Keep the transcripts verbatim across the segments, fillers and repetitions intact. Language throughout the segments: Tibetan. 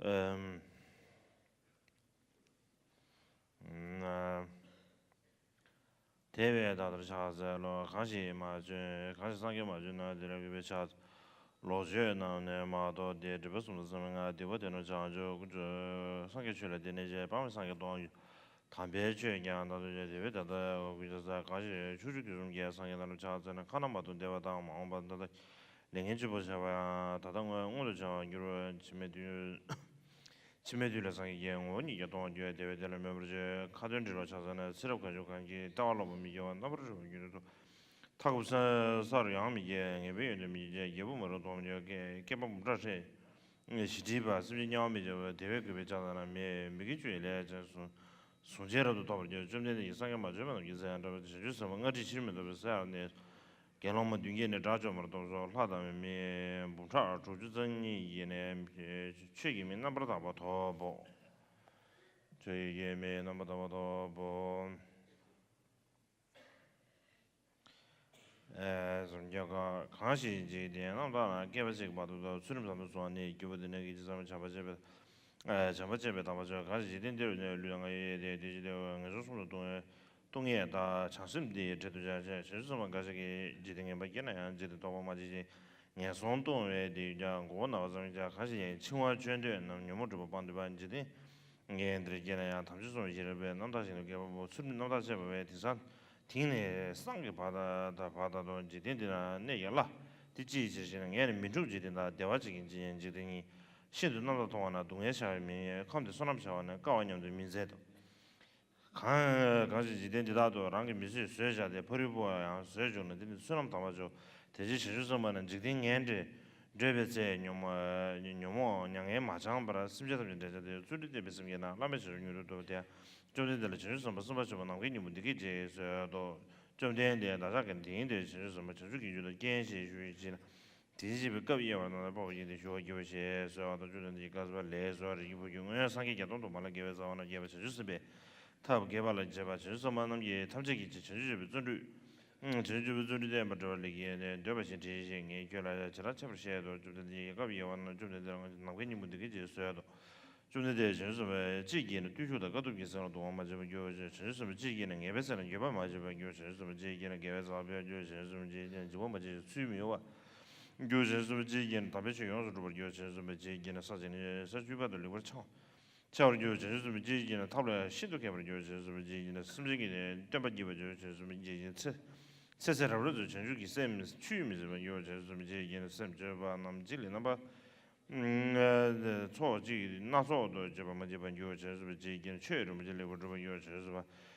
ཨམ། ན། དེ་བས་ད་ལྟར་ཕྱག་འཚལ་ལོ། གང་ཞིག་མ་བྱོན། གང་ཞིག་སངས་རྒྱས་མ་བྱོན་ན། དེ་ལ་གུས་པས་ཕྱག་འཚལ་ལོ། ཆོས་རྣམས་ནི་མ་གཏོགས་ཏེ། སྒྲིབ་པ་གསུམ་དང་གསུམ་མེད་ལྔ། སྡིག་པ་དེ་རྣམས་བྱང་ཆུབ་ཀུན་སངས་རྒྱས་ཆོས་ལ་བརྟེན་ནས་བྱས་པའམ་སངས་རྒྱས་སྟོང་ཉིད། དམ་པའི་ཆོས་ཀྱང་དང་དུ་བྱས། དེ་བས་ད་ལྟ་གུས་ཕྱག་འཚལ། གང་ཞིག་ཕྱོགས་བཅུ་དུས་གསུམ་གྱི་སངས་རྒྱས་རྣམས་ལ་ཕྱག་འཚལ་ན། ཁ་ན་མ་ཐོ་བདེ་བ་དང་། མ་འོངས་པ་ད་ལྟ་ལས་ངན་ཕྱི་མ་བྱ་བ་ཡང་། ད་ལྟ་སྔོན་མངོན་དུ་བྱ་བར་འགྱུར་བ། འཆི་མེད་དུས། འཆི་མེད་དུས་ལ་སངས་རྒྱས་ཀྱི་ངོ་བོ་ཉིད་ཀྱང་སྟོང་པར་འགྱུར་བས། དེ་བས་དེ་ལ་མོས་པར་བྱོས། ཁ་ཏོན་འདྲིལ་བར་ཕྱག་འཚལ་ན། ཚེ་རབས་གང་བྱུང་གང་སྐྱེས་ལྟེ་བ་ལྷག་པ་མི་སྐྱེ་བ། རྣམ་པར་གྲོལ་བའི་རྒྱུ་ནི་ཐོབ། མཐའ་འཁོབ་ས་སར་ཡང་མི་སྐྱེ། ངེས་པའི་ཡོན་ཏན་མི་འཆུག་ཅིང་། རྒྱལ་པོ་མ་རུངས་མཐོང་བར་འགྱུར། སྐེད་པ་འབུམ་ཕྲག་ཧྲིལ། ཞི་ཁྲིའི་བ། སེམས་ཅན་དམྱལ་བར་མི་འཇུག་པ། དེ་བས་གུས་པས་ཕྱག་འཚལ་ན། མི་མི་དགེ་བཅུ་ཡི་ལས་ཅན་གཟུང་བྱས་རབ་ཏུ་ཐོབ་པར་འགྱུར། བཅོམ་ལྡན་འདས་ཀྱིས་སངས་རྒྱས་མ་བྱོན་པ་རྣམས་ཀྱི་ཚེ་ཡང་བསྐལ་པ་སྟེ། བྱང་ཆུབ་སེམས་དཔའ་ལྔ་ཁྲི་ཕྱིར་མི་ལྡོག་པའི་ས་ཡར་གནས་སོ། དགེ་སློང་མ་བདུན་བརྒྱས་ནི་དགྲ་བཅོམ་པར་སྟོན་སོ། ལྷ་དང་མི་འབུམ་ཕྲག་དྲུག་ཅུ་རྩ་གཉིས་ཀྱིས་ནི་ཆོས་ཀྱི་མིག་རྣམ་པར་དག་པ་ཐོབ་བོ། ཆོས་ཀྱི་མིག་རྣམ་པར་དག་པ་ཐོབ་བོ། ཨེ། སུམ་བརྒྱ་ག་གང་ཞིག་འཇིག་རྟེན་རྣམ་དག་ན། བསྐལ་པ་གཅིག་བར་དུ་ཚུལ་ཁྲིམས་ཟབ་ཏུ་བསྲུང་བ་ནི། རྒྱུ་བ་འདི་ནི་སྐད་ཅིག་ཙམ་བྱམས་པ་སྤྱད་པས། ཨེ། བྱམས་པ་སྤྱད་པས་དམ་པར་བྱ། གང་ཞིག་འཇིག་རྟེན་འདིར་ནི་ལུས་དང་ངག་ཡིད་ལྟས་ཏེ། ངན་སོང་གསུམ་དུ་ལྟུང་བས་ལྟུང་ཡས་དག། བྱང་སེམས་འདི་ཡི་གྲལ་དུ་བྱ་ཞེས། བྱང་ཆུབ་སེམས་དཔའ་འགའ་ཞིག་གིས། འཇིག་རྟེན་ངན་པ་སྐྱེས་ན་ཡང་། འཇིག་རྟེན་སྟོང་པ་མ་སྐྱེས་ཤིང་། ངན་སོང་ལྟུང་བས་དེ་ཡོད་ཀྱང་། མགོ་བོ་ན་བ་ཙམ་ཡིན་ཀྱང་། གང་ཞིག་ཡང་འཆིང་བར་སྤྱོད་འདོད་རྣམས། ཉོན་མོངས་སྒྲིབ་པ་སྤངས་ཏེ་འབད། འཇིག་རྟེན་ངན་འདིར་སྐྱེས་ན་ཡང་། དམ་ཆོས་སྲུང་བའི་ཤེས་རབ་འཕེལ། རྣམ་དག་ཞིང་དུ་སྐྱེ་བ་པོ། ཚུལ་ཁྲིམས་རྣམ་དག་སྤྱད་པ་བས། དེང་སང་དེང་ནས་སངས་རྒྱས་བར་དང་བར་དག་ཏུ། འཇིག་རྟེན་འདི་ན་གནས་ཀྱང་སླ། དེ་ཅིའི་ཕྱིར་ཞེ་ན། ངས་ནི་མི་འཁྲུགས་འཇིག་རྟེན་དང་། བདེ་བར་གཅིག་གིས་འཇིག་རྟེན་ཉིད། ཤིན་ཏུ་རྣམ་དག་མཐོང་བ་ན། སྡུག་བསྔལ་ཤར་བས་མི་གཡོ། ཁམས་འདི་བསོད་ནམས་བྱ་བ་ནི། དཀའ་བ་མཉམ་དུ་མི་འཛད་དོ། གང་གང་ཞིག་འཇིག་རྟེན་འདི་དག་ཏུ། རང་གིས་མི་བཟོད་བཟོད་བྱ་སྟེ། ཕ་རོལ་པོ་ཡང་བཟོད་བཅུག་ན། དེ་ནི་བསོད་ནམས་དམ་པར་འཇོག། དེ་ཕྱིར་བྱང་ཆུབ་སེམས་དཔའ་རྣམས། འཇིག་རྟེན་ངན་འདིར་བགྲོད་པའི་ཚེ། ཉོན་མོངས་ཉོན་མོངས་མྱ་ངན་མ་བྱང་བར། སེམས་ཅན་ཐམས་ཅད་འདྲེན་བྱ་སྟེ། བརྩོན་འགྲུས་བརྟན་པའི་སེམས་བསྐྱེད་ན། བླ་མེད་བྱང་ཆུབ་མྱུར་དུ་ཐོབ། དེ་ཡང་བཅོམ་ལྡན་འདས་ལ་བྱང་ཆུབ་སེམས་དཔའ་སེམས་དཔའ་ཆེན་པོ་ནམ་མཁའི་སྙིང་པོ་འདི་སྐད་ཅེས་གསོལ་ཏོ། བཅོམ་ལྡན་འདས། བདག་ཅག་གིས་དེང་འདིར་བྱང་ཆུབ་སེམས་དཔའ་བྱང་ཆུབ་ཀྱི་རྒྱུ་དང་རྐྱེན་ཞེས་ཞུ་བའི་ཕྱིར་ན། དེ་བཞིན་གཤེགས་པའི་སྐབས་དབྱེ་བ་རྣམས་ལ་དཔག་པའི་ཡིད་དེ་ཞུ་བར་བགྱིའོ་ཞེས་གསོལ་བ་དང་། བཅོམ་ལྡན་འདས་ཀྱིས་བཀའ་སྩལ་པ། ལེགས་སོ། རིགས་ཀྱི་བུ་ཁྱོད། སྔོན་སངས་རྒྱས་བརྒྱ་སྟོང་དུ་མ་ལ་དགེ་བའི་རྩ་བ་རྣམས་བསྐྱེད་པ། བྱང་ཆུབ་སེམས་དཔའི་ཐབས་དགེ་བ་ལ་བྱེད་པ། བྱང་ཆུབ་སེམས་དཔའ་རྣམས་ཀྱིས་ཐམས་ཅད་ཀྱི་ཕྱིར་བྱང་ཆུབ་སྤྱོད་པའི་བརྩོན་འགྲུས། བྱང་ཆུབ་སྤྱོད་པའི་བརྩོན་འགྲུས་བསྟན་པར་འདྲི་བ་ལེགས་ཡིན་ནས། འདོད་པ་བཞིན་དྲིས་ཤིག་ངས་ཁྱོད་ལ་ཇི་ལྟར་འཆད་པར་བཤད་དོ། བཅོམ་ལྡན་འདས་ཀྱིས་བཀའ་དབྱེ་བ་རྣམས། བཅོམ་ལྡན་འདས་ལ་ནམ་མཁའི་སྙིང་པོ་འདི་སྐད་ཅེས་གསོལ་ཏོ། བཅོམ་ལྡན་འདས། བྱང་ཆུབ་སེམས་དཔའ་ཅིས་བགྱིས་ནས་བརྟུལ་ཞུགས་དང་དཀའ་ཐུབ་ཀྱི་སེམས་ལ་གདུང་བ་མ་བྱས་པར་འགྱུར་ཞེས། བྱང་ཆུབ་སེམས་དཔའ་ཅིས་བགྱིས་ནས་ངེས་པའི་ཚིག་ལ་འགྱོད་པ་མ་བྱས་པར་འགྱུར། བྱང་ཆུབ་སེམས་དཔའ་ཅིས་བགྱིས་ནས་དགེ་བའི་རྩ་བ་འཕེལ་བར་འགྱུར། བྱང་ཆུབ་སེམས་དཔའ་ཅིས་བགྱིས་ནས་དགེ་བའི་རྩ་བ་འཕེལ་བར་འགྱུར། བྱང་ཆུབ་སེམས་དཔའ་ཅིས་བགྱིས་ནས་ཚུལ་མི་གཡོ་བར་འགྱུར། བྱང་ཆུབ་སེམས་དཔའ་ཅིས་བགྱིས་ནས་དམ་པའི་ཆོས་ཡོངས་སུ་གྲུབ་པར་འགྱུར། བྱང་ཆུབ་སེམས་དཔའ་ཅིས་བགྱིས་ནས་ས་གཅིག་ནས་ས་བཅུ་བར་དུ་ལེགས་པར་འཆང་འཆང་བར་འགྱུར། བྱང་ཆུབ་སེམས་དཔའ་ཅིས་བགྱིས་ནས་ཐབས་ལ་ཤིན་ཏུ་མཁས་པར་འགྱུར། བྱང་ཆུབ་སེམས་དཔའ་ཅིས་བགྱིས་ནས་སེམས་ཅན་གྱི་སྟོན་པ་བགྱིད་པར་འགྱུར། བྱང་ཆུབ་སེམས་དཔའ་ཅིས་བགྱིས་ནས་ཚེ་ཚེ་ཚེ་རབས་རབ་ཏུ་བྱང་ཆུབ་ཀྱི་སེམས་ཆུད་མི་ཟད་པར་འགྱུར། བྱང་ཆུབ་སེམས་དཔའ་ཅིས་བགྱིས་ནས་སེམས་ཅན་པ་རྣམས་འཇིག་ལས་རྣམ་པ། ཚོགས་གཅིག་སྣ་ཚོགས་སུ་སྤྱད་པ་མ་བགྱིས་པར་འགྱུར། བྱང་ཆུབ་སེམས་དཔའ་ཅིས་བགྱིས་ནས་ཆོས་རིན་པོ་ཆེ་ལེགས་པར་སྒྲུབ་པར་འགྱུར། བྱང་ཆུབ་སེམས་དཔའ་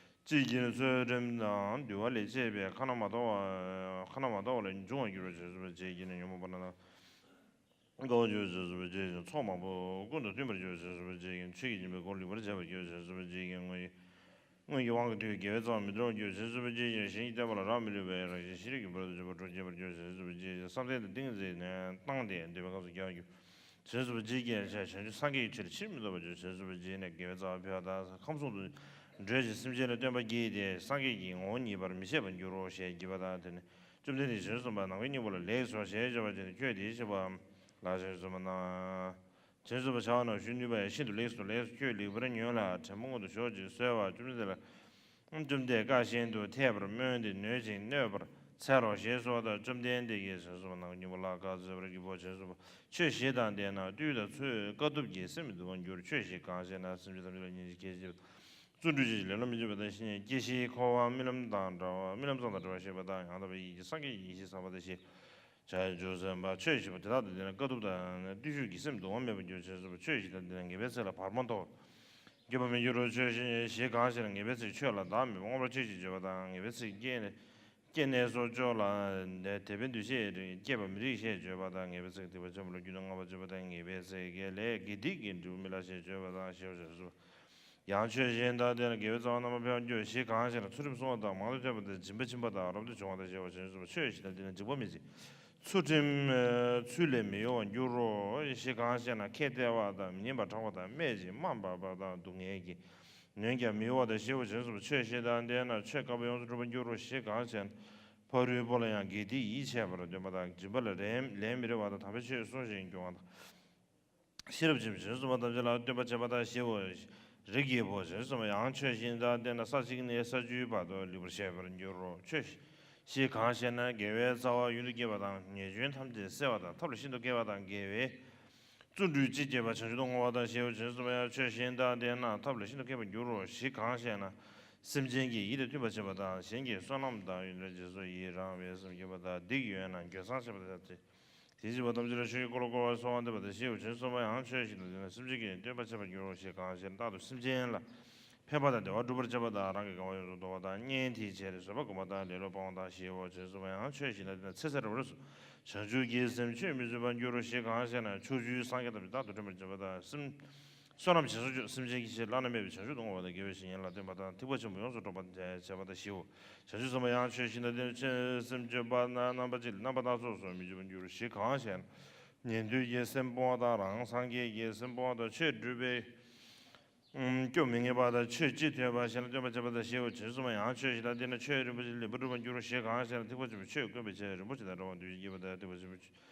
ཅིས་བགྱིས་ནས་ཚུལ་ཁྲིམས་དང་འདུལ་བ་ལས་བཅས་པའི་ཁ་ན་མ་ཐོ་བ་ཁ་ན་མ་ཐོ་བ་ལས་འབྱུང་བར་འགྱུར་རོ། བྱང་ཆུབ་སེམས་དཔའ་ཅིས་བགྱིས་ནས་ཉོན་མོངས་པ་རྣམས་དགའ་བར་འགྱུར། བྱང་ཆུབ་སེམས་དཔའ་ཅིས་བགྱིས་ནས་ཚོགས་མང་པོ་ཀུན་ཏུ་མཐུན་པར་འགྱུར། བྱང་ཆུབ་སེམས་དཔའ་ཅིས་བགྱིས་ནས་ཆོས་ཀྱི་སྦྱིན་པའི་སྒོ་ལེགས་པར་འབྱེད་པར་འགྱུར། བྱང་ཆུབ་སེམས་དཔའ་ཅིས་བགྱིས་ནས་དངོས་ཀྱི་དངོས་ཀྱི་དབང་གིས་དུས་དགེ་བའི་རྩ་བ་མི་འདོར་བར་འགྱུར། བྱང་ཆུབ་སེམས་དཔའ་ཅིས་བགྱིས་ནས་གཞན་གྱི་བསྟན་པ་ལ་རག་མི་ལུས་པའི་རང་བཞིན་ཤེས་རིག་གི་འབུར་དུ་འཇུག་པར་གྲོགས་བྱེད་པར་འགྱུར། བྱང་ཆུབ་སེམས་དཔའ་ཅིས་བགྱིས་ནས་བསམ་གཏན་དང་ཏིང་ངེ་འཛིན་ནས་བཏང་སྟེ་འདོད་པའི་ཁམས་སུ་སྐྱེ་བར་འགྱུར། བྱང་ཆུབ་སེམས་དཔའ་ཅིས་བགྱིས་ནས་བྱང་ཆུབ་སངས་རྒྱས་ཀྱི་ཆོས་ལ་ཕྱིར་མི་ལྡོག་པར་འགྱུར། བྱང་ཆུབ་སེམས་དཔའ་ཅིས་བགྱིས་ནས་དགེ་བའི་རྩ་བ་འཕེལ་བ་དང་། ཁམས་གསུམ་དུ་བགྲོད་ཅིང་སེམས་ཅན་ལ་སྟོན་པ་བགྱིས་ཏེ་སངས་རྒྱས་ཀྱི་ངོ་བོ་ཉིད་པར་མི་ཤེས་པར་འགྱུར་རོ་ཞེས་བགྱིས་པ་དང་། དེ་ནས་བཅོམ་ལྡན་འདས་བྱང་ཆུབ་སེམས་དཔའ་ནམ་མཁའི་སྙིང་པོ་ལ་ལེགས་སོ་ཞེས་བྱ་བ་ཅན་ཁྱོད་དེའི་ཕྱིར་བ་ལ་བྱང་ཆུབ་སེམས་དཔའ་ན། བྱང་ཆུབ་སེམས་དཔའ་བྱ་བ་རྣམས་ཞུ་ནུས་པ་ཡང་ཤིན་ཏུ་ལེགས་སོ། ལེགས་སོ། ཁྱོད་ལེགས་པར་ཉོན་ལ། དྲན་པ་སྔོན་དུ་ཞོག་ཅེས་གསོལ་བ། བཅོམ་ལྡན་འདས་ལ། བཅོམ་ལྡན་འདས་བཀའ་བཞིན་དུ་ཐེག་པར་སྨོན་ཏེ་ནོད་ཅིང་གནོད་པར་འཚལ་ལོ་ཞེས་གསོལ་བ་དང་། བཅོམ་ལྡན་འདས་ཀྱིས་བྱང་ཆུབ་སེམས་དཔའ་ནམ་མཁའི་སྙིང་པོ་ལ་བཀའ་སྩལ་པར་བགྱིའོ། བྱང་ཆུབ་སེམས་དཔའ་ཆོས་བཞི་དང་ལྡན་ན། བདུད་དང་ཚུལ་དཀའ་ཐུབ་ཀྱི་སེམས་མི་སྡུག་པར་འགྱུར། ཆོས་བཞི་གང་ཞེ་ན། སེམས་ཅན་ཐམས་ཅད་ལ་སྙིང་རྗེ་སྐྱེ་ཞིང་། བརྩོན་འགྲུས་ཆེ་ཞིང་ལེ་ལོ་མི་བྱེད་པ་དང་། བཤེས་གཉེན་སྐྱེ་ཞིང་འཁོར་བ་རྨི་ལམ་དང་འདྲ་བ། རྨི་ལམ་ཙམ་དང་བྲལ་བར་ཤེས་པ་དང་། ཡང་དག་པའི་ཡིད་ཀྱིས་སངས་རྒྱས་ཀྱི་ཡེ་ཤེས་བསམ་པ་དང་། ཞེས་བྱ་བྱང་ཆུབ་སེམས་དཔའ་ཆོས་བཞི་པོ་དེ་དག་དང་ལྡན་ན་དཀའ་ཐུབ་དང་བརྟུལ་ཞུགས་ཀྱི་སེམས་སྡུག་བསྔལ་མེད་པར་འགྱུར། བྱང་ཆུབ་སེམས་དཔའ་ཆོས་བཞི་དང་ལྡན་ན་ངེས་པའི་ཚིག་ལ་བར་མ་དོར་འགྱོད་པ་མི་འགྱུར་རོ། ཆོས་བཞི་གང་ཞེ་ན། ངེས་པའི་ཚིག་ཆོས་ལ་བདག་མེད་པར་མངོན་པར་ཆོས་ཅན་བརྗོད་པ་དང་། ངེས་པའི་ཚིག་སྐྱེ་སྐྱེ་གནས་སོ་ཅོག་ལ་དད་པའི་འདུ་ཤེས་སྐྱེས་པ་མི་རིགས་ཞེས་བརྗོད་པ་དང་། ངེས་པའི་ཚིག་སྡིག་པ་ཆེན་པོ་ལ་རྒྱུ་ནི་བསྔགས་པར་བརྗོད་པ་དང་། ངེས་པའི་ཚིག་ལས་དགེ་སྡིག་གི་འབྲས་བུ་མི་སླ་ཞེས་བརྗོད་པ་དང་། ཞེས་པ་བྱང་ཆུབ་སེམས་དཔའ། ཡང་ཆོས་བཞི་དང་ལྡན་ན་དགེ་བའི་རྩ་བ་རྣམ་པར་འཕེལ་བར་འགྱུར། བཞི་གང་ཞེ་ན། ཚུལ་ཁྲིམས་བསྲུང་བ་དང་། མང་དུ་ཐོས་པ་དང་། སྦྱིན་པ་སྦྱིན་པ་དང་། རབ་ཏུ་བྱུང་བ་དང་། ཞེས་པ་བྱང་ཆུབ་སེམས་དཔའ་ཆོས་བཞི་དང་ལྡན་ན་འཇིགས་པ་མི་སྲིད། ཚུལ་ཁྲིམས་ཚུལ་ལས་མི་གཡོ་བར་འགྱུར་རོ། བཞི་གང་ཞེ་ན། ཁེ་གཏད་པ་དང་། མི་ཉན་པར་གྲགས་པ་དང་། སྨད་ཅིང་དམའ་འབེབས་པ་དང་། སྡུག་བསྔལ་གྱིས་ནོན་ཀྱང་མི་གཡོ་བ་དང་། ཞེས་པ་བྱང་ཆུབ་སེམས་དཔའ་ཆོས་བཞི་དང་ལྡན་ན་ཆོས་དཀར་པོ་ཡོངས་སུ་གྲུབ་པར་འགྱུར་རོ། བཞི་གང་ཞེ་ན། ཕ་རོལ་པོ་ལ་ཡང་དགེ་སྡིག་ཡིད་ཆེས་པར་འདོད་པ་དང་། སྦྱིན་པ་ལ་ལན་ལན་མི་རེ་བ་དང་། དམ་པའི་ཆོས་བསྲུང་ཞིང་སྐྱོང་བ་དང་། ཤེས་རབ་ཆེན་པོས་བྱང་ཆུབ་སེམས་དཔའ་ཐམས་ཅད་ལ་སྟོན་པར་བྱེད་པ་དང་ཞེའོ། རིགས་ཀྱི་བུ་བྱང་ཆུབ་སེམས་དཔའ་ཡང་ཆོས་བཞིན་དུ་བསྟན་ན་ས་གཅིག་ནས་ས་བཅུའི་བར་དུ་ལེགས་པར་བཤད་པར་འགྱུར་རོ། ཆོས་ཞེས་གང་ཞེ་ན། དགེ་བའི་རྩ་བ་ཡུན་དུ་བསྐྱེད་པ་དང་། ཉེས་སྐྱོན་ཐམས་ཅད་སེལ་བ་དང་། ཐབས་ལ་ཤིན་ཏུ་མཁས་པ་དང་། དགེ་བའི་བརྩོན་འགྲུས་ཅི་བསྐྱེད་པ་བྱང་ཆུབ་ཏུ་བསྔོ་བ་དང་ཞེའོ། བྱང་ཆུབ་སེམས་དཔའ་ཡང་ཆོས་བཞིན་དུ་བསྟན་ན་ཐབས་ལ་ཤིན་ཏུ་མཁས་པར་འགྱུར་རོ། ཞེས་གང་ཞེ་ན། སེམས་ཅན་གྱི་ཡིད་དང་མཐུན་པར་བྱེད་པ་དང་། གཞན་གྱི་བསོད་ནམས་དང་ཡོན་ཏན་རྗེས་སུ་ཡི་རང་བའི་སེམས་བསྐྱེད་པ་དང་། སྡིག་ཡོད་ན་འགྱོད་སེམས་བསྐྱེད་པ་དང་། དེ་བྱེད་པ་ཐམས་ཅད་ལ་ཆོས་ཀྱི་འཁོར་ལོ་བསྐོར་བར་གསོལ་བ་འདེབས་པ་དང་ཞེའོ། བྱང་ཆུབ་སེམས་དཔའ་ཡང་ཆོས་བཞིན་དུ་བསྟན་ན་སེམས་ཅན་གྱི་སྟོན་པར་བྱེད་པར་འགྱུར་རོ། ཞེས་གང་ཞེ་ན། རྟག་ཏུ་སེམས་ཅན་ལ་ཕན་པ་དང་བདེ་བ་སྒྲུབ་པར་བྱེད་པ་དང་། རང་གི་དགའ་བ་ཡོངས་སུ་རྫོགས་པ་དང་། གཉེན་དེའི་ཆེད་དུ་བཟོད་པ་བསྒོམ་པ་དང་། ལེ་ལོ་སྤོང་བ་དང་ཞེའོ། བྱང་ཆུབ་སེམས་དཔའ་ཡང་ཆོས་བཞིན་དུ་བསྟན་ན་ཚེ་ཟད་རབ་ཏུ་བྱང་ཆུབ་ཀྱི་སེམས་ཆོས་མི་བརྗོད་པར་འགྱུར་རོ། ཞེས་གང་ཞེ་ན། ཕྱོགས་བཅུའི་སངས་རྒྱས་ཐམས་ཅད་རྟག་ཏུ་འདྲེན་པར་བྱེད་པ་དང་། སེམས་བསོད་ནམས་ཞེ་སོགས་སྤྱོད་སེམས་ཅན་གྱི་ཆེད་བླ་ན་མེད་པའི་བྱང་ཆུབ་ཏུ་བསྔོ་བ་དང་། དགེ་བའི་བཤེས་གཉེན་ལ་བསྟེན་པ་དང་། ཐེག་པ་ཆེན་པོ་ཡོངས་སུ་རྫོགས་པར་བྱེད་པ་དང་ཞེའོ། བྱང་ཆུབ་སེམས་དཔའ་ཡང་ཆོས་བཞིན་དུ་བསྟན་ན་སེམས་ཅན་པ་རྣམ་པ་གཅིག་ལ་རྣམ་པ་སྣ་ཚོགས་སུ་མི་འགྱུར་བར་འགྱུར་རོ། ཞེས་གང་ཞེ་ན། ཉན་ཐོས་ཀྱི་སེམས་སྤོང་བ་དང་། རང་སངས་རྒྱས་ཀྱི་སེམས་སྤོང་བ་དང་། ཆོས་སྒྲུབ་པའི་སྐྱོན་མི་ངེས་པ་དང་། ཆོས་ཅི་ཐོས་པ་གཞན་ལ་སྟོན་པར་བྱེད་པ་དང་ཞེའོ། བྱང་ཆུབ་སེམས་དཔའ་ཡང་ཆོས་བཞིན་དུ་བསྟན་ན་ཆོས་རིན་པོ་ཆེ་ལེགས་པར་སྒྲུབ་པར་འགྱུར་རོ། ཞེས་གང་ཞེ་ན། ཐེག་པ་ཆེན་པོའི་ཆོས་བསྐོས་པའི་ཕྱིར་རིན་པོ་ཆེ་དང་འདྲ་བར་འདུ་ཤེས་བསྐྱེད་པ་དང་། ཐེག་པ་ཆེན་པོའི་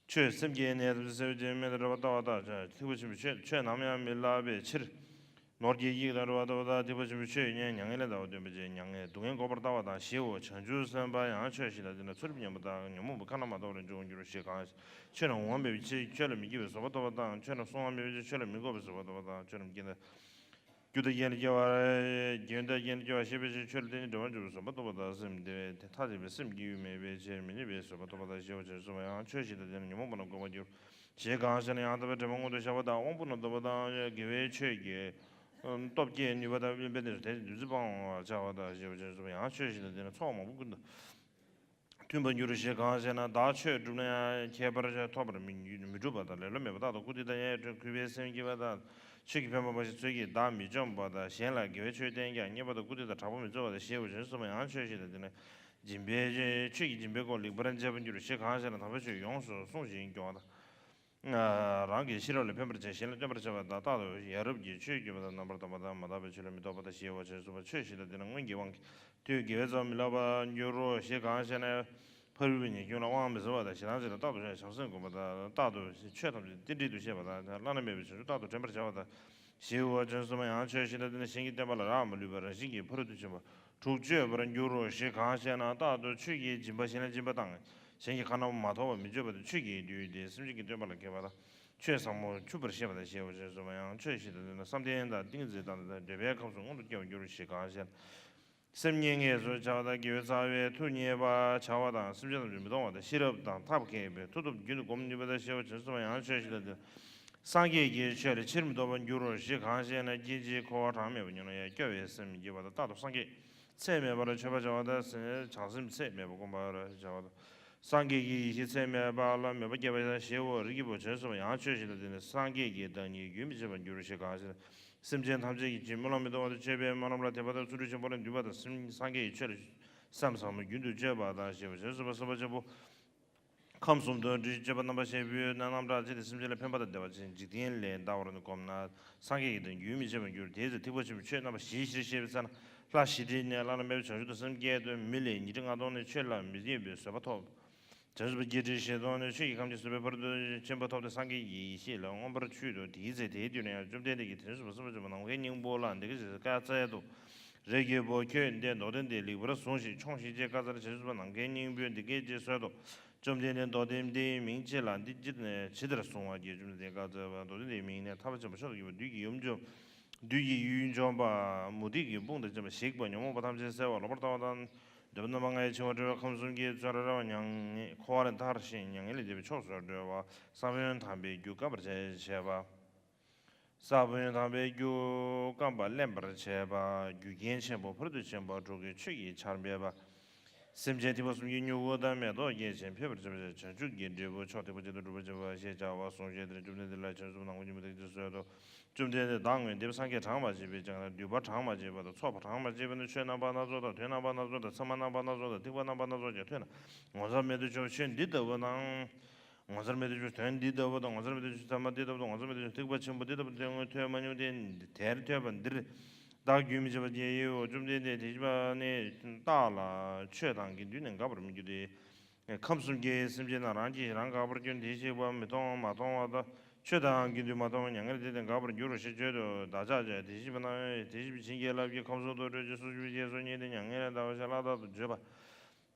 ཆོས་སེམས་ཀྱི་གནས་ཐམས་ཅད་སེལ་བར་བྱེད་པའི་སྨན་དང་འདྲ་བར་ལྟ་བ་དང་། ཐེག་པ་ཆེན་པོའི་ཆོས་ཆོས་ནམ་ཡང་མི་བསླབ་པའི་ཕྱིར་ནོར་གྱི་དབྱིག་དང་འདྲ་བར་ལྟ་བ་དང་། ཐེག་པ་ཆེན་པོའི་ཆོས་ཉན་མྱ་ངན་ལས་འདའ་བར་སྟོན་པའི་ཕྱིར་མྱ་ངན་སྡུག་བསྔལ་འགོག་པར་ལྟ་བ་དང་ཞེའོ། བྱང་ཆུབ་སེམས་དཔའ་ཡང་ཆོས་བཞིན་དུ་བསྟན་ན་ཚུལ་ཁྲིམས་ཉམས་པ་དང་། ཉོན་མོངས་པའི་ཁ་ན་མ་ཐོ་བ་ལས་འཇུག་པར་འགྱུར་རོ། ཞེས་གང་། ཆོས་རྣམས་འོང་བའི་ཕྱིར་ཆོས་ལ་མི་སྐྱེ་བའི་བཟོད་པ་ཐོབ་པ་དང་། ཆོས་རྣམས་གསུང་བ་མེད་པའི་ཕྱིར་ཆོས་ལ་མི་དགོངས་པའི་བཟོད་པ་ཐོབ་པ་དང་། ཆོས་རྣམས་སྐྱེ་རྒྱུ་དང་རྐྱེན་ལ་སྐྱེ་བ། རྐྱེན་དང་རྐྱེན་ལ་སྐྱེ་བ་ཤེས་པའི་ཕྱིར་ཆོས་ལ་བརྟེན་ནས་འབྲེལ་བར་འབྱུང་བའི་བཟོད་པ་ཐོབ་པ་དང་། སེམས་བདེ་བའི་མཐའ་ཡས་པའི་སེམས་སྐྱེ་བ་མེད་པའི་ཕྱིར་མི་གནས་པའི་བཟོད་པ་ཐོབ་པ་དང་ཞེའོ། བྱང་ཆུབ་སེམས་དཔའ་ཡང་ཆོས་བཞིན་དུ་བསྟན་ན་ཉོན་མོངས་པ་རྣམས་འགོག་པར་འགྱུར། ཞེས་གང་ཞེ་ན། ཡང་དག་པའི་དྲི་མ་སྔོན་དུ་བཞག་པ་དང་། དབང་པོ་རྣམས་དག་པ་དང་། དགེ་བའི་ཆོས་ཀྱི་སྟོབས་བསྐྱེད་ནུས་པ་དང་། དབེན་པའི་གནས་སུ་དེ་བཞིན་བདུད་རྩི་སྤང་བར་བྱ་བ་དང་ཞེའོ། བྱང་ཆུབ་སེམས་དཔའ་ཡང་ཆོས་བཞིན་དུ་བསྟན་ན་ཚོགས་མང་པོ་ཀུན་ཏུ་མཐུན་པར་འགྱུར་རོ། ཞེས་གང་ཞེ་ན། བདག་ཆོས་བསྒྲུབས་ན་ཡང་ཁྱད་པར་ཐོབ་པར་མི་མི་འགྲུབ་པ་དང་། ལེ་ལོ་མེད་པ་རྟག་ཏུ་བཀུར་སྟི་དང་གཡས་གཡོན་གུས་པའི་སེམས་བསྐྱེད་པ་དང་། ཆོས་ཀྱི་ཕན་པ་མ་ཤེས་ཚུལ་གྱིས་བདག་མི་འཇོམས་པ་དང་། གཞན་ལ་དགེ་བའི་ཆོས་བསྟན་ཀྱང་། རྙེད་པ་དང་བཀུར་སྟི་དང་དྲག་པོ་མི་རྩོལ་བ་དང་ཞེའོ། བྱང་ཆུབ་སེམས་དཔའ་ཡང་ཆོས་བཞིན་དུ་བསྟན་ན་སྦྱིན་པའི་ཆོས་ཀྱི་སྦྱིན་པའི་སྒོ་ལེགས་པར་འབྱེད་པར་འགྱུར་རོ། ཞེས་གང་ཞེ་ན། དམ་པའི་ཆོས་ཡོངས་སུ་བསྲུང་ཞིང་སྐྱོང་བ་དང་། རང་གི་ཤེས་རབ་ལ་ཕན་པར་བྱེད། གཞན་ལ་སྟོན་པར་བྱེད་པ་དང་། རྟག་ཏུ་ཡ་རབས་ཀྱི་ཆོས་བསྐྱེད་པ་དང་། རྣམ་པར་དག་པ་དང་། མ་དག་པའི་ཆོས་ལ་མི་རྟོག་པ་དང་ཞེའོ། བྱང་ཆུབ་སེམས་དཔའ་ཆོས་བཞིན་དུ་བསྟན་ན་སྔོན་གྱི་དབང་གིས་དུས་དགེ་བའི་རྩ་བ་མི་བརླག་པར་འགྱུར་རོ། ཞེས་གང་ཞེ་ན། ཕ་རོལ་པོའི་ཉེས་སྐྱོན་ལ་དབང་མི་བཟོ་བ་དང་། ཞེ་སྡང་ཅན་ལ་རྟག་ཏུ་བྱང་སེམས་བསྒོམ་པ་དང་། རྟག་ཏུ་ཆོས་ཐམས་ཅད་རྟེན་འབྲེལ་དུ་ཤེས་པ་དང་། བླ་ན་མེད་པའི་བྱང་ཆུབ་རྟག་ཏུ་དྲན་པར་བྱ་བ་དང་། ཞེའོ། བྱང་ཆུབ་སེམས་དཔའ་ཡང་ཆོས་བཞིན་དུ་བསྟན་ན་གཞན་གྱི་བསྟན་པ་ལ་རག་མ་ལུས་པར་རང་བཞིན་གྱིས་ཕ་རོལ་ཏུ་ཕྱིན་པ་དྲུག་སྤྱོད་པར་འགྱུར་རོ། ཞེས་གང་ཞེ་ན། རྟག་ཏུ་ཆོས་ཀྱི་སྦྱིན་པ་གཞན་ལ་སྦྱིན་པ་དང་། གཞན་གྱི་ཁ་ན་མ་ཐོ་བ་མི་སྤྱོད་པ་དང་། ཆོས་ཀྱི་དུས་དེ་སེམས་ཅན་གྱི་བསྟན་པ་ལ་མཁས་པ་དང་། ཆོས་ཟབ་མོ་འཕྱུག་པར་ཤེས་པ་དང་། ཞེའོ། བྱང་ཆུབ་སེམས་དཔའ་ཡང་ཆོས་བཞིན་དུ་བསྟན་ན་བསམ་གཏན་དང་ཏིང་འཛིན་དང་འདོད་པའི་ཁམས་སུ་མངོན་དུ་སྐྱེ་བར་འགྱུར་རོ། ཞེས་གང་ཞེ་ན། སེམས་བསྙེན་གནས་སུ་བྱ་བ་དང་། དགེ་བའི་རྩ་བའི་མཐུ་རྙེད་པར་བྱ་བ་དང་། སེམས་ཅན་ཐམས་ཅད་མི་གཏོང་བ་དང་། ཤེས་རབ་དང་ཐབས་མཁས་པའི་མཐུ་སྟོབས་རྒྱུན་དུ་སྒོམ་ནུས་པ་དང་། ཞེའོ། བྱང་ཆུབ་སེམས་དཔའ་ཡང་ཆོས་བཞིན་དུ་བསྟན་ན་སངས་རྒྱས་ཀྱི་ཆོས་ལ་ཕྱིར་མི་ལྡོག་པར་འགྱུར་རོ། ཞེས་གང་ཞེ་ན། སྐྱེ་འཆིའི་འཁོར་བ་གྲངས་མེད་པ་མྱོང་ན་ཡང་སྐྱོ་བའི་སེམས་མི་སྐྱེ་བ་དང་། རྟག་ཏུ་སངས་རྒྱས་ཚད་མེད་པར་མཆོད་པར་བྱ་བ་དང་། བྱང་སེམས་ཚད་མེད་པར་བསྒོམ་པར་བྱ་བ་དང་། སངས་རྒྱས་ཀྱི་ཡེ་ཤེས་ཚད་མེད་པ་ལ་མོས་པ་བསྐྱེད་པར་བྱ། ཞེའོ། རིགས་ཀྱི་བུ་བྱང་ཆུབ་སེམས་དཔའ་ཡང་ཆོས་བཞིན་དུ་བསྟན་ན་སངས་རྒྱས་ཀྱི་བདག་ཉིད་རྒྱུན་མི་འཆད་པར་འགྱུར་རོ། ཞེས་གང་ཞེ་ན། སེམས་ཅན་ཐམས་ཅད་ཀྱི་རྒྱུད་སྨོན་ལམ་མི་གཏོང་བ་དང་། སྤྱོད་པའི་སྨོན་ལམ་ལ་དད་པ་དང་། བརྩོན་འགྲུས་ཆེན་པོ་ལ་འདུན་པ་དང་། སེམས་སངས་རྒྱས་ཀྱི་ཆོས་ལ་སེམས་ཟབ་མོ་རྒྱུན་དུ་སྤྱོད་པ་དང་། ཞེས་པ། བྱང་ཆུབ་སེམས་དཔའ་སེམས་དཔའ་ཆེན་པོ་ཁམས་གསུམ་དུ་སྤྱོད་པ་རྣམ་པར་ཤེས་པའི་རྣམ་གྲངས་ཅན་དེ་སེམས་ཅན་ལ་ཕན་པ་དང་བདེ་བ་ཅན་འཇིག་རྟེན་ལས་འདའ་བར་བསྒོམས་ན་སངས་རྒྱས་ཀྱི་བདག་ཉིད་རྒྱུན་མི་འཆད་པར་འགྱུར། དེའི་ཚེ་ཐེག་པ་ཆེན་པོའི་ཆོས་རྣམ་པ་བཞིའི་ཕྱིར་བཤད་པའི་ཚེ་ན། ལྷ་ཞི་བདེའི་གནས་བླ་ན་མེད་པའི་བྱང་ཆུབ་ཏུ་སེམས་བསྐྱེད་དུ་མི་ལས་ཉི་ཁྲི་ལྔ་སྟོང་ནི་ཆོས་ལ་མི་བརྟེན་པའི་བཟོད་པ་ཐོབ། བྱང་ཆུབ་པ་བརྒྱད་ཁྲི་བཞི་སྟོང་ནི་ཆོས་ཀྱི་ཁམས་ཀྱི་བཟོད་པའི་ཕ་རོལ་ཏུ་ཕྱིན་པ་ཐོབ་སྟེ་སངས་རྒྱས་ཀྱི་ཡེ་ཤེས་ལ་མངོན་པར་འཁྱུད་དོ། དེའི་ཚེ་དེའི་དུས་ན་ཡང་བཅོམ་ལྡན་འདས་ཀྱིས་དེ་ནས་གསུངས་པ། བསམ་པ་ཆེན་པོ་ནམ་མཁའི་སྙིང་པོ་ལ་འདི་སྐད་ཅེས་བཀའ་སྩལ་ཏོ། རིགས་ཀྱི་བུ་ཁྱོད་འདི་མདོ་སྡེ་འདི་ལེགས་པར་ཟུང་ཞིག་མཆོངས་ཤིག་ཅེས་བཀའ་སྩལ་ཏེ། བྱང་ཆུབ་སེམས་དཔའ་ནམ་མཁའི་སྙིང་པོས་འདི་སྐད་ཅེས་གསོལ་ཏོ། བཅོམ་ལྡན་འདས། མདོ་སྡེ་འདིའི་མིང་ཅི་ལགས། འདི་ཅི་ཇི་ལྟར་གསུང་བ་ཡིན། བཅོམ་ལྡན་འདས་བཀའ་སྩལ་པ། མདོ་སྡེ་འདིའི་མིང་ནི་ཐར་པ་ཆེན་པོ་མཆོག་ཏུ་གྱུར་པ། བདུད་ཀྱི་ཡུལ་འཇོམས། བདུད་ཀྱི་ཡུལ་འཇོམས་པ། མུ་སྟེགས་ཀྱི་དཔུང་དང་བཅས་པ་ཞིག་པ། ཉོན་མོངས་པ་ཐམས་ཅད་སེལ་བ། ལོག་པར་ལྟ་བ་དང་། འདོད་པ་རྣམ་པ་ལྔའི་འཆིང་བ་བྲལ་བ། ཁམས་གསུམ་གྱི་བཙོན་རར་མྱ་ངན་འཁོར་བ་ལས་ཐར་ཞིང་མྱ་ངན་ལས་འདས་པའི་ཕྱོགས་སུ་གྲོལ་བ། ས་བོན་དམ་པའི་རྒྱུ་སྐམ་པར་བྱ་བྱེད་པ། ས་བོན་དམ་པའི་རྒྱུ་སྐམ་པ་བརླན་པར་བྱེད་པ། རྒྱུ་རྐྱེན་ཆེན་པོ་ཕ་རོལ་ཏུ་ཕྱིན་པ་དྲུག་གི་ཆོས་ཀྱི་ཆར་འབེབས་པ། སེམས་ཅན་ཐེག་པ་གསུམ་གྱི་མྱུ་གུ་དང་མེ་ཏོག་རྒྱས་ཤིང་འཕེལ་བར་བྱེད་པ། བྱང་ཆུབ་ཀྱི་འབྲས་བུ་མཆོག་ཐེག་པ་ཆེན་པོ་སྒྲུབ་པར་བྱེད་པ་ཞེས་བྱ་བ་གསུངས་ཤིང་། དེ་ནས་བཅོམ་ལྡན་འདས་ལ་བྱང་ཆུབ་སེམས་དཔའ་ནམ་མཁའི་སྙིང་པོས་འདི་སྐད་ཅེས་གསོལ་ཏོ། བཅོམ་ལྡན་འདས། བདག་སྔོན་འདེབས་སངས་རྒྱས་གྲངས་མ་བྱས་པའི་སྤྱན་སྔར་འདུས་པ་གྲངས་མ་བྱས་པ་དང་། ཚོགས་པ་གྲངས་མ་བྱས་པ་དང་། ཆོས་རྣམ་པ་སྣ་ཚོགས་དང་། དོན་རྣམ་པ་སྣ་ཚོགས་དང་། ཚད་མ་རྣམ་པ་སྣ་ཚོགས་དང་། ཐེག་པ་རྣམ་པ་སྣ་ཚོགས་ཀྱང་ཐོས་ན། ངོ་མཚར་མེད་དུ་བྱུང་བའི་ཆོས་འདི་ལྟ་བུ་དང་། ངོ་མཚར་མེད་དུ་བྱུང་བའི་དོན་འདི་ལྟ་བུ་དང་། ངོ་མཚར་མེད་དུ་བྱུང་བའི་ཚད་མ་འདི་ལྟ་བུ་དང་། ངོ་མཚར་མེད་དུ་བྱུང་བའི་ཐེག་པ་ཆེན་པོ་འདི་ལྟ་བུ་དོན་དངོས་ཐོས་མ་མྱོང་སྟེ། དེར་ཐོས་པ་འདིར་བདག་རྒྱུན་མི་འཆད་པར་བྱེད་ཡོད། བཅོམ་ལྡན་འདས། དེ་ཞིག་པ་ནི་བདག་ལ་ཆོས་དང་དགེ་འདུན་ནི་འགག་པར་མི་འགྱུར་ཏེ། ཁམས་གསུམ་གྱི་སེམས་ཅན་རྣམས་རང་གིས་རང་འགག་པར་འགྱུར། དེ་ཞིག་པ་མི་མཐོང་མ་མཐོང་བ་དང་ ཆོས་དང་དགེ་འདུན་མ་མཐོང་བ་མྱ་ངན་ལས་འདས་ཏེ་འགག་པར་འགྱུར་རོ་ཞེས་བརྗོད་དོ། བདག་ཅག་ཀྱང་དེ་བཞིན་པ་ན་དེ་བཞིན་བྱིན་གྱིས་བརླབས་ཀྱི་ཁམས་གསུམ་དུ་སྤྲོས་ཀྱི་སོ་བཅུ་པའི་རྒྱལ་སོགས་ཉིད་དུ་མྱ་ངན་ལས་འདའ་བ་ཞེས་ལྷ་ལྟར་དུ་བརྗོད་པ།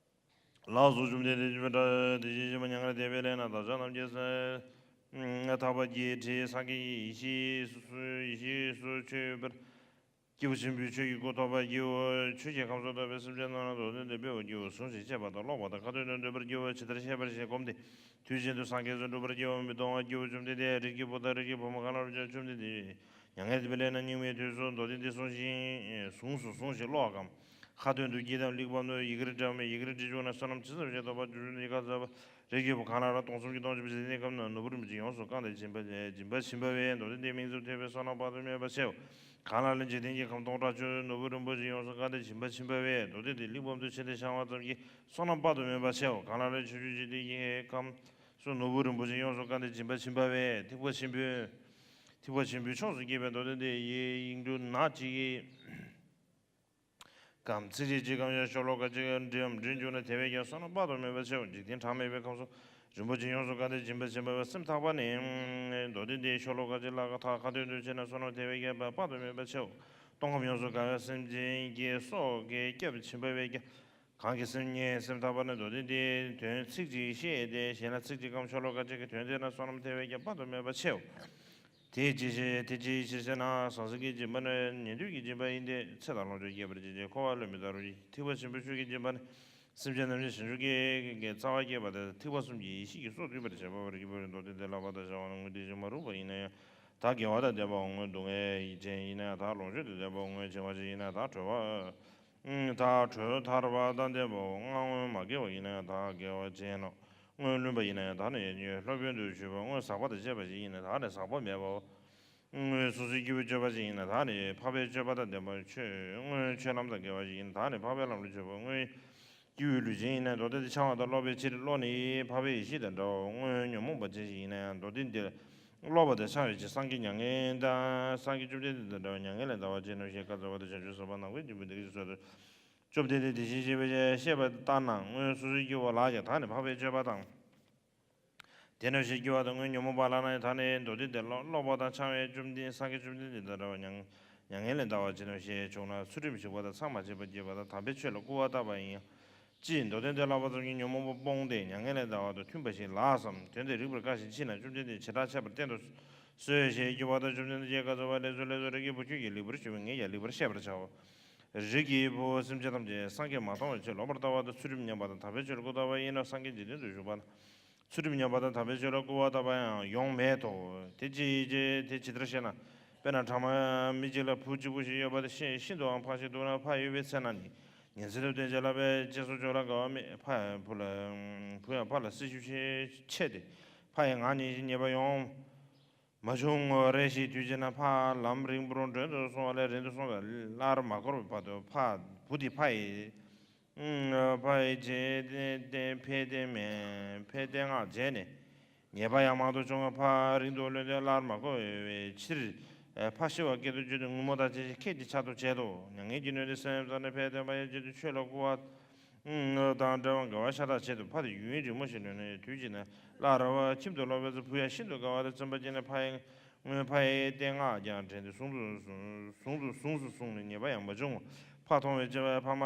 ལགས་སོ། བཅོམ་ལྡན་འདས་ཆོས་དང་དེ་བཞིན་གཤེགས་པ་མྱ་ངན་ལས་འདས་པའི་སླད་ན་བདག་ཅག་རྣམས་ཀྱིས་སེམས་ཐག་པ་གིས་བྲིས་སངས་རྒྱས་ཀྱི་ཡེ་ཤེས་སུ་ཡེ་ཤེས་སུ་མཆོད་པར། སྐྱེས་བུ་ཆེན་པོའི་ཆོས་ཀྱི་སྐུ་ཐོབ་པར་བགྱིའོ། ཆོས་ཀྱི་ཁམས་སུ་ཐོབ་པའི་སེམས་ཅན་རྣམས་ལ་མདོར་བསྟན་དུ་སྤེལ་བར་བགྱིའོ། ཟུངས་ཤིང་འཆད་པ་དང་ཀློག་པ་དང་ཁ་ཏོན་དུ་འདོན་པར་བགྱིའོ། ཇི་ལྟར་བཤད་པར་བྱའི་སྒོམ་སྟེ་དུས་གཅིག་ཏུ་སངས་རྒྱས་སུ་འགྲུབ་པར་བགྱིའོ། མི་གཏོང་བར་བགྱིའོ། བཅོམ་ལྡན་འདས་རིགས་ཀྱི་བུ་དང་རིགས་ཀྱི་བུ་མོ་གང་ལ་རབ་ཀྱང་བཅོམ་ལྡན་འདས་མྱ་ངན་འདས་པའི་སླད་ན་སྙིགས་མའི་དུས་སུ་མདོར་བསྟན་འདི་གསུངས་ཤིང་ཟུངས་སུ་ཟུངས་ཤིང་ཀློག་གམ། ཁ་ཏོན་དུ་བགྱིས་དམ། གླེགས་བམ་དུ་ཡི་གེར་བཀྲམ་ཡི་གེར་བྲིས་བྱུང་ན་བསོད་ནམས་ཇི་ཙམ་ཞིག་ཐོབ་པ་བཅུ་བཅུ་ནི་ཁ་ཟབ། རིགས་ཀྱི་བུ་གང་ལ་རབ་སྟོང་གསུམ་གྱི་སྟོང་ཆེན་པོ་འཇིག་རྟེན་ཁམས་ན་ནོར་བུ་རིན་པོ་ཆེ་ཡོངས་སུ་བཀང་སྟེ་སྦྱིན་པ་སྦྱིན་པ་བྱིན་པ་བས་མདོར་བསྟན་འདིའི་མིང་ཙམ་ཐོས་པས་བསོད་ནམས་དཔག་ཏུ་མེད་པ་ཆེའོ། གང་ལ་ལ་འཇིག་རྟེན་གྱི་ཁམས་སྟོང་ཕྲག་བཅུ་ནོར་བུ་རིན་པོ་ཆེ་ཡོངས་སུ་བཀང་སྟེ་སྦྱིན་པ་བྱིན་པ་བས་མདོར་བསྟན་འདིའི་གླེགས་བམ་དུ་ཕྱིན་ཏེ་བཞེངས་པ་ཙམ་གྱིས་བསོད་ནམས་དཔག་ཏུ་མེད་པ་ཆེའོ། གང་ལ་ལ་ཕྱོགས་བཅུའི་འཇིག་རྟེན་གྱི་ཁམས་སུ་ནོར་བུ་རིན་པོ་ཆེ་ཡོངས་སུ་བཀང་སྟེ་སྦྱིན་པ་བྱིན་པ་བས་ཐེག་པ་ཆེན་པོའི་ཐེག་པ་ཆེན་པོའི་ཕྱོགས་སུ་སྐྱེས་པའི་མདོར་བསྟན་འདི་ཡི་ཡིག་འབྲུ་ནག་ཅིག་གམ་ཚིགས་བཅད་གཅིག་གམ་ཡང་ཤོ་ལོ་ཀ་གཅིག་གམ་འབྲི་འབྲི་འབྱུང་ན་དེ་བས་ཀྱང་བསོད་ནམས་དཔག་ཏུ་མེད་པ་ཆེའོ། འཇིག་རྟེན་གྲངས་མེད་པའི་ཁམས་སུ་རིན་པོ་ཆེ་ཡོངས་སུ་བཀང་སྟེ་སྦྱིན་པ་བྱིན་པ་བས་སེམས་ཐག་པ་ནི་མདོར་བསྟན་འདིའི་ཤོ་ལོ་ཀ་གཅིག་ལ་ཁ་ཁ་ཏོན་དུ་བྱས་ན་བསོད་ནམས་དེ་བས་ཀྱང་དཔག་ཏུ་མེད་པ་ཆེའོ། སྟོང་ཁམས་ཡོངས་སུ་གང་བའི་སེམས་ཅན་གྱི་སྲོག་གི་སྐྱབས་བྱིན་པ་བས་ཀྱང་གང་གི་སེམས་ཉིད་སེམས་ཐག་པ་ནི་མདོར་བསྟན་འདིའི་དོན་ཚིག་གཅིག་བཤད་དེ་གཞན་ལ་ཚིག་གཅིག་གམ་ཤོ་ལོ་ཀ་གཅིག་གི་དོན་བསྟན་ན་བསོད་ནམས་དེ་བས་ཀྱང་དཔག་ཏུ་མེད་པ་ཆེའོ། དེ་ཅི་ཕྱིར་དེ་ཅིའི་ཕྱིར་ཞེ་ན། ཟང་ཟིང་གི་སྦྱིན་པ་ནི་ཉན་ཐོས་ཀྱི་སྦྱིན་པ་ཡིན་ཏེ། ཚེ་དང་ལོངས་སྤྱོད་རྒྱས་པར་བྱེད་ཅིང་འཁོར་བ་ལས་མི་འདའ་བར་བྱེད། ཐེག་པ་ཆེན་པོའི་ཆོས་ཀྱི་སྦྱིན་པ་ནི་སེམས་ཅན་རྣམས་ཀྱི་བྱང་ཆུབ་ཀྱི་རྩ་བ་བསྐྱེད་པ་དང་ཐེག་པ་གསུམ་གྱི་ཡེ་ཤེས་ཀྱི་སྲོག་བསྡུས་པར་བྱེད་པ་བར་གྱི་བར་མདོར་བསྟན་ཏེ་བསླབ་པ་དང་བྱ་བ་ནི་དངོས་བསྟན་ཞིག་མ་རུངས་པ་ཡིན་ན་ཡང་དག་དགེ་བ་དང་ལྡན་པའོ། དངོས་སྡུག་བསྔལ་ཅན་ཡིན་ན་ཡང་དག་ལོངས་སྤྱོད་དང་ལྡན་པའོ། དངོས་བྱིང་བ་ཅན་ཡིན་ན་ཡང་དག་གྲོལ་བ། དག་གྲོལ་ཐར་པ་དང་ལྡན་པའོ། སྔ་རོལ་མ་དགེ་བ་ཡིན་ན་ཡང་དག་དགེ་བ་ཅན་ནོ། སྔོན་བླུན་པ་ཡིན་ན་ཡང་དག་ནི་ཡོན་སློབ་དཔོན་དུ་གྱུར་པ། སྔོན་ཟག་པ་དང་བཅས་པ་ཞིག་ཡིན་ན་དག་ནི་ཟག་པ་མེད་པའོ། སྔོན་སོ་སོའི་སྐྱེ་བོའི་སྤྱོད་པ་ཅན་ཡིན་ན་དག་ནི་འཕགས་པའི་སྤྱོད་པ་དང་ལྡན་པ་ཆོས། སྔོན་ཆོས་ལམ་དང་འགལ་བ་ཞིག་ཡིན་ན་དག་ནི་འཕགས་པའི་ལམ་ལ་སྤྱོད་པ། སྔོན་སྐྱེ་བོའི་ལུས་ཅན་ཡིན་ན་མདོར་བསྟན་འདི་འཆང་བ་དང་ཀློག་པའི་ཕྱིར་བློ་ནི་འཕགས་པའི་ཡེ་ཤེས་དང་འདྲའོ། སྔོན་ཉོན་མོངས་པ་ཅན་ཞིག་ཡིན་ན་ཡང་མདོར་བསྟན་འདི་ཀློག་པ་དང་འཆང་བའི་ཕྱིར་སངས་རྒྱས་མྱ་ངན་དང་སངས་རྒྱས་བཅོམ་ལྡན་འདས་དང་འདྲ་བར་མྱ་ངན་ལས་འདའ་བ་ཅན་ནོ་ཞེས་བཀའ་སྩལ་བ་དང་། བྱང་ཆུབ་སེམས་དཔའ་ནམ་མཁའི་སྤྱི་བོས་འདི་སྐད་ཅེས་གསོལ་ཏོ། བཅོམ་ལྡན་འདས་དེ་བཞིན་གཤེགས་པས་བཤད་པ་ལྟར་ན། སྔོན་སོ་སོའི་སྐྱེ་བོ་ལ་ཡང་དག་ནི་འཕགས་པའི་སྤྱོད་པ་དང་། དེ་ནང་བཞིན་སྐྱེ་བ་དང་། སྔོན་ཉོན་མོངས་པ་ལ་ན་ཡང་དག་ནི་མདོར་བསྟན་འདི་ཀློག་པ་དང་འཆང་བས་བཅོམ་ལྡན་སངས་རྒྱས་བཅོམ་ལྡན་འདས་དང་འདྲ་བར་མྱ་ངན་ལས་འདའ་བ་ཅན་ནོ་ཞེས་བྱུང་ན། ཚུལ་ཁྲིམས་ཞིག་པ་དང་མཚམས་མ་བཅད་པར་བགྱིས་པ་དང་དམ་པའི་ཆོས་ལ་སྐུར་བ་བཏབ་པ་ཡིན་ཡང་། ཅིས་མདོར་བསྟན་འདི་བསླབ་པ་ཙམ་གྱིས་ཉོན་མོངས་པ་སྤོང་སྟེ་མྱ་ངན་ལས་འདའ་བ་དང་མཐུན་པ་ཞིག་ལགས་སམ། དོན་དེ་རིགས་པར་དཀའ་ཞིང་ཕྱིས་ན་བཅོམ་ལྡན་འདས་བྱེ་བྲག་ཕྱེད་པར་བསྟན་དུ་གསོལ་ཞེས་བགྱི་བ་དང་། བཅོམ་ལྡན་འདས་ཀྱིས་བཀའ་སྩལ་པ། ལེགས་སོ་ལེགས་སོ། རིགས་ཀྱི་བུ་ཁྱོད་ཀྱིས་ལེགས་པར་ཞུས་པ་ངས་ཀྱང་ལེགས་པར་བཤད་པར་བྱའོ། རིགས་ཀྱི་བུ་སེམས་ཅན་ཐམས་ཅད་སངས་རྒྱས་མ་མཐོང་བའི་ཕྱིར་ལོག་པར་ལྟ་བ་དང་ཚུལ་ཁྲིམས་ཉམས་པ་དང་དམ་པའི་ཆོས་ལ་སྐུར་བ་བཏབ་པ་ཡིན་ན། སངས་རྒྱས་འཇིག་རྟེན་དུ་བཞུགས་པ་ན་ཚུལ་ཁྲིམས་ཉམས་པ་དང་དམ་པའི་ཆོས་ལ་སྐུར་བ་བཏབ་པ་ཡང་ཡོང་མེད་དོ། དེ་ཅིའི་ཕྱིར། དེ་ཇི་ལྟར་ཞེ་ན། དཔེར་ན་གྲང་མོ་མི་གཅིག་ལ་བུ་གཅིག་པུ་ཞིག་ཡོད་པ་དེ་ཤིན་ཤིན་ཏུའང་ཕངས་ཤིང་སྡུག་ན། ཕ་ཡོད་པའི་ཚེ་ན་ནི་ཉིན་མཚན་དུ་བསྟན་བྱ་ལ་བས་གཅེས་སུ་འཇོག་ལ་དགའ་བ་མེད། ཕ་བུ་ལ་བུ་ཡང་ཕ་ལ་སྲི་ཞུ་ཆེ་ཆེ་སྟེ་ཕ་ཡི་ངག་ཉན་ཞིང་ཉེས་པ་ཡོང་མ་བྱུང་ངོ་། རེ་ཞིག་དུས་གཅིག་ན་ཕ་ལམ་རིང་པོར་མགྲོན་དུ་སོང་བ་ལས་རིང་དུ་སོང་བས་སླར་མ་འཁོར་བའི་བར་དུ་ཕ་བུ་དེ་ཕ་ཡི་ཕ་ཡི་རྗེས་བསྟན་འཕེལ་བསྟན་མེད་འཕེལ་བསྟན་སྔགས་བྱས་ནས་ཉེས་པ་ཡང་མང་དུ་བྱུང་བ། ཕ་རིང་དུ་ལོན་ཏེ་སླར་མ་འཁོར་བའི་ཕྱིར་ཕ་ཤི་བ་སྐད་དུ་བརྗོད་དེ་ངུ་མོ་དང་བཅས་ཤིང་ཁད་ཀྱི་ཆར་དུ་བྱེད་དོ། མྱ་ངན་གྱིས་ནོན་ཏེ་སེམས་ཙམ་ནས་འཕེལ་བསྟན་པ་ཡི་རྗེས་སུ་ཆོས་ལ་སྐུར་བ་དང་འབྲེལ་བ་འགལ་བ་ཤ་སྟག་བྱེད་དོ། ཕ་དེ་ཡུན་རིང་པོ་ཞིག་ལོན་ནས་དུས་གཅིག་ན་སླར་ཁྱིམ་དུ་ལོག་པའི་ཚེ་བུ་ཡང་ཤིན་ཏུ་དགའ་བ་དང་བཙུན་པ་སྐྱེས་ནས་ཕ་ཡི་སྔོན་ཕ་ཡི་སྟེང་སྔགས་ཀྱང་དྲན་ཏེ་ཟུང་དུ་ཟུང་དུ་ཟུངས་སུ་ཟུངས་ནས་ཉེས་པ་ཡང་མ་བྱུང་། ཕ་མཐོང་བའི་ཕྱིར་ཕ་མ་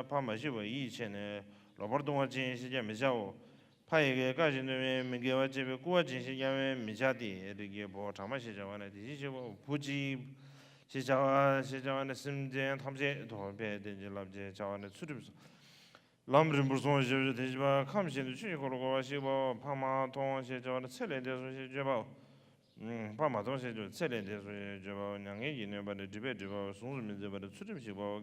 ཕ་མ་ཤི་བ་ཡིད་ཆེས་ནས་ལོག་པར་ལྟུང་བ་ཅན་ཞེས་ཀྱང་མི་བྱའོ། ཕ་ཡི་བཀའ་བཞིན་དུ་མི་དགེ་བ་བྱས་པའི་སྐུར་བ་ཅན་ཞེས་ཀྱང་མི་བྱ་སྟེ། རིགས་ཀྱི་བུ་གྲང་མོ་ཞེས་བྱ་བ་ནི་དེ་བཞིན་གཤེགས་པ་བུ་གཅིག་ཞེས་བྱ་བ་ཞེས་བྱ་བ་ནི་སེམས་ཅན་ཐམས་ཅད་དོ། འཕེལ་བསྟན་ཅིང་བསླབ་ཅེས་བྱ་བ་ནི་ཚུལ་ཁྲིམས་སོ། ལམ་རིང་པོར་སོང་ཞེས་བརྗོད་དེ་བཞིན་པ་ཁམས་གཞན་དུ་ཆོས་ཀྱི་འཁོར་ལོ་བསྐོར་བར་གཤེགས་པའོ། ཕ་མ་མཐོང་ཞེས་བྱ་བ་ནི་ཚེ་ལས་འདས་སོ་ཞེས་བརྗོད་པའོ། ཕ་མ་མཐོང་ཞེས་བརྗོད་ཚེ་ལས་འདས་སོ་ཞེས་བརྗོད་པའོ། མྱ་ངན་གྱིས་ནོན་པ་ནི་སྒྲིབ་པས་བསྒྲིབས་པའོ། ཟུངས་སུ་མི་འཛིན་པ་ནི་ཚུལ་ཁྲིམས་ཞིག་པའོ།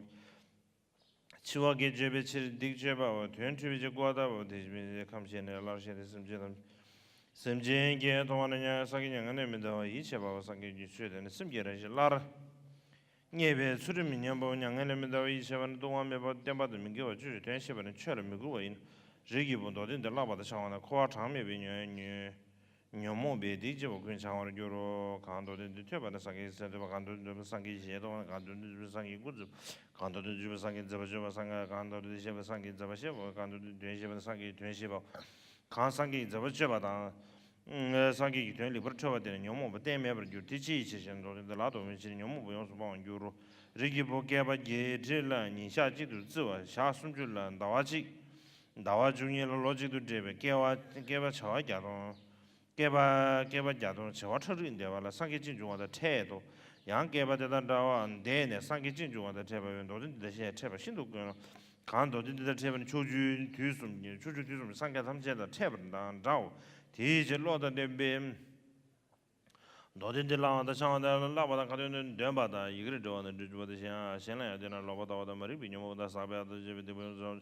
འཆི་བ་གིས་བརྗོད་པའི་ཕྱིར་སྡིག་བརྗོད་པའོ། དོན་འཁྲུལ་བའི་ཕྱིར་སྐུར་བ་བཏབ་པའོ། དེ་བཞིན་ཁམས་གཞན་ནས་སླར་གཤེགས་ཏེ་སེམས་ཅན་ཐམས་ཅད་སེམས་ཅན་གྱིས་མཐོང་བ་ན་སངས་རྒྱས་མྱ་ངན་ལས་མི་འདའ་བར་ཡིད་ཆེས་པའོ། སངས་རྒྱས་ཀྱི་ཆོས་དེ་ནི་སེམས་ཀྱི་རང་བཞིན་སླར་རྙེད་པས་ཚུལ་ཁྲིམས་མི་ཉམས་པའོ། མྱ་ངན་ལས་མི་འདའ་བར་ཡིད་ཆེས་པ་ནི་ལྟུང་བ་མེད་པ་བསྟན་པ་དང་མི་འགལ་བ་བཅུ་ཞིག་དོན་ཤེས་པ་ནི་ཆོས་ལ་མི་སྒུག་པ་ཡིན། རིགས་ཀྱི་བུ་མདོར་བསྟན་འདི་བསླབ་པ་དང་འཆང་བ་ན་འཁོར་བ་གྲངས་མེད་པའི་ཉོན་ཉོན་ཉོན་མོངས་པའི་སྡིག་ཅན་པ་ཀུན་བྱང་བར་འགྱུར་རོ། གང་མདོར་བསྟན་འདི་ཐོས་པ་ན་སངས་རྒྱས་ཀྱི་སེམས་ཐོབ་པ། གང་མདོར་བསྟན་འདི་ཐོས་པ་ན་སངས་རྒྱས་ཀྱི་ཞལ་མཐོང་བ། གང་མདོར་བསྟན་འདི་ཐོས་པ་སངས་རྒྱས་ཀྱི་སྐུ་གཟིགས་པ། གང་མདོར་བསྟན་འདི་བརྗོད་པ་སངས་རྒྱས་ཀྱི་མཛད་པ་བརྗོད་པ། གང་མདོར་བསྟན་འདི་བཤད་པ་སངས་རྒྱས་ཀྱི་མཛད་པ་བཤད་པ། གང་མདོར་བསྟན་འདི་དོན་བཤད་པ་ན་སངས་རྒྱས་ཀྱི་དོན་བཤད་པའོ། གང་སངས་རྒྱས་ཀྱི་མཛད་པ་བརྗོད་པ་དང་ སངས་རྒྱས་ཀྱི་དོན་ལེགས་པར་འཕྲོད་པ་དེ་ནི་ཉོན་མོངས་པ་གཏན་མེད་པར་འགྱུར། དེ་ཅིའི་ཕྱིར་ཞེ་ན། མདོར་བསྟན་འདི་ལ་དོགས་པའི་ཕྱིར་ཉོན་མོངས་པ་ཡོངས་སུ་སྤང་བར་འགྱུར་རོ། རིགས་ཀྱི་བུ། བསྐལ་པ་བརྒྱད་ཁྲི་ལ་ཉིན་ཞག་གཅིག་ཏུ་བརྩི་བ་ཞག་སུམ་ཅུ་ལ་ཟླ་བ་གཅིག་ཟླ་བ་བཅུ་གཉིས་ལ་ལོ་གཅིག་ཏུ་འབྲེལ་བའི་བསྐལ་པ་བསྐལ་པ་བྱེ་བ་བརྒྱ་སྟོང་། བསྐལ་པ་བསྐལ་པ་བརྒྱ་སྟོང་བྱེ་བ་ཁྲག་ཁྲིག་འདས་པ་ལ་སངས་རྒྱས་གཅིག་འབྱུང་བ་དང་འཕྲད་དོ། ཡང་བསྐལ་པ་དེ་དང་འདྲ་བར་འདས་ནས་སངས་རྒྱས་གཅིག་འབྱུང་བ་དང་འཕྲད་པ་བས་མདོར་བསྟན་འདི་ལྟར་བཤད་འཕྲད་པ་ཤིན་ཏུ་དཀོན་ལ། གང་མདོར་བསྟན་འདི་ལྟར་འཕྲད་པ་ནི་ཕྱོགས་བཅུའི་དུས་གསུམ་གྱི་ཕྱོགས་བཅུའི་དུས་གསུམ་གྱི་སངས་རྒྱས་ཐམས་ཅད་དང་འཕྲད་པ་དང་འདྲའོ། དེའི་ཕྱིར་བློ་དང་ལྡན་པས། མདོར་བསྟན་འདི་བླང་བ་དང་འཆང་བ་དང་བསླབ་པ་དང་ཁ་ཏོན་དུ་འདོན་པ་དང་ཡི་གེར་འགྲེལ་བ་དང་འགྲེལ་བརྗོད་པ་དང་གཞན་ཡང་གཞན་ལ་ཡང་དེ་ན་ལོག་པར་ལྟ་བ་དང་མ་རིག་པའི་ཉོན་མོངས་པ་དང་ཟག་པའི་ཨ་རྟག་ཅེས་པའི་སྡིག་པ་ཡོངས་སུ་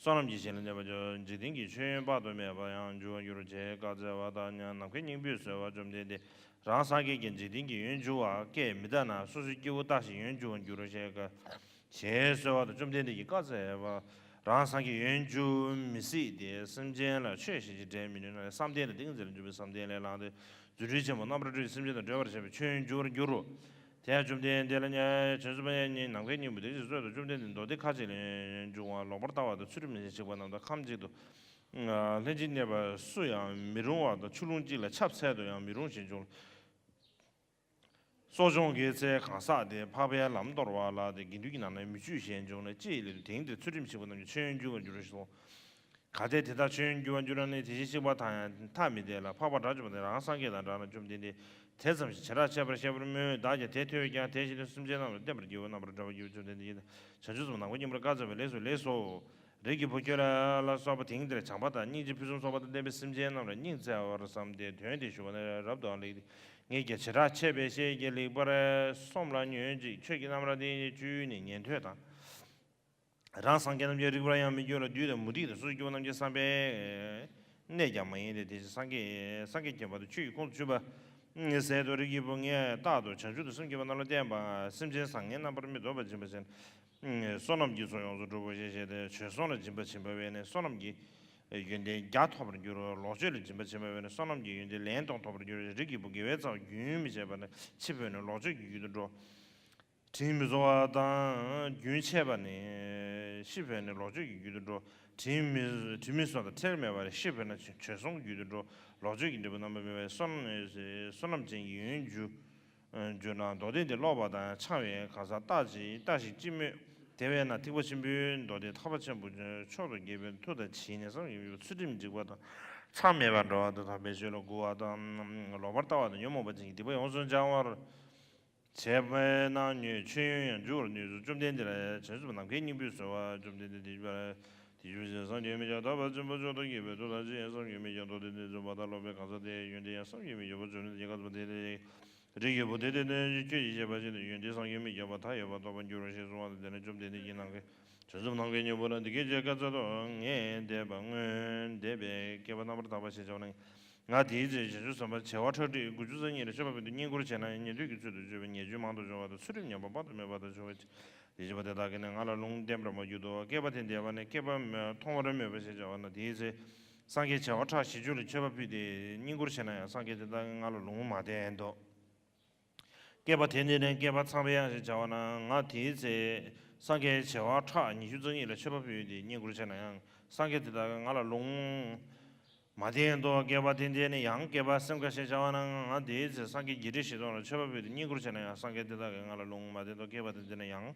བསོད་ནམས་ཀྱི་ཞིང་ལ་གནས་པ་འཇིག་རྟེན་གྱི་མཆོད་ཡོན་དཔག་ཏུ་མེད་པ་ཡང་འབྱུང་བར་འགྱུར་རོ། ཞེས་བཀའ་སྩལ་པ་དང་ནམ་མཁའི་སྙིང་པོས་གསོལ་བ་བཅོམ་ལྡན་འདས་རང་སངས་རྒྱས་ཀྱིས་འཇིག་རྟེན་གྱི་ཡོན་འབྱུང་བ་སྐད་མི་གདའ་ན་སོ་སོའི་སྐྱེ་བོ་ལྟ་ཞིག་ཡོན་འབྱུང་བར་འགྱུར་རོ་ཞེས་བཀའ། ཞེས་གསོལ་བ་དང་བཅོམ་ལྡན་འདས་ཀྱིས་བཀའ་སྩལ་པ། རང་སངས་རྒྱས་ཡོན་འབྱུང་མི་སྲིད་དེ། སེམས་ཅན་ལ་ཆོས་བཤད་ཅིང་འབྲེལ་མི་ནུས་ན། བསམ་གཏན་ལ་ཏིང་འཛིན་ལ་འཇུག་པའི་བསམ་གཏན་ལས་ལངས་ཏེ། རྫུ་འཕྲུལ་ཆེན་པོ་རྣམ་པར་སྤྲུལ་ཏེ་སེམས་ཅན་དང་བྲལ་བར་བྱེད་པའི་ཆོས་ཡོན་འབྱུང་བར་འགྱུར་རོ། དེ་ཡང་བཅོམ་ལྡན་འདས་ལ་བྱང་ཆུབ་སེམས་དཔའ་ཉིད་ནམ་མཁའི་སྙིང་པོ་དེ་བཞིན་གསོལ་ཏོ། བཅོམ་ལྡན་འདས་མདོ་སྡེ་ཁ་ཅིག་ལས་ཡོན་འབྱུང་བ་ལོག་པར་ལྟ་བ་དང་ཚུལ་ཁྲིམས་ལ་ཞེན་པ་རྣམས་དང་ཁམས་གཅིག་ཏུ་ལྷན་ཅིག་གནས་པ་སུ་ཡང་མི་རུང་བ་དང་ཆུ་ཀླུང་གཅིག་ལ་ཆབ་འཚལ་དུ་ཡང་མི་རུང་ཞེས་འབྱུང་། གསོ་སྦྱོང་གི་ཚེ་གང་ཟག་དེ་འཕགས་པའི་ལམ་དོར་བ་ལ་དེ་དགེ་འདུན་གྱི་ནང་ན་མི་ཆུད་ཞེས་འབྱུང་ནས་ཅི་ཡི་ལས་དེང་འདིར་ཚུལ་ཁྲིམས་ཞིག་པ་རྣམས་ཀྱི་ཆོས་ཡོན་འབྱུང་བར་འགྱུར་རོ་ཞེས་སོ། གལ་ཏེ་དེ་དག་ཆོས་ཡོན་འབྱུང་བར་འགྱུར་ན་ནི་དེ་བཞིན་གཤེགས་པ་དང་ཡང་ཐ་མི་དད་ལ་འཕགས་པ་དགྲ་བཅོམ་པ་དེ་རང་སངས་རྒྱས་དང་འདྲ་ན། བཅོམ་ལྡན་འདས་དེ་ཙམ་ཞིག་བྱེ་བྲག་ཕྱེད་པར་བཤད་པར་སྨོན། བདག་ཀྱང་དེ་ཐོས་ཀྱང་དེ་བཞིན་དུ་སེམས་ཅན་རྣམས་ལ་བསྟན་པར་བགྱིའོ། རྣམ་པར་གྲོལ་བར་བགྱིའོ། བཅོམ་ལྡན་འདས་ཀྱིས་བྱང་ཆུབ་སེམས་དཔའ་ནམ་མཁའི་སྙིང་པོར་བཀའ་སྩལ་པ་ལེགས་སོ་ལེགས་སོ། རིགས་ཀྱི་བུ་ཁྱོད་ལ་ལ་སོགས་པ་དེང་འདིར་བྱམས་པ་དང་སྙིང་རྗེ་ཕུན་སུམ་ཚོགས་པ་དང་ལྡན་པའི་སེམས་ཅན་རྣམས་ལ་སྙིང་བརྩེ་བར་བསམས་ཏེ་དོན་དེ་ཞུ་བ་ནི་རབ་ཏུ་ལེགས་ཏེ། ངེད་ཀྱིས་བྱེ་བྲག་ཕྱེད་པའི་ཤེས་ཀྱི་ལེགས་པར་སོམས་ལ་ཉོན་ཅིག་ཁྱོད་ཀྱིས་རྣམ་ར་དེ་བཅུ་ནི་ཉན་ཐོས་དང་། རང་སངས་རྒྱས་རྣམས་ཀྱི་རིགས་པར་ཡང་མི་འགྱུར་ལ། བདུད་དང་མུ་སྟེགས་དང་སོ་སོ་སྐྱེ་བོ་རྣམས་ཀྱི་བསམ་པའི་གནས་ཀྱང་མ་ཡིན་ཏེ། དེ་བཞིན་སངས་རྒྱས་སངས་རྒྱས་མཁྱེན་པ་དང་ཆོས་ཀྱི་ཁོང་དུ་ཆུད་པ་ཟད་དོ། རིགས་ཀྱི་བུ་ངས་རྟག་ཏུ་བྱང་ཆུབ་ཏུ་སེམས་བསྐྱེད་པ་རྣམས་ལ་བརྟེན་པ་སེམས་ཅན་བཟང་ངན་རྣམ་པར་མི་རྟོག་པར་སྦྱིན་པ་བྱས་ནས། བསོད་ནམས་ཀྱི་ཚོགས་ཡོངས་སུ་འགྲུབ་བོ་ཞེས་བཤད་དེ། བྱོལ་སོང་ལ་སྦྱིན་པ་བྱིན་པ་བས་ནི་བསོད་ནམས་ཀྱི་ཡོན་ཏན་བརྒྱ་ཐོབ་པར་འགྱུར་རོ། ལོངས་སྤྱོད་ལ་སྦྱིན་པ་བྱིན་པ་བས་ནི་བསོད་ནམས་ཀྱི་ཡོན་ཏན་ལན་སྟོང་ཐོབ་པར་འགྱུར་རོ། རིགས་ཀྱི་བུ་དགེ་བའི་རྩ་བ་རྒྱུན་མི་འཆད་པར་ནི་འཆི་འཕོས་ནས་ལོངས་སྤྱོད་ཀྱི་རྒྱུད་དུ་འགྲོ། དྲིན་མི་གཟོ་བ་དང་རྒྱུན་ཆད་པ་ནི་ཤི་འཕོས་ནས་ལོངས་སྤྱོད་ཀྱི་རྒྱུད་དུ་འགྲོ། དྲིན་མི་དྲིན་མི་གཟོ་དང་ཁྲེལ་མེད་པར་ཤི་འཕོས་ན་བྱོལ་སོང་གི་རྒྱུད་དུ་འགྲོ། ལོངས་སྤྱོད་ཀྱི་འབྲས་བུ་རྣམ་པར་སྨིན་པའི་བསོད་ནམས་ཅན་གྱི་ཡོན་རྒྱུ། འགྱུར་ན་མདོ་སྡེ་འདི་ཀློག་པ་དང་འཆང་བའི་གང་ཟག་ལྟ་ཅི་ལྟ་ཞིག་ཅི་སྨོས། དེ་བས་ན་ཐེག་པ་ཆེན་པོའི་མདོ་སྡེ་ཐར་པ་ཆེན་པོ་མཆོག་ཏུ་དགྱེས་པའི་མཐུ་དང་བྱིན་ནས་བསམ་ཡས་པའི་ཚུལ་ཁྲིམས་འཇིག་པ་དང་ཆགས་མེད་པར་འགྲོ་བ་དང་དམ་པའི་ཆོས་ལ་མགུ་བ་དང་ལོག་པར་ལྟ་བ་དང་ཉོན་མོངས་པ་ཅན་གྱི་སྡིག་པ་ཡོངས་སུ་སྦྱང་བར་བྱེད་པས་ན་ཉོན་ཆོས་ཡོན་ཡང་འཇུག་པར་ནུས་སོ། བཅོམ་ལྡན་འདས་ལ་བྱང་ཆུབ་ནམ་མཁའི་སྙིང་པོས་གསོལ་བ། བཅོམ་ལྡན་འདས་དེ་བཞིན་དེ་བཞིན་སངས་རྒྱས་མི་ཁྱབ་ཐར་པ་ཆེན་པོ་མཆོག་ཏུ་དགྱེས་པའི་མཐུ་དང་ཅི་ཡང་བསམ་གྱིས་མི་ཁྱབ་མདོ་སྡེ་འདི་རྫོགས་པ་དང་ཀློག་པའི་གང་ཟག་དེའི་ཡོན་ཏན་ཡང་བསམ་གྱིས་མི་ཁྱབ་པ་འབྱུང་ནས་དེ་སྐབས་སུ་དེ་ལས། རིགས་ཀྱི་བུ་དེ་དེ་ནི་ཁྱོད་ཀྱིས་བཤད་པ་བཞིན་དུ་ཡོན་ཏན་བསམ་གྱིས་མི་ཁྱབ་པ་མཐའ་ཡས་པ་ཐོབ་པར་འགྱུར་རོ་ཞེས་གསུངས་པ་དང་། དེ་ནས་བཅོམ་ལྡན་འདས་ཀྱིས་ནམ་མཁའི་བྱང་ཆུབ་ནམ་མཁའི་སྙིང་པོ་ལ་འདི་སྐད་ཅེས་བཀའ་སྩལ་ཏོ། ངས་འདས་པ་སྔོན་འདས་པའི་བསྐལ་པ་རྣམ་པར་དག་པ་ཞེས་བྱ་བ་ནི། ང་དེའི་ཚེ་བྱང་ཆུབ་སེམས་དཔའ་བྱེ་བ་ཁྲག་ཁྲིག་དགུ་བཅུ་རྩ་གཉིས་ལ་མཆོད་པ་ཕུལ་ཏེ་བསྙེན་བཀུར་བྱས་ན་ཡང་ཉན་ཐོས་ཀྱི་ཚུལ་དུ་བྱོན་པའི་ཉེས་སྤྱོད་མང་དུ་འབྱུང་བ་དང་ཚུལ་ཁྲིམས་ཉམས་པ་དཔག་ཏུ་མེད་པ་དང་འབྱུང་བའི་ཕྱིར། དེ་བཞིན་པ་དེ་དག་གིས་ནི་ང་ལ་ལུང་བསྟན་པར་མ་གྱུར་ཏོ། བསྐལ་པ་དེ་འདས་པ་ནས་བསྐལ་པ་མཐོང་བར་མོས་པ་ཞེས་བྱ་བ་ན། དེའི་ཚེ་སངས་རྒྱས་བྱེ་བ་ཕྲག་བཞི་བཅུ་ལ་མཆོད་པ་ཕུལ་ཏེ་བསྙེན་བཀུར་བྱས་ན་ཡང་སངས་རྒྱས་དེ་དག་གིས་ང་ལ་ལུང་མ་བསྟན་ཏོ། བསྐལ་པ་དེ་འདས་ནས་བསྐལ་པ་འཚངས་པའི་ཡང་ཞེས་བྱ་བ་ན། ང་དེའི་ཚེ་སངས་རྒྱས་བྱེ་བ་ཕྲག་ཉི་ཤུ་རྩ་གཉིས་ལ་མཆོད་པ་ཕུལ་ཏེ་བསྙེན་བཀུར་བྱས་ན་ཡང་སངས་རྒྱས་དེ་དག་གིས་ང་ལ་ལུང་མ་བསྟན་ཏོ། བསྐལ་པ་དེ་འདས་ནས་ཡང་བསྐལ་པ་སེམས་དགའ་ཞེས་བྱ་བ་ན། ང་དེའི་ཚེ་སངས་རྒྱས་བརྒྱད་ཁྲི་བཞི་སྟོང་ལ་མཆོད་པ་ཕུལ་ཏེ་བསྙེན་བཀུར་བྱས་ན་ཡང་སངས་རྒྱས་དེ་དག་གིས་ང་ལ་ལུང་མ་བསྟན་ཏོ། བསྐལ་པ་དེ་འདས་ནས་ཡང་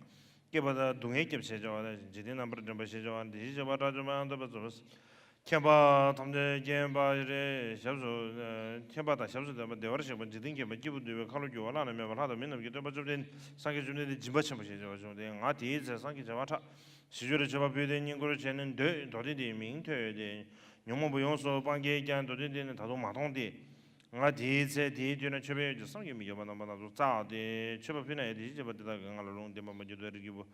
བསྐལ་པ་དག་སྡུག་བསྔལ་སྐྱབས་ཞེས་བྱ་བ་ན། འཇིག་རྟེན་རྣམ་པར་འདྲེན་པ་ཞེས་བྱ་བ་ན། དེ་བཞིན་གཤེགས་པ་དགྲ་བཅོམ་པ་ཡང་དག་པར་རྫོགས་པའི་སངས་རྒྱས་མཁྱེན་པ་ཐམས་ཅད་མཁྱེན་པ་ཞེས་ཞབས་སུ་མཁྱེན་པ་དང་ཞབས་སུ་ལྡན་པ་བདེ་བར་གཤེགས་པ་འཇིག་རྟེན་མཁྱེན་པ་སྐྱེས་བུ་འདུལ་བའི་ཁ་ལོ་སྒྱུར་བ་བླ་ན་མེད་པ་ལྷ་དང་མི་རྣམས་ཀྱི་སྟོན་པ་བཅོམ་ལྡན་སངས་རྒྱས་བཅོམ་ལྡན་འདས་སྦྱིན་པ་ཆེན་པོ་ཞེས་བྱ་བ་བྱུང་སྟེ། ང་དེའི་ཚེ་སངས་རྒྱས་བྱེ་བ་ཕྲག་བཞི་བཅུ་ལ་མཆོད་པ་ཕུལ་ཏེ་བསྙེན་བཀུར་བྱས་ནས་འདོད་མདོ་སྡེ་འདིའི་མིང་ཐོས་ཏེ། ཉོན་མོངས་པ་ཡོངས་སུ་སྤངས་ཀྱིས་ཀྱང་མདོ་སྡེ་འདི་ནི་ད་དུང་མ་མཐོང་སྟེ། ང་དེའི་ཚེ་དེའི་དུས་ན་མཆོད་པའི་ཡོན་གྱིས་བསམ་གྱིས་མི་ཁྱབ་པ་རྣམ་པ་སྣ་ཚོགས་བསགས་ཏེ་མཆོད་པ་ཕུལ་ན་ཡང་དེ་བཞིན་གཤེགས་པ་དེ་དག་གིས་ང་ལ་ལུང་བསྟན་པར་མ་གྱུར་ཏོ། རིགས་ཀྱི་བུ།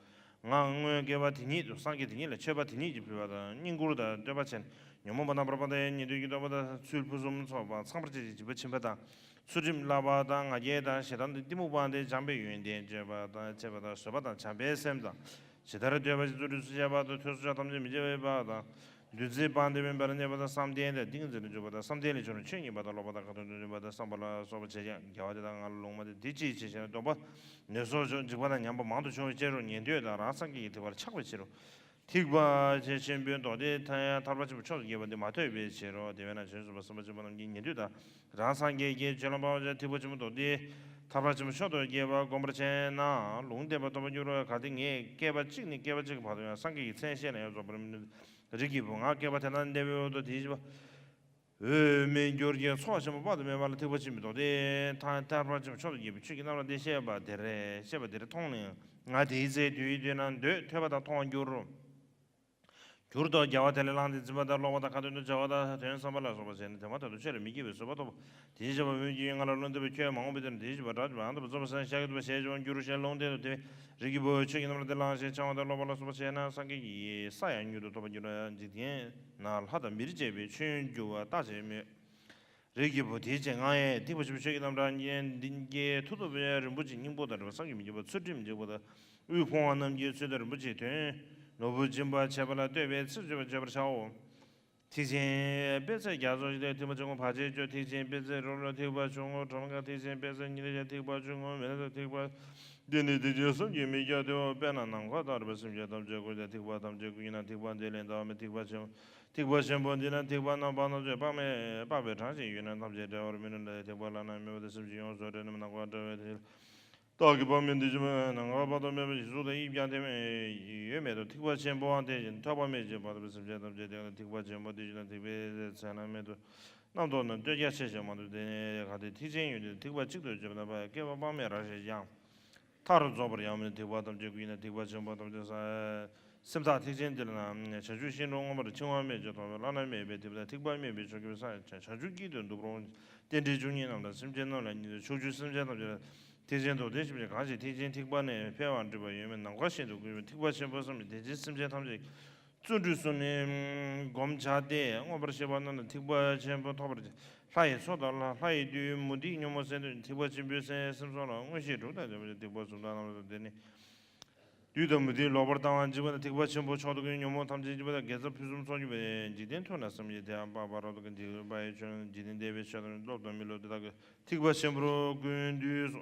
ང་སྔོན་བསྐལ་པ་དེ་ཉིད་དུ་སངས་རྒྱས་དེ་ཉིད་ལ་མཆོད་པ་དེ་ཉིད་ཀྱིས་ཕུལ་བ་དང་བསྙེན་བཀུར་དང་བསྟོད་པ་བྱས་ནས་ཉོན་མོངས་པ་རྣམ་པར་སྤངས་དང་ཉན་ཐོས་ཀྱི་སྟོན་པ་དང་ཚུལ་ཕུན་སུམ་ཚོགས་པ་ཚངས་པར་སྤྱད་ཅིང་སྦྱིན་པ་བྱིན་པ་དང་ཚུལ་ཁྲིམས་བསླབ་པ་དང་ང་རྒྱལ་དང་ཞེ་སྡང་དང་གཏི་མུག་སྤངས་ཏེ་བྱམས་པའི་ཡོན་ཏན་སྤྱད་པ་དང་སྤྱད་པ་དང་བཟོད་པ་དང་བྱམས་པའི་སེམས་དང་ཇི་ལྟར་འདོད་པ་ཅིག་རྫུ་འཕྲུལ་སུ་བྱས་པ་དང་ཐོས་སོ་ཅོག་ཐམས་ཅད་མི་བྱེད་པ་དང་། འདུ་འཛི་སྤངས་ཏེ་དབེན་པར་གནས་པ་དང་བསམ་གཏན་དང་ཏིང་འཛིན་དུ་འཇུག་པ་དང་བསམ་གཏན་ལས་བྱུང་བའི་ཆོས་ཉན་པ་དང་ཀློག་པ་དང་ཁ་ཏོན་དུ་འདོན་པ་དང་བསམ་པ་ལ་སོགས་པ་བྱས་ཀྱང་དགེ་བ་དེ་དག་ང་ལ་ལུང་མ་བསྟན། དེ་ཅིའི་ཕྱིར་ཞེ་ན། སྡོམ་པ་ནོད་སོགས་འཇིགས་པ་དང་ཉམས་པ་མང་དུ་འབྱུང་བའི་ཕྱིར་རོ། ཉན་ཐོས་དང་རང་སངས་རྒྱས་ཀྱི་ཐེག་པར་ཆགས་པའི་ཕྱིར་རོ། ཐེག་པ་ཆེན་པོའི་མདོ་སྡེ་ཐ་ཡང་ཐར་པ་ཆེན་པོ་མཆོག་ཏུ་གྱུར་པ་འདི་མ་ཐོས་པའི་ཕྱིར་རོ། དེ་བས་ན་བྱང་ཆུབ་སེམས་དཔའ་སེམས་དཔའ་རྣམས་ཀྱི་ཉན་ཐོས་དང་། རང་སངས་རྒྱས་ཀྱི་ཆོས་ལ་དཔག་པ་ཆེན་ཐེག་པ་ཆེན་པོའི་མདོ་སྡེ་ཐར་པ་ཆེན་པོ་མཆོག་ཏུ་གྱུར་པ་བསྒོམ་པར་བྱས་ན་ལུང་བསྟན་པ་ཐོབ་པར་འགྱུར་རོ། གལ་ཏེ་ངས་བསྐལ་པ་གཅིག་ནས་བསྐལ་པ་གཅིག་གི་བར་དུ་ཡང་སངས་རྒྱས་ཀྱི་མཚན་བཤད་ན་ཡང་རྫོགས་པར་མི་ནུས། རིགས་ཀྱི་བུ་ང་བསྐལ་པ་དེ་དག་འདས་པའི་འོག་ཏུ་དེ་བཞིན་གཤེགས་པ། འོད་མི་འགྱུར་གྱི་ཚོགས་ཆེན་པོ་དཔག་ཏུ་མེད་པ་ལ་ཐེག་པ་ཆེན་པོའི་མདོ་སྡེ་ཐ་ཐར་པ་ཆེན་པོ་མཆོག་ཏུ་གྱུར་པའི་ཆོས་ཀྱི་རྣམ་གྲངས་འདི་བཤད་པ་དེར་བཤད་པ་དེར་མཐོང་ནས་ང་དེའི་ཚེ་དུས་དེ་ན་འདོད་ཐོས་པ་དང་མཐོང་བར་འགྱུར། འགྱུར་ཏོ། རྒྱལ་བ་དེ་ལས་ལངས་ཏེ་འཛིན་པ་དང་ཀློག་པ་དང་ཁ་ཏོན་དང་བྱ་བ་དང་དོན་བསམ་པ་ལ་སོགས་པ་བྱས་ནས་དེ་མ་ཐག་ཏུ་ཆོས་ལ་མི་སྐྱེ་བའི་བཟོད་པ་ཐོབ། དེ་བཞིན་གཤེགས་པ་འོན་ཀྱང་ང་ལ་བློ་འདས་པའི་ཆོས་མང་པོ་སྟོན་ནས་དེ་བཞིན་གཤེགས་པ་དགྲ་བཅོམ་པ་ཨ་ནུ་ལ་སོགས་པ་སངས་རྒྱས་ཐུབ་པ་ཞེས་བྱ་བར་འགྱུར་ཞེས་ལུང་བསྟན་ཏོ། དེ་བས་རིགས་ཀྱི་བུ་ཆོས་ཀྱི་རྣམ་གྲངས་འདི་བླངས་ཤིང་འཆང་བ་དང་ཀློག་པ་ལ་སོགས་པ་བྱས་ན་སངས་རྒྱས་ཀྱི་ས་ཡང་མྱུར་དུ་ཐོབ་པར་འགྱུར་རོ། འཇིག་རྟེན་ན་ལྷ་དང་མིར་བཅས་པའི་མཆོད་ཡོན་འབུལ་བ་རྟག་ཅིག་སྨོས། རིགས་ཀྱི་བུ་དེའི་ཕྱིར་ང་ཡང་ཐེག་པ་ཆེན་པོའི་ཆོས་ཀྱི་རྣམ་གྲངས་འདི་ཉིད་ཀྱི་མཐུ་སྟོབས་རིན་པོ་ཆེའི་སྙིང་པོ་དང་འབྲེལ་བ་བསམ་གྱིས་མི་ཁྱབ་པ་ཚུལ་ཁྲིམས་འཇིགས་པ་དང་དབུལ་ཕོངས་པ་རྣམས་ཀྱི་ཚུལ་དང་རིན་པོ་ཆེའི་དོན། ནོར་བུ་སྦྱིན་པ་བྱེད་པ་ལ་ལྟོས་པའི་ཚིག་བརྗོད་པར་བྱེད་པར་བྱའོ། ཐེག་ཆེན་དཔེ་བྱད་བརྒྱ་རྩ་བཞི་དང་ཐེག་པ་ཆེན་པོ་བར་ཆད་གཅོད། ཐེག་ཆེན་དཔེ་བྱད་རོ་ལ་ཐེག་པ་ཆུང་ངུ་གྲངས་ཀ་ཐེག་ཆེན་དཔེ་བྱད་ཉི་ཟླ་བཞག་ཐེག་པ་ཆུང་ངུ་མེ་ལ་ཐེག་པ། འདི་ནི་ཐེག་ཆེན་གསུམ་གྱི་མིང་བརྒྱད་དོ། དཔེར་ན་ནམ་མཁའ་ལྟར་བའི་སེམས་ཅན་ཐམས་ཅད་ཀུན་ཀྱང་ཐེག་པ་ཐམས་ཅད་ཀུན་ཡིན་ན་ཐེག་པ་འདི་ལས་འདའ་བ་མེད། ཐེག་པ་ཆེན་པོ། ཐེག་པ་ཆེན་པོ་འདི་ན་ཐེག་པ་རྣམ་པ་སྣ་ཚོགས་དཔག་མེད་དཔག་པའི་གྲངས་ཤིག་ཡོད་ན་ཐམས་ཅད་བྲལ་བར་མི་ནུས་ལ། ཐེག་པ་བླ་ན་མེད་པ་དང་སེམས་ཅན་ཡོངས་སུ་བྲལ་རྣམས་ནམ་མཁའ་བྲལ་བའི་ཐེག་རྟགས་ཀྱི་དཔག་མེད་འདི་ཕྱི་མ་ནམ་མཁའ་དཔག་ཏུ་མེད་པ་ཞིག་གཟུགས་དང་དབྱིབས་ཀྱང་དེ་མེད་ཡོད་མེད་དོ། ཐེག་པ་ཆེན་པོའང་དེ་བཞིན་ཐོགས་པ་མེད་ཅིང་དཔག་ཏུ་མེད་སེམས་ཅན་ཐམས་ཅད་དེ་ལ་ཐེག་པ་ཆེན་པོ་དེ་བཞིན་ཐེག་པའི་ཚད་ན་མེད་དོ། རྣམ་རྟོག་ནི་ལྟོས་རྒྱ་ཆེ་ཞིང་མང་དུ་ལྡན་ག་དེ་ཐེག་ཆེན་ཡོན་ཏན་ཐེག་པ་གཅིག་ཏུ་བརྗོད་པ་ན་བསྐལ་པ་དཔག་མེད་རབ་ཞེས་ཀྱང་། མཐར་རྫོགས་པར་ཡང་མིན་ཐེག་པ་ཐམས་ཅད་ཀུན་ཡིན་ན་ཐེག་པ་ཆེན་པོ་ཐམས་ཅད་སེམས་ཐག་ཐེག་ཆེན་འདི་ལ་ན་བྱང་ཆུབ་ཤིང་དྲུང་མངོན་པར་འཆིང་བ་མེད་ཅིང་མཐོང་བའི་བླ་ན་མེད་པའི་ཐེག་པ་ཐེག་པ་དམན་པའི་ཕྱོགས་ཀྱི་སངས་རྒྱས་བྱང་ཆུབ་ཀྱི་དོན་སྒྲུབ་རུང་རྟེན་འབྲེལ་བཅུ་གཉིས་རྣམས་དང་སེམས་ཅན་རྣམས་ལ་ཉེ་བའི་ཕྱོགས་བཅུའི་སེམས་ཅན་ཐམས་ཅད་ལ་ཐེག་ཆེན་མདོ་སྡེ་ཞེས་པ་གང་ཞིག་ཐེག་ཆེན་ཐེག་པ་ནས་འཕེལ་བར་འགྲིབ་པ་ཡོད་མེད་ནམ་མཁའ་བཞིན་དུ་ཀུན་ཐེག་པ་ཆེན་པོ་གསུམ་གྱི་དེ་བཞིན་སེམས་ཅན་ཐམས་ཅད་བརྩོན་འགྲུས་གསུམ་ནི་བསྒོམ་བྱ་སྟེ་མངོན་པར་ཤེས་པ་རྣམས་ལ་ཐེག་པ་ཆེན་པོ་ཐོབ་པར་བྱ། ལྷ་ཡི་ཚོགས་དང་ལྷ་ལྷ་ཡི་བདུད་མུ་སྟེགས་ཉོན་མོངས་སེམས་བདུན་ཐེག་པ་ཆེན་པོའི་སེམས་སེམས་ཚོགས་ལ་མངོན་ཤེས་དྲུག་དང་ལྡན་པ་ཐེག་པ་གསུམ་དང་རྣམ་གྲངས་དེ་ནི། བདུད་དང་མུ་སྟེགས་ལོག་པར་ལྟ་བ་འཇིགས་པ་དང་ཐེག་པ་ཆེན་པོ་མཆོག་ཏུ་ཀུན་ཉོན་མོངས་ཐམས་ཅད་འཇིགས་པ་དང་དགེ་རྩ་ཕུན་སུམ་ཚོགས་འགྱུར་བའི་འཇིག་རྟེན་མཐོང་ན་བསམ་གྱིས་དེ་ཡང་དཔག་པ་རབ་ཏུ་འཇིགས་པ་ཡི་ཆོས་རྣམས་འཇིག་རྟེན་འདས་པའི་ཆོས་དང་སློབ་དང་མི་སློབ་དེ་དག་གི་ཐེག་པ་ཆེན་པོར་ཀུན་འདུས་སོ།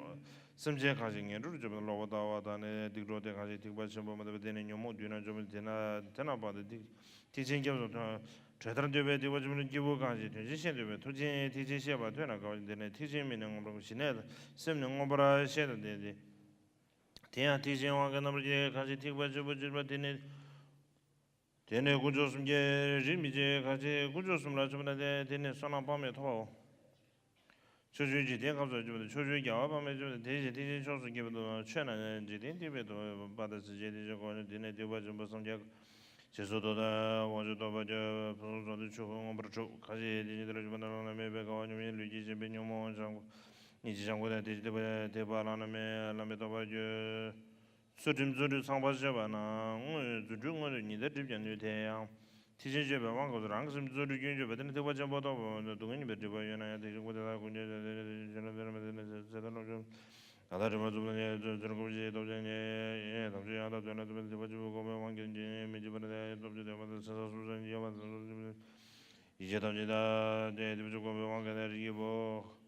སེམས་ཅན་གང་ཞིག་ངན་འགྲོར་འཇུག་པ་དང་ལོག་པར་ལྟ་བ་དང་ནི་སྡིག་གྲོགས་དེ་གང་ཞིག་ཐེག་པ་ཆེན་པོ་མ་ཐོབ་པ་དེ་ནི་ཉོན་མོངས་བདུད་ན་འཇོམས་པ་དེ་ན་དེ་ན་བར་དུ་ཐེག་ཐེག་ཆེན་སྐྱབས་སུ་ཐོབ། གྲོལ་མཐར་འདོད་པའི་ཐེག་པ་ཆེན་པོའི་སྐྱེས་བུ་གང་ཞིག་དོན་ཆེན་ཤེས་འདོད་པའི་ཐུགས་རྗེ་ཐེག་ཆེན་བཤད་པ་ཐོས་ན་དགའ་བ་དེ་ནི་ཐེག་ཆེན་མི་གནས་མངོན་པར་ཞི་གནས་སེམས་ནི་མངོན་པར་ཤེས་དང་ལྡན་ཏེ། དེ་ཡང་ཐེག་ཆེན་དབང་གི་རྣམ་པར་རྒྱལ་གང་ཞིག་ཐེག་པ་ཆེན་པོ་སྤྱད་པ་དེ་ནི། དེ་ནི་དཀོན་མཆོག་གསུམ་གྱི་རིགས་མི་འབྱེད་གང་ཞིག་དཀོན་མཆོག་གསུམ་ལ་སྤྱད་པ་ན་དེ་དེ་ནི་བསོད་ནམས་དཔག་མེད་ཐོབ་པའོ། ཕྱོགས་བཅུའི་འཇིག་རྟེན་ཁམས་སུ་སྤྱད་པ་ན་ཕྱོགས་བཅུའི་རྒྱལ་བ་དཔག་མེད་སྤྱད་པ་ན་དེ་བཞིན་ཐེག་ཆེན་ཕྱོགས་སུ་སྐྱེས་པ་དང་ཆོས་རྣམས་འཇིག་རྟེན་ཐེག་པའི་དོན་པ་དང་སྲིད་ཞིའི་ཐེག་ཆེན་དཀོན་མཆོག་དེ་ནི་ཐེག་པ་ཆེན་པོ་སངས་རྒྱས་རྗེས་སུ་བདག་དང་དབང་ཕྱུག་ཐོབ་པར་གྱུར། ཕུན་སུམ་ཚོགས་ཏེ་ཆོས་ཀུན་མངོན་པར་གྲུབ། གང་ཞིག་དེ་བཞིན་དུ་ལ་སྤྱད་པ་ན་བླ་ན་མེད་པའི་དགའ་བ་མྱོང་བའི་ལུས་ཀྱི་ཞེན་པའི་ཉོན་མོངས་བྱང་སྙིང་རྗེ་བྱང་ཁོག་དང་དེ་བཞིན་ཐེག་པ་ཐེག་པ་བླ་ན་མེད་བླ་མེད་ཐོབ་པར་འགྱུར། ཚུལ་ཁྲིམས་བརྩོན་འགྲུས་ཚངས་པར་སྤྱད་པ་ན་དངོས་རྫུ་འཕྲུལ་མངོན་དུ་ཉི་ཟླ་བསྒྲིབས་ཀྱང་ནུས། དེ་ཡང་ཐེག་ཆེན་སྤྱོད་པའི་དབང་གིས་རང་གི་སེམས་བརྩོན་འགྲུས་སྐྱོན་བརྗོད་པ་དེ་ནི་ཐེག་པ་ཆེན་པོ་ཐོབ་པ་ན་སྡུག་བསྔལ་ཉེས་པའི་སྒྲིབ་པ་ཡོད་ན་ཡང་ཐེག་ཆེན་ཀུན་བདེ་དང་ཀུན་ཁྱབ་ཀྱི་ཚེ་དང་སློབ་སྦྱོང་གང་དག་སྒྲིབ་པ་རྩུབ་ལ་ཉེ་བའི་ཚེ་ཀུན་ཤེས་སྟོབས་ཅན་ཉེ་ཐམས་ཅད་ཡང་དག་ཐོས་ན་ཐོབ་པའི་ཐེག་པ་ཆེན་པོའི་གོ་འཕང་དབང་གིས་ཉེ་མི་འཇིགས་པ་ནི་སྟོབས་ཆེན་ཐེག་པ་དང་སེམས་ཐག་ཚུམ་ས་ཉིད་ཡོད་པ་དང་ཡིད་ཆེས་ཐམས་ཅད་དག་ཐེག་པ་ཆེན་པོའི་གོ་འཕང་དབང་གིས་ནི་རིགས་ཀྱི་བུ།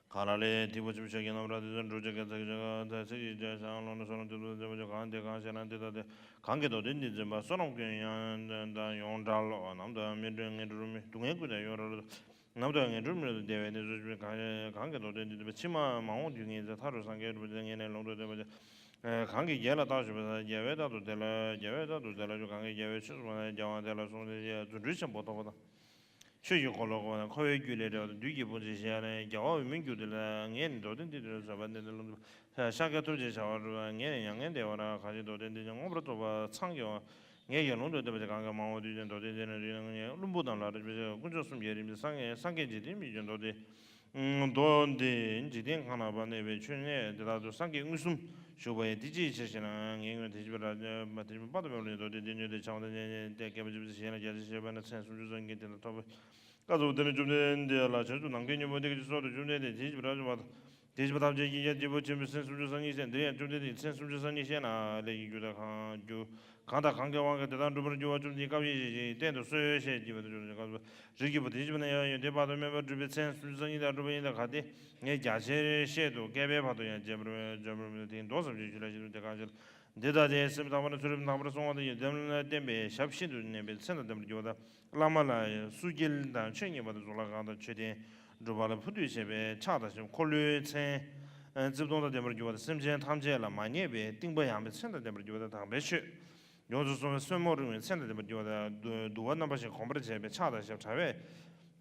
གང་ལ་ལས་ཐེག་པ་ཆེན་པོའི་ཆོས་ཀྱི་རྣམ་གྲངས་དེ་ཚོ་འགྲོ་བྱེད་ཀྱི་ཚིག་ཀྱང་ཚིག་གི་རྒྱན་ཞིང་ལོག་ན་བསོད་ནམས་དེ་ཚོ་འཛིན་པ་ཆོས་གང་དེ་གང་ཞེ་ན་དེ་དག་དེ་གང་གིས་མདོ་སྡེ་འདི་འཛིན་པ་བསོད་ནམས་ཀུན་ཡང་དང་ཡོངས་བྲལ་ལོ། ནམ་དུའང་མི་འགྲིབ་ངན་འགྲོར་མི་སྡུག་བསྔལ་ཀུན་དང་ཡོངས་བྲལ་ལོ། ནམ་དུའང་ངན་འགྲོར་མི་སྡུག་བདེ་བའི་གནས་སུ་གང་གང་གིས་མདོ་སྡེ་འདི་འཛིན་པ་ཕྱི་མ་མ་འོངས་དུས་ངན་ཚེ་མཐའ་རུ་སངས་རྒྱས་འགྲུབ་པའི་ཚེ་ངེས་ནས་ལུང་དུ་བསྟན་པ་ཆོས་གང་གིས་རྒྱལ་ལ་བདག་གཞོལ་བའི་ཚེ་རྒྱལ་བས་རྟག་ཏུ་དེ་ལ་རྒྱལ་བས་རྟག་ཏུ་དེ་ལ་ཆོས་གང་གིས་རྒྱལ་བའི་ཆོས་སུ་བ་ན་རྒྱལ་བ་དེ་ལ་གསུངས་ཏེ་རྫུ་འཕྲུལ་ཆེན་པོ་ཐོབ་པ་དང་། ཆོས་ཀྱི་འཁོར་ལོ་བསྐོར་བ་དང་འཁོར་བའི་རྒྱུ་ལས་བྲལ་བ་དང་བདུད་ཀྱི་དཔུང་ཆེན་ཞི་བ་ནས་རྒྱལ་བ་འོད་མའི་འགྱུར་དེ་ལ་ངས་ནི་མདོ་སྡེ་འདི་དོན་བཟོད་པ་འདི་ནི་ལུང་དུ་ཤཱཀྱ་ཐུབ་ཅེས་བྱ་བ་སྒྲུབ་པ་ངས་ནི་མྱ་ངན་འདས་པ་ར་གང་ཞིག་མདོ་སྡེ་འདི་ཀྱང་མངོན་པར་རྫོགས་པ་ཚང་གི་བ་ངས་ཀྱང་ལུང་དུ་བསྟན་པ་ཅི་གང་གི་མ་འོངས་དུས་ཀྱང་མདོ་སྡེ་འདི་ནི་རིགས་ལྔ་བླུན་པོ་དང་ལ་རེ་བྱེད་དཀོན་མཆོག་གསུམ་གྱི་རིམ་གྱིས་སངས་རྒྱས་སངས་རྒྱས་འཇིག་རྟེན་མི་བསྐྱོད་མདོ་སྡེ། མདོ་འདི་འཇིག་རྟེན་གང་ན་བ་གནས་པའི་ཆོས་གནས་དེ་དག་ཏུ་སངས་རྒྱས་མངོན་སུམ་བཞུགས་པ་ཡི་དེ་ཅིའི་ཕྱིར་ཞེ་ན་ངས་ངོས་དེ་ཅི་བར་དེ་ཅི་བར་དུ་མེད་པ་ལས་མདོ་སྡེ་འདི་ཉོན་ཏེ་འཆང་བ་དང་ཉན་ཉན་ཏེ་བསྐལ་པ་བཅུ་པའི་ཚེ་གཞན་ལ་རྒྱ་ཆེར་བཤད་པ་ན་མཚན་སུམ་ཅུ་རྩ་གཉིས་དེ་ལ་ཐོབ་པའི་བཀའ་སྩལ་པ། དེ་ནི་བཅོམ་ལྡན་འདས་ལ་བྱང་ཆུབ་ནམ་མཁའི་སྙིང་པོ་འདི་སྐད་ཅེས་གསོལ་ཏོ། བཅོམ་ལྡན་འདས་དེ་ཅི་བར་དུ་མེད་པ་དེ་ཅི་བ་ཐམས་ཅད་ཀྱི་ཡ་སྐྱེས་བུ་ཆེན་པོའི་མཚན་སུམ་ཅུ་རྩ་གཉིས་བཤད། འདིར་ཡང་བཅོམ་ལྡན་འདས་ཀྱིས་མཚན་སུམ་ཅུ་རྩ་གཉིས་བཤད་ན་ལས་ཀྱི་རྒྱུ་དང་གང་རྒྱུ། གང་དང་གང་གི་དབང་གིས་དེ་དག་འགྲུབ་པར་འགྱུར་བ་བཅོམ་ལྡན་གྱིས་སྐབས་ཤིག་ཤིག་ཅིག་བསྟན་དུ་གསོལ་ཞེས་བགྱིས་པ་དང་བཅོམ་ལྡན་གྱིས་རིགས་ཀྱི་བུ་དེ་ཅི་བ་ན་ཡང་ཡོན་ཏན་དཔག་ཏུ་མེད་པ་སྒྲུབ་པའི་མཚན་སུམ་ཅུ་རྩ་གཉིས་དག་འགྲུབ་པ་ཡིན་ད་ག་དེ་ངས་རྒྱ་ཆེར་བཤད་དུ་བསྐལ་པའི་བར་དུ་ཡང་བརྗེད་པར་བརྗེད་པར་མི་དེའི་མདོ་ཙམ་ཞིག་ཞུ་ལ་ཞིག་ཏུ་དེ་གང་ཞིག་ལ། འདི་ལྟ་སྟེ། སེམས་དག་པ་ནི་ཚུལ་ཁྲིམས་དག་པར་བསྲུང་བ་དང་། ཡོན་ཏན་བསྟན་པའི་ཞབས་ཤིན་ཏུ་གནས་པའི་མཚན་དང་ལྡན་པར་གྱུར་པ་དང་། བླ་མ་ལ་བསྲུང་སྐྱེལ་དང་ཆོས་ཉན་པ་དང་། གཙུག་ལག་ཁང་དང་མཆོད་རྟེན་སྒྲུབ་པ་ལ་ཕུར་འདུས་བྱས་པའི་ཕྱག་དང་ཞབས། འཁོར་ལོའི་མཚན་རྩིབས་སྟོང་དང་ལྡན་པར་གྱུར་པ་དང་། སེམས་ཅན་ཐམས་ཅད་ལ་མ་ཉེས་པའི་གཏིང་པ་ཡངས་པའི་མཚན་དང་ལྡན་པར་གྱུར་པ་དང་། དམ་པའི་ཆོས་ཡོངས་སུ་གསུང་བའི་སེན་མོ་རིང་བའི་མཚན་དང་ལྡན་པར་གྱུར་པ་དང་། དུ་དུ་བ་རྣམ་པ་བཞིན་གོམས་པར་བྱས་པའི་ཕྱག་དང་ཞབས། དྲ་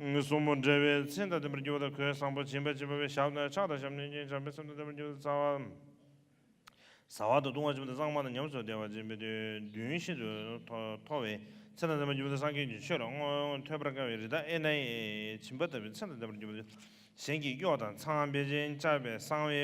བའི་སོར་མོ་འདྲ་བའི་མཚན་དང་ལྡན་པར་གྱུར་པ་དང་། གོས་བཟང་པོ་སྦྱིན་པ་བྱེད་པ་བའི་ཞབས་ནི། ཕྱག་དང་ཞབས་ནི་བྱམས་པའི་སེམས་དང་ལྡན་པར་གྱུར་པ་དང་། རྩ་བ། བཟའ་བ་དང་བཏུང་བ་སྦྱིན་པ་དང་། གཙང་མ་དང་ཉམས་སུ་བདེ་བ་སྦྱིན་པའི་མདུན་ཤིན་ཏུ་མཐོ་བའི་མཚན་དང་ལྡན་པར་གྱུར་པ་དང་། སངས་རྒྱས་ཀྱི་ཆོས་ལ་མངོན་ཐོས་པར་དཀའ་བའི་རི་དྭགས་ཨེ་ནའི་སྦྱིན་པ་ལྟ་བུའི་མཚན་དང་ལྡན་པར་གྱུར་པ་དང་། གཞན་གྱི་གཡོག་དང་ཚངས་པའི་སྦྱིན་བྱ་བའི་གསང་བའི་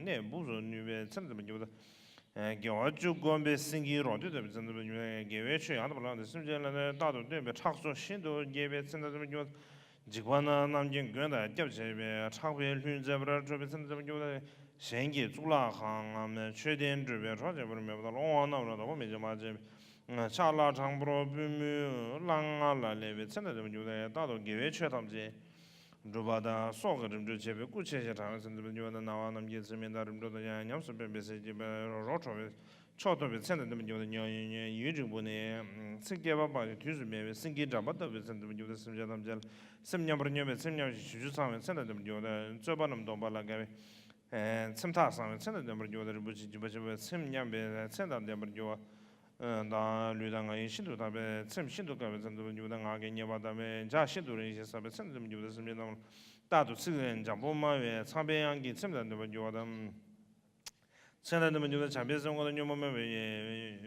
གནས་སྦུབས་སུ་ནུས་པའི་མཚན་དང་ལྡན་པར་གྱུར་པ་དང་། དགེ་བ་བཅུ་བསྒོམས་པའི་སེང་གེའི་རོ་སྟོད་ལྟ་བུའི་མཚན་དང་ལྡན་པར་གྱུར་པ་དང་། དགེ་བའི་ཆོས་ཡང་དག་པར་བླངས་ཏེ། སེམས་ཅན་ལ་ནི་རྟག་ཏུ་བསྟོད་པའི་ཁྲག་མཚོ་ཤིན་ཏུ་རྒྱས་པའི་མཚན་དང་ལྡན་པར་གྱུར་པ་དང་། འཇིགས་པ་ན་རྣམ་མཁྱེན་མགོན་དང་སྐྱབས་བྱེད་པའི་ཕྲག་པའི་ལྷུན་མཛེས་པར་འཕྲོ་བའི་མཚན་དང་ལྡན་པར་གྱུར་པ་དང་། གཞན་གྱི་གཙུག་ལག་ཁང་ངམ་མཆོད་རྟེན་སྒྲུབ་པའི་གྲོགས་བྱེད་པར་མོས་པ་དང་། སློང་བ་རྣམས་ལ་དོགས་པ་མེད་ཅིང་མ་བྱས་པའི་ཕྱག་ལ་དྲང་པོར་པུས་མོའི་སླ་ང་ལ་སླེབས་པའི་མཚན་དང་ལྡན་པར་གྱུར་པ་དང་། རྟག་ཏུ་དགེ་བའི་ཆོས་ཐམས་ཅད་སྒྲུབ་པ་དང་། སྲོག་གི་རིམ་གྲོ་བྱེད་པའི་སྐུ་ཆེ་ཞིང་དྲང་བའི་མཚན་དང་ལྡན་པར་གྱུར་པ་དང་། རྣ་བ་རྣམ་མཁྱེན་ཚེ་མིག་དང་རིམ་གྲོ་དང་། ཡང་ཉམས་སུ་སྤེལ་བའི་ཟས་བགྱིས་པའི་རོ་བྲོ་བའི་མཆོག་ཐོབ་པའི་མཚན་དང་ལྡན་པར་གྱུར་པ་དང་། ཡུན་རིང་པོ་ནས་ཚེ་བསྐལ་པ་སྤངས་ཏེ་དུས་སུ་མེད་པའི་སེང་གེའི་འགྲམ་པ་ལྟ་བུའི་མཚན་དང་ལྡན་པར་གྱུར་པ་དང་། སེམས་ཅན་ཐམས་ཅད་ལ་སེམས་མཉམ་པར་སྙོམས་པའི་ཚིམ་མཉམ་ཞིང་བྱང་ཆུབ་ཚང་བའི་མཚན་དང་ལྡན་པར་གྱུར་པ་དང་། རྩོད་པ་རྣམས་སྡོམ་པ་ལ་དགའ་བའི་སེམས་ཐག་བཟང་བའི་མཚན་དང་ལྡན་པར་གྱུར་པ་དང་། རིན་པོ་ཆེའི་སྦྱིན་པ་བྱེད་པའི་སེམས་མཉམ་པའི་མཚན་དང་ལྡན་པར་གྱུར་པ་དང་། ལུས་དང་ངག་ཡིད་ཤིན་ཏུ་དག་པའི་ཚིམ་ཤིན་ཏུ་དཀའ་བའི་མཚན་དང་ལྡན་པར་གྱུར་པ་དང་། ངག་གི་ཉེས་པ་དག་པའི་ལྗགས་ཤིན་ཏུ་རིང་ཞིང་ཟབ་པའི་མཚན་དང་ལྡན་པར་གྱུར་པ་དང་། སེམས་ཅན་རྣམས་ལ་རྟག་ཏུ་ཚིག་འཇམ་པོ་སྨྲ་བའི་ཚངས་པའི་དབྱངས་ཀྱི་ཚིམ་དང་ལྡན་པར་གྱུར་པ་དང་། མཚན་དང་ལྡན་པར་གྱུར་པ་དང་། བྱམས་པའི་སེམས་ཁོང་དུ་སྙོམས་པར་མོས་པའི་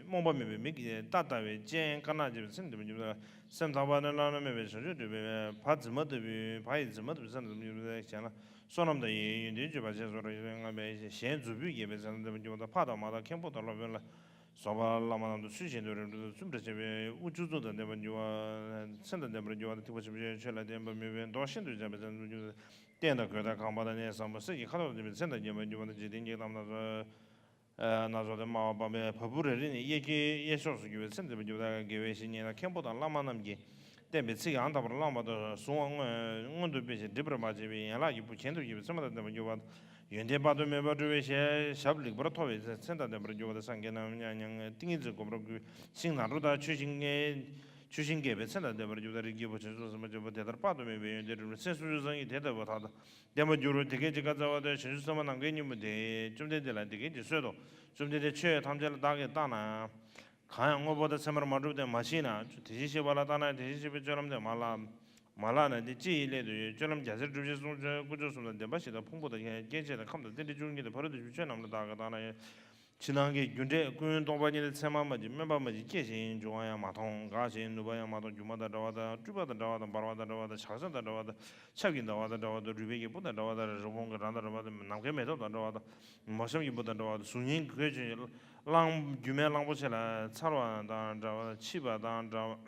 རྨོངས་པ་མེད་པའི་མིག་གིས་ལྟ་ལྟ་བའི་སྤྱན་དཀར་ནག་ཅན་པའི་མཚན་དང་ལྡན་པར་གྱུར་པ་དང་། སེམས་ཐག་པ་ནས་བླ་ན་མེད་པའི་བྱང་ཆུབ་སྒྲུབ་པའི་བ་རྫི་མ་ལྟ་བུའི་བ་ཡི་རྫི་མ་ལྟ་བུའི་མཚན་དང་ལྡན་པར་གྱུར་པ་དང་། གཞན་ལ་བསོད་ནམས་དང་ཡོན་ཏན་བརྗོད་པར་བྱེད་སོགས་རང་བཞིན་ལྔ་པའི་གཞན་རྫུ་འཕྲུལ་རྒྱས་པའི་མཚན་དང་ལྡན་པར་གྱུར་པ་དང་། ཕ་དང་མ་དང་མཁན་པོ་དང་སློབ་དཔོན་ལ་སོགས་པ་བླ་མ་རྣམས་དང་ཚུལ་བཞིན་དུ་རིམ་གྲོ་དང་བརྩོན་པར་བྱེད་པའི་དབུ་བཅུ་གཙུག་དང་ལྡན་པར་གྱུར་པ། མཚན་དང་ལྡན་པར་གྱུར་པ་དང་། ཐེག་པ་ཆེན་པོའི་ཆོས་ལ་བརྟེན་པ་མོས་པའི་མདོག་ཤིན་ཏུ་འཇམ་པའི་མཚན་དང་ལྡན་པར་གྱུར་པ་དང་། རྟེན་དང་གོས་དང་ཁང་པ་དང་གནས་བཟང་པོ་གསེར་གྱི་ཁ་དོག་ལྡན་པའི་མཚན་དང་ལྡན་པར་གྱུར་པ་དང་། འཇིག་རྟེན་གྱི་གཏམ་སྣ་ཚོགས་སྣ་ཚོགས་དང་སྨྲ་བ་སྤངས་པའི་བ་སྤུ་རེ་རེ་ནས་གཡས་འཁྱིལ་གཡས་ཕྱོགས་སུ་གྱུར་པའི་མཚན་ལྡན་པར་གྱུར་པ་དང་། དགེ་བའི་བཤེས་གཉེན་དང་མཁན་པོ་དང་བླ་མ་རྣམས་ཀྱིས་བསྟན་པའི་ཚིག་ཡང་དག་པར་བླངས་པ་དང་། གཟུང་བ་མངོན་མངོན་དུ་སྤེལ་ཞིང་སྒྲིབ་པར་མ་བྱས་པའི་ཡན་ལག་གི་བུ་གྱེན་དུ་གྱུར་པའི་མཚན་མ་དང་ལྡན་པར་གྱུར་པ་དང་། ཡོན་ཏན་དཔག་ཏུ་མེད་པ་སྤྲོ་བའི་ཞལ་ཞབས་ལེགས་པར་མཐོ་བའི་མཚན་དང་ལྡན་པར་གྱུར་པ་དང་། སངས་རྒྱས་རྣམས་མྱ་ངན་ཏིང་ངེ་འཛིན་སྒོམ་པར་བསྐུལ་ཞིང་ནཱ་རོ་དང་ཆོས་བཞིན་གྱི་ཆོས་བཞིན་རྒྱས་པའི་མཚན་དང་ལྡན་པར་གྱུར་པ་དང་། རིགས་ཀྱི་བུ་བྱང་ཆུབ་སེམས་དཔའ་ཆེན་པོ་དེ་ལྟར་དཔག་ཏུ་མེད་པའི་ཡོན་ཏན་རིན་པོ་ཆེ་སུམ་ཅུ་རྩ་གཉིས་དེ་ལྟ་བུ་དག་དང་ལྡན་པར་འགྱུར་རོ། དེ་སྐད་ཅེས་བཀའ་སྩལ་པ་དང་། བྱང་ཆུབ་སེམས་དཔའ་ནམ་མཁའི་སྙིང་པོ་དེས་བཅོམ་ལྡན་འདས་ལ་འདི་སྐད་ཅེས་གསོལ་ཏོ། བཅོམ་ལྡན་འདས། ཆོས་ཐམས་ཅད་ལ་བདག་གིས་བལྟ་ན། གང་ཡང་དངོས་པོ་དང་མཚན་མར་མ་གྲུབ་སྟེ། མ་མཆིས་ན། དེ་བཞིན་གཤེགས་པ་ལ་བལྟ་ན་དེ་བཞིན་གཤེགས་པའི་སྤྱོད་ལམ་དེ་མ་ལགས། མ་ལགས་ན་དེ་ཅི་ཡི་སླད་དུ་ཡོད། སྤྱོད་ལམ་རྒྱ་ཆེར་སྒྲུབ་ཕྱིར་གསུངས། དཀོན་མཆོག་གསུམ་དང་ལྡན་པ་ཞིག་དང་། ཕུང་པོ་དང་སྐྱེ་མཆེད་དང་ཁམས་དང་རྟེན་འབྲེལ་བཅུ་གཉིས་དང་། ཕ་རོལ་ཏུ་ཕྱིན་ཆོས་རྣམས་ལ་བདག་གིས་བལྟ་ན་ཡང་། ཕྱི་ནང་གི་རྒྱུ་འབྲས་ཀུན་སྟོང་པ་ཉིད་དུ་མཚན་མ་མ་མཆིས། སྨོན་པ་མ་མཆིས། སྐྱེ་ཞིང་འབྱུང་བ་ཡང་མ་མཐོང་། འགག་ཅིང་ནུབ་པ་ཡང་མ་མཐོང་། སྒྱུ་མ་དང་འདྲ་བ་དང་། སྤྲུལ་པ་དང་འདྲ་བ་དང་། འབར་བ་དང་འདྲ་བ་དང་། ཆགས་ཞེན་དང་འདྲ་བ་དང་། ཆབ་ཀྱི་ཟླ་བ་དང་འདྲ་བ་དང་། རུས་སྦལ་གྱི་སྤུ་དང་འདྲ་བ་དང་། རི་བོང་གི་རྭ་དང་འདྲ་བ་དང་། ནམ་མཁའི་མེ་ཏོག་དང་འདྲ་བ་དང་། མོ་གཤམ་གྱི་འབུ་དང་འདྲ་བ་དང་། གཟུགས་བརྙན་གོས་ཆེན་གྱི་གླང་། སྒྱུ་མའི་གླང་པོ་ཆེ་ལ་འཚེར་བ་དང་འདྲ་བ། མཆིས་པ་དང་འདྲ་བ།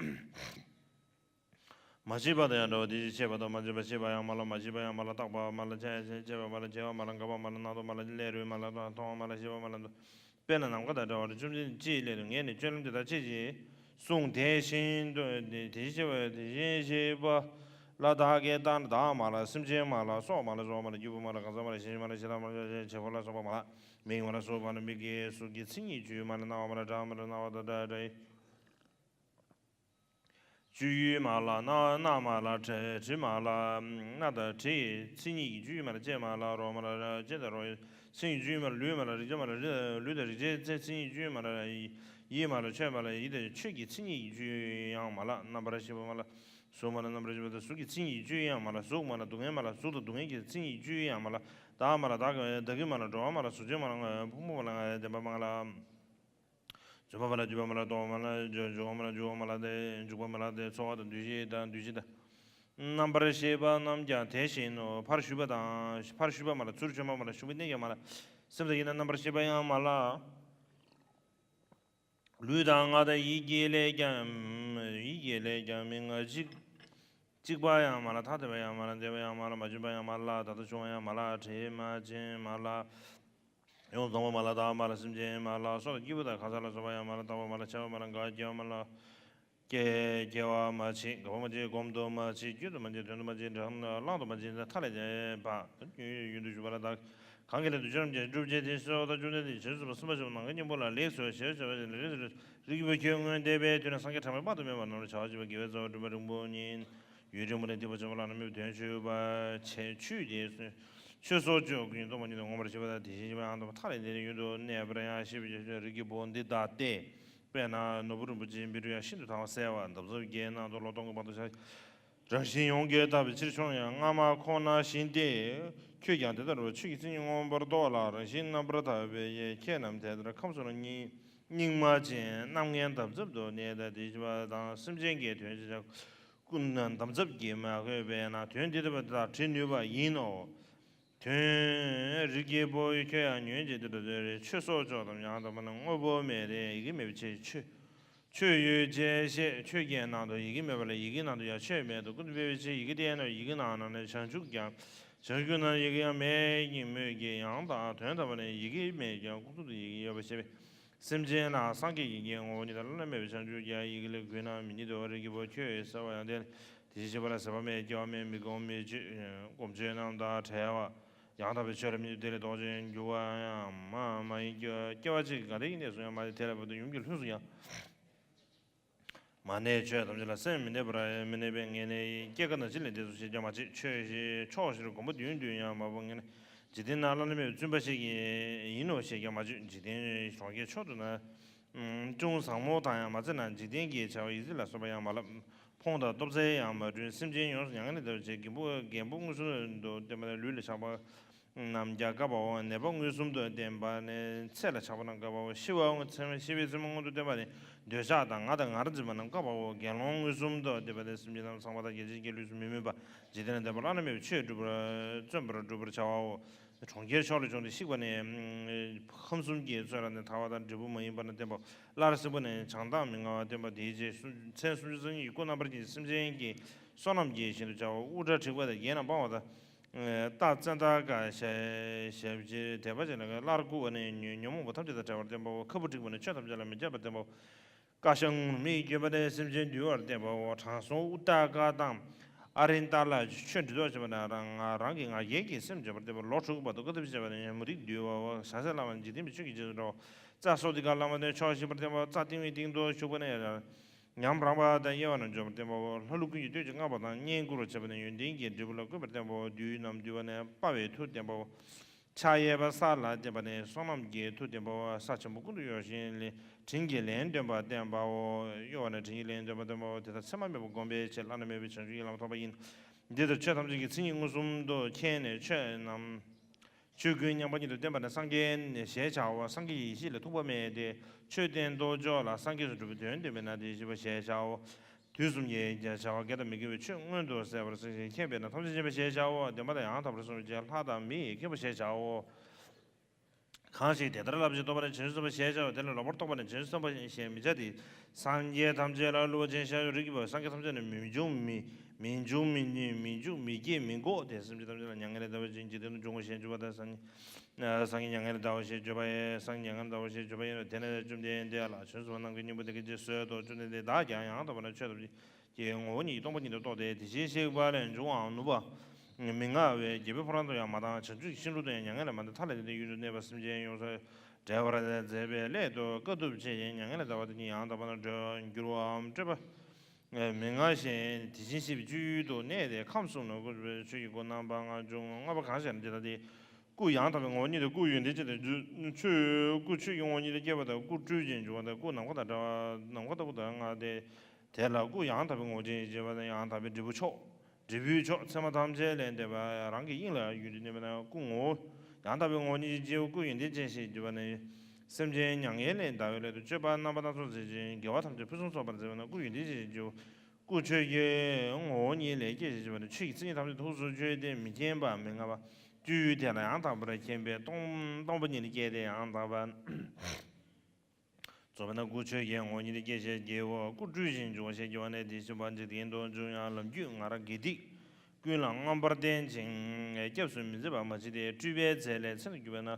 མ་མཆིས་པ་དང་ཡང་འདྲ་བ། དེ་བཞིན་གཤེགས་པ་དང་མ་མཆིས་པ། ཤེས་པ་ཡང་མ་ལགས། མ་མཆིས་པ་ཡང་མ་ལགས། རྟག་པ་མ་ལགས། ཆ་ཤས་ཤེས་པ་མ་ལགས། བྱ་བ་མ་ལགས། འགག་པ་མ་ལགས། སྣ་ཚོགས་མ་ལགས། ལས་རུང་མ་ལགས། མཐོང་བ་མ་ལགས། ཤེས་པ་མ་ལགས། དཔེར་ན་ནམ་མཁའ་དང་འདྲ་བར་བཅོམ་ལྡན་འདས་ཅི་ཡི་སླད་དུ་ངས་ནི་སྤྱོད་ལམ་འདི་དག་ཅི་ཞིག་གསུངས། དེ་བཞིན་དུ་དེ་བཞིན་གཤེགས་པ་དེ་བཞིན་གཤེགས་པ་ལ་བདག་གིས་བལྟ་ན། བདག་མ་ལགས། སེམས་ཅན་མ་ལགས། སྲོག་མ་ལགས། གཟུགས་མ་ལགས། སྐྱེས་བུ་མ་ལགས། གང་ཟག་མ་ལགས། གཞན་མ་ལགས། གཞན་དག་མ་ལགས། བྱེད་པོ་ལ་སོགས་པ་མ་ལགས། མིག་མ་ལགས། གཟུགས་མ་ལགས། མིག་གི་གཟུགས་ཀྱི་མཚན་ཉིད་བཅུ་ཡོད་མ་ལགས། རྣ་བ་མ་ལགས། སྒྲ་མ་ལགས། རྣ་བ་དང་སྒྲ་སྒྲ་ཡི་བཅུ་ཡོད་མ་ལགས། རྣ་རྣ་མ་ལགས། དྲི་དྲི་མ་ལགས། སྣ་དང་དྲི་ཡི་མཚན་ཉིད་ཀྱི་བཅུ་ཡོད་མ་ལགས། ལྕེ་མ་ལགས། རོ་མ་ལགས། ལྕེ་དང་རོ་ཡི་མཚན་ཉིད་བཅུ་ཡོད་མ་ལགས། ལུས་མ་ལགས། རེག་བྱ་མ་ལགས། རེག་ལུས་དང་རེག་བྱའི་མཚན་ཉིད་བཅུ་ཡོད་མ་ལགས། ཡིད་མ་ལགས། ཆོས་མ་ལགས། ཡིད་དང་ཆོས་ཀྱི་མཚན་ཉིད་ཀྱི་བཅུ་ཡང་མ་ལགས། རྣམ་པར་ཤེས་པ་མ་ལགས། གཟུགས་མ་ལགས། རྣམ་པར་ཤེས་པ་དང་གཟུགས་ཀྱི་མཚན་ཉིད་ཀྱི་བཅུ་ཡང་མ་ལགས། གཟུགས་མ་ལགས། སྡུག་བསྔལ་མ་ལགས། གཟུགས་དང་སྡུག་བསྔལ་གྱི་མཚན་ཉིད་ཀྱི་བཅུ་ཡང་མ་ལགས། བདག་མ་ལགས། བདག་གི་བདག་གི་མ་ལགས། འགྲོ་བ་མ་ལགས། གཟུགས་ཅན་མ་ལགས། ཕུང་པོ་མ་ལགས། ལྔ་ཡི་བདེན་པ་མ་ལགས། འཇུག་པ་མ་ལགས། འཇུག་པ་མ་ལགས། ལྡོག་པ་མ་ལགས། འཇུག་འཇུག་པ་མ་ལགས། འཇུག་པ་མ་ལགས་ཏེ། འཇུག་པ་མ་ལགས་ཏེ། ཚོར་བ་དང་། འདུ་ཤེས་དང་། འདུ་བྱེད་དང་། རྣམ་པར་ཤེས་པ་རྣམས་ཀྱང་དེ་བཞིན་ནོ། ཕར་ཞུགས་པ་དང་། ཕར་ཞུགས་པ་མ་ལགས། ཚུར་བྱོན་པ་མ་ལགས། ཞུགས་པའི་གནས་ཀྱང་མ་ལགས། སེམས་དང་ཡིད་ནི་རྣམ་པར་ཤེས་པ་ཡང་མ་ལགས། ལུས་དང་ངག་དང་ཡིད་ཀྱི་ལས་ཀྱང་། ཡིད་ཀྱི་ལས་ཀྱང་མི་མངའ་ཅིག་གཅིག་པ་ཡང་མ་ལགས། ཐ་དད་པ་ཡང་མ་ལགས། འདས་པ་ཡང་མ་ལགས། མ་བྱོན་པ་ཡང་མ་ལགས། ད་ལྟ་བྱུང་བ་ཡང་མ་ལགས། དྲི་མ་ཅན་མ་ལགས། ཡོངས་སུ་གཏོང་བ་མ་ལགས། བདག་མ་ལགས། སེམས་ཅན་མ་ལགས། སྲོག་དང་སྐྱེས་བུ་དང་གང་ཟག་ལ་སོགས་པ་ཡང་མ་ལགས། རྟག་པ་མ་ལགས། ཆགས་པ་མ་ལགས། འགག་སྐྱེ་བ་མ་ལགས། སྐྱེ་སྐྱེ་བ་མ་མཆིས། འགག་པ་མ་མཆིས། གོམས་དུ་མ་མཆིས། བསྐྱོད་དུ་མ་མཆིས། དོན་དུ་མ་མཆིས། བླང་དུ་མ་མཆིས། མཐའ་ལས་མ་མཆིས། ཡུན་དུ་ཞུགས་པ་ལ་བདག་གང་གི་སླད་དུ་ཆོས་རྣམས་ཀྱང་སྒྲུབ་བྱེད་དེ། སོ་ཐར་བཅོམ་ལྡན་འདས་ཀྱིས་བྱང་ཆུབ་སེམས་དཔའ་ཆེན་པོ་ནམ་མཁའི་སྙིང་པོ་ལ་ལེགས་སོ་ཞེས་བྱ་བ་ཞིག་ལ་རིགས་ཀྱི་བུ་ཁྱོད་སྔོན་འདས་པའི་དུས་ན་སངས་རྒྱས་གྲངས་མེད་དཔག་ཏུ་མེད་པ་རྣམས་ལ་བྱ་བ་བྱེད་པའི་དགེ་བའི་རྩ་བ་སྒྲུབ་པར་རིང་པོ་ཉིད་ཡུན་རིང་པོ་ནས་སྡིག་པ་ཆེན་པོ་བླ་ན་མེད་པའི་དོན་ཆོད་པ་བྱས་ཆོས་ཀྱི་ཆོས་སོ་ཅོག་ཀུན་སྟོང་པ་ཉིད་དུ་ངོ་མར་ཤེས་པ་དང་། དེ་བཞིན་གཤེགས་པ་ཡང་དག་པར་ཐར་ལམ་དེའི་ཡུལ་དུ་གནས་པར་ཡང་ཤེས་པའི་ཕྱིར། རིགས་ཀྱི་བུ་འདི་ལྟ་སྟེ། དཔེར་ན་ནོར་བུ་རིན་པོ་ཆེའི་བཻ་ཌཱུརྱ་ཤིན་ཏུ་དྭངས་པ་གསལ་བ་འདབ་རྫབ་ཀྱི་ནང་དུ་ལོ་སྟོང་གི་བར་དུ་བཞག་རང་བཞིན་ཡོངས་ཀྱིས་དག་པའི་ཕྱིར་ཕྱུང་ཡང་སྔ་མ་ཁོ་ན་བཞིན་ཏེ། ཁྱོད་ཀྱང་དེ་ལྟར་ཆོས་ཀྱི་མཚན་ཉིད་མངོན་པར་རྟོགས་ལ་རང་བཞིན་རྣམ་པར་དག་པས་ཁྱེད་རྣམས་དེ་ལྟར་ཁམས་གསུམ་ལ་སྙིགས་སྙིགས་མ་ཅན་རྣམ་ངན་འདམ་རྫབ་ཏུ་གནས་ཏེ། དེ་བཞིན་གཤེགས་པ་དང་སེམས་ཅན་གྱི་དོན་བྱེད་བྱ། ཀུན་འདམ་རྫབ་ཀྱིས་མ་གོས་པས་ན་དོན་འདི་ལྟ་བུ་དག་བྲི་ནུས་པ་ཡིན་ནོ། དོན། རིགས་ཀྱི་བུ་ཁྱོད་ཡང་ཉོན་ཅིག་དེ་ལྟར་དོན་རེ་ཆོས་སོ་ཅོག་ཙམ་ཡང་དག་པར་ནི་དངོས་པོ་མེད་དེ་ཡི་གེ་མེད་པའི་ཕྱིར། ཆོས། ཆོས་ཡོད་ཅེས་བཤད། ཆོས་ཀྱི་ནང་དུ་ཡི་གེ་མེད་པ་ལས་ཡི་གེའི་ནང་དུ་ཡང་ཆོས་མེད་དོ། ཀུན་ཏུ་སྤེལ་བའི་ཕྱིར་ཡི་གེ་བསྟན་ནོ། ཡི་གེའི་ནང་ན་ནི་བྱང་ཆུབ་ཀྱང་། བྱང་ཆུབ་ཀྱི་ནང་ན་ཡི་གེ་ཡང་མེད་ཀྱི་མོད་ཀྱི། ཡང་དག་དོན་དམ་པར་ནི་ཡི་གེ་མེད་ཀྱང་ཀུན་རྫོབ་ཏུ་ཡི་གེ་ཡོད་པར་བཤད་པས། སེམས་ཅན་ལ་སངས་རྒྱས་ཀྱི་ཡི་གེའི་ངོ་བོ་ཉིད་དང་བླ་ན་མེད་པའི་བྱང་ཆུབ་ཀྱང་ཡི་གེ་ལས་གུད་ན་མི་རྙེད་དོ། རིགས་ཀྱི་བུ་ཁྱོད་ཟེར་བ་ཡང་དེ་ལས། དེ་བཞིན་གཤེགས་པ་ལ་ཟད་པ་མེད། སྐྱེ་བ་མེད། མི་སྐོམ་མི་འཆི། སྐོམ་ཆུ་རྣམས་དང་བྲལ་བ། ཡང་དག་པའི་ཆོས་ལ་མི་སླུ། དེ་ལས་ལྡོག་ཅིང་འགྱུར་བ་ཡང་མ་མ་ཡིན། སྐྱེ་བ་གཅིག་གི་གང་དེ་ཡི་གནས་སུ་ཡང་མ་སླེབས། དེ་ལས་བར་དུ་ཡུམ་གྱི་ལྷུམས་སུ་ཡང་མ་གནས། ཆོས་ཐམས་ཅད་ལ་སེམས་མི་གནས་པར་མི་གནས་པས་ངེས་ནས་སྐྱེ་རྒ་ན་འཆི་ལས་འདས་སོ་ཞེས་ཀྱང་མ་བྱེད། ཆོས་ཕྱོགས་བཞིར་གོམ་པ་བདུན་བདུན་ཡང་མ་སྤོ། ངེས་ནས་འཇིག་རྟེན་ན་བླ་ན་མེད་པའི་བཙུན་པ་ཞིག་ཡིན་ནོ་ཞེས་ཀྱང་མ་བརྗོད། འཇིག་རྟེན་གྲོང་ཁྱེར་མཆོག་ཏུ་ན། ཅུང་བཟང་མོ་དང་ཡང་མ་འཚམས་ན། འཇིག་རྟེན་གྱི་བྱ་བ་ཡི་ཚིག་ལ་སོགས་པ་ཡང་མ་ལབ། ཕོངས་དང་སྟོབས་རྩལ་ཡང་མ་བསྐྲུན། སེམས་ཅན་ཡོངས་སུ་མྱ་ངན་ལས་འདའ་བར་བྱེད། རྒན་པོ་རྒན་པོ་མངོན་སུམ་དུ་བསྟན་པ་ནི་ལུས་ལ་ཆགས་པ་རྣམས་ཀྱང་བཀག་པའོ། ནད་པ་མངོན་སུམ་དུ་བསྟན་པ་ནི་ཚེ་ལ་ཆགས་པ་རྣམས་བཀག་པའོ། ཤི་བ་ཤི་བའི་མཚན་མ་མངོན་དུ་བསྟན་པ་ནི་འདོད་ཆགས་དང་ང་དང་ངར་འཛིན་པ་རྣམས་བཀག་པའོ། དགེ་སློང་མངོན་སུམ་དུ་བསྟན་པ་ནི་སེམས་ཅན་རྣམས་ཚངས་པ་དང་རྒྱལ་ཆེན་གྱི་ལུས་སུ་མི་སྨོད་པ། འཇིག་རྟེན་ལས་འདས་པ་བླ་ན་མེད་པའི་ཆོས་སྒྲུབ་པར་བརྩོན་པར་སྒྲུབ་པར་བྱ་བའོ། གྲོང་ཁྱེར་མཆོག་ལས་བྱུང་སྟེ་གཤེགས་པ་ནི། ཁམས་གསུམ་གྱི་ཚོན་རབ་ནི་ཐར་པ་དང་འབྲས་བུ་མ་ཡིན་པ་རྣམས་བསྟན་པའོ། སླར་གསོན་པོ་ནི་བྱང་ཐང་མི་མངའ་བ་བསྟན་པ། དེའི་རྗེས་སུ་མཚན་སུམ་ཅུ་རྩ་གཉིས་ཀྱི་སྐུ་རྣམ་པར་བསྐྱེད་ཅིང་སེམས་ཅན་གྱི་བསོད་ནམས་ཀྱི་ཞིང་དུ་བྱ་བ། དབུ་སྐྲ་བྲེགས་པ་དང་རྒྱན་རྣམས་སྤངས་པ་དང་། རྟ་བཙན་དར་དཀར་ཞལ་ཞབས་ཀྱིས་དེད་པ་བྱས་ནས་སླར་བསྐུར་བ་ནི་ཉོན་མོངས་པ་ཐམས་ཅད་དང་བྲལ་བར་བསྟན་པའོ། ཁ་སྤུ་བྲེགས་པ་ནི་ཆོས་ཐམས་ཅད་ལ་མི་སྐྱོ་བར་བསྟན་པའོ། ཀ་ཤ་ངུར་སྨྲིག་གྱོན་པ་ནི་སེམས་ཅན་འདུལ་བར་བསྟན་པའོ། དྲང་སྲོང་ཨུ་ཏ་ཀ་དང་ཨ་རིན་ཏ་ལ་ཆོས་འདྲི་དོ་བྱེད་པ་ནི་རང་རང་གི་ང་རྒྱལ་གྱིས་སེམས་འཇོམས་པར་བསྟན་པའོ། ལོ་དྲུག་བར་དུ་བཀའ་བསྡུ་བྱེད་པ་ནི་མུ་སྟེགས་འདུལ་བའོ། བྱང་སེམས་བླ་མ་འཇིག་རྟེན་པའི་ཆོས་ཀྱི་རྗེས་སུ་འགྲོ་བ། རྩྭ་སོགས་དེ་ཀ་བླ་མ་དེ་ཆོག་ཤེས་པར་བསྟན་པའོ། རྩྭ་ཏིང་ངེ་སྟེང་དུ་ཞུགས་པ་ནི་ཉམས་རངས་པ་དང་དབྱེ་བ་རྣམས་འཇོམས་པར་བསྟན་པའོ། ལྷ་ཀླུ་ཀུན་གྱི་བསྟོད་ཅིང་བསྔགས་པ་དང་བསྙེན་བཀུར་བྱེད་པ་ནི་ཡོན་ཏན་གྱི་འབྲས་བུ་ལ་བཀོད་པར་བསྟན་པའོ། བདུད་རྣམས་འདུལ་བ་ནི་དཔའ་བའི་མཐུ་བསྟན་པའོ། ཕྱག་གཡས་པ་ས་ལ་བསྟན་པ་ནི་བསོད་ནམས་ཀྱི་མཐུ་བསྟན་པའོ། ས་ཆེན་པོ་ཀུན་ཏུ་གཡོ་ཞིང་ལས་དྲིན་གྱི་ལན་འདོན་པ་བསྟན་པའོ། གཡོ་བ་ནི་དྲིན་གྱི་ལན་འདོན་པ་བསྟན་པའོ། དེ་དག་མཚན་མ་མེད་པར་བསྒོམས་པའི་ཕྱིར་བླ་ན་མེད་པའི་བྱང་ཆུབ་ཀྱི་ལམ་ཐོབ་པ་ཡིན། འདི་ལྟར་ཆོས་ཐམས་ཅད་ཀྱི་མཚན་ཉིད་མངོན་སུམ་དུ་མཁྱེན་ནས་ཆོས་རྣམས་ཆོས་ཀུན་མཉམ་པ་ཉིད་དུ་བསྟན་པ་ནི་སངས་རྒྱས་ཞེས་བྱའོ། སངས་རྒྱས་ཀྱི་ཡེ་ཤེས་ལས་ཐུག་པ་མེད་དེ། ཆོས་བསྟན་རྟོགས་འཇོག་ལ་སངས་རྒྱས་སུ་གྲུབ་པའི་དོན་བསྟན་པས་ན་དེ་ཞེས་བྱའོ། དུས་གསུམ་གྱི་བྱ་བ་དགེ་དང་མི་དགེ་བའི་ཆོས་མངོན་དུ་གསལ་བར་གསལ་ཞིང་མཁྱེན་པས་ན་ཐམས་ཅད་མཁྱེན་པ་ཞེས་བྱའོ། བདེན་པ་དང་ཡང་དག་པར་གསུངས་པའི་ཕྱིར་ལྷ་དང་མི་ཡི་མཁྱེན་པ་ཞེས་བྱའོ། གང་ཞིག་དེ་ལྟར་བསླབ་ཅིང་རྟོགས་པ་ནི་བྱང་ཆུབ་སེམས་དཔའ་ཞེས་བྱའོ། དེ་ལ་ལོག་པར་རྟོག་པ་ནི་བྱང་ཆུབ་སེམས་དཔའ་ཞེས་མི་བྱ་སྟེ། སངས་རྒྱས་ཐམས་ཅད་ལ་སླུ་བ་ཅན་ཞེས་བྱའོ། རིགས་ཀྱི་བུ་སངས་རྒྱས་ཐམས་ཅད་ནི་མི་འབྱུང་མི་མི་འབྱུང་མི་མི་འབྱུང་མི་སྐྱེ་མི་འགོག་སྟེ། སེམས་ཅན་ཐམས་ཅད་ལ་མྱ་ངན་ལས་འདའ་བ་ཅན་འཇིག་རྟེན་དུ་འབྱུང་ངོ་ཞེས་བརྗོད་པ་དང་། སངས་རྒྱས་མྱ་ངན་ལས་འདའ་བ་ཞེས་བརྗོད་པ་ཡིན། སངས་རྒྱས་མྱ་ངན་ལས་འདའ་བ་ཞེས་བརྗོད་པ་ཡིན་ནོ། དེ་ནས་བཅོམ་ལྡན་འདས་ལ་བྱང་ཆུབ་སེམས་དཔའ་རྣམས་ཀྱི་སྙིང་པོ་འདི་སྐད་ཅེས་གསོལ་ཏོ། བཅོམ་ལྡན་འདས་བདག་ཀྱང་ཡང་དག་པར་ནི་ཆོས་ཐམས་ཅད་ཀྱི་ངོ་བོ་ཉིད་ཀྱིས་སྟོང་པ་ཉིད་དུ་རྟོགས་ཏེ། དེ་བཞིན་གཤེགས་པ་ལས་འབྱུང་བའང་ནུབ་པ་མི་མངའ་བས་རྒྱལ་པོའི་ཕོ་བྲང་དུ་ཡང་མ་བཏང་། བྱང་ཆུབ་ཀྱི་ཤིང་དྲུང་དུ་ཡང་མྱ་ངན་ལས་མ་འདའ། ཐར་ལམ་དེའི་ཡུལ་དུ་གནས་པ་སེམས་ཅན་ཡོངས་སུ་བསྒྲལ་བར་མཛད་པའི་སླད་དུ་དཀའ་ཐུབ་ཆེ་ཞིང་མྱ་ངན་ལས་འདའ་བ་དེ་ཉིད་ཡང་དག་པར་འགྲོ་འགྱུར་བའམ་སྤྲོས་པ་མི་མངའ་ཞིང་དེ་བཞིན་གཤེགས་པའི་སྤྱོད་ཡུལ་དུ་གནས་ཏེ། ཁམས་གསུམ་ན་སྐུ་གསུམ་པའི་ཆོས་ཀྱི་སྐུ་རྣམ་པ་ལྔ་བཅུ་ང་པ་གང་ཞིག་ན་འདི་ལྟ་སྟེ། སྐུ་ཡང་དག་པའི་ངོ་བོ་ཉིད་དེ་སྐུ་ཡོན་ཏན་ཅན་དང་། ཆོས་སྐུ་ཆོས་ཀྱི་ངོ་བོ་ཉིད་དུ་སྐྱེས་པ་དང་། སྐུ་སྤྲུལ་ཞིང་འབྱུང་བ་དང་། སྐུ་ནམ་མཁའ་དང་འདྲ་བ་ནམ་མཁའ་ལྟ་བུ་དང་ལྔ་སྟེ། དེ་ལ་སྐུ་ཡང་དག་པའི་ངོ་བོ་ཅན་ཞེས་བྱ་བ་ནི་ཡང་དག་པའི་འབྲས་བུ་མཆོག་འབྲས་བུའི་མཆོག་མཚན་མ་ཐམས་ཅད་ལས་འདས་པ་རང་གི་དབྱིངས་ལ་ཡུལ་དུ་གནས་པས་ན་སྐུ་ངོ་བོ་ཡང་དག་པའི་ངོ་བོ་ཉིད་ཅེས་བྱའོ། སྐུ་ཡོན་ཏན་ཅན་ཞེས་བརྗོད་པ་ནི་སེམས་ཅན་མྱ་ངན་ལས་འདའ་བའི་སླད་དུ་སྤྱོད་པ་རྣམ་པ་སྣ་ཚོགས་མཛད་ཅིང་དགེ་བ་ཐམས་ཅད་ཕུན་སུམ་ཚོགས་པར་མཛད་པས་ན་སྐུ་ཡོན་ཏན་ཅན་ཞེས་བརྗོད། སྐུ་ཆོས་ཀྱི་ངོ་བོ་ཉིད་ལས་སྐྱེས་ཞེས་བྱ་བ་ནི་ཆོས་ཀྱི་མཚན་ཉིད་ཐམས་ཅད་ཐུགས་སུ་ཆུད་དེ་མི་མཁྱེན་པ་མི་མངའ་བ། སྤྱོད་ཡུལ་དེ་ལ་ཡང་དག་པར་མཁྱེན་པས་སྟོང་སྟོང་པ་ཉིད་ལ་སྐྱེས་ཏེ་ཡང་དག་པར་རྫོགས་པས་ན་སྐུ་ཆོས་ཀྱི་ངོ་བོ་ཉིད་ལས་སྐྱེས་ཞེས་བགྱིའོ། སྐུ་སྤྲུལ་ཞིང་འབྱུང་བ་ཞེས་བགྱི་བ་ནི་དེ་བཞིན་གཤེགས་པ་འཇིག་རྟེན་དུ་འབྱུང་ཡང་ལམ་རྒྱུད་ང་རང་དགེ་སྡིག་ཀུན་ལ་མངོན་པར་བརྟེན་ཅིང་སྐྱབས་སུ་མི་འཛིན་པར་མ་མཆིས་ཏེ། སྤྲུལ་པའི་རྫས་ལས་མཚན་དུ་གྱུར་པས་ན།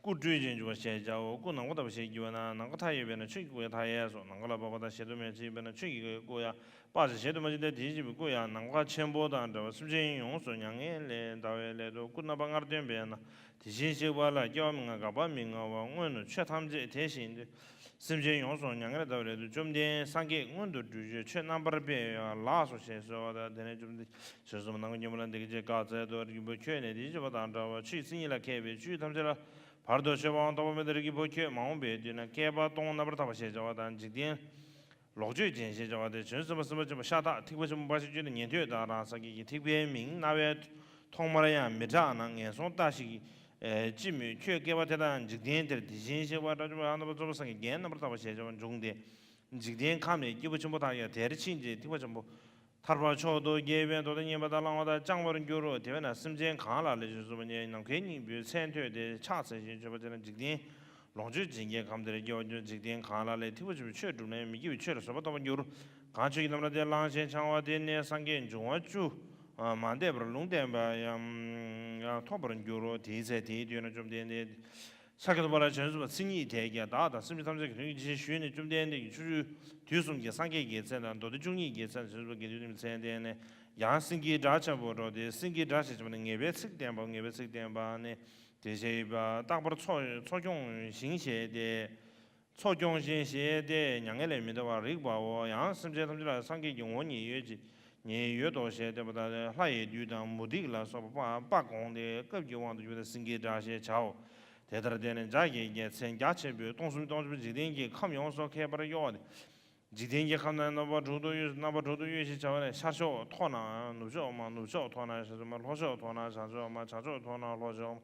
སྐུ་སྤྲུལ་ཅན་འཇུག་པ་ཞེས་བྱའོ། སྐུ་ནམ་མཁའ་ལྟ་བུ་ཞེས་བགྱི་བ་ན་ནམ་མཁའ་མཐའ་ཡས་པས་ན་ཆོས་ཀྱི་སྐུ་ཡང་མཐའ་ཡས་སོ། ནམ་མཁའ་ལ་དཔག་པ་དང་གཞལ་དུ་མེད་པ་ཞེས་བགྱི་བ་ན་ཆོས་ཀྱི་སྐུ་ཡང་དཔག་ཅིང་གཞལ་དུ་མ་མཆིས་ཏེ། དེ་བཞིན་གཤེགས་པའི་སྐུ་ཡང་ནམ་མཁའ་ཆེན་པོ་དང་འདྲ་བར་སེམས་ཅན་ཡོངས་སུ་མྱ་ངན་ལས་འདའ་བའི་སླད་དུ། སྐུ་རྣམ་པ་ལྔར་སྟོན་པས་ན་དེ་བཞིན་གཤེགས་པ་ལ་སྐྱེ་བ་མི་མངའ་འགག་པ་མི་མངའ་བར་སྔོན་དུ་ཆོས་ཐམས་ཅད་དེ་བཞིན་ཏེ། སེམས་ཅན་ཡོངས་སུ་མྱ་ངན་ལས་འདའ་བའི་སླད་དུ་བཅོམ་ལྡན་སངས་རྒྱས་མངོན་དུ་བསྒྲུབ་ཕྱིར་ཆོས་རྣམ་པར་སྤེལ་བ་ལགས་སོ་ཞེས་གསོལ་བ་དང་། དེ་ནས་བཅོམ་ལྡན་ཞེས་གསུངས་པ་ནམ་མཁའི་སྙིང་པོ་ལ་འདི་སྐད་ཅེས། བཀའ་སྩལ་ཏོ། རིགས་ཀྱི་བུ་ཁྱོད་ནི་དེ་བཞིན་གཤེགས་པ་དང་འདྲ་བར་ཆོས་མཚན་ཉིད་ལ་མཁས་པའི་ཆོས་ཐམས་ཅད་ལ་བར་དུ་གཅོད་པའང་རྟོགས་པ་མེད་དོ། རིགས་ཀྱི་བུ་ཁྱོད་མ་འོངས་པའི་དུས་ན་བསྐལ་པ་སྟོང་རྣམ་པར་དག་པ་ཞེས་བྱ་བ་དང་། འཇིག་རྟེན་ལོངས་སྤྱོད་ཅན་ཞེས་བྱ་བ་སྟེ། བྱང་ཆུབ་སེམས་དཔའ་སེམས་དཔའ་ཆེན་པོ་ཤ་སྟག་ཐེག་པ་ཆེན་པོ་འབའ་ཞིག་ཁྱོད་ནི་ཉན་ཐོས་དང་རང་སངས་རྒྱས་ཀྱི་ཐེག་པའི་མིང་རྣ་བའི་ཐོག་མར་ཡང་མི་གྲགས་ན་ངན་སོང་ལྟ་ཞིག་ཨེ་ཅི་སྨོས། ཁྱོད་བསྐལ་པ་དེ་དང་འཇིག་རྟེན་དེར་དེ་བཞིན་གཤེགས་པ་དགྲ་བཅོམ་པ་རྣམ་པར་རྫོགས་པའི་སངས་རྒྱས་རྒྱན་རྣམ་པར་དག་པ་ཞེས་བྱ་བ་འབྱུང་སྟེ། འཇིག་རྟེན་ཁམས་ནས་སྐྱེས་བུ་ཆེན་པོ་དག་ཀྱང་དེར་ཕྱིན་ཅིང་ཐེག་པ་ཆེན་པོ་ཐར་པ་མཆོག་ཏུ་དགྱེས་པའི་མདོ་སྡེ་མཉན་པ་དང་བླང་བ་དག་བསྐྱང་བར་འགྱུར་རོ། དེ་བས་ན་སེམས་ཅན་གང་ལ་ལས་ཞེས་གསུངས་པ་ནི་ནམ་མཁའི་སྙིང་པོའི་མཚན་ཐོས་ཏེ་ཕྱག་འཚལ་ཞིང་མཆོད་པ་བྱས་ན། འཇིག་རྟེན་ལོངས་སྤྱོད་ཅན་གྱི་ཁམས་དེར་སྐྱེ་བར་འགྱུར། འཇིག་རྟེན་གང་ལ་ལས་ཐེག་པ་ཆེན་པོའི་ཆོས་བསྒྲུབས་ནས་མི་སྐྱེ་བའི་ཆོས་ལ་བཟོད་པ་ཐོབ་པར་འགྱུར། གང་ཆོས་ཀྱི་རྣམ་གྲངས་དེ་བླངས་ཤིང་འཆང་བ་དེ་ནི་སངས་རྒྱས་འབྱུང་བ་བཅུ་མ་འདས་པར་ལུང་བསྟན་པ་ཡང་ཐོབ་པར་འགྱུར་རོ། དེའི་ཚེ་དེའི་དུས་ན་བཅོམ་ལྡན་འདས་ཤཱཀྱ་ཐུབ་པ་ལ་བྱང་ཆུབ་པ་མཚན་ཉིད་དེས་ཀྱང་བདག་དང་སེམས་ཅན་ཐམས་ཅད་ཀྱི་དོན་གྱི་ཕྱིར་ཞུས་ནས། བཅོམ་ལྡན་འདས་ཀྱིས་ཕྱོགས་བཅུའི་དུས་གསུམ་གྱི་སངས་རྒྱས་ཀྱི་མཚན་དང་མདོ་སྡེ་བཅུ་གཉིས་ཀྱི་མཚན་དང་བྱང་ཆུབ་པ་དགེ་འདུན་གྱི་མཚན་བསྟན་ནས། ཡང་སེང་གེའི་སྒྲ་ཆེན་པོ་སྒྲོགས་ཏེ། སེང་གེའི་སྒྲ་ཞེས་བྱ་བ་ནི་ངེས་པའི་ཚིག་བསྟན་པའོ། ངེས་པའི་ཚིག་བསྟན་པ་ནི་དེ་བཞིན་གཤེགས་པ་རྟག་པར་འཚོ་འཚོ་སྐྱོང་ཞིང་གཞེས་ཏེ། འཚོ་སྐྱོང་ཞིང་གཞེས་ཏེ་མྱ་ངན་ལས་མི་འདའ་བར་རིག་པའོ། ཡང་སེམས་ཅན་ཐམས་ཅད་ལ་སངས་རྒྱས་ཀྱི་ངོ་བོ་ཉིད་ཡོད་ཅེས་ཉིད་ཡོད་དོ་ཞེས་བསྟན་པ་དང་། ལྷ་ཡི་བདུད་དང་མུ་སྟེགས་ལ་སོགས་པ་དཔའ་དགོངས་ཏེ་སྐབས་ཀྱི་དབང་དུ་གྱུར་པ་སེང་གེའི་སྒྲ་ཞེས་བྱའོ། དེ་ལྟར་བསྟན་ནས་ལྗགས་ཀྱི་རྒྱལ་མཚན་རྒྱ་ཆེན་པོས་སྟོང་གསུམ་སྟོང་ཆེན་པོ་འཇིག་རྟེན་གྱི་ཁམས་ཡོངས་སུ་ཁྱབ་པར་གཡོ་བ་སྟེ། འཇིག་རྟེན་གྱི་ཁམས་ན་རྣམ་པ་དྲུག་ཏུ་གཡོས། རྣམ་པ་དྲུག་ཏུ་གཡོས་ཞེས་བྱ་བ་ནི། ཤར་ཕྱོགས་མཐོ་ན་ནུབ་ཕྱོགས་མང་། ནུབ་ཕྱོགས་མཐོ་ན་ཤར་ཕྱོགས་མང་། ལྷོ་ཕྱོགས་མཐོ་ན་བྱང་ཕྱོགས་མང་། བྱང་ཕྱོགས་མཐོ་ན་ལྷོ་ཕྱོགས་མང་།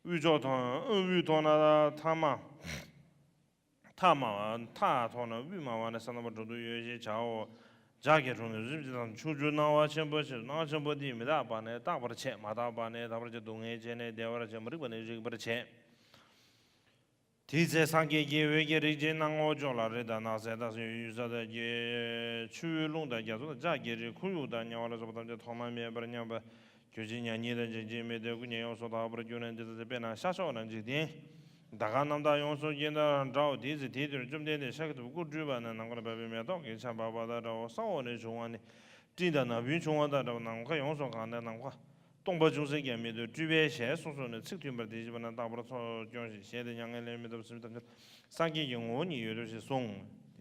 དབུས་ཕྱོགས་མཐོ་ན་དབུས་མཐོ་ན་མཐའ་མ། མཐའ་མ་མཐའ་མཐོ་ན་དབུས་མ་བ་ནི་ས། རྣམ་པ་དྲུག་ཏུ་གཡོས་ཞེས་བྱའོ། ལྗགས་ཀྱི་དྲུང་ནས་རིམ་གྱིས་དང་། ཕྱོགས་བཅུར་སྣང་བ་ཆེན་པོ་ཆེ། སྣང་བ་ཆེན་པོ་འདིས་མི་རྟག་པ་ནི་རྟག་པར་བྱེད། མ་དག་པ་ནི་དག་པར་བྱེད། སྡུག་བསྔལ་ཅན་ནི་བདེ་བར་བྱེད། མ་རིག་པ་ནི་རིག་པར་བྱེད། དེའི་ཚེ་སངས་རྒྱས་ཀྱིས་འོད་ཀྱི་རིགས་ཀྱི་སྣང་ངོར་ཕྱོགས་ལ་རི་དང་ནགས་ཚལ་དང་ཡུལ་ས་དང་ཆུ་བོའི་ཀླུང་དང་རྒྱ་མཚོ་དང་ལྕགས་ཀྱི་རི། ཁོར་ཡུག་དང་དམྱལ་བ་ལ་སོགས་པ་ཐམས་ཅད་ཐོག་མ་མེད་པར་མཉམ་པར་གྱུར་ཅིང་མྱ་ངན་དང་འཇིགས་ཆེན་མེད་དེ་སྐུ་ཉིད་ཡོངས་སུ་དག་པར་གྱུར་ནས་འདི་ལྟ་སྟེ། དཔེར་ན་ཤར་ཕྱོགས་ན་འཇིག་རྟེན་དག་ཀྱང་རྣམ་དག་ཡོངས་སུ་སྐྱེས་དང་འདྲའོ། དེའི་ཚེ་དེའི་དུས་བཅོམ་ལྡན་འདས་ཤཱཀྱ་ཐུབ་པའི་སྐུ་སྤྲུལ་པ་ན་ནམ་མཁའ་ལ་འབབ་པའི་མེ་ཏོག་གི་ཆར་འབབ་པ་དང་འདྲའོ། ས་འོག་ནས་བྱུང་བ་ནི་སྤྲིན་དང་ནམ་བུན་བྱུང་བ་དང་འདྲ་བར་ནམ་མཁའ་ཡོངས་སུ་གང་སྟེ་ནམ་མཁའ་སྟོང་པ་ཅུང་ཟད་ཀྱང་མེད་དུ་སྤྲུལ་པས་ཞལ་གསུངས་སོ་ནས། ཚིག་མཐུན་པར་དེ་བཞིན་པ་ན་རྟག་པར་འཚོ་སྐྱོང་ཞིང་གཞེས་ཏེ་མྱ་ངན་ལས་མི་འདའ་བར་སེམས་ཅན་ཐམས་ཅད་སངས་རྒྱས་ཀྱི་ངོ་བོ་ཉིད་ཡོད་དོ་ཞེས་གསུངས།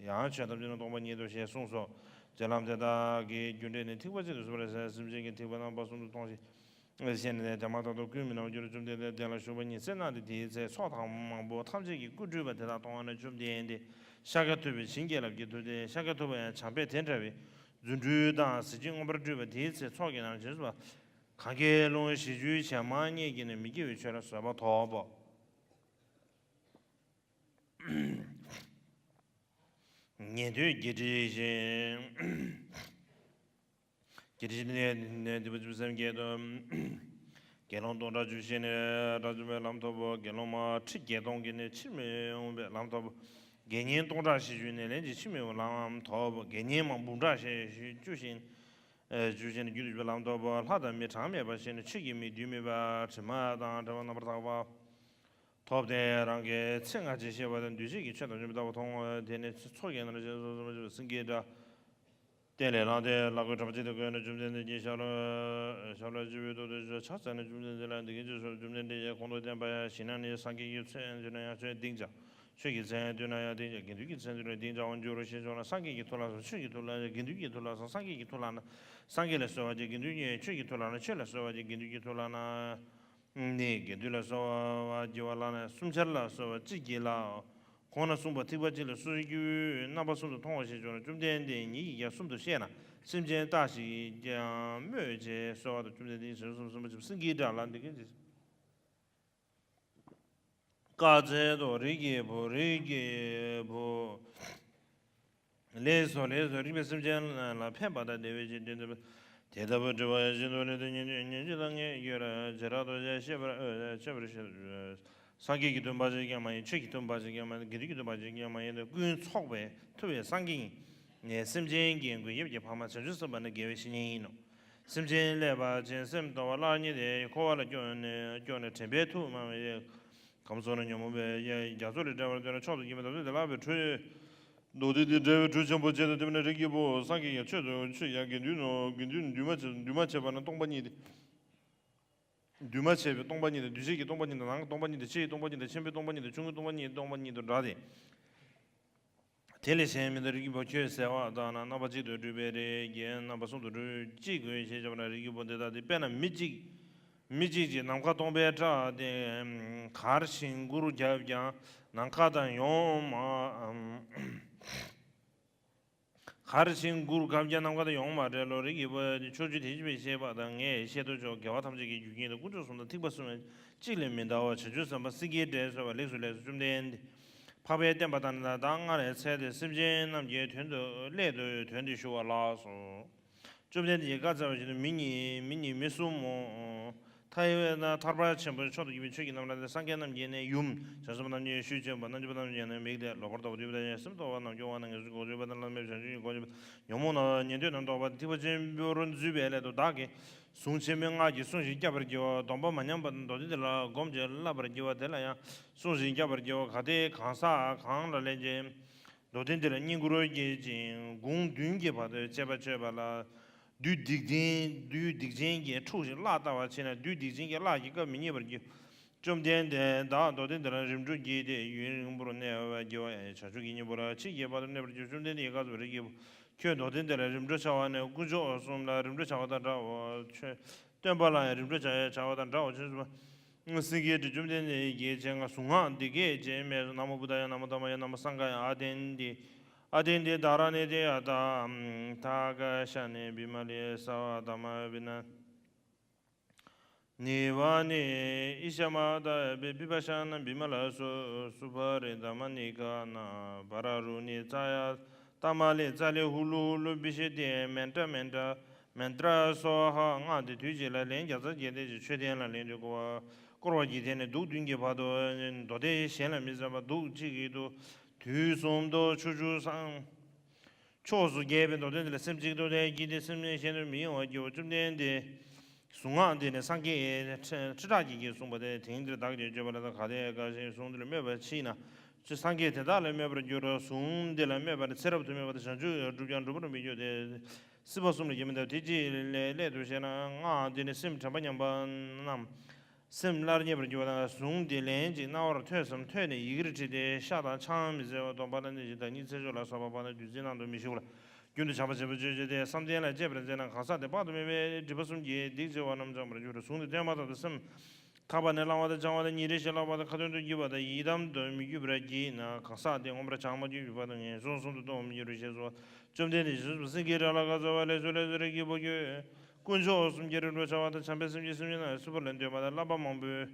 ཡང་ཆོས་ཐམས་ཅད་ནི་སྟོང་པ་ཉིད་དོ་ཞེས་གསུངས་སོ། རྗེ་ལམ་དེ་དག་གི་རྒྱུ་འབྲས་ནི་ཐེག་པ་ཆེན་དུ་གསུངས་པ་རེད་ཟེར། སེམས་ཅན་གྱི་ཐེག་པ་རྣམ་པ་གསུམ་དུ་མཐོང་ཞིང་། ཞེས་ནས་དེ་མ་ཐག་ཏུ་ཀུན་མི་སྣང་བར་གྱུར། བཅོམ་ལྡན་འདས་གདན་ལ་བཞུགས་པ་ཉིད་སེར་སྣ་སྟེ། དེའི་ཚེ་ཚོགས་དང་མང་པོ་ཐམས་ཅད་ཀྱིས་སྐུ་སྤྲུལ་པ་དེ་དག་མཐོང་བ་ན་བཅོམ་ལྡན་འདས་ཤཱཀྱ་ཐུབ་པས་བྱིན་གྱིས་བརླབས་ཀྱིས་བཏུད་དེ། ཤཱཀྱ་ཐུབ་པ་ཡང་བྱམས་པས་དེ་འདྲ་བའི་རྫུ་འཕྲུལ་དང་གཟི་བརྗིད་མངོན་པར་སྤྲུལ་པ་དེའི་ཚེ་ཚོགས་ཀྱི་ནང་བྱོན་སོ། གང་གིས་ལུང་བཞི་བཅུའི་བྱེ་སྨྲ་སྙེད་ཀྱིས་ནི། མི་སྐྱེ་བའི་ཆོས་ལ་བཟོད་པ་ཐོབ་བོ། ཉན་ཐོས་བརྒྱད་ཁྲི་བཞི། བརྒྱད་ཁྲི་བཞི་ནས་འདུས་པ་བཅུ་སེམས་བརྒྱད་དོ། དགེ་སློང་སྟོང་ཕྲག་བཅུ་བཞི་ནས་དགྲ་བཅོམ་པའི་ལམ་ཐོབ་བོ། དགེ་སློང་མ་ཁྲི་བརྒྱད་སྟོང་གིས་ནི་ཕྱིར་མི་འོང་བའི་ལམ་ཐོབ་བོ། དགེ་བསྙེན་སྟོང་ཕྲག་བཞི་བཅུ་ནས་ལན་ཅིག་ཕྱིར་མི་འོང་ལམ་ཐོབ་བོ། དགེ་བསྙེན་མ་འབུམ་ཕྲག་བཞི་བཅུ་བཞི་ནས་རྒྱུན་དུ་གྱུར་པའི་ལམ་ཐོབ་བོ། ལྷ་དང་མི་གྲངས་མེད་པ་བཞི་ནས་ཆོས་ཀྱི་མིག་རྡུལ་མེད་པ་དྲི་མ་དང་བྲལ་བ་རྣམ་པར་དག་པ། ཐོབ་སྟེ་རང་གི་ཚེ་སྔ་ཕྱི་ཤེས་པ་དང་འདུ་བྱེད་ཀྱི་ཆོས་དང་བཅོམ་པའི་ལྟ་བ་མཐོང་བ། དེ་ནས་ཚོགས་ཀྱི་ནང་ཞེས་སོ་སོ་མ་བྱས་པ་སེང་གེའི་སྒྲ་སྟན་ལས་ལངས་ཏེ་ལྷ་སྐུ་དྲག་པོ་ཅན་དུ་བཀོད་ནས་བཅོམ་ལྡན་འདས་ཀྱི་ཞབས་ལ་ཞབས་ལ་སྤྱི་བོའི་སྟོད་དུ་ཕྱག་འཚལ་ནས་བཅོམ་ལྡན་འདས་ལ་འདི་སྐད་ཅེས་གསོལ། བཅོམ་ལྡན་འདས་ཀྱིས་གོང་དུ་བསྟན་པ་ཡང་ཞིག་ན་ནི་སངས་རྒྱས་ཀྱི་མཚན་བཏོན་ན་ཡང་ཆོས་སྡིངས་ཀྱང་། ཆོས་ཀྱི་མཚན་བཏོན་ན་ཡང་སྡིངས་ཀྱང་། དགེ་འདུན་གྱི་མཚན་བཏོན་ན་སྡིངས་ཀྱང་འགྱུར་རོ་ཞེས་གསུངས་ལ། སངས་རྒྱས་ཀྱི་ཐུགས་ལ་སོགས་ཆོས་ཀྱི་ཐུགས་ལ་ནི་དགེ་འདུན་གྱི་ཐུགས་ལ་སོགས་སངས་རྒྱས་ཀྱི་ཐུགས་ལ་ན་སངས་རྒྱས་ལ་གསོལ་བ་བྱས། དགེ་འདུན་གྱི་ཆོས་ཀྱི་ཐུགས་ལ་ན་ཆོས་ལ་གསོལ་བ་བྱས། དགེ་འདུན་གྱི་ཐུགས་ལ་ན། ནི་དགེ་འདུན་ལ་གསོལ་བ་བགྱི་བ་ལ་ནི་གསུམ་ཆར་ལ་གསོལ་བ་ཅི་བགྱིས་ལ། གོང་ན་གསུངས་པ་ཐེག་པ་གཅིག་ལ་སོ་སོའི་སྐྱེ་བོའི་རྣམ་པ་གསུམ་དུ་མཐོང་བ་ཞེས་བྱུང་ན། བཅོམ་ལྡན་འདས་ཉིད་ཀྱིས་ཀྱང་གསུམ་དུ་བཤད་ན་སེམས་ཅན་ལྟ་ཞིག་ཀྱང་སྨོས་ཅེས་གསོལ་བ་དང་། བཅོམ་ལྡན་འདས་ཀྱིས་གསུམ་གསུམ་པ་སེང་གེའི་སྒྲ་ལ་འདི་སྐད་ཅེས། བཀའ་སྩལ་ཏོ། རིགས་ཀྱི་བུ་རིགས་ཀྱི་བུ། ལེགས་སོ་ལེགས་སོ། རིགས་པས་སེམས་ཅན་ལ་ཕན་པ་དང་བདེ་བའི་ཕྱིར་དོན་སྟོན་པ། དེ་ལྟ་བུ་དྲི་བ་ཤིན་ཏུ་ལེགས་སོ། ཉན་ཐོས་ཉན་ཐོས་དང་ངས་ཡོད་ར་བྱེ་བྲག་ཏུ་ཤེས་པར་འོས་ཤེས་པར་ཤེས། སངས་རྒྱས་ཀྱི་དོན་འབའ་ཞིག་ཀྱང་མ་ཡིན། ཆོས་ཀྱི་དོན་འབའ་ཞིག་ཀྱང་མ་ཡིན། དགེ་འདུན་གྱི་དོན་འབའ་ཞིག་ཀྱང་མ་ཡིན་ཏེ། ཀུན་ཚོགས་པའི་ཐུབ་པའི་སངས་རྒྱས་ཡིན། ནས་སེམས་ཅན་གྱི་མགོན་སྐྱབས་ཀྱི་ཕ་མ་བྱང་ཆུབ་སེམས་དཔའ་ནི་དགེ་བའི་བཤེས་གཉེན་ཡིན་ནོ། སེམས་ཅན་ཀླད་པ་ཅན་སེམས་དལ་བ་བརླག་ཉེན་ཏེ། འཁོར་བ་ལ་སྐྱོ་ནས་སྐྱོ་ནས་དྲན་པའི་མཐུ་མང་བའི། གང་སོང་ན་ཉོན་མོངས་པའི་གཡས་རྒྱ་མཚོ་ལས་བསྒྲལ་བར་འདོད་ན། མཆོག་ཏུ་དགྱེས་པའི་དམ་ཚིག་དེ་ལ་འབད་ཁྲོས། མདོ་སྡེ་འདི་བསྒྲལ་བའི་གྲོས་ཆེན་པོ་བྱས་ཏེ། དེ་ནས་རིགས་ཀྱི་བུ་སངས་རྒྱས་ཀྱི་ཆོས་དང་ཆོས་ཀྱང་དགེ་འདུན་ནོ། དགེ་འདུན་འདུས་མ་བྱས་འདུས་མ་བྱས་པ་ན་སྟོང་པ་ཉིད་དེ། འདུས་མ་བྱས་པའི་སྟོང་པ་ཉིད་དེ། འདུས་བྱས་ཀྱི་སྟོང་པ་ཉིད་དེ། ནང་གི་སྟོང་པ་ཉིད་དེ། ཕྱི་ཡི་སྟོང་པ་ཉིད་དེ། ཆེན་པོའི་སྟོང་པ་ཉིད་དེ། ཆུང་ངུའི་སྟོང་པ་ཉིད་དེ། སྟོང་པ་ཉིད་དུ་འདྲ་སྟེ། དེ་ལས་གཞན་མི་འདུག་རིགས་ཀྱི་བུ་ཁྱོད་ཟེར་བ་དག་ན། རྣམ་པ་གཅིག་ཏུ་སྤྲུལ་པའི་རིགས་ཀྱིས་རྣམ་པ་གསུམ་དུ་སྤྲུལ་ཅི་དགོས་ཞེས་བྱ་བ་ན། རིགས་ཀྱི་བུ་འདི་ལྟ་སྟེ། དཔེར་ན་མི་གཅིག་མི་གཅིག་གིས་ནམ་མཁའ་སྟོང་པའི་ཁྲག་དེ་གར་ཞིང་གུར་བརྒྱབ་ཀྱང་ནམ་མཁའ་དང་ཡོང་མ། གར་ཞིང་གུར་བརྒྱབ་ཀྱང་ནམ་མཁའ་དང་ཡོང་མ་བྲལ་ལོ། རིགས་ཀྱི་བུ་ཕྱོགས་བཅུའི་དེ་བཞིན་གཤེགས་པ་དག་ངས་བཤད་དུ་ཆོག་རྒྱལ་བ་ཐམས་ཅད་ཀྱི་རྒྱུ་རྐྱེན་དང་། དཀོན་མཆོག་གསུམ་དང་ཐེག་པ་གསུམ་གཅིག་ལས་མི་འདའ་བ། བྱང་ཆུབ་སེམས་དཔའ་སེང་གེའི་སྒྲས་གསོལ་བ། ལེགས་སོ་ལེགས་སོ། བཅོམ་ལྡན་འདས། འཕགས་པའི་བསྟན་པ་དང་ནི། བདག་སྔར་བས་འཚལ་ཏེ། སེམས་ཅན་རྣམས་ཀྱི་དོན་དུ་སླད་དུ་དོན་འདི་ཞུ་བ་ལགས་སོ། བཅོམ་ལྡན་འདས་ཀྱིས་བཀའ་སྩལ་པ་བཞིན་དུ་མི་གཉིས། མི་གཉིས་མི་གསུམ་མོ། མཐའ་ཡས་པའི་ཐར་པ་ཆེན་པོའི་མཆོག་ཏུ་གྱུར་པའི་ཆོས་ཀྱི་རྣམ་གྲངས་དེ་སངས་རྒྱས་རྣམས་ཀྱི་ནི་ཡུམ། བྱང་ཆུབ་པ་རྣམས་ཀྱི་ཤུལ་ཆེན་པོ། རྣལ་འབྱོར་པ་རྣམས་ཀྱི་ནི་མིག་སྟེ། ལོག་པར་རྟོག་པ་འདུས་པ་དང་སེམས་རྟོག་པ་རྣམས་སྐྱོ་བ་རྣམས་ངལ་གསོའི་གོ་ཆོད་པ་དང་། བླ་མེད་བྱང་ཆུབ་ཀྱི་གོ་ཆོད་པ་དང་། ཉོན་མོངས་རྣམས་ཉན་ཐོས་རྣམས་བཟློག་པ་དང་། ཐེག་པ་ཆེན་པོར་འཛུད་པའི་སླད་དུ་བདག་གིས་གཟུངས་ཆེན་པོའི་སྔགས་ཀྱིས་བསྲུང་ཞིང་བསྐྱབ་པར་བགྱི་བ། སྡོམ་པ་མ་ཉམས་པ་དང་། མདོ་སྡེ་འདི་ལ་སྒོམ་ཞིང་བསླབ་པར་བགྱི་བ་དེ་ལ་ཡང་བསྲུང་ཞིང་བསྐྱབ་པར་བགྱི་བ། གལ་ཏེ་གང་ཟག་གང་ལ་ལན་ཅིག་མདོ་སྡེ་འདི་ལ་བསྙེན་བཀུར་བགྱིད་ཅིང་དགུང་བདུན་གྱི་བར་དུ་དཔྱད་པ་བྱས་པ་ལ། བདུད་སྡིག་ཅན། བདུད་སྡིག་ཅན་གྱིས་འཁྲུགས་ཤིང་གླགས་བལྟ་བར་ཕྱིན་ན། བདུད་སྡིག་ཅན་གྱི་གླགས་ཀྱིས་སྐབས་མི་རྙེད་པར་འགྱུར། བཅོམ་ལྡན་འདས། བདག་མདོ་སྡེ་འདི་ལ་རིམ་གྲོ་བགྱིས་ཏེ། ཡུན་རིང་པོར་གནས་པར་བགྱི་བ། བྱང་ཆུབ་ཀྱི་སྙིང་པོ་ལ་ཕྱིན་གྱི་བར་དུ་གནས་པར་འགྱུར། བཅོམ་ལྡན་འདས་ཀྱིས་བཀའ་སྩལ་པ། རིགས་ཀྱི་བུ་ཁྱོད་མདོ་སྡེ་འདི་ལ་རིམ་གྲོ་བྱ་བ་ནི། དཀོན་མཆོག་གསུམ་ལ་རིམ་གྲོ་བྱ་བ་དང་འདྲའོ། ཁྱོད་སྟོན་པ་ལ་ཡང་རིམ་གྲོ་བྱ་བ་དང་འདྲའོ། ཆོས་སུ་སེང་གེའི་སྒྲས། བཅོམ་ལྡན་འདས་ཀྱིས་ཆེད་མངགས་གཟུངས་སྔགས་འདི་སྐད་ཅེས་སྨྲས་སོ། ན་མོ་བུདྡྷཱ་ཡ། ན་མོ་དྷརྨཱ་ཡ། ན་མོ་སངྒྷཱ་ཡ། ཨ་ཏན་ཏི། ཨ་ཏན་ཏི་དྷཱ་ར་ཎི་ཏི་ཡ་ཏ། དྷ་ག་ཤ་ནི་བི་མ་ལི། སརྦ་དྷརྨ་བི་ན་ནི་བ་ནི། ཨི་ཤ་མ་ད་བི་བི་བ་ཤ་ན་བི་མ་ལ་སུ། སུ་པ་རི་དྷརྨ་ནི་ག་ན་བ་ར་རུ་ཎི་ཙ་ཡ། ཏ་མ་ལི་ཙ་ལི་ཧུ་ལུ་ཧུ་ལུ་བི་ཤི་ཏི་མན་ཏྲ་མན་ཏྲ་མན་ཏྲ་སྭཱ་ཧཱ། སྔགས་འདི་དུས་གཅིག་ལ་ལན་བརྒྱ་རྩ་བརྒྱད་བཟླས་ཤིང་མཆོད་རྟེན་ལ་ལན་བདུན་བསྐོར་བ། བསྐོར་བར་བགྱི། དེ་ནས་གདུགས་བདུན་གྱི་བར་དུ། མདོ་སྡེ་གཞན་ལ་མི་གསན་པར་གདུགས་གཅིག་གི་དུས་གསུམ་དུ་ཕྱོགས་བཅུའི་སངས་ཕྱོགས་སུ་རྒྱས་པའི་མདོ་སྡེ་འདི་ལ་སེམས་གཅིག་ཏུ་བསྡད་བགྱིས་ཏེ། སེམས་གཞན་དུ་མི་གཡེང་བར་བགྱིའོ། བཅོམ་ལྡན་འདས། གཟུངས་སྔགས་འདི་ནི་སངས་རྒྱས་ཁྲི་ཁྲི་ཕྲག་བརྒྱད་ཀྱིས་གསུངས་པ་སྟེ། དེང་འདིར་བདག་གིས་བརྗོད་པ་ལ། གལ་ཏེ་འགའ་ཞིག་གཟུངས་འདི་ལ་སྨོད་པར་མཆིས་ན། ཅི། སངས་རྒྱས་དེ་དག་ལ་སྨོད་པར་འགྱུར་རོ། གཟུངས་འདི་ལ་སྨོད་པ་ནི་ཚེ་རབས་དུ་མའི་བར་དུ་བྱང་ཆུབ་བསྒྲུབ་ཀྱང་འགྲུབ་པར་མི་འགྱུར་ཏེ། སྲིད་པ་གསུམ་ལ་སྐྱེ་མི་འདའ། དེ་ཅིའི་སླད་དུ་ཞེ་ན། སྔགས་འདི་ནི་སེམས་དྲན་པ་ཉམས་པ་རྣམས་སེམས་སླར་རྙེད་པར་འགྱུར་བ་དང་། གཟུངས་འདི་ལན་གཅིག་རྣ་བར་ཐོས་སམ། ཐོས་ནས་ཡི་གེར་བྲིས་ཏེ་ཤ་དང་ཆང་མི་བཟའ་བར་སྡོམ་པ་ལ་གནས་ཤིང་། བདག་ཉིད་ཚེ་ཆོག་ལ་སོགས་པ་སྤངས་ནས་བདུད་རྩི་ནང་དུ་མི་ཞུགས་ལ། རྒྱུན་དུ་བྱམས་པ་ཆེན་པོའི་སྤྱོད་ཆས་ཏེ། བསམ་གཏན་ལ་སྤྱད་པར་མཛད་ན། གང་ཟག་དེ་དཔག་ཏུ་མེད་པའི་སྒྲིབ་པ་གསུམ་གྱིས་སྡིག་ཆེ་བ་རྣམས་སྦྱངས་པར་འགྱུར། གཟུངས་འདི་བསྟན་མ་ཐག་ཏུ་སེམས་ཐག་པ་ནས་བླང་བ་དང་། བཅང་བ་དང་། ཉིན་རེ་བཞིན་བླང་བ་དང་། ཁ་ཏོན་དུ་བགྱིས་པ་དང་། ཡི་དམ་དུ་མི་བགྱིད་པར་བགྱིས་ན། གང་ཟག་དེ་མངོན་པར་བྱང་མ་ཐུབ་པའི་བར་དུ་ངན་སོང་གསུམ་དུ་ལྟུང་བར་མི་འགྱུར་ཞེས་སོ། བཅོམ་ལྡན་འདས་ཀྱིས་བྱང་ཆུབ་སེང་གེའི་སྒྲ་ལ་བཀའ་སྩལ་པ། ལེགས་སོ་ལེགས་སོ། རིགས་ཀྱི་བུ་ཁྱོད། དཀོན་མཆོག་གསུམ་གྱི་རིམ་གྲོ་བྱ་བ་དང་། བྱམས་པའི་སེམས་ཀྱིས་སེམས་ཅན་རྣམས་ཀྱི་སྲིད་པ་ལ་འདོད་པ་དང་། བསླབ་པ་མང་པོས་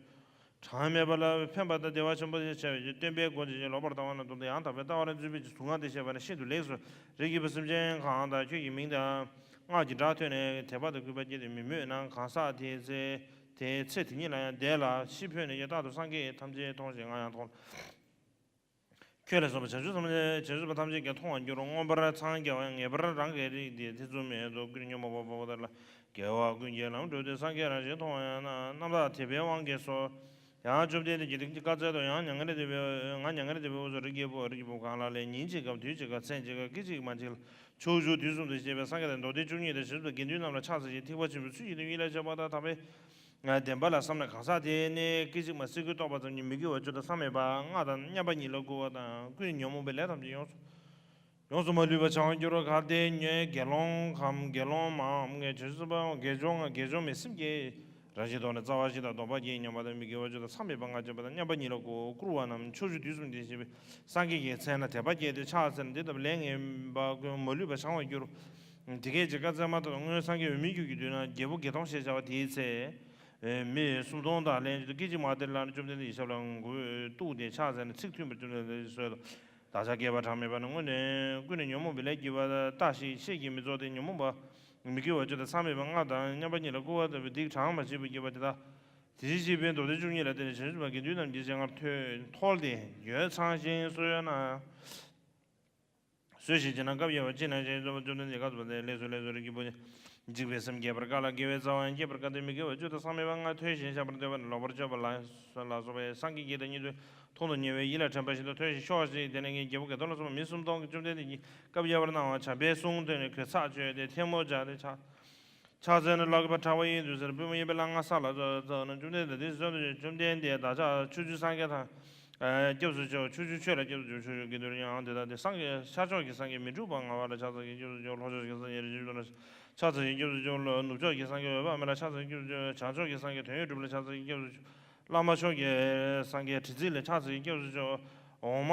གྲངས་མེད་པ་ལ་ཕན་པ་དང་བདེ་བ་ཆེན་པོ་ཞིག་བྱ་བའི་ཕྱིར། སྟོན་པའི་སྒོ་འབྱེད་ཅིང་ལོག་པར་ལྟ་བ་རྣམས་བཟློག་སྟེ། ཡང་དག་པའི་ལྟ་བ་ལ་འཛུད་པའི་ཕྱིར། གཟུངས་སྔགས་འདི་བཤད་པ་ནི་ཤིན་ཏུ་ལེགས་སོ། རིགས་ཀྱི་བུ། སེམས་ཅན་གང་དག་ཁྱོད་ཀྱི་མིང་དང་སྔགས་ཀྱི་སྒྲ་ཐོས་ནས་དད་པ་དང་གུས་པ་སྐྱེས་ཏེ་མི་མོས་ན། གང་ཟག་དེའི་ཚེ་དེའི་ཚེ་དེ་ཉིད་ལ་ཡང་བདེ་ལ། ཤི་འཕོས་ནས་ཀྱང་རྟག་ཏུ་སངས་རྒྱས་ཐམས་ཅད་མཐོང་ཞིང་ང་ཡང་མཐོང་། ཁྱོད་ལ་སོགས་པ་བྱང་ཆུབ་སེམས་དཔའ་བྱང་ཆུབ་པ་ཐམས་ཅད་ཀྱིས་མཐོང་བར་འགྱུར་རོ། མངོན་པར་འཚང་རྒྱ་བ་ཡང་། ངེས་པར་རང་གི་རིགས་འདི་ཐེ་ཚོམ་མེད་དོ། ཀུན་ཉོན་མོངས་པ་པོ་དེ་ལ་དགེ་བ་ཀུན་གྱི་ལམ་བསྒྲུབས་ཏེ། སངས་རྒྱས་རང་བཞིན་མཐོང་བ་ཡང་ན། རྣམ་དག་དད་པའི་དབང་གིས་སོ། ཡང་བཅོམ་ལྡན་འདས་ཀྱིས་དེ་སྐད་ཅེས་བཀའ་སྩལ་ཏོ། ཡང་མྱ་ངན་ལས་འདས་པའི་ང་མྱ་ངན་ལས་འདས་པའི་དབུས་སུ། རིགས་ཀྱི་བུ། རིགས་ཀྱི་བུ་གང་ལ་ལས་ཉིན་གཅིག་གམ་དུས་གཅིག་གམ་མཚན་གཅིག་གམ་སྐད་ཅིག་མ་གཅིག་ལ་ཕྱོགས་བཅུ་དུས་གསུམ་དུ་གཤེགས་པའི་སངས་རྒྱས་དང་མདོ་སྡེ་བཅུ་གཉིས་དང་བྱང་ཆུབ་དགེ་འདུན་རྣམས་ལ་ཕྱག་འཚལ་ཞིང་ཐེག་པ་ཆེན་པོའི་ཚུལ་བཞིན་དུ་གཉིས་ལ་སྦྱངས་པ་དང་། དམ་པའི་བདེན་པ་ལ་བསམས་ན། གང་ཟག་དེ་ནི་སྐད་ཅིག་མ་སེ་གོལ་གཏོགས་པ་ཙམ་གྱིས་མི་དགེ་བ་བཅུ་དང་བསམ་མེད་པ་ལྔ་དང་མཉམ་པ་ཉིད་ལ་བསྐུལ་བ་དང་། ཀུན་ཉོན་མོངས་པའི་ལས་ཐམས་ཅད་ཡོངས་སུ་ཡོངས་སུ་མ་ལུས་པ་བྱང་བར་འགྱུར་རོ། གལ་ཏེ་ཉོན་དགེ་སློང་གམ་དགེ་སློང་མའམ་ངས་བྱང་ཆུབ་སེམས་དཔའ་དགེ་སྦྱོང་དགེ་སྦྱོང་མའི་སེམས་ཀྱིས་རང་བཞིན་དོར་ནས་རྩ་བ་བཞི་དང་སྡོམ་པ་བརྒྱད་ཉམས་པ་དང་། མི་དགེ་བ་བཅུ་དང་བསམ་མེད་པ་ལྔ་སྦྱངས་པ་དང་། མཉམ་པ་ཉིད་ལ་བསྐུལ་བ་རྣམས་ཕྱོགས་བཅུའི་དུས་གསུམ་དུ་གཤེགས་པའི་སངས་རྒྱས་ཀྱི་མཚན་ལ་དད་པ་སྐྱེས་ཏེ་ཕྱག་འཚལ་ནས། འདི་ལྟ་བུའི་ལས་ངན་པ་ཀུན་མ་ལུས་པ་བྱང་བར་འགྱུར། དེ་སྐད་ཅེས་བཀའ་སྩལ་མ་ཐག་ཏུ་སྔོན་སངས་རྒྱས་འོད་མའི་རྒྱུད་ཀྱི་མདུན་ན་རྒྱལ་པོ་དགེ་མཐོང་ཞེས་བྱ་བ་དེའི་ཚེ། མི་སུམ་སྟོང་དག་ལན་ཅིག་ཏུ་སྐད་ཅིག་མ་དེར་ལ་ནི་བཅོམ་ལྡན་འདས་ཀྱི་ཞབས་ལ་མགོས་གཏུགས་ཏེ་ཕྱག་འཚལ་ནས་ཚིག་མཐུན་པར་བཅོམ་ལྡན་འདས་ཀྱིས་གསོལ་ཏོ། བདག་ཅག་བསྐལ་པ་གྲངས་མེད་པ་ན་སྔོན་ནས་ཀུན་ནས་ཉོན་མོངས་པའི་ལས་བགྱིས་པ་ལྟ་ཞིག་ཤེས་ཀྱིས་མི་རྫོགས་ཏེ། ཉོན་མོངས་པ་མི་དགེ་བ་བཅུ་དང་བསམ་མེད་པ་ལྔ་དང་མཉམ་པ་ཉིད་ལ་བསྐུལ་བ་ལྟ་བུའི་སྡིག་གྲངས་མ་བྱས་པར་བགྱིས་པ་དེ་དག་དེ་བཞིན་གཤེགས་པའི་མདོ་སྡེ་བཅུ་གཉིས་ལ་བརྟེན་ནས་བྱང་ཆུབ་པ་དགེ་འདུན་རྣམས་ཀྱི་སྤྱན་སྔར་མཐོལ་ཏེ་འགྱོད་ཚངས་ཤིང་གསོལ་ན། གསོལ་ཞིང་བྱེད་ན་སྐབས་ཡོད་པ་ཅི་ན་ཞེས་གསོལ་བ་བཅོམ་ལྡན་འདས་སྐབས་སུ་བབ་སྟེ་ལེགས་སོ་ལེགས་སོ། རིགས་ཀྱི་བུ། འཇིགས་པའི་སེམས་བསྐྱེད་པར་དཀའ་ལ་དགེ་བའི་རྩ་བ་ཡང་བསྐྱེད་པར་དཀའ་སྟེ། མི་དགེ་བ་བཅུ་དང་བསམ་མེད་པ་ལྔ་མཐོལ་ཞིང་བཤགས་པར་འདོད་པ་ནི། ལོག་པར་སྤྱོད་པ་ལ་ལ་སོགས་པའི་སངས་རྒྱས་ཀྱི་བསྟན་བཅོས་མཐོང་དུ་ཉེ་བའི་ཡིད་ལ་དྲན་པ་བཞིན་དུ་མཐོལ་ཞིང་བཤགས་ཤིང་། དེ་ནས་ངས་རྒྱལ་པོ་ག་ཏོ་ལ་སོགས་པ་མི་སུམ་སྟོང་གིས་བཅོམ་ལྡན་འདས་ཀྱི་སྐབས་ཡོད་པར་སྣང་བ་བྱམས་པས་གསུངས་ཏེ། ཁོས་ཚར་གཅོད་དེ་ཐལ་མོ་སྦྱར་ཏེ་ཕྱག་ཕྱག་འཚལ་ནས་ལོག་གི་བ་དྲ་བ་ཡི་དུས་སུ་པུས་མོ་གཡས་པའི་ལྷ་ང་ས་ལ་བཙུགས་ནས། བཅོམ་ལྡན་འདས་དེ་བཞིན་དུ། བཅོམ་ལྡན་འདས་བདག་ཅག་ཕྱོགས་བཅུའི་སངས་རྒྱས་དང་། སྐྱབས་སུ་མཆིའོ། ཕྱོགས་བཅུའི་ཆོས་ལ་སྐྱབས་སུ་མཆིའོ། ཕྱོགས་བཅུའི་དགེ་འདུན་ཡང་དེ་དག་སྟེ། སངས་རྒྱས་ཤར་ཕྱོགས་ཀྱི་སངས་རྒྱས་མི་འཁྲུགས་པ་ལྔ་པ་ལ་ཕྱག་འཚལ་ཞིང་སྐྱབས་སུ་མཆིའོ། ལྷོ་ཕྱོགས་ཀྱི་སངས་རྒྱས་རིན་ཆེན་གཞོན་ནུ་ལ་ཕྱག་འཚལ་ཞིང་སྐྱབས་སུ་མཆིའོ། ནུབ་ཕྱོགས་ཀྱི་སངས་རྒྱས་འོད་དཔག་མེད་ལ་ཕྱག་འཚལ་ཞིང་སྐྱབས་སུ་མཆིའོ། བྱང་ཕྱོགས་ཀྱི་སངས་རྒྱས་དོན་ཡོད་གྲུབ་ལ་ཕྱག་འཚལ་ཞིང་སྐྱབས་སུ་མཆིའོ། བླ་མ་མཆོག་གི་སངས་རྒྱས་དྲི་ཚིག་ལ་ཕྱག་འཚལ་ཞིང་སྐྱབས་སུ་མཆིའོ། འོག་མ་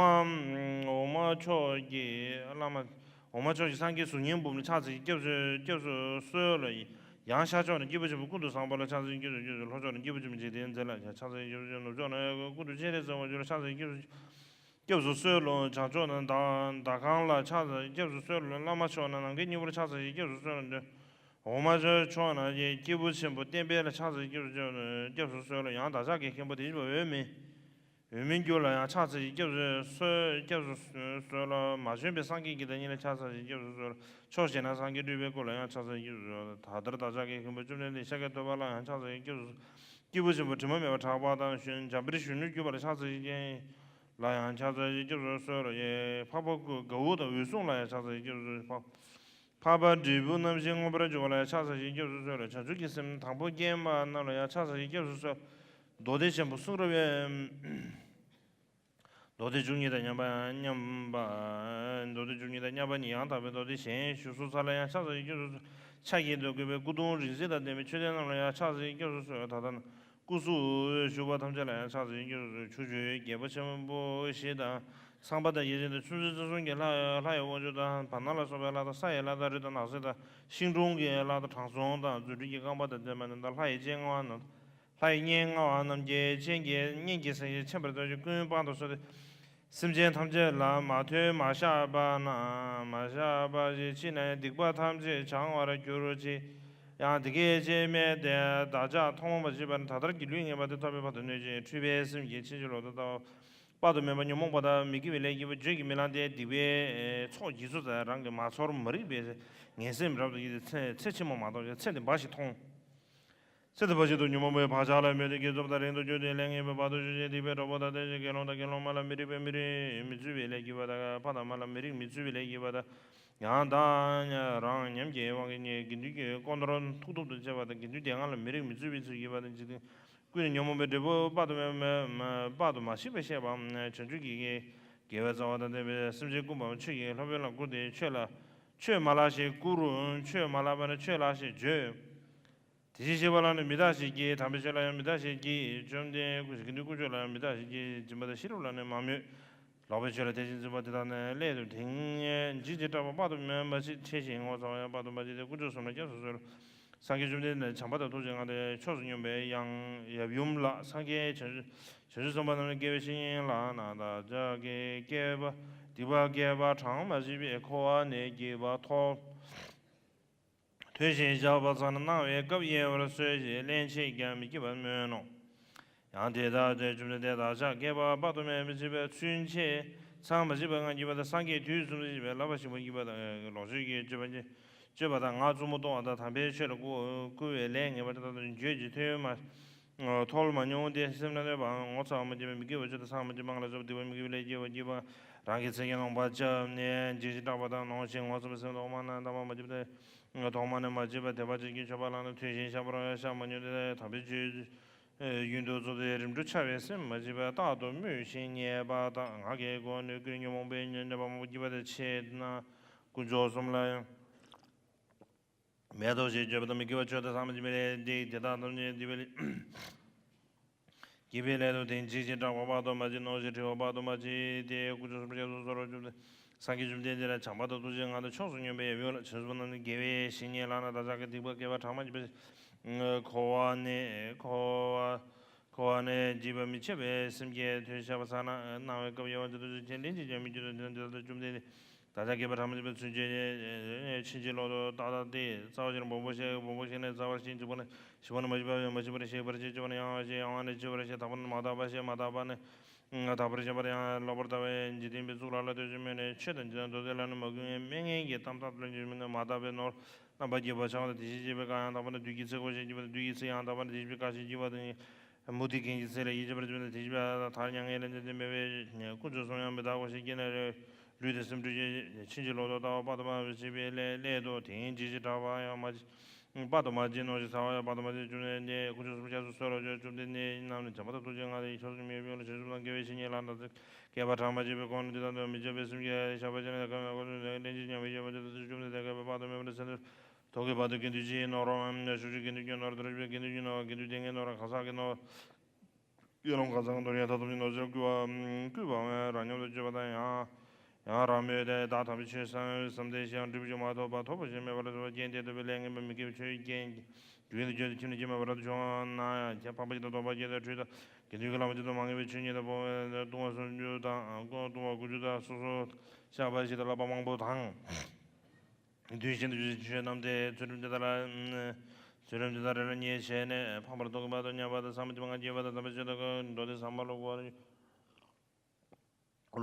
འོག་མ་ཕྱོགས་ཀྱི་བླ་མ། འོག་མ་ཕྱོགས་ཀྱི་སངས་རྒྱས་གཟུགས་བརྙན་འབུམ་ལ་ཕྱག་འཚལ་ཞིང་སྐྱབས་སུ་སྐྱབས་སུ་གསོལ་ལོ། ཡང་ཤར་ཕྱོགས་ན་སྐྱེས་བུ་ཆེན་པོ་ཀུན་ཏུ་བཟང་པོ་ལ་ཕྱག་འཚལ་ཞིང་སྐྱབས་སུ་མཆིའོ། ལྷོ་ཕྱོགས་ན་སྐྱེས་བུ་ཆེན་པོ་འཇིག་རྟེན་མཛེས་ལ་ཕྱག་འཚལ་ཞིང་སྐྱབས་སུ་མཆིའོ། ནུབ་ཕྱོགས་ན་ཀུན་ཏུ་སྤྱན་རས་གཟིགས་དབང་ཕྱུག་ལ་ཕྱག་འཚལ་ཞིང་སྐྱབས་སུ་སྐྱབས་སུ་གསོལ་ལོ། བྱང་ཕྱོགས་ན་ཟླ་ཟླ་ཁང་ལ་ཕྱག་འཚལ་ཞིང་སྐྱབས་སུ་གསོལ་ལོ། བླ་མ་མཆོག་ན་ནམ་མཁའི་སྙིང་པོར་ཕྱག་འཚལ་ཞིང་སྐྱབས་སུ་གསོལ་ལོ། འོག་མ་ཕྱོགས་ན་སྐྱེས་བུ་ཆེན་པོ་བསྟན་པའི་ལ་ཕྱག་འཚལ་ཞིང་སྐྱབས་སུ་སྐྱབས་སུ་གསོལ་ལོ། ཡང་བདག་ཅག་གི་མཁན་པོ་བདེ་ཆེན་པ་འོད་མའི་འོད་མའི་རྒྱུ་ལ་ཡང་ཕྱག་འཚལ་ཞིང་སྐྱབས་སུ་གསོལ། སྐྱབས་སུ་གསོལ་ལོ། མ་བྱོན་པའི་སངས་རྒྱས་ཀྱི་བདག་ཉིད་ལ་ཕྱག་འཚལ་ཞིང་སྐྱབས་སུ་གསོལ་ལོ། ཕྱོགས་བཞི་ན་སངས་རྒྱས་སྤྲུལ་པའི་སྐུ་ལ་ཡང་ཕྱག་འཚལ་ཞིང་སྐྱབས་སུ་གསོལ་ལོ། ད་ལྟར་བདག་ཅག་གི་མཁན་པོ་བཅོམ་ལྡན་འདས་ཤཱཀྱ་ཐུབ་པ་ལ་ཡང་ཕྱག་འཚལ་ཞིང་སྐྱབས་སུ། སྐྱེས་བུ་ཆེན་པོ་དྲི་མ་མེད་པར་གྲགས་པ་དང་། འཇམ་དཔལ་གཞོན་ནུར་གྱུར་པ་ལ་ཕྱག་འཚལ་ཞིང་། ལ་ཡང་ཕྱག་འཚལ་ཞིང་སྐྱབས་སུ་གསོལ་ལོ། འཕགས་པ་ཀུན་དགའ་བོ་དང་འོད་སྲུང་ལ་ཡང་ཕྱག་འཚལ་ཞིང་སྐྱབས་སུ་གསོལ། འཕགས་པ་འབྲས་བུ་རྣམ་བཞི་མངོན་པར་འབྱུང་བ་ལ་ཕྱག་འཚལ་ཞིང་སྐྱབས་སུ་གསོལ་ལོ། བྱང་ཆུབ་ཀྱི་སེམས་དང་པོ་སྐྱེས་པ་རྣམས་ལ་ཡང་ཕྱག་འཚལ་ཞིང་སྐྱབས་སུ་གསོལ། མདོ་སྡེ་ཆེན་པོ་གསུང་རབ་པའི་མདོ་སྡེ་བཅུ་གཉིས་དང་མཉམ་པ་མཉམ་པ། མདོ་སྡེ་བཅུ་གཉིས་དང་མཉམ་པ་ཉིད་ཡང་དག་པའི་མདོ་སྡེ་གཞན་ཞུ་གསུང་ཚར་ལ་ཡང་ཕྱག་འཚལ་ཞིང་སྐྱབས་སུ་གསོལ། ཕྱག་གཡས་སུ་བཀོད་པའི་སྐུ་གདུང་རིང་བསྲེལ་དང་ལྡན་པའི་མཆོད་རྟེན་རྣམས་ལ་ཡང་ཕྱག་འཚལ་ཞིང་སྐྱབས་སུ་གསོལ། ད་ལྟ་ན། སྐུ་གཟུགས་འོད་བཞུགས་པ་ཐམས་ཅད་ལ་ཡང་ཕྱག་འཚལ་ཞིང་སྐྱབས་སུ་མཆིའོ། ཕྱོགས་བཅུའི་རྒྱལ་པོ་ཆེན་པོ་བཞི་དང་། ཚངས་པ་དང་། རྒྱལ་ཆེན་དང་། ཆུ་འཛིན་ཚེ་གསུམ་གྱི་ལྷ། ལྷ་ཡི་དབང་ཕྱུག་དང་། བར་སྣང་ལ་སོགས་པའི་ལྷ་དང་། ས་ཡི་ལྷ་དང་། རི་དང་། ནགས་ཚལ་དང་། ཤིང་དྲུང་གི་ལྷ་དང་། དྲང་སྲོང་དང་། རྫུ་འཕྲུལ་གྱི་རྐང་པ་དང་ལྡན་པ་རྣམས་དང་། ལྷ་ཡི་སྤྱན་མངའ་བ་རྣམས། ལྷ་ཡི་སྙན་མངའ་བ་རྣམས་ཀྱི་སྤྱན་གྱི་སྙན་གྱི་སེམས་ཀྱིས་མཆོད་པར་བསྟོད་ཅིང་སྐུའི་དཔལ་དུ་གསོལ་ཏེ། སེམས་ཅན་ཐམས་ཅད་ལ་མ་མཐོལ་མ་བཤགས་པ་ན། མ་བཤགས་པ་ཞིག་ཕྱིས་ནས་སྡིག་པ་ཐམས་ཅད་བྱང་བར་གྱུར་ཅིག། ཡང་དེ་སྐད་ཅེས་སྨྲས་ཏེ། བདག་ཅག་ཐོག་མ་མ་མཆིས་པ་ནས་ད་ལྟར་གྱི་ལུས་ངེས་པ་དེ་ཐོབ་པའི་བར་དུ་གནོད་ཅིང་འཁྲུལ་པའི་སེམས་ཀྱིས་ཕྱིན་ཅི་ལོག་ཏུ་ལྟ་བ། དཔག་ཏུ་མེད་པ་ཉོན་མོངས་པ་དང་། མི་དགེ་བའི་ལས་བགྱིས་པ། བརྗོད་ཀྱིས་མི་ལང་སྟེ། སྡིག་པའི་ཚོགས་བགྱིས་ཚུལ་དང་། རང་གིས་མ་ཚོར་མ་རིག་པའི་ངན་སེམས་རབ་ཏུ་བསྐྱེད་དེ། ཚེ་ཚེ་ཕྱི་མ་མ་མཐོང་ཞིང་། ཚེ་འདི་འབའ་ཞིག་མཐོང་། ཚེ་འདི་འབའ་ཞིག་ཏུ་ཉོན་མོངས་པའི་བག་ཆགས་ལ་མོས་ཏེ། དགེ་ཚོགས་དང་རིང་དུ་གྱུར་ཏེ། ལས་ངན་པའི་བར་དུ་གྱུར་ཅིང་། སྡིག་པའི་གྲོགས་པོ་དང་། དེ་བཞིན་དགེ་སློང་དང་། དགེ་སློང་མ་ལ་མི་རིགས་པའི་མི་རིགས་མི་བརྫུས་པའི་ལས་བགྱིས་པ་དང་། ཕ་དང་མ་ལ་མི་རིགས་མི་བརྫུས་པའི་ལས་བགྱིས་པ་དང་། ཡང་དག་རང་ཉམས་ཀྱི་དབང་གིས་དགེ་འདུན་གྱི་དཀོར་ནོར་མཐུག་ཐུབ་ཏུ་སྤྱད་པ་དང་། དགེ་འདུན་སྡེ་ལྔ་ལ་མི་རིགས་མི་བརྫུས་པའི་ཚུལ་བགྱིས་པ་དང་། འཇིག་རྟེན་ཀུན་ནས་ཉོན་མོངས་པའི་འབྲས་བུ་དཔག་ཏུ་མེད་པ་དཔག་ཏུ་མ་མཆིས་པ་བཤད་པའམ། བྱང་ཆུབ་ཀྱི་དགེ་བའི་རྩ་བ་དང་ལྡན་པའི་སེམས་ཅན་ཀུན་པའམ། ཆོས་ཀྱི་སློབ་དཔོན་ལ་བཀུར་ཏེ། ཆོས་ལ་ཆོས་མ་ལགས་ཞེས་བཀུར། ཆོས་མ་ལགས་པ་ན་ཆོས་ལགས་ཞེས་བརྗོད། དེ་བཞིན་གཤེགས་པ་ལ་ནི་མི་རྟག་ཞེས་བགྱི། དམ་པའི་ཆོས་ལ་ཡང་མི་རྟག་ཞེས་བགྱི། བཅོམ་ལྡན་དགེ་འདུན་དཀོན་མཆོག་ལ་ཡང་མི་རྟག་ཞེས་བགྱི། སྦྱིན་པ་དང་ཤེས་རབ་ལ་ནི་མ་མོས། ལོག་པའི་ཆོས་ལ་དེ་བཞིན་འཛིན་པ་དེ་དག་ནི་སླད་དུ་དེང་ངས་འཇིགས་ཀྱི་སྐྲག་པ་དཔག་ཏུ་མེད་པ་ཞིག་ཆེ་ཞིང་ངོ་ཚ་བ་ཡང་དཔག་ཏུ་མ་མཆིས་ཏེ། དཀོན་མཆོག་གསུམ་ལ་སྐྱབས་སུ་གསོལ། སངས་རྒྱས་བཅོམ་ལྡན་འདས་ལ་བྱམས་པ་དང་ཐུགས་རྗེ་མངའ་སྟེ་ཕྱོགས་སུ་སྙོམས་པའི་ཡང་ཡབ་ཡུམ་ལ། སངས་རྒྱས་བྱང་ཆུབ་བྱང་ཆུབ་སེམས་དཔའ་རྣམས་ནི་དགེ་བའི་བཤེས་གཉེན་ལགས་ན། བདག་ཅག་གི་བསྐལ་པ་སྡིག་པ་བསྐལ་པ་གྲངས་མ་མཆིས་པའི་འཁོར་བ་ནས་སྐྱེས་པ་ཐོབ། མཐོལ་ཞིང་བཤགས་པ་ཚར་ན་གནང་བའི་སྐབས་ཡལ་བར་གསོལ་ཞེས་སླན་ཆད་ཀྱང་མི་བགྱིད་པར་སྨོན་ནོ། ཡང་དེ་ལྟར་ཏེ། བཅོམ་ལྡན་འདས་བདག་ཅག་བསྐལ་པ་དཔག་ཏུ་མེད་པ་མ་མཆིས་པའི་ཚུན་ཆད་ཚར་མ་མཆིས་པ་ལྔ་བགྱིས་པ་དང་། སངས་རྒྱས་དུས་གསུམ་དུ་བཞུགས་པའི་བསླབ་པ་ཞིམ་པོ་བགྱིས་པ་དང་། ལོངས་སྤྱོད་ཀྱི་སྤྱོད་པ་སྤྱོད་པ་དང་། ངག་རྩུབ་མོ་གཏོང་བ་དང་། དམ་པའི་ཆོས་ལ་བསྐུལ་བའི་ལས་ངན་པ་དེ་དག་ཏུ་འགྱོད་ཅིང་ཐོས་མ་ཐོས་མ་མྱོང་སྟེ། སེམས་ལ་གནོད་པའམ་ངོ་ཚ་བ་མ་བགྱིས་པ། མི་དགེ་བ་བཅུ་དང་ཚར་མ་མཆིས་པ་ལྔ་ལ་སོགས་པ་སྡིག་པ་མི་དགེ་བའི་ལས་བགྱིས་པ་བགྱིས་པ། རང་གི་ཚེ་གི་ནོངས་པ་བཅབས་ནས་འཇིགས་ཤིང་སྐྲག་པ་དང་། ནོངས་ཤིང་ངོ་ཚ་བའི་སེམས་ཐོག་མ་ན་དང་པོ་མ་མཆིས་པ་དང་། ཐོག་མ་ནས་མ་མཆིས་པ། དད་པ་ཅན་གྱི་མཆོད་པ་ལ་ནི་མཐོལ་ཞིང་བཤགས་པར་བཤགས་མ་མྱོང་སྟེ། དམ་པའི་ཆོས་ཡུན་དུ་རྫོགས་ཏེ་རིམ་གྲོ་འཆའ་བའི་སེམས་མ་མཆིས་པ་རྟག་ཏུ་སྨོད་ཅིང་བསྙེན་པ་དང་། ངག་གི་སྒོ་ནས་ཀུན་ཉོན་མོངས་པའི་གནོད་པ་མང་པོ་བགྱིས་པ་དང་། ཕྱིར་ན་དཀོན་མཆོག་གསུམ་ལ་ཡང་མེད་དོ་ཞེས་བརྗོད་པ་དང་། མི་དགེ་བ་བཅུ་དང་ཚར་མ་མཆིས་པའི་ལས་དེ་དེ་དག་ཐམས་ཅད་སྡིག་པའི་ལས་བགྱིས་པའི་སླད་དུ་དེ་འཇིགས་ཤིང་སྐྲག་པ་དཔག་ཏུ་མ་མཆིས། ནོངས་ཤིང་འཁྲིག་པ་དཔག་ཏུ་མ་མཆིས་ཏེ། དཀོན་མཆོག་གསུམ་ལ་སྐྱབས་སུ་གསོལ་ལོ། བཅོམ་ལྡན་སངས་རྒྱས་བཅོམ་ལྡན་འདས་ལ་བྱམས་པ་དང་ཐུགས་རྗེ་མངའ་སྟེ་ཕྱོགས་སུ་སྙོམས་པའི་ཡབ་ཡུམ་ལ། བྱང་ཆུབ་རྣམས་ནི་དགེ་བའི་བཤེས་གཉེན་ལགས་ན། བདག་ཅག་གི་སྡིག་པ་བསྐལ་པ་གྲངས་མ་མཆིས་པ་འཁོར་བ་ནས་འཁོར་བ་འཁོར་བ་ནས་འཇིགས་པ་མི་འཆད་པའི་སེམས་བསྐྱེད་མཐོལ་བཤགས་པ་ཚར་ན་གནང་བའི་སྐབས་ཡལ་བར་འགྱུར་དོ་ཞེས་བྱས། ལན་ཅིག་ཀྱང་མི་འགྱུར་ཏོ། དེ་ལྟར་བཅོམ་ལྡན་འདས་བདག་ཅག་བསྐལ་པ་གྲངས་མ་མཆིས་པ་ཚུན་ཆད་ཕྱིན་ཅི་ལོག་ཏུ་ཏག་ཏག་སྟེ། རྩ་བ་ཅན་སྦོམ་པོ་ཞིག་སྦོམ་པོ་ཞིག་ནས་རྩ་བར་ཞིང་ལྗིད་པོ་ནས་ཞིང་པོ་ནས་མ་ཞིག་པ་མ་ཞིག་པར་ཞིག་པར་བྱེད། ལྕི་བ་ནས་ཡང་བ་ཞིག་ཡང་བ་ནས་ལྕི་བར་བྱེད། དག་པ་ནས་མ་དག་པ་ཞིག་མ་དག་པ་ནས། དག་པར་བཞེད་པ་དང་། ཡང་ལོག་པར་ལྟ་བས་འཇིག་རྟེན་པའི་གཙུག་ལག་ལ་ལྟོས་ཤིང་སྨོད་ནས། ཆོས་དང་འཇིག་རྟེན་མདོ་སྡེ་ལ་ནི་མ་གུས་པའི་མི་ངན་གྱི་གཏམ་དག་ལ་འཇིགས་མིན་མ་དག་པའི་ནོར། རྣམ་པར་འགྱུར་བ་འཆང་བ་དང་དེ་བཞིན་གཤེགས་པའི་བཀའ་ཡང་དག་པ་ནི་བདུད་ཀྱི་ཚིག་གོ་ཞེས་བགྱི་བ་དང་། བདུད་ཀྱི་ཚིག་ཡང་དག་པ་ནི་དེ་བཞིན་གཤེགས་པའི་བཀའ་ཞེས་བགྱི་བ་དང་། མུ་སྟེགས་མཁན་གྱི་ཚིག་ལ་ཡིད་ཆེས་པར་བྱེད་པ་དང་དེ་བཞིན་གཤེགས་པ་དང་། མཐར་མྱ་ངན་ལས་འདས་ཏེ་སྨྲས་པ། དཀོན་མཆོག་གསུམ་ཡང་མི་རྟག་གོ་ཞེས་བགྱིས་ནས། ལུས་དང་སེམས་འཁྲུལ་ཞིང་ཕྱིན་ཅི་ལོག་ཏུ་ལྟ་བ་དཔག་ཏུ་མེད་པ་བྱེད་པའི་སླད་དུ། དེ་ཉིད་ཇི་ཞིག་བསྒྲགས་པ་ཡང་མ་དཔག་ཏུ་མ་མཆིས་ནོ་ཞེས་ཟེར་བ་ཡང་དཔག་ཏུ་མ་མཆིས། བཅོམ་ལྡན་འདས་དཀོན་མཆོག་གསུམ་སྐྱབས་སུ་གསོལ་ལོ། བཅོམ་ལྡན་འདས་ཁྱེད་རྣམས་ནི་བྱམས་པ་དང་ཐུགས་རྗེའི་མངའ་སྟེ་ཕྱོགས་བཅུའི་མི་ཡི་དཔུང་ལ་བྱང་ཆུབ་དང་བདེ་བའི་བཤེས་གཉེན་ལ་ནི་བསྐལ་པ་གྲངས་མ་མཆིས་པའི་གོང་ནས་དུས་དང་དུས་མི་མཇལ་བའི་སེམས་ཀྱིས་བཤགས་པ་བྱས་ནས། བསྐལ་པའི་འཁོར་ཚོགས་ཀྱི་ནང་ལ་སླན་ཆད་ཉམས་པའི་ཤེས་པ་ཅན་དེ་དག་བཅོམ་ལྡན་འདས་ཀྱིས་དཔག་ཏུ་མེད་པར་གསོལ་ཏེ། ཐུགས་ཀྱི་བར་དུ་དགེ་འདུན་བཞིའི་ནོར། ཕྱོགས་བཅུའི་དགེ་འདུན་གྱི་ནོར། དུར་ཁྲོད་ཀྱི་དགེ་འདུན་གྱི་ནོར། དགེ་འདུན་སྡེ་ལྔའི་ནོར། གང་ཟག་གི་ནོར། དགེ་སློང་གང་ཟག་གི་ནོར། ཡང་དག་སྟོབས་ཀྱི་ནོར་ཕྱིར་བསྐུལ་བ། བསྐུལ་བའམ་རབ་སྙམ་དུ་སྤྱོད་པ་དང་། ཡང་ཡང་རབ་སྨོས་ཏེ། བདག་དམ་པའི་ཆོས་བསམ་བསམ་སྟེ་ཞེ་སྡང་འབྲས་བུ་ཅིག་མ་ཐོབ་པར་ཐོབ་པ་ཞིག་མེད་པ་ལ་སོགས་པའི་རྐྱེན་དེ་ལྟ་བུའི་ལས་ངན་པ་མི་དགེ་བའི་ཆོས་ཀྱི་རྐྱེན་གྱིས་རྒྱུ་རྐྱེན་དུ་གྱུར་ཏེ་ཁྱིམ་ནས་ཁྱིམ་མེད་པར་དུ་བྱུང་ན་ཡང་། ཕངས་པ་ཅན་དང་སྡོམ་པ་ཅན་དང་ཁྲོས་དང་དགེ་འདུན་གྱི་བླ་མ་ཅན་དང་མ་ངེས་པའི་ཆོས་ཉིད་དང་སྤོང་བའི་ལྟུང་བ་སུམ་ཅུ་དང་ལྟུང་བ་དགུ་བཅུ་དང་སོ་སོར་བཤགས་པ་བཞི་དང་བསླབ་པ་མང་པོ་དང་། དུས་གཞན་དུ་ཆོས་རྣམས་ཏེ། ཚུལ་ཁྲིམས་དེ་དག་ལ། ཚུལ་ཁྲིམས་དེ་དག་རེ་རེ་ཉིད་བྱས་ནས་ཕངས་པར་རྟོགས་པ་དང་། ཉམས་པ་དང་། ཚངས་པ་སྤྱོད་པ་ལྔ་བགྱིས་པ་དང་། དམ་པའི་ཆོས་དང་མདོ་སྡེ་ཟབ་མོ་ལ་གོ་བར།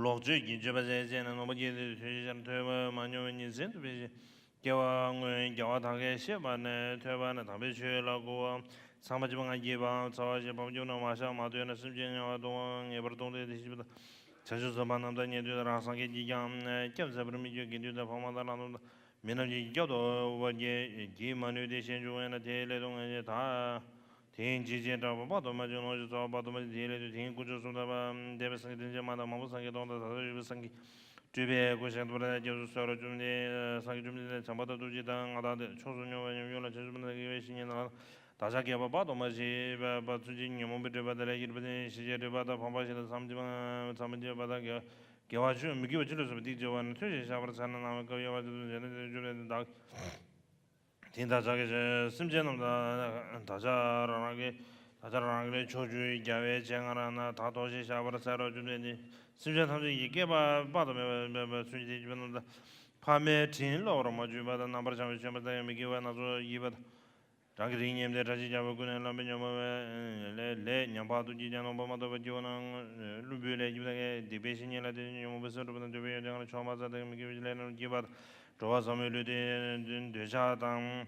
ལོག་སྤྱོད་ཀྱི་སྤྱོད་པ་བྱས་བྱས་ནས་ནོངས་པ་བགྱིས་ཏེ། ཐོས་ཤིང་ཐོས་པ་མ་མྱོང་བའི་ཉིན་མཚན་དུ་འཕེལ་ཞིང་། སྐྱེ་བ་སྔོན་རྒྱལ་བ་དག་གིས་བཤད་པ་ནས་ཐོས་པ་ནས། དམ་པའི་ཆོས་ལ་གོ་བ། ཚངས་པ་སྤྱོད་པ་ལྔ་བགྱིས་པའམ། ཚ་བ་ཞེས་ཕངས་པ་སྤྱོད་པ་ནས་མ་བཤགས་མ་ཐོས་ན། སེམས་ཅན་དམྱལ་བར་ལྟུང་བ་ངེས་པར་ལྟུང་སྟེ། དེ་ཤེས་པ་དང་། བྱང་ཆུབ་སེམས་དཔའ་རྣམས་དང་ཉན་ཐོས་དང་། རང་སངས་རྒྱས་ཀྱིས་ཀྱང་སྐྱབས་མཛད་པར་མི་འགྱུར། དགེ་འདུན་དང་ཕ་མ་དང་བླ་ན་མེད་པ་དང་། མི་རྣམས་ཀྱིས་སྐྱབས་འགྲོ་བར་བགྱིད་མ་ནུས་ཏེ་ཞེན་འཇུག་པས་ན། དེའི་སླད་དུ་སྔོན་ཆད་བདག་དེ་ཉིད་ཇི་བཞིན་བསྒྲགས་པ་དཔག་ཏུ་མ་མཆིས་ནོ་ཞེས་ཟེར་བ་དཔག་ཏུ་མ་མཆིས། དེའི་སླད་དུ་དེ་ཉིད་དཀོན་མཆོག་གསུམ་ལྡན་པ་འདས་པའི་སངས་རྒྱས་དྲིན་ཅན་མ་དང་མ་བུ་སངས་རྒྱས་སྟོང་དང་ད་ལྟ་ཡོད་པའི་སངས་རྒྱས་སྤྲུལ་པའི་སྐུ་ཞིང་དུ་བར་སྐྱབས་སུ་གསོལ་ལོ། བཅོམ་ལྡན་སངས་རྒྱས་བཅོམ་ལྡན་འདས་བྱམས་པ་དང་ཐུགས་རྗེ་དང་མངའ་ཐང་དང་ཕྱོགས་སུ་མྱུར་བ་ཉམས་མྱོང་ལ་བྱང་ཆུབ་ཏུ་དགེ་བའི་བཤེས་གཉེན་དང་བདག་ཅག་བསྐལ་པ་དཔག་ཏུ་མ་མཆིས་པ་ཚུན་ཆད་ཉོན་མོངས་པའི་སྒྲིབ་པ་དེ་ལས་སྐྱེས་པ་དེ་ནི་ཤེས་བྱའི་སྒྲིབ་པ་དང་ཕངས་པ་ཞེ་སྡང་ཚངས་པ་སྤྱོད་པ་དང་དགེ་བ་ཆོས་མི་དགེ་བ་ཆོས་ལ་སོགས་པའི་སྡིག་སྦྱོར་བ་ནི་ཐོས་ཤིང་བཤགས་པར་བྱ་ན་ནམ་མཁའ་དབྱེ་བ་ཅན་དུ་འཇལ་ནས་བྱང་ཆུབ་ཏུ་བདག་དེ་བདག་ཅག་གི་སེམས་ཅན་རྣམས་དང་བདག་ཅག་རང་རང་གི་བདག་ཅག་རང་རང་གི་ཕྱོགས་བཅུའི་རྒྱལ་བའི་སྤྱན་སྔར་ན་བདག་ཐོགས་ཤིང་བཤགས་པར་འཚལ་ལོ། བཅོམ་ལྡན་འདས་སེམས་ཅན་ཐམས་ཅད་ཀྱི་བསྐལ་པ་དཔག་ཏུ་མེད་པ་ཚུན་ཆད་ཀྱི་རྣམས་དང་ཕ་མའི་དྲིན་གློ་བུར་མ་བརྗོད་པ་དང་། རྣམ་པར་བྱང་བའི་ཆོས་འབུལ་དང་ཡང་མི་དགེ་བ་སྣ་ཚོགས་བགྱིས་པ་དང་། རང་གི་རིགས་ཉམས་ཏེ་གྲ་སྒྲིག་བྱ་བ་ཀུན་ནས་བརླམས་པའི་ཉོན་མོངས་པའི་ལས་ལས་ཉམས་པ་དུ་སྐྱེས་ཀྱང་ནོངས་པ་མ་ཐོབ་པར་སྐྱེ་བོ་རྣམས་བླུན་པོའི་ལས་བགྱིས་པ་དང་། སྡིག་པའི་བཤེས་གཉེན་ལ་དད་ཅིང་ཉོན་མོངས་པའི་སེམས་སྒྲུབ་པ་དང་། འདོད་པའི་ཡོན་ཏན་ལ་ཆགས་པ་མ་ཟད་དེ་མི་དགེ་བའི་ལས་རྣམས་བགྱིས་པ་དང་། འགྲོ་བ་ཟབ་མོའི་ལུས་རྟེན་འདོད་ཆགས་དང་།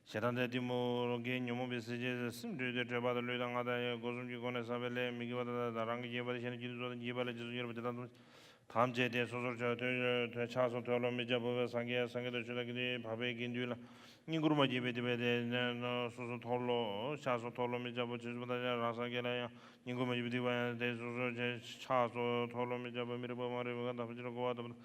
ཞེ་སྡང་དང་གཏི་མུག་གི་ཉོན་མོངས་པའི་སེམས་ཅན་སེམས་སྒྲོལ་ཏེ་བགྲོད་པ་དང་། ལུས་དང་ངག་དང་ཡིད་སྒོ་གསུམ་གྱི་སྒོ་ནས་བསགས་པའི་ལས་མི་དགེ་བ་དག་དང་། རང་གིས་བགྱིས་པ་དང་གཞན་གྱིས་བགྱིས་ཏེ་ཚོགས་དང་བགྱིས་པ་ལ་རྗེས་སུ་སྐྱེ་བ་དེ་དག་ཐམས་ཅད་དེ་སོ་སོར་ཆགས་ཐོས་ཆགས་སོ་ཐོས་ལོ་མི་རྒྱལ་པོ་སངས་རྒྱས་སངས་རྒྱས་དང་ཆོས་དང་དགེ་འདུན་འཕགས་པའི་དགེ་འདུན་ལ་བསྙེན་བཀུར་མ་བགྱིས་པའི་སྡིག་པ་དེ་སོ་སོ་ཐོས་ལོ་ཆགས་སོ་ཐོས་ལོ་མི་རྒྱལ་པོ་བྱང་ཆུབ་པ་དང་རང་སངས་རྒྱས་ལ་ཡང་བསྙེན་བཀུར་མ་བགྱིས་པའི་སྡིག་པ་ཡང་དེ་སོ་སོར་ཆགས་སོ་ཐོས་ལོ་མི་རྒྱལ་པོ་མི་རིགས་པ་མ་རིག་པ་དང་ཕྱིར་གོ་བ་དང་།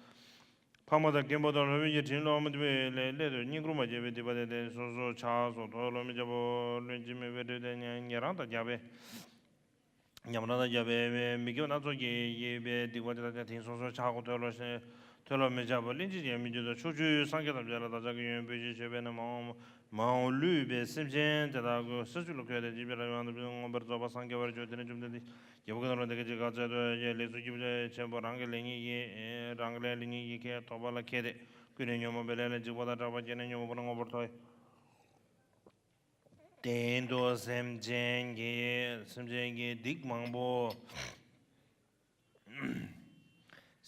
ཕ་མ་དང་རྒན་པོ་དང་སློབ་དཔོན་གྱི་དྲིན་ལོག་མི་བཏུབ་པའི་སླད་དུ་བསྙེན་བཀུར་མ་བྱས་པའི་སྡིག་པ་དེ་དེ་སོ་སོར་ཆགས་སོ་ཐོས་ལོ་མི་རྒྱལ་པོ་ལྷུན་གྱིས་མེད་པའི་སྒྲིབ་དེ་ཉེ་རང་དང་རྒྱགས་པའི། ཉམས་རང་དང་རྒྱགས་པའི་མི་དགེ་བ་སྣ་ཚོགས་ཀྱིས་བགྱིས་པའི་སྡིག་པ་དེ་དག་ཀྱང་དེང་སོ་སོར་ཆགས་སོ་ཐོས་ལོ་ཐོས་ལོ་མི་རྒྱལ་པོ་ལྷན་ཅིག་ཀྱང་མི་འགྱུར་ཏོ། ཕྱོགས་བཅུའི་སངས་རྒྱས་ཐམས་ཅད་ལ་བདག་ཅག་གི་ཡོན་པོས་ཞེས་མཆོད་པས་ནི་མ་འོངས་མ་འོངས་བསླུས་པའི་སེམས་ཅན་དེ་དག་ཀུན་ས་བཅུ་ལ་འཁོད་དེ་འཇིགས་པའི་རང་དབང་དུ་མངོན་པར་རྫོགས་པར་སངས་རྒྱ་བར་གྱུར། དེ་ནས་བཅོམ་ལྡན་འདས་ཀྱིས་བཀའ་སྩལ་ཏོ། ལས་སུ་སྐྱིད་པ་ཆེན་པོ་རང་གི་ལེགས་ཉེས་ཀྱིས་རང་གི་ལས་ལེགས་ཉེས་ཀྱིས་ཁྱེད་ཐོབ་པ་ལ་མཁས་ཏེ་ཀུན་ནས་ཉོན་མོངས་པའི་ལས་ལ་འཇིགས་པ་དང་སྐྲག་པ་སྐྱེས་ནས་ཉོན་མོངས་པ་ལ་མངོན་པར་མཐོ་དོན་དུ་སེམས་ཅན་གྱི་སེམས་ཅན་གྱི་སྡིག་མང་པོ།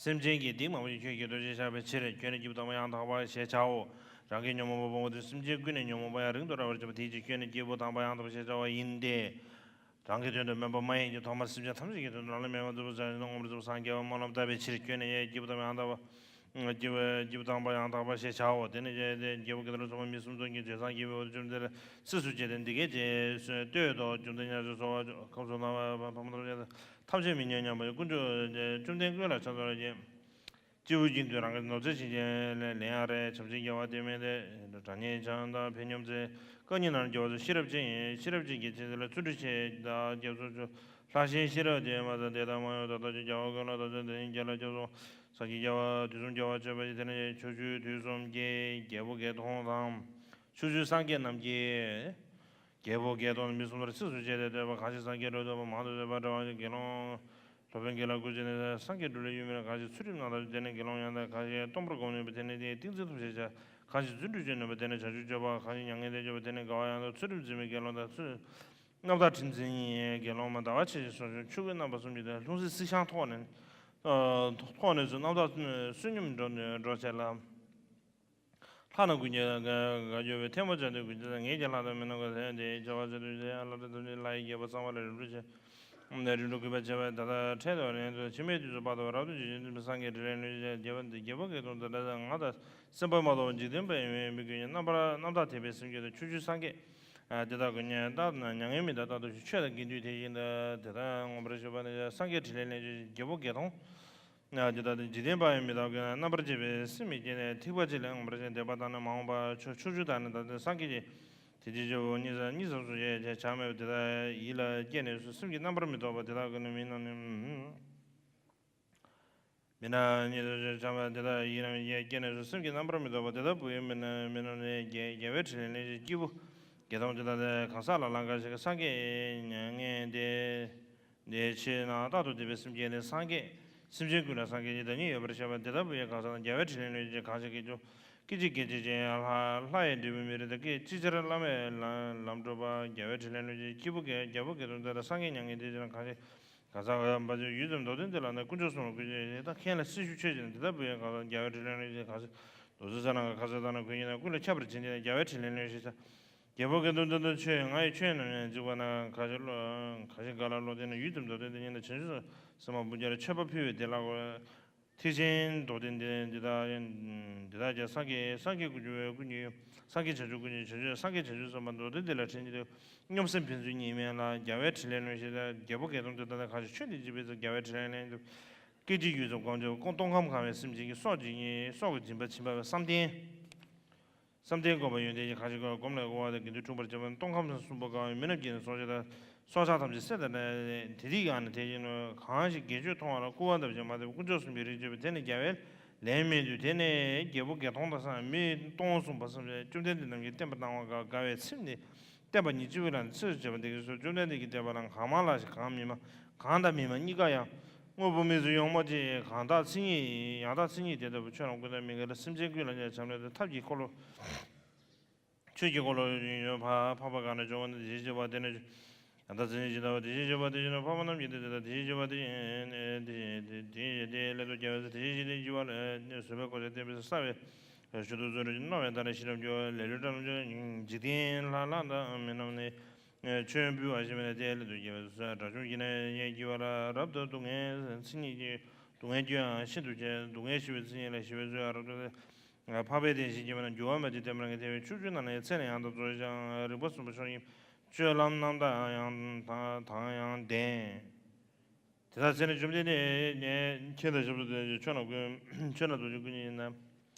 སེམས་ཅན་གྱི་སྡིག་མང་པོ་ཞིག་ཁྱོད་ཀྱིས་ཐོས་ཤིང་བཤགས་པའི་ཕྱིར། ཁྱོད་ནི་སྐྱེས་བུ་དམ་པ་ཡང་དག་པ་ཞེས་བྱའོ། རང་གིས་ཉོན་མོངས་པ་སྤོང་བ་དེ་སེམས་ཅན་ཀུན་ནས་ཉོན་མོངས་པ་ཡང་རིང་དུ་ར་བར་བྱེད་པ་དེའི་ཕྱིར་ཁྱོད་ནི་སྐྱེས་བུ་དམ་པ་ཡང་དག་པ་ཞེས་བྱ་བ་ཡིན་ཏེ། རང་གི་དོན་དུ་སྨོན་པ་མ་ཡིན་གྱི་ཐོག་མར་སེམས་ཅན་ཐམས་ཅད་ཀྱི་དོན་དུ་རང་ལ་སྨོན་པ་མཛད་པར་བྱ་ཞིང་མངོན་པར་རྫོགས་པར་སངས་རྒྱས་པ་སྨོན་ལམ་བཏབ་པའི་ཕྱིར། ཁྱོད་ནི་ཡང་སྐྱེས་བུ་དམ་པ་ཡང་དག་པ། སྐྱེས་བུ་སྐྱེས་བུ་དམ་པ་ཡང་དག་པ་ཞེས་བྱའོ། དེ་ནས་རྒྱལ་པོ་གང་དག་ལ་སོགས་པ་མི་གསུམ་འཛོམས་ཀྱི་རྗེས་སངས་རྒྱས་པའི་འོད་བཅོམ་ལྡན་འདས་ལ་སྲིད་སུ་བཅད་དེ་འདི་སྐད་ཅེས་གསོལ་ཏོ། བཅོམ་ལྡན་འདས་ཉ་ཆོས་ཚོལ་བ་ཁམས་གསུམ་ན་ཕ་མ་ཐམས་ཅད་ཐམས་ཅད་མི་མཉེས་སྙམ་པའི་ཀུན་འབྱུང་བཅོམ་ལྡན་ཀུན་ལ་ཕྱག་འཚལ་ལོ། སྐྱེས་བུ་ཀུན་ཏུ་རང་གི་ནོར་རྫས་ཕྱིན་ཅི་ལེན་ཡང་རེ། བྱམས་ཆེན་རྒྱལ་བ་དད་མེད་དེ། གྲགས་སྙན་འཆང་དང་ཕན་སྙམ་བརྩེ། རྐང་གཉིས་ནར་རྒྱལ་བ་ཚོ་ཤེས་རབ་ཅན་ཡིན། ཤེས་རབ་ཅན་གྱི་ཆེ་ཚད་ལ་བརྩོན་འགྲུས་ཆེ་དང་རྒྱ་མཚོ་ཆུ་ལྷག་ཤེས་ཤེས་རབ་དེ་མ་ཟད་དེ་དང་མ་ཡོང་ད་ལྟ་ཀྱི་རྒྱལ་བ་ཀུན་ལ་དམ་ཆོས་དེ་ཡིན་རྒྱལ་ལ་སྐྱབས་སུ་སངས་རྒྱས་རྒྱལ་བ་དུས་གསུམ་རྒྱལ་བ་སྤྱོད་པ་ཡི་དེ་ནས་ཕྱོགས་བཅུའི་དུས་གསུམ་གྱི་རྒྱལ་པོ་རྒྱལ་མཐོང་དང་། ཕྱོགས་བཅུའི་སངས་རྒྱས་རྣམས་ཀྱིས། རྒྱལ་པོ་རྒྱལ་མཐོང་མི་གསུམ་ལ་ཚིགས་སུ་བཅད་དེ་བསྟོད་པ། གང་ཞིག་སངས་རྒྱས་སྒྲུབ་ཐུབ་པ་མང་དུ་བསྟོད་པ་འདྲ་བ་ཞིག་དགེ་སློང་སློབ་དཔོན་གྱིས་ལ་བསྐུལ་བྱས་ནས་སངས་རྒྱས་སྒྲུབ་ལ་ཡུལ་མིན་ལ། གང་ཞིག་ཚུལ་ཁྲིམས་རྣམ་དག་དེ་ནི་དགེ་སློང་ཡང་དག། གང་ཞིག་སྟོང་པར་གོམས་ནུས་པ་དེ་ནི་དེའི་ཏིང་འཛིན་ཐོབ་ཞེས་བྱ། གང་ཞིག་བརྩོན་འགྲུས་སྤྱོད་ནུས་པ་དེ་ནི་བྱང་ཆུབ་སྤྱོད་པ། གང་ཞིག་མྱ་ངན་ལས་སྐྱོབ་པ་དེ་ནི་དགའ་བ་ཡང་དག། ཚུལ་ཁྲིམས་འཛིན་པའི་དགེ་སློང་དང་ཚུལ། རྣམ་དག་ཁྲི་འཛིན་དགེ་སློང་མ། ཟླ་བ་ཆེ་ཞིང་སོགས་ཆོས་ཀྱི་རྣམ་པ་གསུམ་གྱི་ལྷུང་བཟེད་བསིལ་ཤིང་ཐོགས་ནས། ཐོགས་ནས་སུ་རྣམ་དག་བསོད་སྙོམས་འགྲོ་འགྲོ་བྱེད་ལ། ལྷ་རྣམས་ཀུན་གྱིས་དགའ་གྱུར་པའི། ཐལ་མོ་སྦྱར་ཏེ་གུས་ཕྱག་ལ། ངེད་ཀྱང་ལྷ་དང་མི་རྣམས་ཀྱི། དེ་ཡང་དེའི་བྱ་བ་ཆེན་པོ་ཞིག་ལ་ལྟ་ཙམ་ཞིག་ལྷ་ཡི་རྒྱལ་པོ་གཙང་མ་ལ་རིམ་གྲོ་བྱེད། རིམ་གྲོ་གུས་པས་བྱས་པ་དེ་དག་འཕྲལ་དུ་ལན་དུ་ཕྱི་མའི་དུས་སུ་བར་དུ་རབ་ཏུ་འཇིག་རྟེན་དུ་སངས་རྒྱས་དྲིན་ལན་ལོས་བྱེད་རྒྱལ་པོ་འདི། རྒྱལ་པོ་སྐལ་སྟོང་དེ་འདྲ་ང་དང་སེམས་པ་མ་དོར་བར་འཇིག་རྟེན་པ་ཡི་མིག་གིས་རྣམ་པར་རྣམ་དག་དད་པའི་སེམས་ཀྱིས་ཆོས་སྤྱོད་སངས་རྒྱས་དེ་དག་གི་ཉན་བདག་མྱ་ངན་མི་འདའ་རྟག་ཏུ་ཆོས་དང་དགེ་འདུན་དེ་བཞིན་དུ་དེ་དག་མངོན་པར་ཤེས་པ་ནི་སངས་རྒྱས་དྲིན་ལན་ལོས་བྱེད་རྒྱལ་པོ་སྐལ་སྟོང་། ཡང་དེ་ལྟར་འཇིག་རྟེན་པ་ཡི་མི་དག་གིས་རྣམ་པར་དཔྱད་པའི་སེམས་མི་སྐྱེ་ནས། ཐེག་པ་གཅིག་ལ་མངོན་པར་ཞེན་དད་པ་དང་ནི་མ་འོངས་པ་ཕྱོགས་ཕྱོགས་བཅུ་དག་ནས་ད་ལྟའི་སངས་རྒྱས་ཀྱི་དེ་ཅི་ཕྱིར་བོ་གཉིས་སུ་གཉིས་སུ་སོ་ཞེས་བྱ་བྱ་མེད་པ་དེ་དག་ཡིད་ལ་སྐྱེས་ནས་སུ་སེམས་ཀྱིས་རྣམ་པར་མི་རྟོག་པ་དེ་དག་གི་ནི་མི་རྣམས་ནི། མི་རྣམས་གཉིས་སུ་བྱ་བ་དེ་དག་ཡིད་ལ་སྐྱེས་ནས་སུ་སེམས་ཀྱིས་རྣམ་པར་མི་རྟོག་པ་དེ་དག་བུ་ཡི་མི་རྣམས་མི་རྣམས་ནི་རྒྱལ་རྒྱལ་བའི་དྲིན་ལན་ལོས་བྱེད་སྐྱེས་བུ་སྐལ་སྟོང་དེ་དག་ནི་གང་ཟག་ལ་ལང་ཀ་ཞིག་གི་སངས་རྒྱས་མྱ་ངན་འདས། འདིའི་ཕྱིར་ན་རྟག་ཏུ་དད་པའི་སེམས་བསྐྱེད་ནས་སངས་རྒྱས་སེམས་ཅན་ཀུན་ལ་སངས་རྒྱས་ཀྱི་བདག་ཉིད་ཡོད་པར་བཤད་པ་དེ་ལྟ་བུ་ཡི་གང་ཟག་རྣམས་རྒྱལ་བའི་དྲིན་ལན་ལོས་བྱེད། གང་ཞིག་གིས་ཀྱང་སྐད་ཅིག་སྐད་ཅིག་ཅན་ཡང་ལྷ་ལྷ་ཡི་འབྲས་བུ་མི་རིགས་དང་། སྐད་ཅིག་ཅར་བླ་མེད་ལམ་ལམ་བགྲོད་པ་རྒྱལ་བའི་དྲིན་ལན་ལོས་བྱེད། སྐྱེས་བུ་སྐལ་རྒྱལ་པོ་སྐལ་སྟོང་དེ་ལ་སངས་རྒྱས་མྱ་ངན་འདས་ཕྱིར་ན་གང་ཞིག་གང་ཟག་འོད་འབར་ཆུ་ཡུད་ཙམ་མདོར་བསྟན་འདི་ལ་ནི་དཀོན་མཆོག་གསུམ་ལ་ཀུན་ཁྱབ་ཡོད་དེ་དག་མཁྱེན་ལ་སྲི་ཞུ་ཆོས་བྱེད་ན་དེ་ལྟ་བུ་ཡི་གང་ཟག་རྒྱལ་བའི་དྲིན་ལན་ལོས་བྱེད། གང་ཞིག་རྡོ་རྗེ་ས་ན་ཁ་ཟས་དང་ནི་གོས་ཉིད་དང་ཀུན་ལ་ཁྱབ་པར་བྱིན་གྱིས་རྒྱལ་བའི་དྲིན་ལན་ལོས་བྱེད། རྒྱལ་པོ་སྐལ་སྟོང་དེ་ལྟར་ཆོས་ང་ཡི་ཆོས་རྣམས་ཡང་འཇིག་པ་ན། གང་ཞིག་བློ་གང་ཞིག་ག་ལ་བློ་གཏད་ན་ཡུད་ཙམ་མདོར་བསྟན་འདི་ཉིད་ལ་བྱང་ཆུབ་སེམས་དཔའ་འབུམ་བརྒྱ་ལ་མཆོད་པ་ཕུལ་བས་དེ་ལ་གོ། ཐེག་ཆེན་མདོར་བསྟན་འདི་འདི་དག་འདི་དག་ཀྱང་སངས་རྒྱས་སངས་རྒྱས་ཀུན་གྱི་ཀུན་གྱི་སངས་རྒྱས་བྱང་ཆུབ་ཀུན་གྱི་བྱང་ཆུབ་སངས་རྒྱས་བྱང་ཆུབ་སེམས་དཔའ་མདོར་བསྟན་འདི་ལ་དྲིན་གྱིས་སྙོམས་སེམས་ཕན་ཚུན་གཉིས་མེད་ལ་རྒྱལ་བའི་དྲིན་ལན་ལོས་བྱེད། རྒྱལ་པོ་སྐལ་སྟོང་དེ་དག་ནི་གང་ཞིག་ཆོས་འདི་བྱེད་པའི་ཚེ་རྒྱལ་བའི་དྲིན་ལན་ལོས། སྐད་ཅིག་ཡུད་ཙམ་གོམས་བྱས་པ་སྟོང་ཁམས་གང་བའི་སེམས་ཅན་གྱི་སྲོག་འབྱིན་སྲོག་གི་སྦྱིན་པ་བྱིན་པ་བསམ་གཏན། བསམ་གཏན་བསྒོམ་པ་ཡོན་ཏན་གྱི་གང་ཞིག་གོ་སྒོམ་ལས་འོང་བ་དང་དགེ་འདུན་འཁྲུངས་པར་བྱེད་པ་སྟོང་ཁམས་གསུམ་པོ་གང་བའི་མི་རྣམས་ཀྱིས་ནི་སྲོག་ཆགས་དང་སྲོག་ཆགས་ཐམས་ཅད་བསད་དང་དེ་དེ་གང་ནི་དེ་བཞིན་ནོ། གང་ཞིག་དགེ་ཆོས་མཐོང་བ་ལ་སྐུར་བ་འདེབས་ཤིང་མ་དེ་དཀོན་མཆོག་གསུམ་གྱི་རིགས་བྱེད་པ་དེ་ནི་རྒྱལ་བའི་ལན་མིན་འདུག་དེ་ནི་རྒྱལ་པོ་སྐལ་སྟོང་དང་སངས་མི་སྟོང་གསུམ་པོ་བསམ་བྱས་བཅོམ་ལྡན་འདས་རྣམས་ཀྱིས་བསྟན་པ་གནང་བ་དགའ་བའི་ཚིམས་ནས། བསྟན་པ་ཉིད་སྤྱི་བོའི་ལག་ནས་ཚིགས་སུ་བཅད་པ་འདི་སྐད་གསོལ། བཅོམ་ལྡན་འདས་ཀྱིས་བསྟན་པ་ལ་གང་མང་ལགས་ཤིང་གང་མི་མང་། གང་དང་མི་མང་གཉིས་ཀ་ཡང་། དངོས་པོ་མིག་ཏོ་ཡོང་མ་ཅི་གང་དག་མཚན་ཉིད་ཡང་དག་མཚན་ཉིད་དེ་ལྟ་བུ་ཆོས་རྣམས་ཀུན་ཏུ་མི་འགལ་ལ། སེམས་ཅན་ཀུན་ལ་ཡང་བྱམས་ལས་ཐབས་ཀྱི་འཁོར་ལོ། ཆོས་ཀྱི་འཁོར་ལོ་འཕགས་པ་གང་ནས་བྱུང་བ་ནི་དེ་བཞིན་གཤེགས་པ་དེ་ནས་ཡང་དག་མཚན་ཉིད་ཅན་ལྟ་བུ་དེ་བཞིན་གཤེགས་པ་དེ་བཞིན་ནོ། འཕགས་པ་རྣམས་ཀྱི་དེ་དེ་དག་དེ་བཞིན་གཤེགས་པ་དེ་བཞིན་དེ་བཞིན་དེ་བཞིན་དེ་ལས་དུ་རྒྱལ་བའི་དེ་བཞིན་གཤེགས་པ་ལ་བཟོད་པའི་གོ་ཆ་བསྟན་པའི་ས་བའི་ཞུ་དུ་གཙོ་རུ་རྣོ་བའི་མཐའ་ནས་ཤེས་རབ་འགྱུར་བ་ལེ་ལོའི་སྒྲ་རྣམས་ཀྱང་འཇིག་རྟེན་ལྷ་ལྷ་དང་མི་རྣམས་ནི། ཆོས་འབུལ་བ་ཞིག་མིན་ལ་དེ་ལས་དུ་རྒྱལ་བའི་དགྲ་བཅོམ་གྱི་ནི་ཡན་གྱི་བ་ལ་རབ་ཏུ་སྡུག་བསྔལ་མཚན་ཉིད་ཀྱི་སྡུག་བསྔལ་རྒྱུ་ཡང་ཤིན་ཏུ་ཆེ། སྡུག་བསྔལ་ཞི་བའི་མཚན་ཉིད་ལ་ཞི་བའི་ཚུལ་རབ་ཏུ་འཕགས་པའི་དེ་བཞིན་གྱི་མ་ན་འགྱུར་བ་མེད་དེ་དེ་མ་ན་དེ་བས་ཕྱོགས་བཅུ་ན་ནི་ཚེ་ནི་ཡང་དག་རྫོགས་ཤིང་རིག་པ་གསུམ་པོ་ཕྱོགས་ཡིན། སྤྱོད་ལམ་རྣམ་དག་ཡང་དང་ཡང་ལྡན། དེ་དག་ཚེ་ནི་བཅོམ་ལྡན་འདས་ནས་མཁྱེན་དང་ཞབས་སུ་ལྡན་ཅིང་ཆོས་རྣམས་ཀུན་ཆོས་རྣམས་རྫོགས་ཆེན་ཀུན་ཉིད་ཡིན་ན།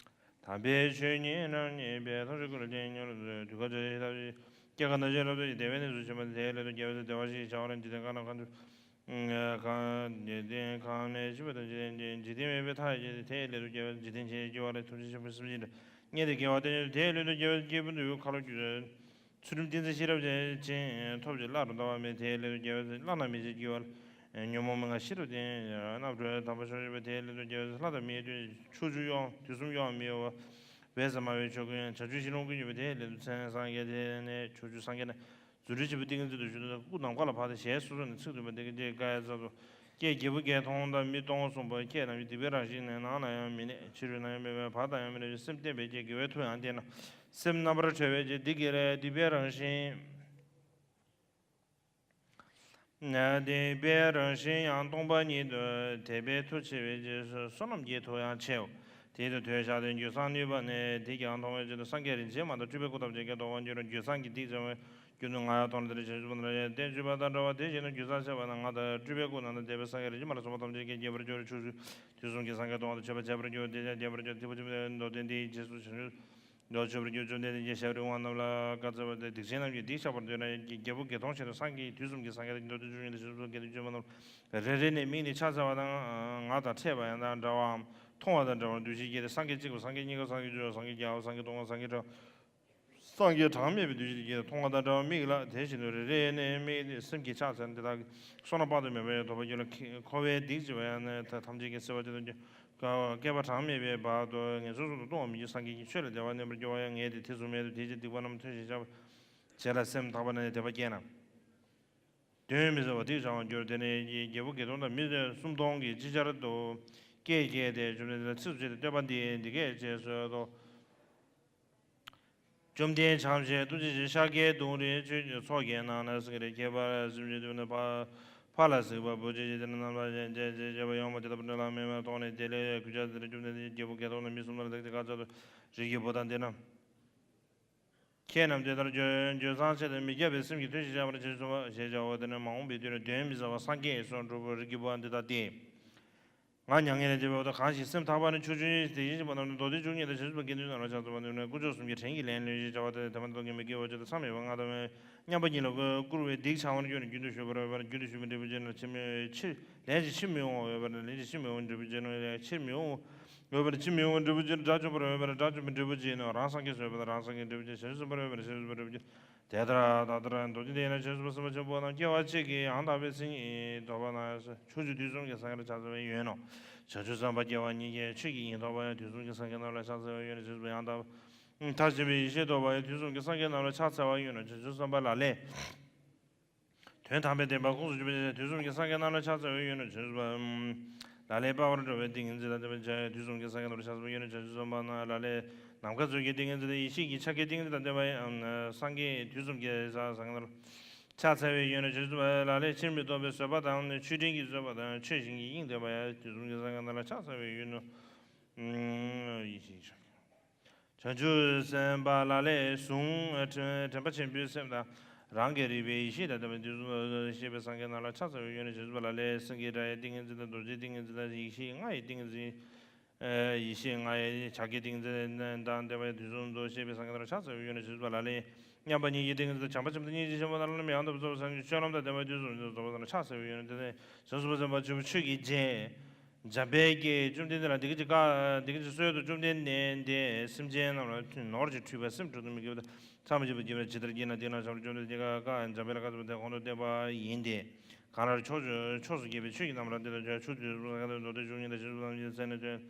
དམ་པའི་ཆོས་ཉིད་རྣམ་གཉིས་པའི་ཐམས་ཅད་ཀུན་ལ་བརྟེན་ཉོན་ལ་དུ་དུས་ཁ་བྱ་ཞིང་ཐབས་ཀྱི་སྐྱེ་རྒ་ན་འཆིའི་རབ་ཏུ་ཡི་བདེ་བའི་གནས་སུ་ཕྱིན་པ་དེ་ལས་དུ་རྒྱལ་བའི་བདེ་བ་ཞེས་བྱ་བ་ལ་འཇིག་རྟེན་གང་ན་གང་དུ་གང་འཇིག་རྟེན་གང་ནས་ཤི་བ་དང་འཇིག་རྟེན་འཇིག་རྟེན་མེད་པའི་མཐའ་ཡས་ཀྱི་དེ་ལས་དུ་རྒྱལ་བའི་འཇིག་རྟེན་ཆེན་སྐྱེ་བ་ལ་ཐུགས་རྗེ་ཆེན་པོའི་སེམས་ཅན་དང་མཉམ་དུ་དགེ་བ་བསྟན་ཅིང་དེ་ལས་དུ་རྒྱལ་བའི་སྐྱེས་བུ་འདུལ་བའི་ཁ་ལོ་བསྒྱུར། ཚུལ་ཁྲིམས་ཏིང་འཛིན་ཤེས་རབ་ཅན་ཐོབ་ཅིང་བླ་རུ་ལྟ་བ་མེད་དེ་ལས་དུ་རྒྱལ་བའི་བླ་ན་མེད་ཅིང་སྐྱེ་བ་ཉོན་མོངས་མི་མངའ་ཤེས་རབ་ལྡན་རྣམ་གྲོལ་དམ་པ་ཤོར་བྱེད་པ་དེ་ལས་དུ་རྒྱལ་བའི་ལྷ་དང་མིའི་དུས་ཕྱོགས་བཅུ་ཡང་དུས་གསུམ་ཡང་མི་གཡོ་བ་བས་ཟ་མ་བའི་ཆོས་ཀུན་ཡང་བྱང་ཆུབ་ཤིང་ལོངས་སྐུ་གཉིས་པ་དེ་ལས་དུ་མཚན་སངས་རྒྱས་དེ་ནས་ཕྱོགས་བཅུའི་སངས་རྒྱས་ནས་རྫུ་འཕྲུལ་ཆེན་པོ་ཏིང་ངེ་འཛིན་དུ་ཞུགས་ཏེ་སྐུ་ནམ་མཁའ་ལ་འཕགས་ཏེ་ཞལ་སོ་སོ་ནས་ཚིག་བདུན་པ་འདི་སྐད་ཅེས་བཀའ་ཡང་སྩལ་ཏོ། ཀྱེ་རྒྱལ་བུ་སྐལ་མཐོང་དང་མི་སྟོང་གསུམ་པོ་ཁྱེད་རྣམས་ཀྱི་སྡིག་པའི་རང་བཞིན་ནི་ནང་ན་ཡང་མི་གནས། ཕྱི་རོལ་ན་ཡང་མེད་པས་བར་དུ་ཡང་མི་གནས་པའི་སེམས་བརྟན་པས་ཀྱེ་དགེ་བའི་མཐུ་ཡང་བསྟེན་ན། སེམས་རྣམ་པར་གྲོལ་བས་ཀྱེ་འདི་སྐད་ལས་སྡིག་པའི་རང་བཞིན། སྡིག་པའི་རང་བཞིན་ཡང་སྟོང་པ་ཉིད་དོ། དད་པའི་མཐུ་ཆེ་བའི་རྗེས་སུ་བསོད་ནམས་ཀྱི་མཐུ་ཡང་ཆེའོ། དེ་ལྟར་དོན་བཞག་སྟེ་རྒྱུ་གསང་ནུས་པ་ནི་དེས་ཀྱང་མཐོང་བའི་ཕྱིར་དུ་སངས་རྒྱས་རིན་ཆེན་མ་དང་སྤྲུལ་པའི་སྐུ་ཐམས་ཅད་ཀྱང་མཐོང་བར་འགྱུར་རོ། རྒྱུ་གསང་གི་སྡིག་བྱ་བའི་རྒྱུ་ནི་ང་ཡང་མཐོང་ལ་དེ་ལྟར་བྱང་ཆུབ་པ་ན་རེ་ལྟས་བཅོས་པ་དང་འདྲ་བ་དེ་བཞིན་དུ་རྒྱུ་གསང་ཆེ་བ་ན་ང་དང་སྤྲུལ་པའི་སྐུ་རྣམས་དང་དད་པའི་སངས་རྒྱས་རིན་ཆེན་མ་ལ་སོགས་པ་ཐམས་ཅད་ཀྱང་དགྱེས་པར་འགྱུར་རོ། ཕྱོགས་བཅུའི་དུས་གསུམ་གྱི་སངས་རྒྱས་མཐོང་བ་དང་མཆོད་པར་བྱེད་པར་འགྱུར་བ་དེས་ཀྱང་དགྱེས་པར་འགྱུར། ཐེག་པ་ཆེན་པོའི་མདོར་བསྟན་འདི་ཡི་རྗེས་སུ་བྱང་ཆུབ་འགྲོ་ཆོས་པར་གྱུར། བཅོམ་ལྡན་འདས་ཀྱིས་ཞབས་རིང་བ་རྣམས་ལ་བཀའ་སྩལ་པ་དེ། སྡིག་ཅན་རྣམས་ཀྱི་སྡིག་བཤགས་པར་འདོད་ན་རྒྱལ་པོ་སྐལ་མཐོང་ཆེད་དུ་སངས་རྒྱས་དུས་གསུམ་གྱི་སངས་རྒྱས་དང་མདོར་བསྟན་བཅུ་གཉིས་དང་ཞེས་སོགས་དགེ་འདུན་བཅོ་ལྔ་རྣམས་རེ་རེ་ནས་མིག་ནི་ཕྱག་འཚལ་བ་དང་ངག་དང་ཕྲད་པ་ཡང་དག་འདྲ་བའམ་མཐོང་བ་དང་འདྲ་བར་འདུ་ཤེས་བསྐྱེད་དེ། སངས་རྒྱས་གཅིག་པ་སངས་རྒྱས་གཉིས་པ་སངས་རྒྱས་བཅུ་པ་སངས་རྒྱས་བརྒྱ་པ་སངས་རྒྱས་སྟོང་པ་སངས་རྒྱས་གྲངས་སངས་རྒྱས་གྲངས་མེད་པའི་འདུ་ཤེས་བསྐྱེད་དེ་མཐོང་བ་དང་འདྲ་བར་དམིགས་ལ། དེ་བཞིན་དུ་རེ་རེ་ནས་དམིགས་ཏེ་སེམས་ཀྱི་ཕྱག་འཚལ་དེ་དག་གིས་བསོད་ནམས་དཔག་ཏུ་མེད་པ་ཡང་དོར་བར་འགྱུར་ལ། འཁོར་བའི་སྡིག་བྱས་པ་ཡང་ནི་ཐམས་ཅད་ཀྱིས་སེལ་བར་བྱེད་དོ། བསྐལ་པ་གྲངས་མེད་པའི་བར་དུ་ངན་སོང་གསུམ་དུ་ལྟུང་བ་མི་འགྱུར། སངས་རྒྱས་ཀྱི་ཆོས་ལ་བདེ་བ་གནས་པར་འགྱུར་བ་ཡང་ངེས་ཏེ། དེ་གཟུགས་མེད་དུ་དེ་ཕྱིར་སྡིག་པ་རྣམས་མཐོལ་ཞིང་བཤགས་པར་བྱས་ལ་སེམས་དག་པ་ན་ནི་དད་པ་སྐྱེས་ན། གདོན་མི་ཟ་བ་སྡིག་བྱ་བར་འགྱུར། དེ་ནས་རྒྱལ་པོ་བརྒྱད་སྟོང་དང་མི་སུམ་སྟོང་གིས་ཅིག་ཅར་དུ་སྐད་བརྒྱབ་སྟེ། བཅོམ་ལྡན་འདས་ལ་ཚིགས་སུ་བཅད་དེ། བསྟོད་པ་འདི་འདི་སྐད་ཅེས་གསོལ་ཏོ། བཅོམ་ལྡན་འཇམ་ཞིང་ཐུགས་རྗེ་ཆེ། ཤཱཀྱའི་གདུང་རིང་ཆོས་ཀྱི་ཚོགས་ཀྱི་ནང་ན་སེང་གེ་ཁྱད་པར་སེམས་ཅན་དུ་ནི་ཕ་ཕ་ལ་གཟིགས་པ་པོ་ཆེ་ཆེ། དེ་ནི་རྣམ་པར་ཤེས་བྱ་ཅན་ཅེས་བྱ་བ་ཡོངས་པ་དེ་དག་པོ་འདྲ་ལ་མེ་མེ་ཐོགས་ནས་དེ་ལས་གུས་ཕྱག་འཚལ་ཏེ། བཅོམ་ལྡན་འདས་ཀྱིས་རྒྱལ་པོ་བརྒྱད་སྟོང་དང་མི་སུམ་སྟོང་ལ་བདག་གིས་བཀའ་སྩལ་ཏོ། རིགས་ཀྱི་བུ་དག་འདི་རྣམས་ཁྱེད་རྣམས་དེ་ལྟར་འགྱོད་འགྱོད་ཚངས་ཆེ་སྟེ་མི་རྒྱལ་བའི་སེམས་ཀྱིས་ཐུགས་ཞེ་ཆགས་པར་བྱེད་ཅུང་ཟད་པ་ཞེས་བྱའོ། དེ་ནི་མ་འོངས་པའི་དུས་ན་གདོན་མི་ཟ་བ་སངས་རྒྱས་སུ་འགྲུབ་བོ། རིགས་ཀྱི་བུ་འདི་ལྟ་སྟེ། ང་མྱ་ངན་ལས་འདས་པའི་འོག་ཏུ་གང་ཞིག་སེམས་ཐག་པ་ནས་ཕྱོགས་བཅུའི་དེ་བཞིན་གཤེགས་པ་རྣམས་དང་མདོ་སྡེ་བཅུ་གཉིས་དང་བྱང་ཆུབ་སེམས་དཔའ་དགེ་འདུན་རྣམས་ལ་ཕྱག་འཚལ་བ་ནི་དཀོན་མཆོག་གསུམ་གྱི་བྲན་གྱི་ལན་ལོན་ཞེས་བྱ་བ་སྟེ། དེ་མ་ཐག་ཏུ་མི་དགེ་བ་བཅུ་དང་མཚམས་མེད་པ་ལྔ་དང་མཉམ་པ་ཉིད་ལ་བསྐུར་བའི་སྡིག་བྱ་བར་འགྱུར་ནས་རྒྱུན་དུ་ཞུགས་པར་འོས་པ་ནི། རྒྱུན་དུ་ཞུགས་པའི་འབྲས་བུ་ཅན་ལ་ཕྱིར་མི་ཕྱིར་ལན་ཅིག་ཕྱིར་མི་འོང་བ་འོས་པ་ནི། ལན་ཅིག་ཕྱིར་མི་འོང་འབྲས་བུ་ཅན་ལ་ཕྱིར་མི་འོང་འོས་པ་ནི། ཕྱིར་མི་འོང་བའི་འབྲས་བུ་ཅན་ལ་དགྲ་བཅོམ་པར་འོས་པ་ནི། དགྲ་བཅོམ་པའི་འབྲས་བུ་ཅན་ནི། རང་སངས་རྒྱས་སུ་འོས་པ་དང་རང་སངས་རྒྱས་འབྲས་བུ་ཅན། བྱང་ཆུབ་སེམས་དཔར་འོས་པ་ནི། བྱང་ཆུབ་སེམས་དཔའི་འབྲས་བུ་ཅན། དེ་ལྟར་ད་ལྟར་མདོ་སྡེ་འདི་ཡིན་ན་བྱང་ཆུབ་སེམས་དཔའ་ཆེན་པོ་རྣམས་སྐྱེ་བ་གཅིག་གིས་ཡང་དག་པའི་མཚན་ཉིད་ཐོབ་པ་ན་ཕྱོགས་བཅུ་དུས་གསུམ་གྱི་སངས་རྒྱས་ལ་ཕྱག་འཚལ་བའི་ཡུལ་ནོ། བྱང་ཆུབ་སེམས་དཔའ་སྐྱེ་བ་གཉིས་ཀྱིས་ཆོས་ཀྱི་དབྱིངས་ཐོབ་པ་ཡང་དུས་གསུམ་གྱི་སངས་རྒྱས་རྣམས་ལ་ཕྱག་འཚལ་བའི་ཡུལ་ནོ། བྱང་ཆུབ་སེམས་དཔའ་ཡང་དག་མཐར་ཕྱིན་པའི་ཡེ་ཤེས་ཐོབ་པ་ཡང་དུས་གསུམ་གྱི་སངས་རྒྱས་རྣམས་ལ་ཕྱག་འཚལ་བའི་ཡུལ་ནོ། བྱང་ཆུབ་སེམས་དཔའ་ལ་ལས། དོན་དམ་པའི་བདེན་པ་ཁོངས་སུ་འཇུག་པའི་ཕྱིར་དུས་གསུམ་གྱི་སངས་རྒྱས་རྣམས་ལ་ཕྱག་འཚལ་བའི་ཡུལ་ནོ། བྱང་ཆུབ་སེམས་དཔའ། ལ་ལས་སྤང་བར་འགྲོ་བའི་ཏིང་ངེ་འཛིན་དང་ལྡན་པ་ཡང་དུས་གསུམ་གྱི་སངས་རྒྱས་རྣམས་ལ་ཕྱག་འཚལ་བའི་ཡུལ་ནོ། བྱང་ཆུབ་སེམས་དཔའ་ལ་ལས་ནམ་མཁའ་མཛོད་ཀྱི་ཏིང་ངེ་འཛིན་དང་ཡེ་ཤེས་ཀྱི་ཕྱག་རྒྱའི་ཏིང་ངེ་འཛིན་དང་ལྡན་པ་ཡང་སངས་རྒྱས་དུས་གསུམ་གྱི་སངས་རྒྱས་རྣམས་ལ་ཕྱག་འཚལ་བའི་ཡུལ་ནོ། བྱང་ཆུབ་སེམས་དཔའ་ལ་ལས་ཕྱིར་མི་ལྡོག་པའི་བཟོད་པ་དང་མཆོད་སྤྲིན་གྱི་བཟོད་པ་དང་ཆོས་བཞིན་གྱི་དབྱིངས་ལྡན་པ་ཡང་དུས་གསུམ་གྱི་སངས་རྒྱས་རྣམས་ལ་ཕྱག་འཚལ་བའི་ཡུལ་ནོ། ཡེ་ཤེས། བྱང་ཆུབ་སེམས་དཔའ་ལ་ལས་གཟུང་དྲན་པ་ཆེན་པོའི་སེམས་དང་། རང་གི་རིག་པའི་ཡེ་ཤེས་དང་ལྡན་པ་དུས་གསུམ་དུ་གཤེགས་པའི་སངས་རྒྱས་རྣམས་ལ་ཕྱག་འཚལ་བའི་ཡུལ་ནོ། བྱང་ཆུབ་སེམས་དཔའ་ལ་ལས་སེང་གེའི་སྒྲ་ཡི་ཏིང་ངེ་འཛིན་དང་རྡོ་རྗེའི་ཏིང་ངེ་འཛིན་དང་ཡེ་ཤེས་ལྔ་ཡི་ཏིང་ངེ་འཛིན། ཡེ་ཤེས་ལྔ་ཡི་ཕྱག་རྒྱའི་ཏིང་ངེ་འཛིན་དང་ལྡན་པ་དུས་གསུམ་དུ་གཤེགས་པའི་སངས་རྒྱས་རྣམས་ལ་ཕྱག་འཚལ་བའི་ཡུལ་ནོ། བྱང་ཆུབ་སེམས་དཔའ་ལ་ལས་མཉམ་པ་ཉིད་ཀྱི་ཏིང་ངེ་འཛིན་དང་བྱམས་པ་ཆེན་པོ་དང་སྙིང་རྗེ་ཆེན་པོ་དང་བླ་ན་མེད་པའི་ཡང་དག་པར་རྫོགས་པའི་སངས་རྒྱས་སྤྱོད་ལམ་དང་ལྡན་པ་དུས་གསུམ་དུ་རྫོགས་པའི་སངས་རྒྱས་རྣམས་ལ་ཕྱག་འཚལ་བའི་ཡུལ་ནོ། དེ་ནས་བྱང་ཆུབ་སེམས་དཔའ་ཆེན་པོ་ཆོས་ཀྱི་རྒྱལ། འཇམ་དཔལ་གྱིས་བཅོམ་ལྡན་འདས་ལ་འདི་སྐད་ཅེས་བཀའ། འདི་སྐད་ཅེས་གསོལ་ཏོ། བཅོམ་ལྡན་འདས། སེམས་ཅན་རྣམས་ལ་ནོར་གྱིས་འཁྲུལ་པའི་སེམས་འཁྲུལ་དུ་མི་འགྱུར་བ་དང་། མཚམས་མེད་པར་བགྱིས་པ་ཇི་ལྟར་བགྱིས་ན་དེ་ན་བྱམས་པར་བཅོམ་ལྡན་འདས་ཀྱིས་བཀའ། འཇམ་དཔལ་ལ་བཀའ་སྩལ་པ། དེ་གོང་དུ་བསྟན་པ་ཡིན་ཏེ། གང་ལྟར་ཕྱོགས་ཕྱོགས་སུ་སྐྱེས་པའི་ཆོས་ཀྱི་རྣམ་པར་དེ་དག་ཀྱང་ཆུ་དུས་གསུམ་གང་དུ་མདོ་སྡེ་བཅུ་གཉིས་དང་བཞི་བཅུ་ཞེས་པ་ནས་ཐོས།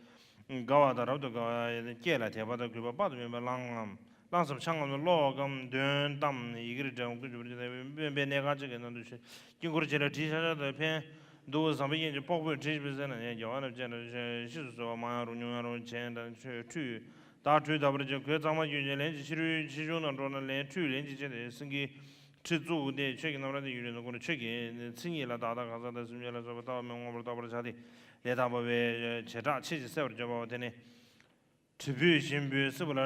དགའ་བ་དང་རབ་ཏུ་དགའ་བ་ཡི་སྐད་ལ་དད་པ་དང་གུས་པ་དཔག་ཏུ་མེད་པ་བླངས་ངམ། བླངས་སམ་འཆང་ངམ་ཀློག་གམ་འདོན་ཏམ་ཡི་གེར་འབྲི་བའམ་ཀུན་གྱིས་པར་བརྗོད་དམ། དབེན་པའི་གནས་ཁང་གཅིག་གི་ནང་དུ་དཀྱིལ་འཁོར་གཅིག་ལ་དྲི་ཤག་ཤག་དང་ཕན་འདུག་བཟང་པོའི་གཡས་ཀྱི་པགས་པོས་དྲི་ཞིམ་པའི་ཟས་རྣམས་ཡང་རྒྱལ་བ་རྣམས་སྤྱན་དྲངས་ཤིས་སུ་གསོལ་བ། མང་ཡང་རུང་ཉུང་ཡང་རུང་བྱས་དང་ཁྲུས་དང་དྲོད་དག་པར་བྱས། གོས་གཙང་མ་གྱོན་ཅིང་ལན་གཅིག་ཕྱི་རོལ་ཕྱི་ཤུན་ན་འགྲོ་ན་ལན་ཁྲུས་ལན་གཅིག་བྱས་ཏེ་སེང་གེའི་ཁྲི་བཙུགས་ཏེ་ཆོས་ཀྱི་རྣམ་གྲངས་དེ་ཡུན་རིང་དུ་བསྐོར་ནས་ཆོས་ཀྱི་མཚན་ཉིད་ལ་བདག་དང་གང་ཟག་དང་སེམས་ཅན་ལ་སོགས་པ་ལྟ་བ་མི་མངོན་པར་རྟོགས་པར་བྱ་སྟེ། ལས་དག་པ་བས་བྱེ་བྲག་ཕྱེད་ཀྱིས་བསལ་བར་བརྗོད་པའོ། དེ་ནས་དྲིལ་བུ་ཞིམ་པོས་བསིལ་བ་ལ་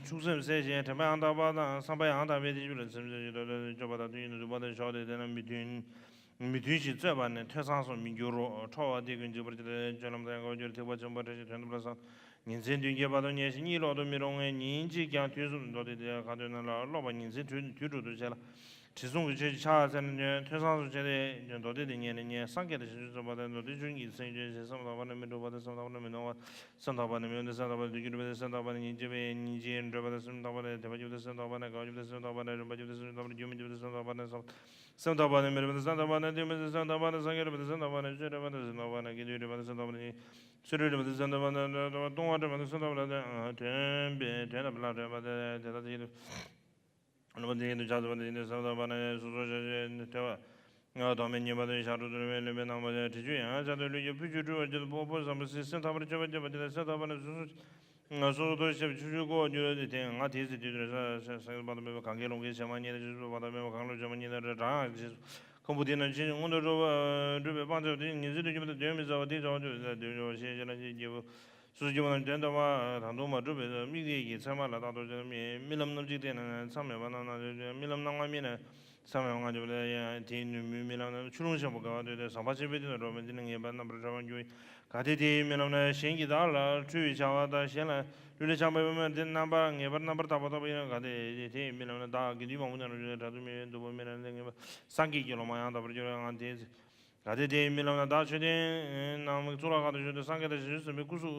ཕྱུགས་སེམས་གསལ་ཞིང་དྲན་པ་ཡང་དག་པ་དང་བསམ་པ་ཡང་དག་པའི་དེ་ཞུ་ལ་སེམས་ཅན་ཞིག་ཏུ་སྤྱོད་པ་དང་དུས་ཡུན་དུ་འདུག་པ་དང་ཞོག་སྟེ། དེ་ན་མི་མཐུན་མི་མཐུན་ཞིང་རྩོད་པ་ནི་ཐོས་བསམ་སོགས་མི་འགྱུར་རོ། ཁྲོ་བ་དེ་ཀུན་འཇིག་པར་བྱེད་དེ་སྤྱོད་ལམ་དང་ཡང་དག་པར་འགྱུར། ཐེག་པ་ཆེན་པོ་བཀྲ་ཤིས་དོན་དམ་ལ་བསམ། ཉིན་མཚན་བདུན་བརྒྱད་བར་དུ་ཉལ་ཞིང་གཉིད་ལོག་ཏུ་མི་རུང་བས་ཉིན་གཅིག་ཀྱང་དུས་གསུམ་དུ་མདོ་སྡེ་དེ་ཁ་ཏོན་རྣམས་ལ་ཀློག་པ་ཉིན་མཚན་དུས་དུས་དྲུག་ཏུ་བྱས་ལ། དྲི་བསུང་གི་ཆོས་ཀྱི་ཕྱག་འཚལ་ནས་ཐོས་བསམ་སོགས་བྱས་ཏེ་མདོ་སྡེ་དེ་ཉན་ནས་ཉན་སངས་རྒྱས་དང་བྱང་ཆུབ་སེམས་དཔའ་དང་མདོ་སྡེ་བཅུ་གཉིས་ཀྱི་མཚན་བརྗོད་ཅིང་། སེམས་ཐག་པ་ནས་མི་འགྲུབ་པ་དང་སེམས་ཐག་པ་ནས་མི་འགྲུབ་པ་སེམས་ཐག་པ་ནས་མི་འགྲུབ་པ་སེམས་ཐག་པ་ནས་མི་འགྲུབ་པ་སེམས་ཐག་པ་ནས་ཉིན་གཅིག་པའི་ཉིན་གཅིག་འགྲོད་པ་དང་སེམས་ཐག་པ་ནས་དད་པ་སྐྱེ་བ་དང་སེམས་ཐག་པ་ནས་རིག་པ་སྐྱེ་བ་དང་སེམས་ཐག་པ་ནས་རྒྱུ་མི་འགྱུར་བ་དང་སེམས་ཐག་པ་ནས་སེམས་ཐག་པ་ནས་སེམས་ཐག་པ་ནས་སེམས་ཐག་པ་ནས་སེམས་ཐག་པ་ནས་སེམས་ཐག་པ་ནས་སེམས་ཐག་པ་ནས་སེམས་ཐག་པ་ནས་མི་འགྲུབ་པ་དང་སེམས་ཐག་པ་ནས་དུས་མི་འགྲུབ་སེམས་ཐག་པ་ནས་སངས་རྒྱས་འགྲུབ་པ་དང་སེམས་ཐག་པ་ནས་ཆོས་འགྲུབ་པ་དང་སེམས་ཐག་པ་ནས་དགེ་འདུན་འགྲུབ་པ་དང་སེམས་ཐག་པ་ནས་ཚུལ་ཁྲིམས་འགྲུབ་པ་དང་སེམས་ཐག་པ་ནས་ལྟུང་བ་འགྲུབ་པ་དང་སེམས་ཐག་པ་ནས་དོན་པའི་དོན་དམ་པའི་ལྷ་འདྲེན་པ་དེ་དེ་དག་དེ་ཡིན་དུ། ལུང་པ་འདི་ཉིད་དུ་ཕྱག་འཚལ་བ་འདི་ཉིད་དུ་སེམས་ཐག་པ་ནས་སོ་སོར་ཆ་ཤས་ཐོས་པ། ཐོགས་མེད་ཉེས་པ་དང་ཞག་དྲུག་ཏུ་རིང་བའི་ལུས་པའི་རྣམ་པ་དང་དྲི་ཆུ་ཡང་ཆར་དུ་ལུས་ཀྱི་ཕུད་ཆུ་སྤྲུལ་བར་བྱེད་དུ་སྤོབས་པོ་བསམ་པ་སྲིད་སེམས་ཐག་པར་གཅོད་པར་བྱེད་པ་དེ་ལ་སེམས་ཐག་པ་ནས་སོ་སོ་སོ་སོ་ཐོགས་ཤེས་ཆུ་ཆུ་ཀོ་འགྱུར་ཏེ་དེ་ང་དེའི་ཚེ་དུས་དེར་ས་ས་སངས་རྒྱས་བར་དུ་མེད་པ་གང་གཱའི་ཀླུང་གི་བྱེ་མ་སྙེད་དང་ཆུ་ཆུ་བར་དུ་མེད་པ་གང་ལུས་བྱེ་མ་སྙེད་དང་རང་ཡང་རྗེས་སུ་ཁམ་བུ་དེ་རྣམས་ཕྱིན་ཅིང་མངོན་དུ་གྲུབ་པ་གྲུབ་པའི་དཔང་བྱ་བ་དེ་ཉིན་མཚན་དུས་མཉམ་དུ་གདོན་མི་ཟ་བ་དེ་བྱ་བ་ཆོས་ཟ་དེ་བྱ་བ་ཞེས་བྱ་ན་ཅིག་སྐྱེས་བུ། སོ་སོ་སྐྱེ་བོ་རྣམས་དོན་དམ་པ་དང་དུ་མ་གྲུབ་པའི་དམིགས་གཏད་ཀྱི་མཚན་མ་ལ་རྟག་ཏུ་བྱེད་རྨི་ལམ་རྣམ་གཅིག་བལྟས་ན་མཚམས་མེད་པ་རྣམ་སྣང་རྨི་ལམ་རྣམ་ལྔ་རྨིས་ན་མཚམས་མེད་པ་ལྔ་འཇོམས་པ་ཡང་དེའི་ནུས་མོའི་རྨི་ལམ་རྣམས་ཆུ་ཀླུང་ཆེན་པོ་བརྒལ་བ་སྟེ་ཟམ་པ་ཆེན་པོའི་སྟེང་དུ་འགྲོ་བས་འདི་ནི་ངེས་པར་རྣམ་པར་གྲོལ་བར་འགྱུར། གལ་ཏེ་དེའི་རྨི་ལམ་ན་གཞན་གྱིས་བདག་ལ་ཁྲོ་བའི་བྱ་བ་དང་གཞན་ལ་ལུས་ལ་ཆགས་པའི་དབུ་མ་དེ་རྣམ་པར་ངེས་པར་རྣམ་པར་དག་པ་རྟོགས་པ་ཡིན་ན། གལ་ཏེ་དེའི་རྨི་ལམ་ན་བདག་དགེ་འདུན་མང་པོ་མཉམ་དུ་བྱོན་ཏེ་དགྲ་བཅོམ་པའི་དུས་པོ་རྨི་ལམ་དེ་ངེས་པར་སངས་རྒྱས་ཀྱི་སློབ་མ་ཡང་དག་པར་གྱུར་པའི་ངང་དེའི་ཚེ། གལ་ཏེ་དེའི་རྨི་ལམ་ན་བདག་མཆོད་རྟེན་རྣམས་གཙུག་ལག་ཁང་དུ་བཞུགས་ཏེ་སངས་རྒྱས་དང་བྱང་ཆུབ་སེམས་དཔའི་སྐུ་གཟུགས་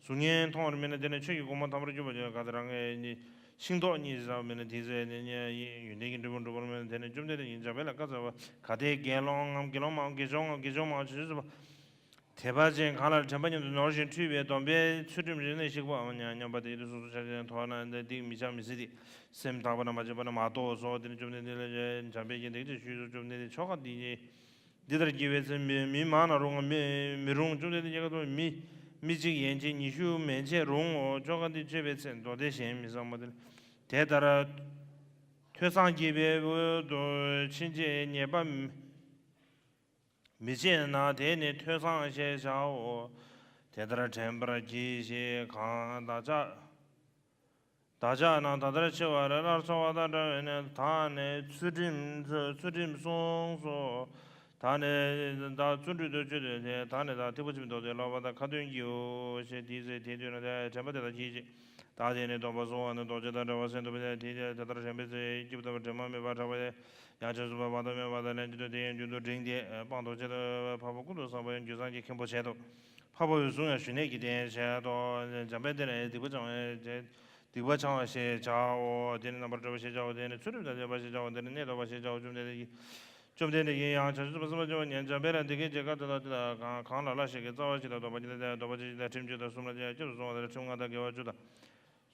གཟུགས་བརྙན་མཐོང་བར་རྨིས་ན་དེ་ནི་ཆོས་ཀྱི་དགོངས་པ་དམ་པར་གྱུར་པ་ཡིན། གལ་ཏེ་རང་གི་ཤིང་ཏོག་གཉིས་ཟ་བར་རྨིས་ན་དེའི་ཚེ་ཡོན་ཏན་གྱི་འབྲས་བུ་འགྲུབ་པར་རྨིས་ན་དེ་ནི་བཅོམ་ལྡན་འདས་ཀྱིས་འཇམ་དཔལ་ལ་བཀའ་སྩལ་པ། གལ་ཏེ་དགེ་སློང་ངམ་དགེ་སློང་མའམ་དགེ་སྦྱོང་ངམ་དགེ་སྦྱོང་མའམ་བྱང་ཆུབ་སེམས་དཔའ། དད་པ་ཅན་གང་ལ་དྲན་པ་མཉམ་དུ་ནོར་ཞིང་འཁྲུལ་པའི་སྡོམ་པའི་ཚུལ་ཁྲིམས་རིམ་ནས་ཞིག་པའམ་ཉམས་པ་དེ་ཡིད་དུ་སོ་སོ་ཆ་ཤས་མཐོང་ན་འདི་སྡིག་མི་བྱ་མི་སྲིད་དེ། སེམས་དག་པ་ན་མ་བྱས་པ་ན་མ་གཏོགས་སོ། དེ་ནི་བཅོམ་ལྡན་འདས་ལ་འཇམ་དཔལ་གྱིས་འདི་སྐད་ཅེས་ཞུས་སོ། བཅོམ་ལྡན་འདས་ཆོ་ག་འདི་ཉིད་འདི་ལྟར་བགྱི་བའི་ཚེ་མི་མི་མང་ན་རུང་མི་མི་རུང་། བཅོམ་ལྡན་འདས་ཀྱིས་ཁ་ཐུག་མི་མི་གཅིག་ཡན་ཆད་ཉི་ཤུ་མན་ཆད་རུང་ངོ་། ཆོ་ག་འདི་བྱས་པའི་ཚེ་མདོ་སྡེ་གཞན་མི་བསམ་པ་དེ་ལ་དེ་ལྟར་ཐོས་བསམ་བགྱིས་པའི་འོག་ཏུ་ཕྱིན་ཆད་ཉེས་པ་མི་མི་བྱེད་ན་དེ་ནི་ཐོས་བསམ་ཞེས་བྱའོ། དེ་ལྟར་དྲན་པར་གྱིས་ཤིག་གང་བདག་ཅག་བདག་ཅག་རྣམས་ད་ལྟར་འཆི་བ་རེ་སླར་འཚོ་བ་དང་འདྲ་བས་ན། ད་ནི་ཚུལ་ཁྲིམས་ཚུལ་ཁྲིམས་སྲུངས་སོ། ད་ནི་བདག་བརྩོན་འགྲུས་དང་བཅུད་དེ་ད་ནི་བདག་ཐེག་པ་ཆེན་པོའི་མདོ་སྡེ་ཀློག་པ་དང་ཁ་ཏོན་བགྱིའོ་ཞེས་དེའི་ཚེ་དེ་དུས་ན་དྲན་པ་དེ་དག་གྱིས་ཤིག་བདག་དེ་ནི་སྡོམ་པ་བཟུང་བ་ནི་རྡོ་རྗེ་དང་འདྲ་བར་སེམས་སྡུག་པ་དེ་དེ་དེ་ལྟར་དྲན་པའི་ཚེ་སྐྱིད་པ་དང་དྲི་མ་མེད་པར་གྲགས་པ་དེ། ཡང་ཆོས་སུ་བབ་པ་དང་སྨོན་པ་དང་ལན་གཅིག་ཏུ་དེ་ཡང་རྒྱུན་དུ་འབྲིང་སྟེ་སྤངས་རྟོགས་ཆེད་དུ་འཕགས་པ་ཀུན་ཏུ་བཟང་པོ་ཡང་རྒྱུ་སངས་རྒྱས་མཁན་པོ་བྱེད་དོ། འཕགས་པ་འོད་སྲུང་ཡང་ཞུ་གནས་ཀྱི་རྟེན་བྱེད་དོ། འཇམ་དཔལ་དེ་ལ་སྡིག་པ་སྦྱང་བ་སྡིག་པ་སྦྱང་བ་ཞེས་བྱའོ། དེ་ནི་རྣམ་པར་གྲོལ་བ་ཞེས་བྱའོ། དེ་ནི་ཚུལ་ཁྲིམས་དང་ལྡན་པ་ཞེས་བྱའོ། དེ་ནི་གནས་ཐོབ་པ་ཞེས་བྱའོ། བཅོམ་ལྡན་འདས་ཀྱིས་བཅོམ་ལྡན་འདས་ཀྱིས་ཡང་བྱང་ཆུབ་སེམས་དཔའ་སེམས་དཔའ་ཆེན་པོ་ཉན་འཇམ་དཔལ་ལ་འདི་སྐད་ཅེས་བཀའ་སྩལ་ཏོ། དེ་དག་གང་གང་ལ་ལ་ཞིག་གིས་རྩ་བ་བཞི་དང་སྡོམ་པ་བརྒྱད་དང་སྡོམ་པ་བཅུ་བཞི་དང་ཁྲིམས་བཅུ་དང་བསམ་པ་བརྒྱད་དང་སྐྱབས་སུ་སོང་བ་དང་ཁྲིམས་ལྔ་དང་དགེ་བ་བཅུ་དང་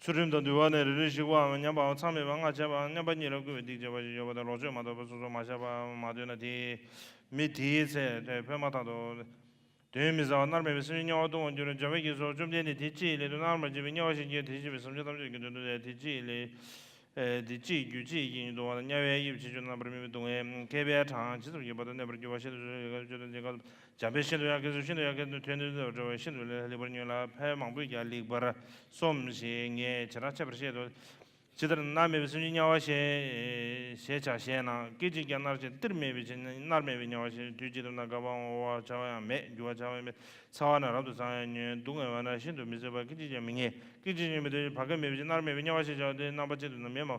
ཚུལ་ཁྲིམས་དང་འདུལ་བ་ནས་རེ་རེ་ཞིག་པའམ་ཉམས་པའམ་མཚམས་མེད་པར་ལྔ་བྱས་པའམ་མཉམ་པ་ཉིད་ལ་བསྐུལ་བའི་སྡིག་བྱས་པ་ཞིག་ཡོད་པ་དང་ལོག་སྤྱོད་མ་ཐོབ་པར་སོ་སོར་མ་བཤད་པའམ་མ་འདོད་ན་དེའི་མི་དེའི་ཚེ་དེ་འཕོས་མ་ཐག་ཏུ་དོན་མི་གསལ་བར་མནར་མེད་པའི་སེམས་ཀྱིས་དམྱལ་བར་ལྟུང་བར་འགྱུར་རོ། འཇམ་དཔལ་གྱིས་སོ། བཅོམ་ལྡན་འདས་དེ་ཅིའི་སླད་དུ་མནར་མ་བྱས་པའི་དམྱལ་བ་ཞིག་བྱས། དེ་བཞིན་གཤེགས་པའི་སེམས་ཅན་ཐམས་ཅད་ཀྱི་དོན་དུ་དེ་ཅིའི་སླད་དེ་ཅིའི་རྒྱུ་ཅི་ཡིན་དུ་བ་དང་དམྱལ་བའི་དབྱིབས་ཕྱིན་ཅི་རྣམ་པར་སྨིན་པའི་སྡུག་བསྔལ་མཁས་པའི་གྲངས་ཇི་ཙམ་ཡོད་པ་དང་གནས་པར་འགྱུར་བ་ཤིན་ཏུ་ཆུང་ངུ་ཞིག་ག་ཅི་ལྟར་འཇམ་དཔལ་ཤིན་ཏུ་ཡ་མཁས་སོ། ཤིན་ཏུ་ཡ་མཁས་དོན་དེ་ལྟར་བཀྲལ་བ་ཤིན་ཏུ་ལེགས་པར་ལེགས་པར་ཉོན་ལ་ཕལ་མང་པོས་ཀྱང་ལེགས་པར་སོམས་ཤིག་ངས་ཇི་ལྟར་འཆད་པར་བཤད་དོ། ཇི་ལྟར་མནར་མེད་པའི་སེམས་ཅན་དམྱལ་བ་ཞེས་ཞེས་བྱ་ཞེ་ན། སྐད་ཅིག་ཀྱང་མནར་ཞིང་སྟིར་མེད་པའི་ཕྱིར་མནར་མེད་པའི་དམྱལ་བ་ཞེས། དུས་གཅིག་ཏུ་ན་འགག་པའང་འོང་བར་བྱ་བ་ཡང་མེད། འགྱུར་བར་བྱ་བ་མེད། ཚ་བ་ན་རབ་ཏུ་སངས་ཡང་ཉོན། སྡུག་བསྔལ་བ་ན་ཤིན་ཏུ་མི་བཟོད་པ། སྐད་ཅིག་ཀྱང་མི་ངལ། སྐད་ཅིག་ཀྱང་མི་སྡོད། བར་ཆད་མེད་པའི་ཕྱིར་མནར་མེད་པའི་དམྱལ་བ་ཞེས་བྱ་བ་སྟེ། རྣམ་པ་གཅིག་ཏུ་ན་མེ་མ་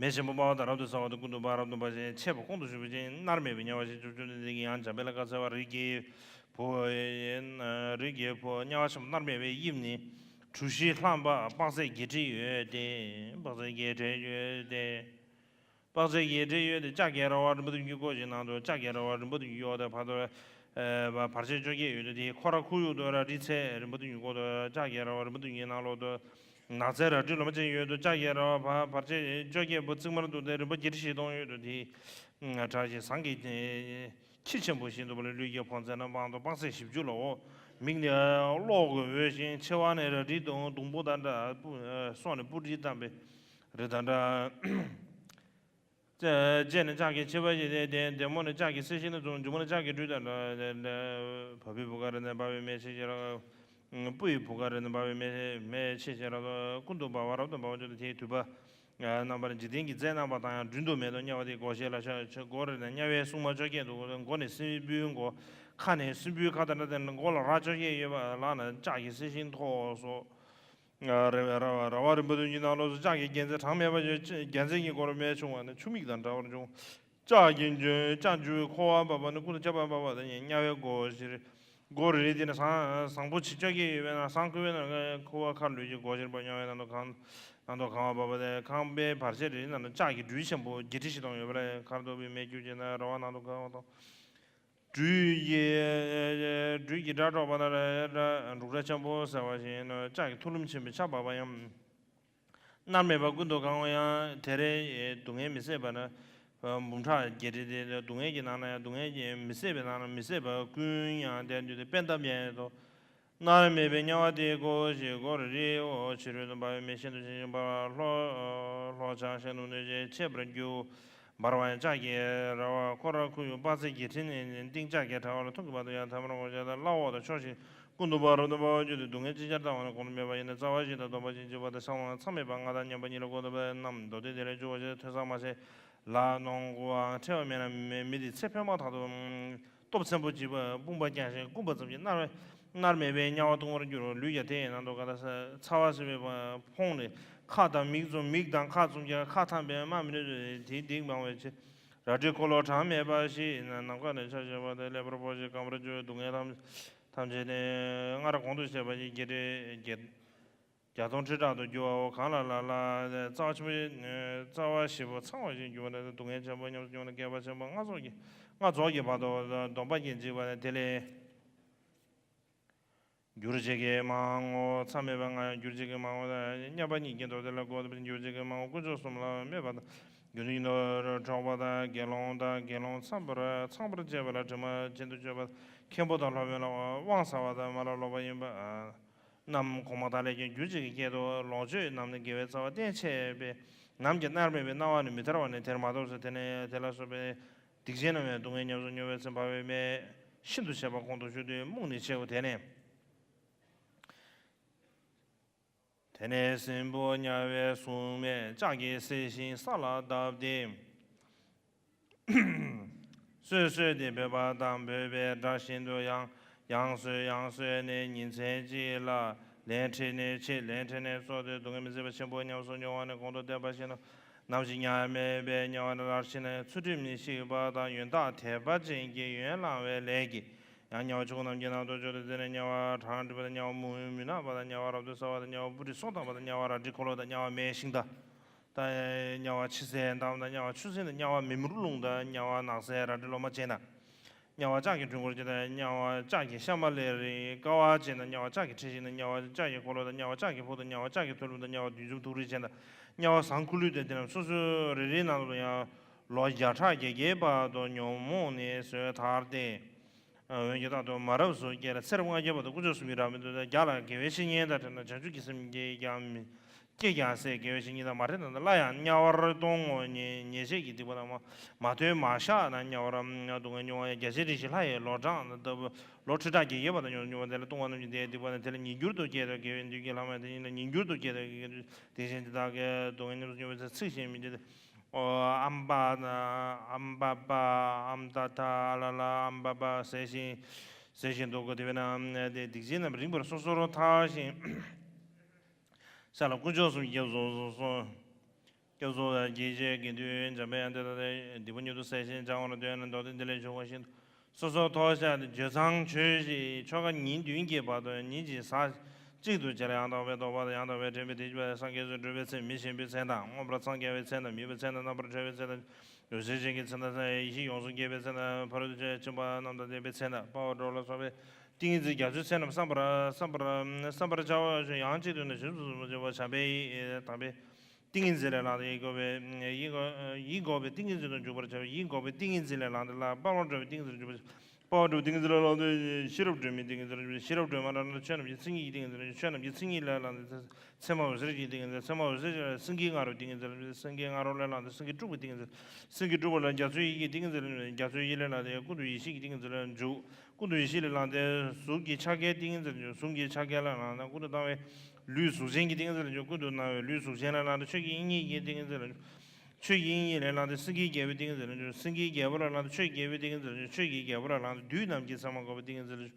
མེ་ཆེན་པོ་དམར་བ་དང་རབ་ཏུ་ཚ་བ་དང་ཀུན་ཏུ་འབར་རབ་ཏུ་འབར་ཞིང་མཆེད་པ་ཀོང་དུ་ཞུགས་པའི་ཕྱིར་མནར་མེད་པའི་དམྱལ་བ་ཞེས་བྱ། བཅོམ་ལྡན་འདས་ཀྱིས་ཡང་འཇམ་དཔལ་ལ་བཀའ་སྩལ་པ། རིགས་ཀྱི་བུ། རིགས་ཀྱི་བུ། དམྱལ་བ་ཆེན་པོ་མནར་མེད་པའི་དབྱིབས་ནི། གྲུ་བཞི་ལྷམ་པ་དཔག་ཚད་བརྒྱད་ཁྲི་ཡོད་དེ། དཔག་ཚད་བརྒྱད་ཁྲི་ཡོད་དེ། དཔག་ཚད་བརྒྱད་ཁྲི་ཡོད་དེ། ལྕགས་ཀྱི་ར་བ་རིམ་པ་བདུན་གྱིས་བསྐོར་ཞིང་ནང་དུ་ལྕགས་ཀྱི་ར་བ་རིམ་པ་བདུན་གྱིས་གཡོགས་ཏེ། བར་དུ་བར་ཆད་བཅོ་བརྒྱད་ཡོད་དེ། དེའི་ཁོ་ར་ཁོར་ཡུག་ཏུ་རལ་གྲིའི་ཚད་རིམ་པ་བདུན་གྱིས་བསྐོར་ཏེ། ལྕགས་ཀྱི་ར་བ་རིམ་པ་བདུན་གྱི་ནང་ལོགས་སུ་ནགས་ཚལ་རལ་གྲི་ལོ་མ་ཅན་ཡོད་དོ། ལྕགས་ཀྱི་ར་བ་བར་བར་ཆད་བཅོ་བརྒྱད་པོ་རྩིག་དམར་དུ་སྟེ། རིམ་པ་བརྒྱད་ཁྲི་བཞི་སྟོང་ཡོད་དོ། དེའི་བྲག་ཆེན་ཟངས་ཀྱི་ཁྱི་ཆེན་པོ་བཞིན་དུ་ལུས་ཀྱི་ཕོ་མཚན་ནི་དཔག་ཏུ་དཔག་ཚད་བཞི་བཅུ་ལའོ། མིག་ནི་གློག་གིས་འོད་ཅིང་། མཆེ་བ་ནི་རལ་གྲིའི་མདུང་མདུང་པོ་དང་འདྲ། སྤུ་སོ་ནི་སྤུ་གྲིས་གཏམས་པའི་རི་དང་འདྲ། ལྕེ་ལྕེ་ནི་ལྕགས་ཀྱི་མཆེ་བ་ཡིས་ལྡན། ལྡེ་མོ་ནི་ལྕགས་ཀྱི་གསེར་ཞལ་ནས་བྱུང་། མཇུག་མ་ནི་ལྕགས་ཀྱི་སྦྲུལ་དང་འདྲ། བ་སྤུའི་བུ་ག་ར་ནི་འབར་བའི་མེ་ཆེ་ཞིང་རབ། སྤུ་ཡི་བུ་ག་ར་ནི་འབར་བའི་མེ་མེ་ཆེ་ཞིང་རབ་ཏུ་ཀུན་ཏུ་འབར་བ་རབ་ཏུ་འབར་བ་བཅུ་དང་། དེའི་དུས་པ་རྣམ་པར་འཇིག་རྟེན་གྱི་རྫས་རྣམ་པ་དང་ཡང་བསྒྲུན་དུ་མེད་དོ། དམྱལ་བ་དེའི་སྒོ་ཤེས་ལ་ཆ་ཆ་སྒོ་རེ་ན་དམྱལ་བའི་སྲུང་མ་བཅོ་བརྒྱད་འདུག། མགོ་ནི་སྲིན་བུའི་མགོ། ཁ་ནི་སྲིན་བུའི་ཁ་དང་འདྲ་སྟེ། མགོ་ལ་རྭ་བཅོ་བརྒྱད་ཡོད་པ་ལག་ན་ལྕགས་ཀྱི་གསེར་ཞུན་ཐོགས་སོ། ར་ར་ར་བ་རིམ་པ་བདུན་གྱི་ནང་ལོགས་སུ་ལྕགས་ཀྱི་རྒྱལ་མཚན་གྲངས་མེད་པ་ཡོད། རྒྱལ་མཚན་གྱི་མགོར་མེ་ཕྱུང་བ་ནི་ཆུ་མིག་དང་འདྲ་བར་འབྱུང་། ལྕགས་ཀྱི་འཇུ་ལྕགས་འཇུ་འཁོར་བ་འབབ་པ་ནི་ཀུན་ཏུ་ཁྱབ་པ་འབབ་པ་དང་ཉེ་དམྱལ་བའི་སྒོ་ཤེས། སྒོ་རེ་རེ་དེ་ནི་ཟངས་ཟངས་ཕོར་བྱེ་བཅོ་བརྒྱད་ཡོད་པས་ན། ཟངས་བསྐུལ་བས་ན་འཁོར་བ་མཁའ་ལུས་ཀྱི་སྒོ་ཤེས་པ། དམྱལ་བའི་ནང་དུ་གང་ནང་དུ་གང་བ་འབབ་པ་དང་། ཁང་པའི་བར་ཆད་རེ་རེའི་ནང་དུ་ལྕགས་ཀྱི་སྦྲུལ་ཆེན་པོ་བརྒྱད་ཁྲི་བཞི་སྟོང་ཡོད་པ་ལས། མཁར་གཏོར་བའི་མེས་སྐྱོབ་བྱས་ན་ར་བ་ནང་དུ་གང་བ་དང་། སྦྲུལ་གྱི་སྦྲུལ་གྱི་སྒྲ་སྒྲོགས་པ་ན་ར་ར་འབྲུག་སྒྲ་ཆེན་པོ་ཟེར་བ་བཞིན་ནོ། ལྕགས་ཀྱི་ཐུ་ལུམ་ཆེན་པོས་ཕྱག་འབག་པ་ཡང་། མནར་མེད་པ་ཀུན་ཏུ་གང་བ་ཡང་། དེ་རེ་སྡུག་བསྔལ་མི་བཟད་པ་ན་འབུམ་ཕྲག་བརྒྱད་ཁྲི་སྟེ། སྡུག་བསྔལ་གྱི་ནང་ན་ཡང་སྡུག་བསྔལ་གྱི་མི་བཟད་པའི་ནང་ན་མི་བཟད་པ་ཀུན་ཡང་དེར་འདུས་ཏེ་པད་འདབ་བརྒྱད་དོ། མནར་མེད་པའི་དམྱལ་བ་དེའི་སྒོ་ཞེས་སྒོ་རེ་རེའོ། ཕྱི་རོལ་དུ་འབར་བའི་མེ་ཤིན་ཏུ་ཞི་ཞིང་འབར་བ་ལྷོ་ལྷོ་བྱང་ཤིན་ཏུ་གནོད་ཅིང་མཆེད་པར་འགྱུར། འབར་བ་ཡང་ལྕགས་ཀྱི་ར་བ་ཁོ་ར་ཁོར་ཡུག་དཔག་ཚད་བརྒྱད་ཁྲི་ནས་ཏིང་ལྕགས་ཀྱི་དྲ་བ་ལ་ཐུག་གི་བར་དུ་ཡང་ཐལ་མོ་སྒོ་ཕྱེ་དང་བླ་འོག་ཏུ་ཕྱོགས་བཞིར་ཀུན་ཏུ་འབར་རབ་ཏུ་འབར་བར་གྱུར་ཏེ། སྡུག་བསྔལ་ཅི་ཕྱིར་བཏང་བ་ནི་གོང་དུ་སྨོས་པ་ཡིན་ན། རྩ་བ་བཞི་དང་སྡོམ་པ་ཅན་བཅུ་པ་དང་། མཚམས་མེད་པ་ལྔ་དང་མཉམ་པ་གཉིས་ལ་བསྐུལ་བ་རྣམས་མདོ་སྡེ་དེ་ལས་བཅུ་པ་ཞེས་ཐོས་བསམ་མ་བྱས་ལ་གནོང་དགུའང་ཁྲེལ་བ་མེད་ན་མི་དེའི་ཚེ་འཕོས་མ་ཐག་ཏུ་སྟོབས་ཆེན་པོ་བྱིས་པ་དཔུང་པ་བརྐྱངས་ཤིང་བསྐུམ་པ་ཙམ་གྱིས་མནར་མནར་མེད་པའི་དམྱལ་བར་ལྟུང་བར་འགྱུར་རོ། ལུས་ཀྱང་དེ་ཡི་ནང་དུ་ག་ད་ཚ་བ་སྲིད་པའི་ཕོངས་ནི་ཁ་དང་མིག་བཙུམ། མིག་དང་ཁ་བཙུམ་ཀྱང་ཁ་འཐམས་པས་སྨྲ་མི་ནུས་ཏེ། དེའི་སྡིག་སྤང་བའི་ཕྱིར་རལ་གྲིའི་འཁོར་ལོ་གྲངས་མེད་པ་ཞིག་ནམ་མཁའ་ནས་ཆར་ཞོན་པ་དང་ཀླད་པར་ཕོག་ཅིང་སྐམ་པར་གྱུར་པའི་སྡུག་བསྔལ་ཐམས་ཐམས་ཅད་ནི་སྔར་གོང་དུ་བཤད་པ་ཉིད་ཀྱི་རེ་རྒྱ་བརྒྱ་སྟོང་ཁྲི་ཕྲག་ཏུ་འགྱུར་བའོ། གང་ལ་ལ་ལ་རྩ་བ་ཆེན་པོའི་རྩ་བ་བཞི་པོ་ཚང་བ་ཞིག་འགྱུར་བ་ནི་སྡུག་བསྔལ་ཆེན་པོ་ཉམས་སུ་མྱོང་ནས་བསྐལ་པ་ཆེན་པོ་ལྔ་རྫོགས་ཀྱི་ལྔ་རྫོགས་ཀྱི་བར་དུ་སྡོམ་པ་ཉིད་འཇིག་པ་ནི་དེ་ལས་ འགྱུར་བྱེད་ཀྱི་མ་འོངས་མཚམས་མེད་པ་ལྔ་ཡང་། འགྱུར་བྱེད་ཀྱི་མ་འོངས་དང་མཉམ་པ་ཉིད་ཀྱི་མདོ་སྡེ་ལ་གོ་བརྡ་འགྱུར་བྱེད་ཀྱི་མ་འོངས་དཀོན་མཆོག་གསུམ་ལ་སྨོད་པ་དང་། རྒྱུ་ནི་འགྲོ་བ་དང་དགེ་སློང་དང་དགེ་སློང་ཚངས་པར་ཚངས་པར་སྤྱད་པ་ལ་དྲི་མ་ཅན་དུ་སྤྱོད་པ་དང་། མཁན་པོ་དང་སློབ་དཔོན་ལ་དབང་ཟ་བ་དང་མ་ལ་ལོག་པ་ཡིན་པ་རྣམས་གོང་མ་དག་ལས་ཀྱང་འགྱུར་བྱེད་ཀྱི་སྐད་དོ། ལོངས་སྤྱོད་རྣམས་ནི་དགེ་བའི་རྩ་བ་བརྟན་ཆེས་པས་ནམ་གྱི་མནར་མེད་པའི་སྣང་བ་ནི་མི་ཐར་བ་ནི་དེར་མ་གཏོགས་སོ། དེ་ནས་དེ་ལ་སོགས་པའི་སྡིག་ཅན་རྣམས་ཡང་སྡུག་བསྔལ་ཉམས་སུ་མྱོང་བའི་ཚེ་འབར་བའི་མེ་ཤིན་ཏུ་མཆེད་པ་ཁོང་དུ་ཆུད་དུས་རྨུགས་ནས་ཆེའོ། དེ་ནས། དེ་ནས་སྲིན་པོ་དམྱལ་བའི་སྲུང་མས་ལྕགས་ཀྱི་གསེར་ཤིང་ས་ལ་བརྡབས་ཏེ། གསོད་གསོད་དེ་འབོད་པ་དང་འབོད་པའི་སྒྲ་བཞིན་དུ་ཡང་ཡང་གསོད་ཡང་གསོད་ནས་ཉིན་མཚན་གཅིག་ལ་ལན་ཁྲི་ནས་ཕྱེད་ལན་ཁྲི་ནས་གསོད་དེ་སྡུག་བསྔལ་མི་བཟད་པ་ཆེན་པོ་ཉམས་སུ་མྱོང་བ་ནི་གོང་དུ་བསྟན་པ་བཞིན་ནོ། ནམ་ཞིག་མཉམ་མེད་པའི་དམྱལ་བ་ནི་མནར་ཕྱིན་ནས་ཚུལ་ཁྲིམས་ནི་བཤིག་པ་དང་ཡོན་བདག་དད་པ་ཅན་གྱི་ཡོན་བླང་བའི་ལས་ཀྱིས་ཡང་དམྱལ་བ་ཆོས་སྐུ་རྣམ་བསྒྱིངས་ནང་དུ་འཇུག་སྟེ། དེ་ནས་དམྱལ་བ་གྲང་འགྲིབ་པ་དང་དམྱལ་བ་མུན་མུན་ནག་པ་དང་དམྱལ་བ་རབ་ཏུ་གསལ་བ་དང་དམྱལ་བ་སྤུ་གྲི་སོ་བཏབ་པ་དང་དམྱལ་བ་རལ་གྲི་འཁོར་ལོ་དང་དམྱལ་བ་མེ་ཤིང་རྟ་དང་དམྱལ་བ་ཕྱི་གསལ་འདམ་དང་དམྱལ་བ་ཆུ་གསལ་དང་དམྱལ་བ་མེ་མུར་རླུང་དང་དམྱལ་བ་ནགས་གསལ་རལ་གྲི་ལོ་མ་ཅན་དང་། དམྱལ་བ་ལྕགས་ཀྱི་སྦྲུལ་འཁོར་ཅན་དང་། དམྱལ་བ་ལྕགས་ཀྱི་ཤ་མ་ལེ་རི་ཀ་བ་ཅན་དང་། དམྱལ་བ་ལྕགས་ཀྱི་འཁྲི་ཤིང་དང་། དམྱལ་བ་ལྕགས་ཀྱི་འཁོར་ལོ་དང་། དམྱལ་བ་ལྕགས་ཀྱི་ཕོ་དང་། དམྱལ་བ་ལྕགས་ཀྱི་ཐུ་ལུམ་དང་། དམྱལ་བ་བདུད་འཇོམས་ཐུགས་རིགས་ཅན་དང་། དམྱལ་བ་ཟངས་ཁུ་ལུད་དང་། དེ་རྣམས་སོ་སོའི་རེ་རེའི་ནང་དུ་ཡང་ལོ་བརྒྱ་ཕྲག་བརྒྱད་བརྒྱའི་བར་དུ་ཉོན་མོངས་ནད་གསོས་དར་ཏེ། འོན་ཀྱང་རྟག་ཏུ་མ་རབས་སུ་སྐྱེས་ལ་ཚེ་རབས་ལྔ་བརྒྱའི་བར་དུ་དཀོན་མཆོག་གསུམ་གྱི་རབ་མི་འདུག་སྟེ། བརྒྱ་ལ་དགེ་བའི་བཤེས་གཉེན་དང་འཕྲད་ན་བྱང་ཆུབ་ཀྱི་སེམས་སྐྱེས་ཀྱང་མི་སྐྱེས་ཀྱང་སྲིད། དགེ་བའི་བཤེས་གཉེན་དང་མ་འཕྲད་ན་སླར་ཡང་དམྱལ་བར་ལྟུང་ངོ་། ཉེས་ཉེས་བྱས་ཀྱི་སྡིག་པ་དང་མ་མ་མཐུན་མ་བཤགས་ན་དམྱལ་བར་སྡུག་བསྔལ་མྱོང་བ་ཡང་། བརྒྱ་བྱིན་རིགས་བཞི་ལྷ་ཡི་ལོ་གྲངས་ལྟ་བུ་ལོ་ཁྲི་ཕྲག་བརྒྱད་བརྒྱའི་བར་དུ་མྱོང་མྱོང་བ་དེ་ལ་ལྟུང་བ་རྣམས་ཀྱི་སྡིག་པ་དང་། དེ་ལ་ཉིས་འགྱུར་དུ་སྐྱེས་ཏེ་དགེ་བའི་འདུན་གྱི་ལྷ་མ་དེ་ཉིད་ལ་ཉིས་འགྱུར་དུ་སྐྱེས་ཏེ་དགེ་བའི་འདུན། དེ་བཞིན་དེ་དག་གི་སྡུག་བསྔལ་ཉམས་སུ་མྱོང་བའི་ཚེ་ཚིག་ཤིང་མི་འདྲ་སྟེ། ཨོ་ཨམ་པ་ན་ཨམ་པ་པ་ཨམ་ཏ་ཐ་ཨ་ལ་ལ་ཨམ་པ་པ་ཟེར་ཞིང་ཟེར་ཞིང་འདུག་གོ། དེ་བས་ན་དེ་སྡིག་ཅན་རྣམས་རིངས་པར་སོ་སོར་འཐག་ཅིང་། ས་ལ་དཀོན་མཆོག་གསུམ་སྐྱབས་སུ་སོང་། སྐྱབས་སུ་དགྱེས་བྱས་དགེ་འདུན་འཇམ་པའི་དབྱངས་དེ་དག་དང་། སྡིག་པ་མྱུར་དུ་བསལ་ཞིང་བྱང་བར་འདོད་ན། མདོ་སྡེ་འདི་ལས་བྱུང་བ་བཞིན་དུ། སོ་སོར་ཐོགས་བཞག་སྟེ་བརྗོད་མཚམས་ཆོད་ཅིང་ཆོ་ག་ཉིན་བདུན་གྱི་བར་དུ་ཉིན་གཅིག་ཟ་གཅིག་ཏུ་བྱས་ལ་ཡང་དག་པའི་རྟོགས་པ་དང་ཡང་དག་པའི་དྲན་པས་དེ་བཞིན་གཤེགས་པ་སངས་རྒྱས་སུ་སྒྲུབ་པའི་ཚེ། མི་ཞན་པའི་མཚན་དང་། མངོན་པར་འཚང་རྒྱ་བའི་མཚན་དང་། མོས་པའི་མཚན་དང་། རྣམ་པར་གྲོལ་བའི་མཚན་དང་། འོད་གསལ་ཅན་གྱི་མཚན་དང་། ཡེ་ཤེས་ཡོངས་སུ་རྒྱས་པའི་མཚན་དང་། ཕ་རོལ་ཏུ་ཕྱིན་པ་རྣམས་དང་ལྡན་པའི་མཚན་དང་། དཔའ་བར་འགྲོ་བ་ལ་སོགས་པའི་ཏིང་ངེ་འཛིན་རྒྱ་མཚོའི་མཚན་རྣམས་བསམ་པར་བསམ་པར་བསམ་པར་བྱའོ། ཡང་གཅིག་ཏུ་ནི་བྱང་ཆུབ་སེམས་དཔའ་བྱམས་པའི་དམ་པའི་ཏིང་ངེ་འཛིན་ལས་ལངས་ཏེ། ཡིད་འགོག་པའི་ཡིད་འགོག་ཡིད་འགོག་པའི་ཏིང་ངེ་འཛིན་དུ་འཇུག་པར་བྱ་བའི་ཡིད་འགོག་པའི་ཏིང་ངེ་འཛིན་ལས་ལངས་ཏེ། ལ་དཔའ་བར་འགྲོ་བའི་ཏིང་ངེ་འཛིན་དུ་འཇུག་པར་བྱ། དཔའ་བར་འགྲོ་བའི་ཏིང་ངེ་འཛིན་ལས་ལངས་ཏེ་ཤེས་རབ་སྒྲོན་མའི་ཏིང་ངེ་འཛིན་དུ་འཇུག་པར་བྱ། ཤེས་རབ་སྒྲོན་མ་ལས་ལངས་ཏེ་ཆོས་རྣམས་ཀྱི་མཚན་ཉིད་ཀྱི་ཏིང་ངེ་འཛིན་དུ་འཇུག་པར་བྱ། ཆོས་རྣམས་ཀྱི་མཚན་ཉིད་ལས་ལངས་ཏེ་མཚན་མ་འོད་གསལ་གྱི་ཏིང་ངེ་འཛིན། མཚན་མ་འོད་གསལ་གྱི་སེང་གེའི་ང་རོའི་ཏིང་ངེ་འཛིན་དུ་འཇུག་པར་བྱ། སེང་གེའི་ང་རོ་ལས་ལངས་ཏེ་སེང་གེ་དཀྲུགས་པའི་ཏིང་ངེ་འཛིན། སེང་གེ་དཀྲུགས་པ་ལས་རྒྱ་མཚོའི་ཡི་གེའི་ཏིང་ངེ་འཛིན་དུ་འཇུག་པར་བྱ། རྒྱ་མཚོའི་ཡི་གེ་ལས་ལངས་ཏེ་ཀུན་ཏུ་ཡེ་ཤེས་ཀྱི་ཏིང་ངེ་འཛིན་དུ་འཇུག་ཀུན་ཏུ་ཡེ་ཤེས་ལས་ལངས་ཏེ་གཟུགས་ཀྱི་ཕྱག་རྒྱའི་ཏིང་ངེ་འཛིན་དུ་འཇུག་གཟུགས་ཀྱི་ཕྱག་རྒྱ་ལས་ལངས་ཏེ་ཀུན་ཏུ་སྣང་བའི་ལུས་གཟུགས་ཅན་གྱི་ཏིང་ངེ་འཛིན་དུ་འཇུག་ཀུན་ཏུ་སྣང་བའི་ལུས་གཟུགས་ཅན་ལས་ལངས་ཏེ་ཆོས་ཀྱི་དབྱིངས་ཉིད་ཀྱི་ཏིང་ངེ་འཛིན་དུ་འཇུག་ཆོས་ཀྱི་དབྱིངས་ཉིད་ལས་ལངས་ཏེ་སེང་གེའི་རྒྱལ་པོའི་ཏིང་ངེ་འཛིན་དུ་འཇུག་སེང་གེའི་རྒྱལ་པོ་ལས་ལངས་ཏེ་ཆོས་ཀྱི་རྒྱལ་པོའི་ཏིང་ངེ་འཛིན་དུ་འཇུག་ཆོས་ཀྱི་རྒྱལ་པོ་ལས་ལངས་ཏེ་བདུད་རྣམས་ཀྱི་མཚན་མ་འགོག་པའི་ཏིང་ངེ་འཛིན་དུ་འཇུག་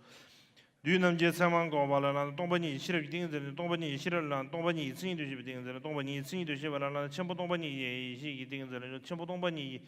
བདུད་རྣམས་ཀྱི་མཚན་མ་འགོག་པ་ལས་ལངས་ཏེ་སྟོང་པ་ཉིད་ཀྱི་ཤེས་རབ་ཀྱི་ཏིང་ངེ་འཛིན་དུ་འཇུག་སྟོང་པ་ཉིད་ཀྱི་ཤེས་རབ་ལས་ལངས་ཏེ་སྟོང་པ་ཉིད་ཀྱི་མཚན་ཉིད་དུ་ཤེས་པའི་ཏིང་ངེ་འཛིན་དུ་འཇུག་སྟོང་པ་ཉིད་ཀྱི་མཚན་ཉིད་དུ་ཤེས་པ་ལས་ལངས་ཏེ་ཆེན་པོ་སྟོང་པ་ཉིད་ཀྱི་ཡེ་ཤེས་ཀྱི་ཏིང་ངེ་འཛིན་དུ་འཇུག་ཆེན་པོ་སྟོང་པ་ཉིད་ཀྱི་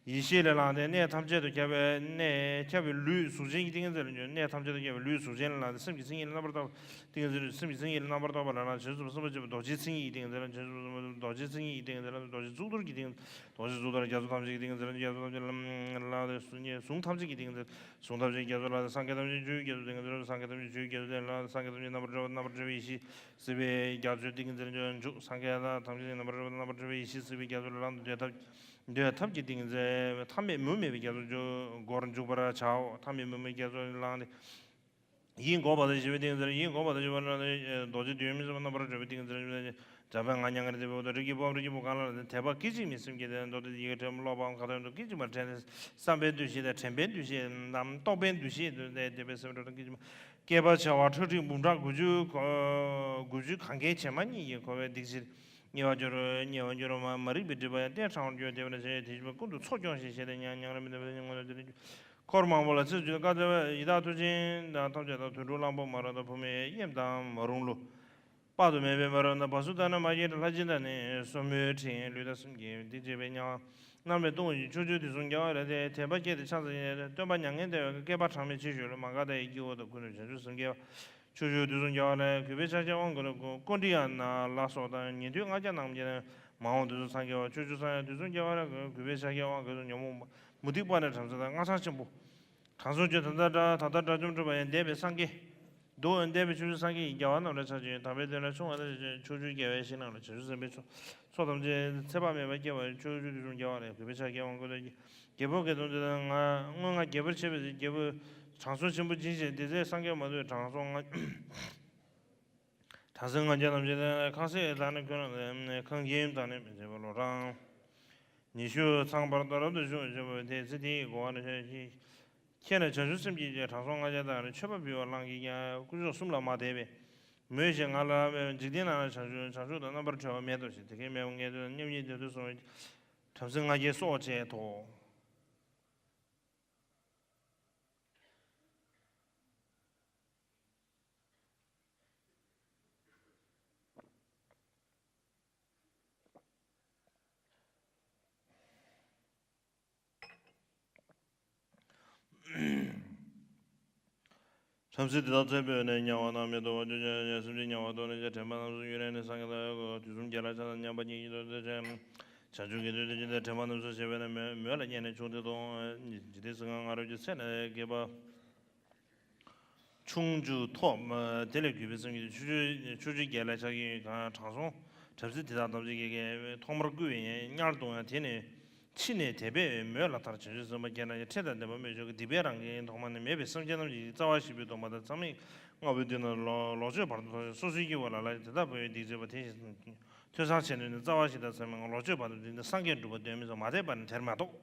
ཡེ་ཤེས་ལས་ལངས་ཏེ་གནས་ཐམས་ཅད་དུ་ཁྱབ་པའི་གནས་ཁྱབ་པའི་ལུས་གཟུགས་ཅན་གྱི་ཏིང་ངེ་འཛིན་དུ་འཇུག་གནས་ཐམས་ཅད་དུ་ཁྱབ་པའི་ལུས་གཟུགས་ཅན་ལས་ལངས་ཏེ་སེམས་ཀྱི་མཚན་ཉིད་ལ་རྣམ་པར་དག་པ། ཏིང་ངེ་འཛིན་དུ་སེམས་ཀྱི་མཚན་ཉིད་ལ་རྣམ་པར་དག་པ་ལས་ལངས་ཏེ་བྱང་ཆུབ་སེམས་དཔའ་ཆེན་པོ་རྡོ་རྗེའི་མཚན་ཉིད་ཀྱི་ཏིང་ངེ་འཛིན་དུ་འཇུག་རྡོ་རྗེའི་མཚན་ཉིད་ཀྱི་ཏིང་ངེ་འཛིན་དུ་འཇུག་རྡོ་རྗེ་གཙུག་ཏོར་གྱི་ཏིང་ངེ་འཛིན་དུ་འཇུག་རྡོ་རྗེ་གཙུག་ཏོར་རྒྱ་མཚོ་ཐམས་ཅད་ཀྱི་ཏིང་ངེ་འཛིན་དུ་འཇུག་རྒྱ་མཚོ་ཐམས་ཅད་ལ་ལངས་ཏེ་གཟུངས་ཐམས་ཅད་ཀྱི་ཏིང་ངེ་འཛིན། གཟུངས་ཐམས་ཅད་རྒྱ་མཚོ་ལ་སངས་རྒྱས་ཐམས་ཅད་ཆོས་ཀྱི་རྒྱ་མཚོ་ཏིང་ངེ་འཛིན། སངས་རྒྱས་ཐམས་ཅད་ཆོས་ཀྱི་རྒྱ་མཚོ་ཏིང་ངེ་འཛིན། སངས་རྒྱས་ཐམས་ཅད་རྣམ་པར་གྲོལ་བ་རྣམ་པར་གྲོལ་བའི་ཡེ་ཤེས་སྲིད་པའི་རྒྱ་མཚོའི་ཏིང་ངེ་འཛིན་དུ་འཇུག་སངས་རྒྱས་ཐམས་ཅད་རྣམ་པར་གྲོལ་བ་རྣམ་པར་གྲོལ་བའི་ཡེ་ཤེས་སྲིད་པའི་རྒྱ་མཚོ་ལ་ལངས་ཏེ་འདོད་ཐབས་འདོད་ཐབས་ཀྱི་ཏིང་ངེ་འཛིན། ཐ་མལ་མུ་མེད་པའི་རྒྱ་མཚོ་འཇུག་སྒོར་འཇུག་པར་བྱའོ། ཐ་མལ་མུ་མེད་རྒྱ་མཚོ་ལ་ལངས་ཏེ། ཡིད་འགོག་པ་དང་ཞི་བའི་ཏིང་ངེ་འཛིན། ཡིད་འགོག་པ་དང་ཞི་བ་ལ་རྡོ་རྗེ་བདུད་མི་ཟ་བ་རྣམ་པར་གྲོལ་བའི་ཏིང་ངེ་འཛིན། འཇམ་དཔལ་ང་མྱ་ངན་འདས་པའི་འོག་ཏུ་རིགས་ཀྱི་དཔལ་རིགས་ཀྱི་བུ་གང་ལ་ལ་དད་པ་སྐད་ཅིག་མའི་སེམས་བསྐྱེད་དེ། མདོ་སྡེ་ཡི་གེ་ཕྲེང་བ་ཀློག་པའམ་ཁ་ཏོན་དུ་སྐད་ཅིག་མར་དྲན་ནས་བསམ་པའི་འདུ་ཤེས་དང་དྲན་པའི་འདུ་ཤེས་རྣམས་རྟོག་པའི་འདུ་ཤེས་དུ་བསྡུས་ཏེ་དད་པའི་སེམས་སྤྲོ་དང་སྐད་ཅིག་མ། བསྐལ་པ་བྱེ་བ་ཁྲག་ཁྲིག་འབུམ་ཕྲག་དགུ་བཅུ་དགུ་བཅུ་གང་གཱའི་བྱེ་མ་སྙེད་ཀྱིས་འཁོར་བའི་སྡིག་སྤྱིར་ཉེ་བར་གྱུར། ཉེ་བར་གྱུར་མ་མ་རིག་པའི་སྒྲིབ་པ་ཡང་གཏན་དྲག་པར་གྱུར། དེ་བས་ན་ཞེས་དེ་བཞིན་ཀུན་ཏུ་འཚོ་སྐྱོང་ཞིང་གཞན་དོན་མཉམ་མྱང་ར་མི་འདོད་པའི་སྙིང་ནས་དེ་ནི་འཁོར་མང་པོ་ལ་ཚིག་བརྗོད་བཀའ་སྩལ་བ་ཡི་དྭགས་མཐུ་ཆེན་དང་ཐམས་ཅད་དང་དུད་འགྲོ་གླང་པོ་མ་རུངས་དང་བུད་མེད་གཡེམ་དང་མ་རུངས་ལུ། དཔག་ཏུ་མེད་པའི་མ་རུངས་དང་བ་སུ་ཏ་ན་མ་སྐྱེས་དགྲ་ལྷ་སྦྱིན་བདག་ནི་སོར་མོའི་ཕྲེང་ལུས་དང་སེམས་ཀྱི་སྡིག་བྱེད་པའི་དམྱལ་བ་མནར་མེད་ལྟུང་བ་ཡི་ཕྱོགས་བཅུའི་དུས་གསུམ་རྒྱལ་བ་ལ་དད་དད་པ་བསྐྱེད་དེ་ཕྱག་འཚལ་ཞིང་སྟོན་པ་མྱ་ངན་འདས་པའི་བསྐལ་པ་གྲངས་མེད་ཕྱིར་བཞུགས་ལ་མ་འགགས་མཐའ་ཡས་སྐྱེ་བོ་དང་ཀུན་ཏུ་བྱང་ཆུབ་སེམས་བསྐྱེད་པ། ཕྱོགས་བཅུའི་དུས་གསུམ་རྒྱལ་བ་ལ་གུས་པས་ཕྱག་བགྱི་དབང་བསྐུར་ལ་ཀོ་ཀོ་ཌི་ཡ་ན་ལ་སོགས་དང་ཉན་ཐོས་ལྔ་བརྒྱ་རྣམས་ཀྱིས་མ་འོངས་དུས་གསུམ་སངས་རྒྱས་པ། ཕྱོགས་བཅུ་ས་ཡ་དུས་གསུམ་རྒྱལ་བ་ལ་གུས་པས་ཕྱག་བགྱི་དབང་བསྐུར་ལ་ཉོན་མོངས་པ་མུ་སྟེགས་པ་ནས་བྲམ་ཟེ་དང་སྔགས་འཆང་ཆེན་པོ། དྲང་སྲོང་ཆོས་ད་ལྟ་དགྲ་ད་ལྟ་དགྲ་བཅོམ་གྲུབ་པ་ཡང་འདས་པའི་སངས་རྒྱས། འདུག་འདས་པའི་ཕྱོགས་བཅུའི་སངས་རྒྱས་ཀྱི་རྒྱལ་བ་རྣམས་ལ་ཕྱག་བྱས། དམ་པའི་དོན་ལ་ཕྱུང་བ་དང་ཕྱོགས་བཅུའི་རྒྱལ་བའི་ཞིང་རྣམས་ལ་བྱང་ཆུབ་སེམས་དཔའི་ཚོགས་ཚོགས་ཐམས་ཅད་ཚེ་དཔག་མེད་པ་བསྐྱེད་པ། ཕྱོགས་བཅུ་དུས་གསུམ་རྒྱལ་བ་ལ་གུས་པས་ཕྱག་འཚལ་ལོ། མགོན་པོ་རྒྱལ་པོ་དགེ་སློང་དེ་ལ་ང་སྔོན་ང་རྒྱལ་པོར་བྱེད་པའི་རྒྱལ་པོས་དྲང་སྲོང་ཆེན་པོ་སྦྱིན་ཞེས་དེ་ཚེ་སངས་རྒྱས་མ་ཐུབ་པས་དྲང་སྲོང་ང་དྲང་སྲོང་ང་རྒྱལ་རྣམས་ཀྱིས་ཁང་སེང་ལ་ནི་ཁོ་རང་ཁང་ཁྱིམ་དང་ནི་མི་བྱེད་པ་ལོ་རང་ཉི་ཤུ་ཚང་བར་དོ་རབ་ཏུ་བཞུགས་བཞུགས་པ་དེ་ཚེ་དེའི་གོ་བ་ནི་ཁྱེད་ནི་བྱང་ཆུབ་སེམས་ཀྱི་དྲང་སྲོང་ལྔ་བརྒྱ་དང་མཆོད་པ་ཕུལ་བ་བླངས་ཀྱིས་ཀྱང་དཀོན་མཆོག་གསུམ་ལ་མ་དད་པས། མོས་ཞེས་ང་ལ་འཇིག་རྟེན་ན་བྱང་ཆུབ་བྱང་ཆུབ་དང་རྣམ་པར་གྲོལ་བ་མེད་དོ་ཞེས། དེ་སྐད་སྨྲས་པ། ངས་དེ་ལ་མཉམ་ཉིད་དེ་ཚོ་གསུངས་པས། བྲམ་ཟེ་ལྔ་བརྒྱའི་སྲོག་བཅད་དོ། བྲམ་ཟེ་དེ་དག་ཚེ་འཕོས་ནས་དམྱལ་བ་རྣམས་མི་ཐོབ་པར་གྱུར་ཅིག་སེམས་ཅན་དམྱལ་བར་ཐོབ་ནས་ཀྱང་དྲན་པ་རྣམས་སུ་ཡུན་རིང་ནས་སངས་རྒྱས་དང་དུས་གསུམ་གྱི་ལྷ་ཆགས་སྡང་མཉམ་པ་ཉིད་ཀྱིས་ཐོབ་ཚུལ་ཅན། བྱང་ཆུབ་ཀྱི་དོན་དུ་ཅི་འདོད་དྲན་པ་རྣམས་སུ་ཞེས་པས་ན་མོས་མོས་ལ་བརྙས་ནས་ཕྱུང་སྟེ་དོང་། འཇིག་རྟེན་སྲིད་ཁམས་ང་རབ་ཀྱི་ཚེ་ནས་བསྐལ་པ་ཆུང་ཅུང་ཐོབ། དེ་ལས་གུས་པའི་སེམས་ཀྱིས་ཕྱོགས་བཅུའི་ཕྱོགས་བཅུའི་རྒྱལ་ལ་ཕྱག་གིས་གང་། དྲང་སྲོང་བྲམ་ཟེ་དེ་དག་ཐམས་ཅད་ཀྱིས་ཐོག་མར་བསྐུལ་བའི་དམྱལ་བར་ལྟུང་ཡང་དེ་ནས་ཕྱིས་ནས་དད་པས་མོས་ལ་མཐར། བྱང་ཆུབ་སེམས་དཔའ་ཁྱེད་རྣམས་ཀྱིས་ཁྲེལ་དང་ལྡན་པ་སྨོས་ཆོག་གི། སྡིག་པས་རང་གི་ཐོག་མ་ནས་མེད་པའི་སེམས་ཅན་རྣམས་ཀྱི་རྩ་བ་བཞི་པོའི་སྡོམ་པ་དང་མཚམས་མེད་ལྔ་པོའི་མདུན་ན་ལོག་ལོག་སྤྱོད་བར་དུ་ཐོབ་ཅིང་སོ་སོའི་སྐྱེ་བོ་ལ་ལ་དེ་དག་འབད་བའི་སྡིག་བྱེད་པ་དེ་བཞིན་ཐོས་བསམ་བྱས་ནས་ནི་རྩ་བ་བཞི་དང་མཚམས་མེད་ལྔ་ལོག་སྤྱོད་བར་དུ་འདི་ནི་སངས་རྒྱས་འགྲུབ་པ་དོན་མེད་སོགས་མ་དད་པ་ནི་དེར་མ་གཏོགས།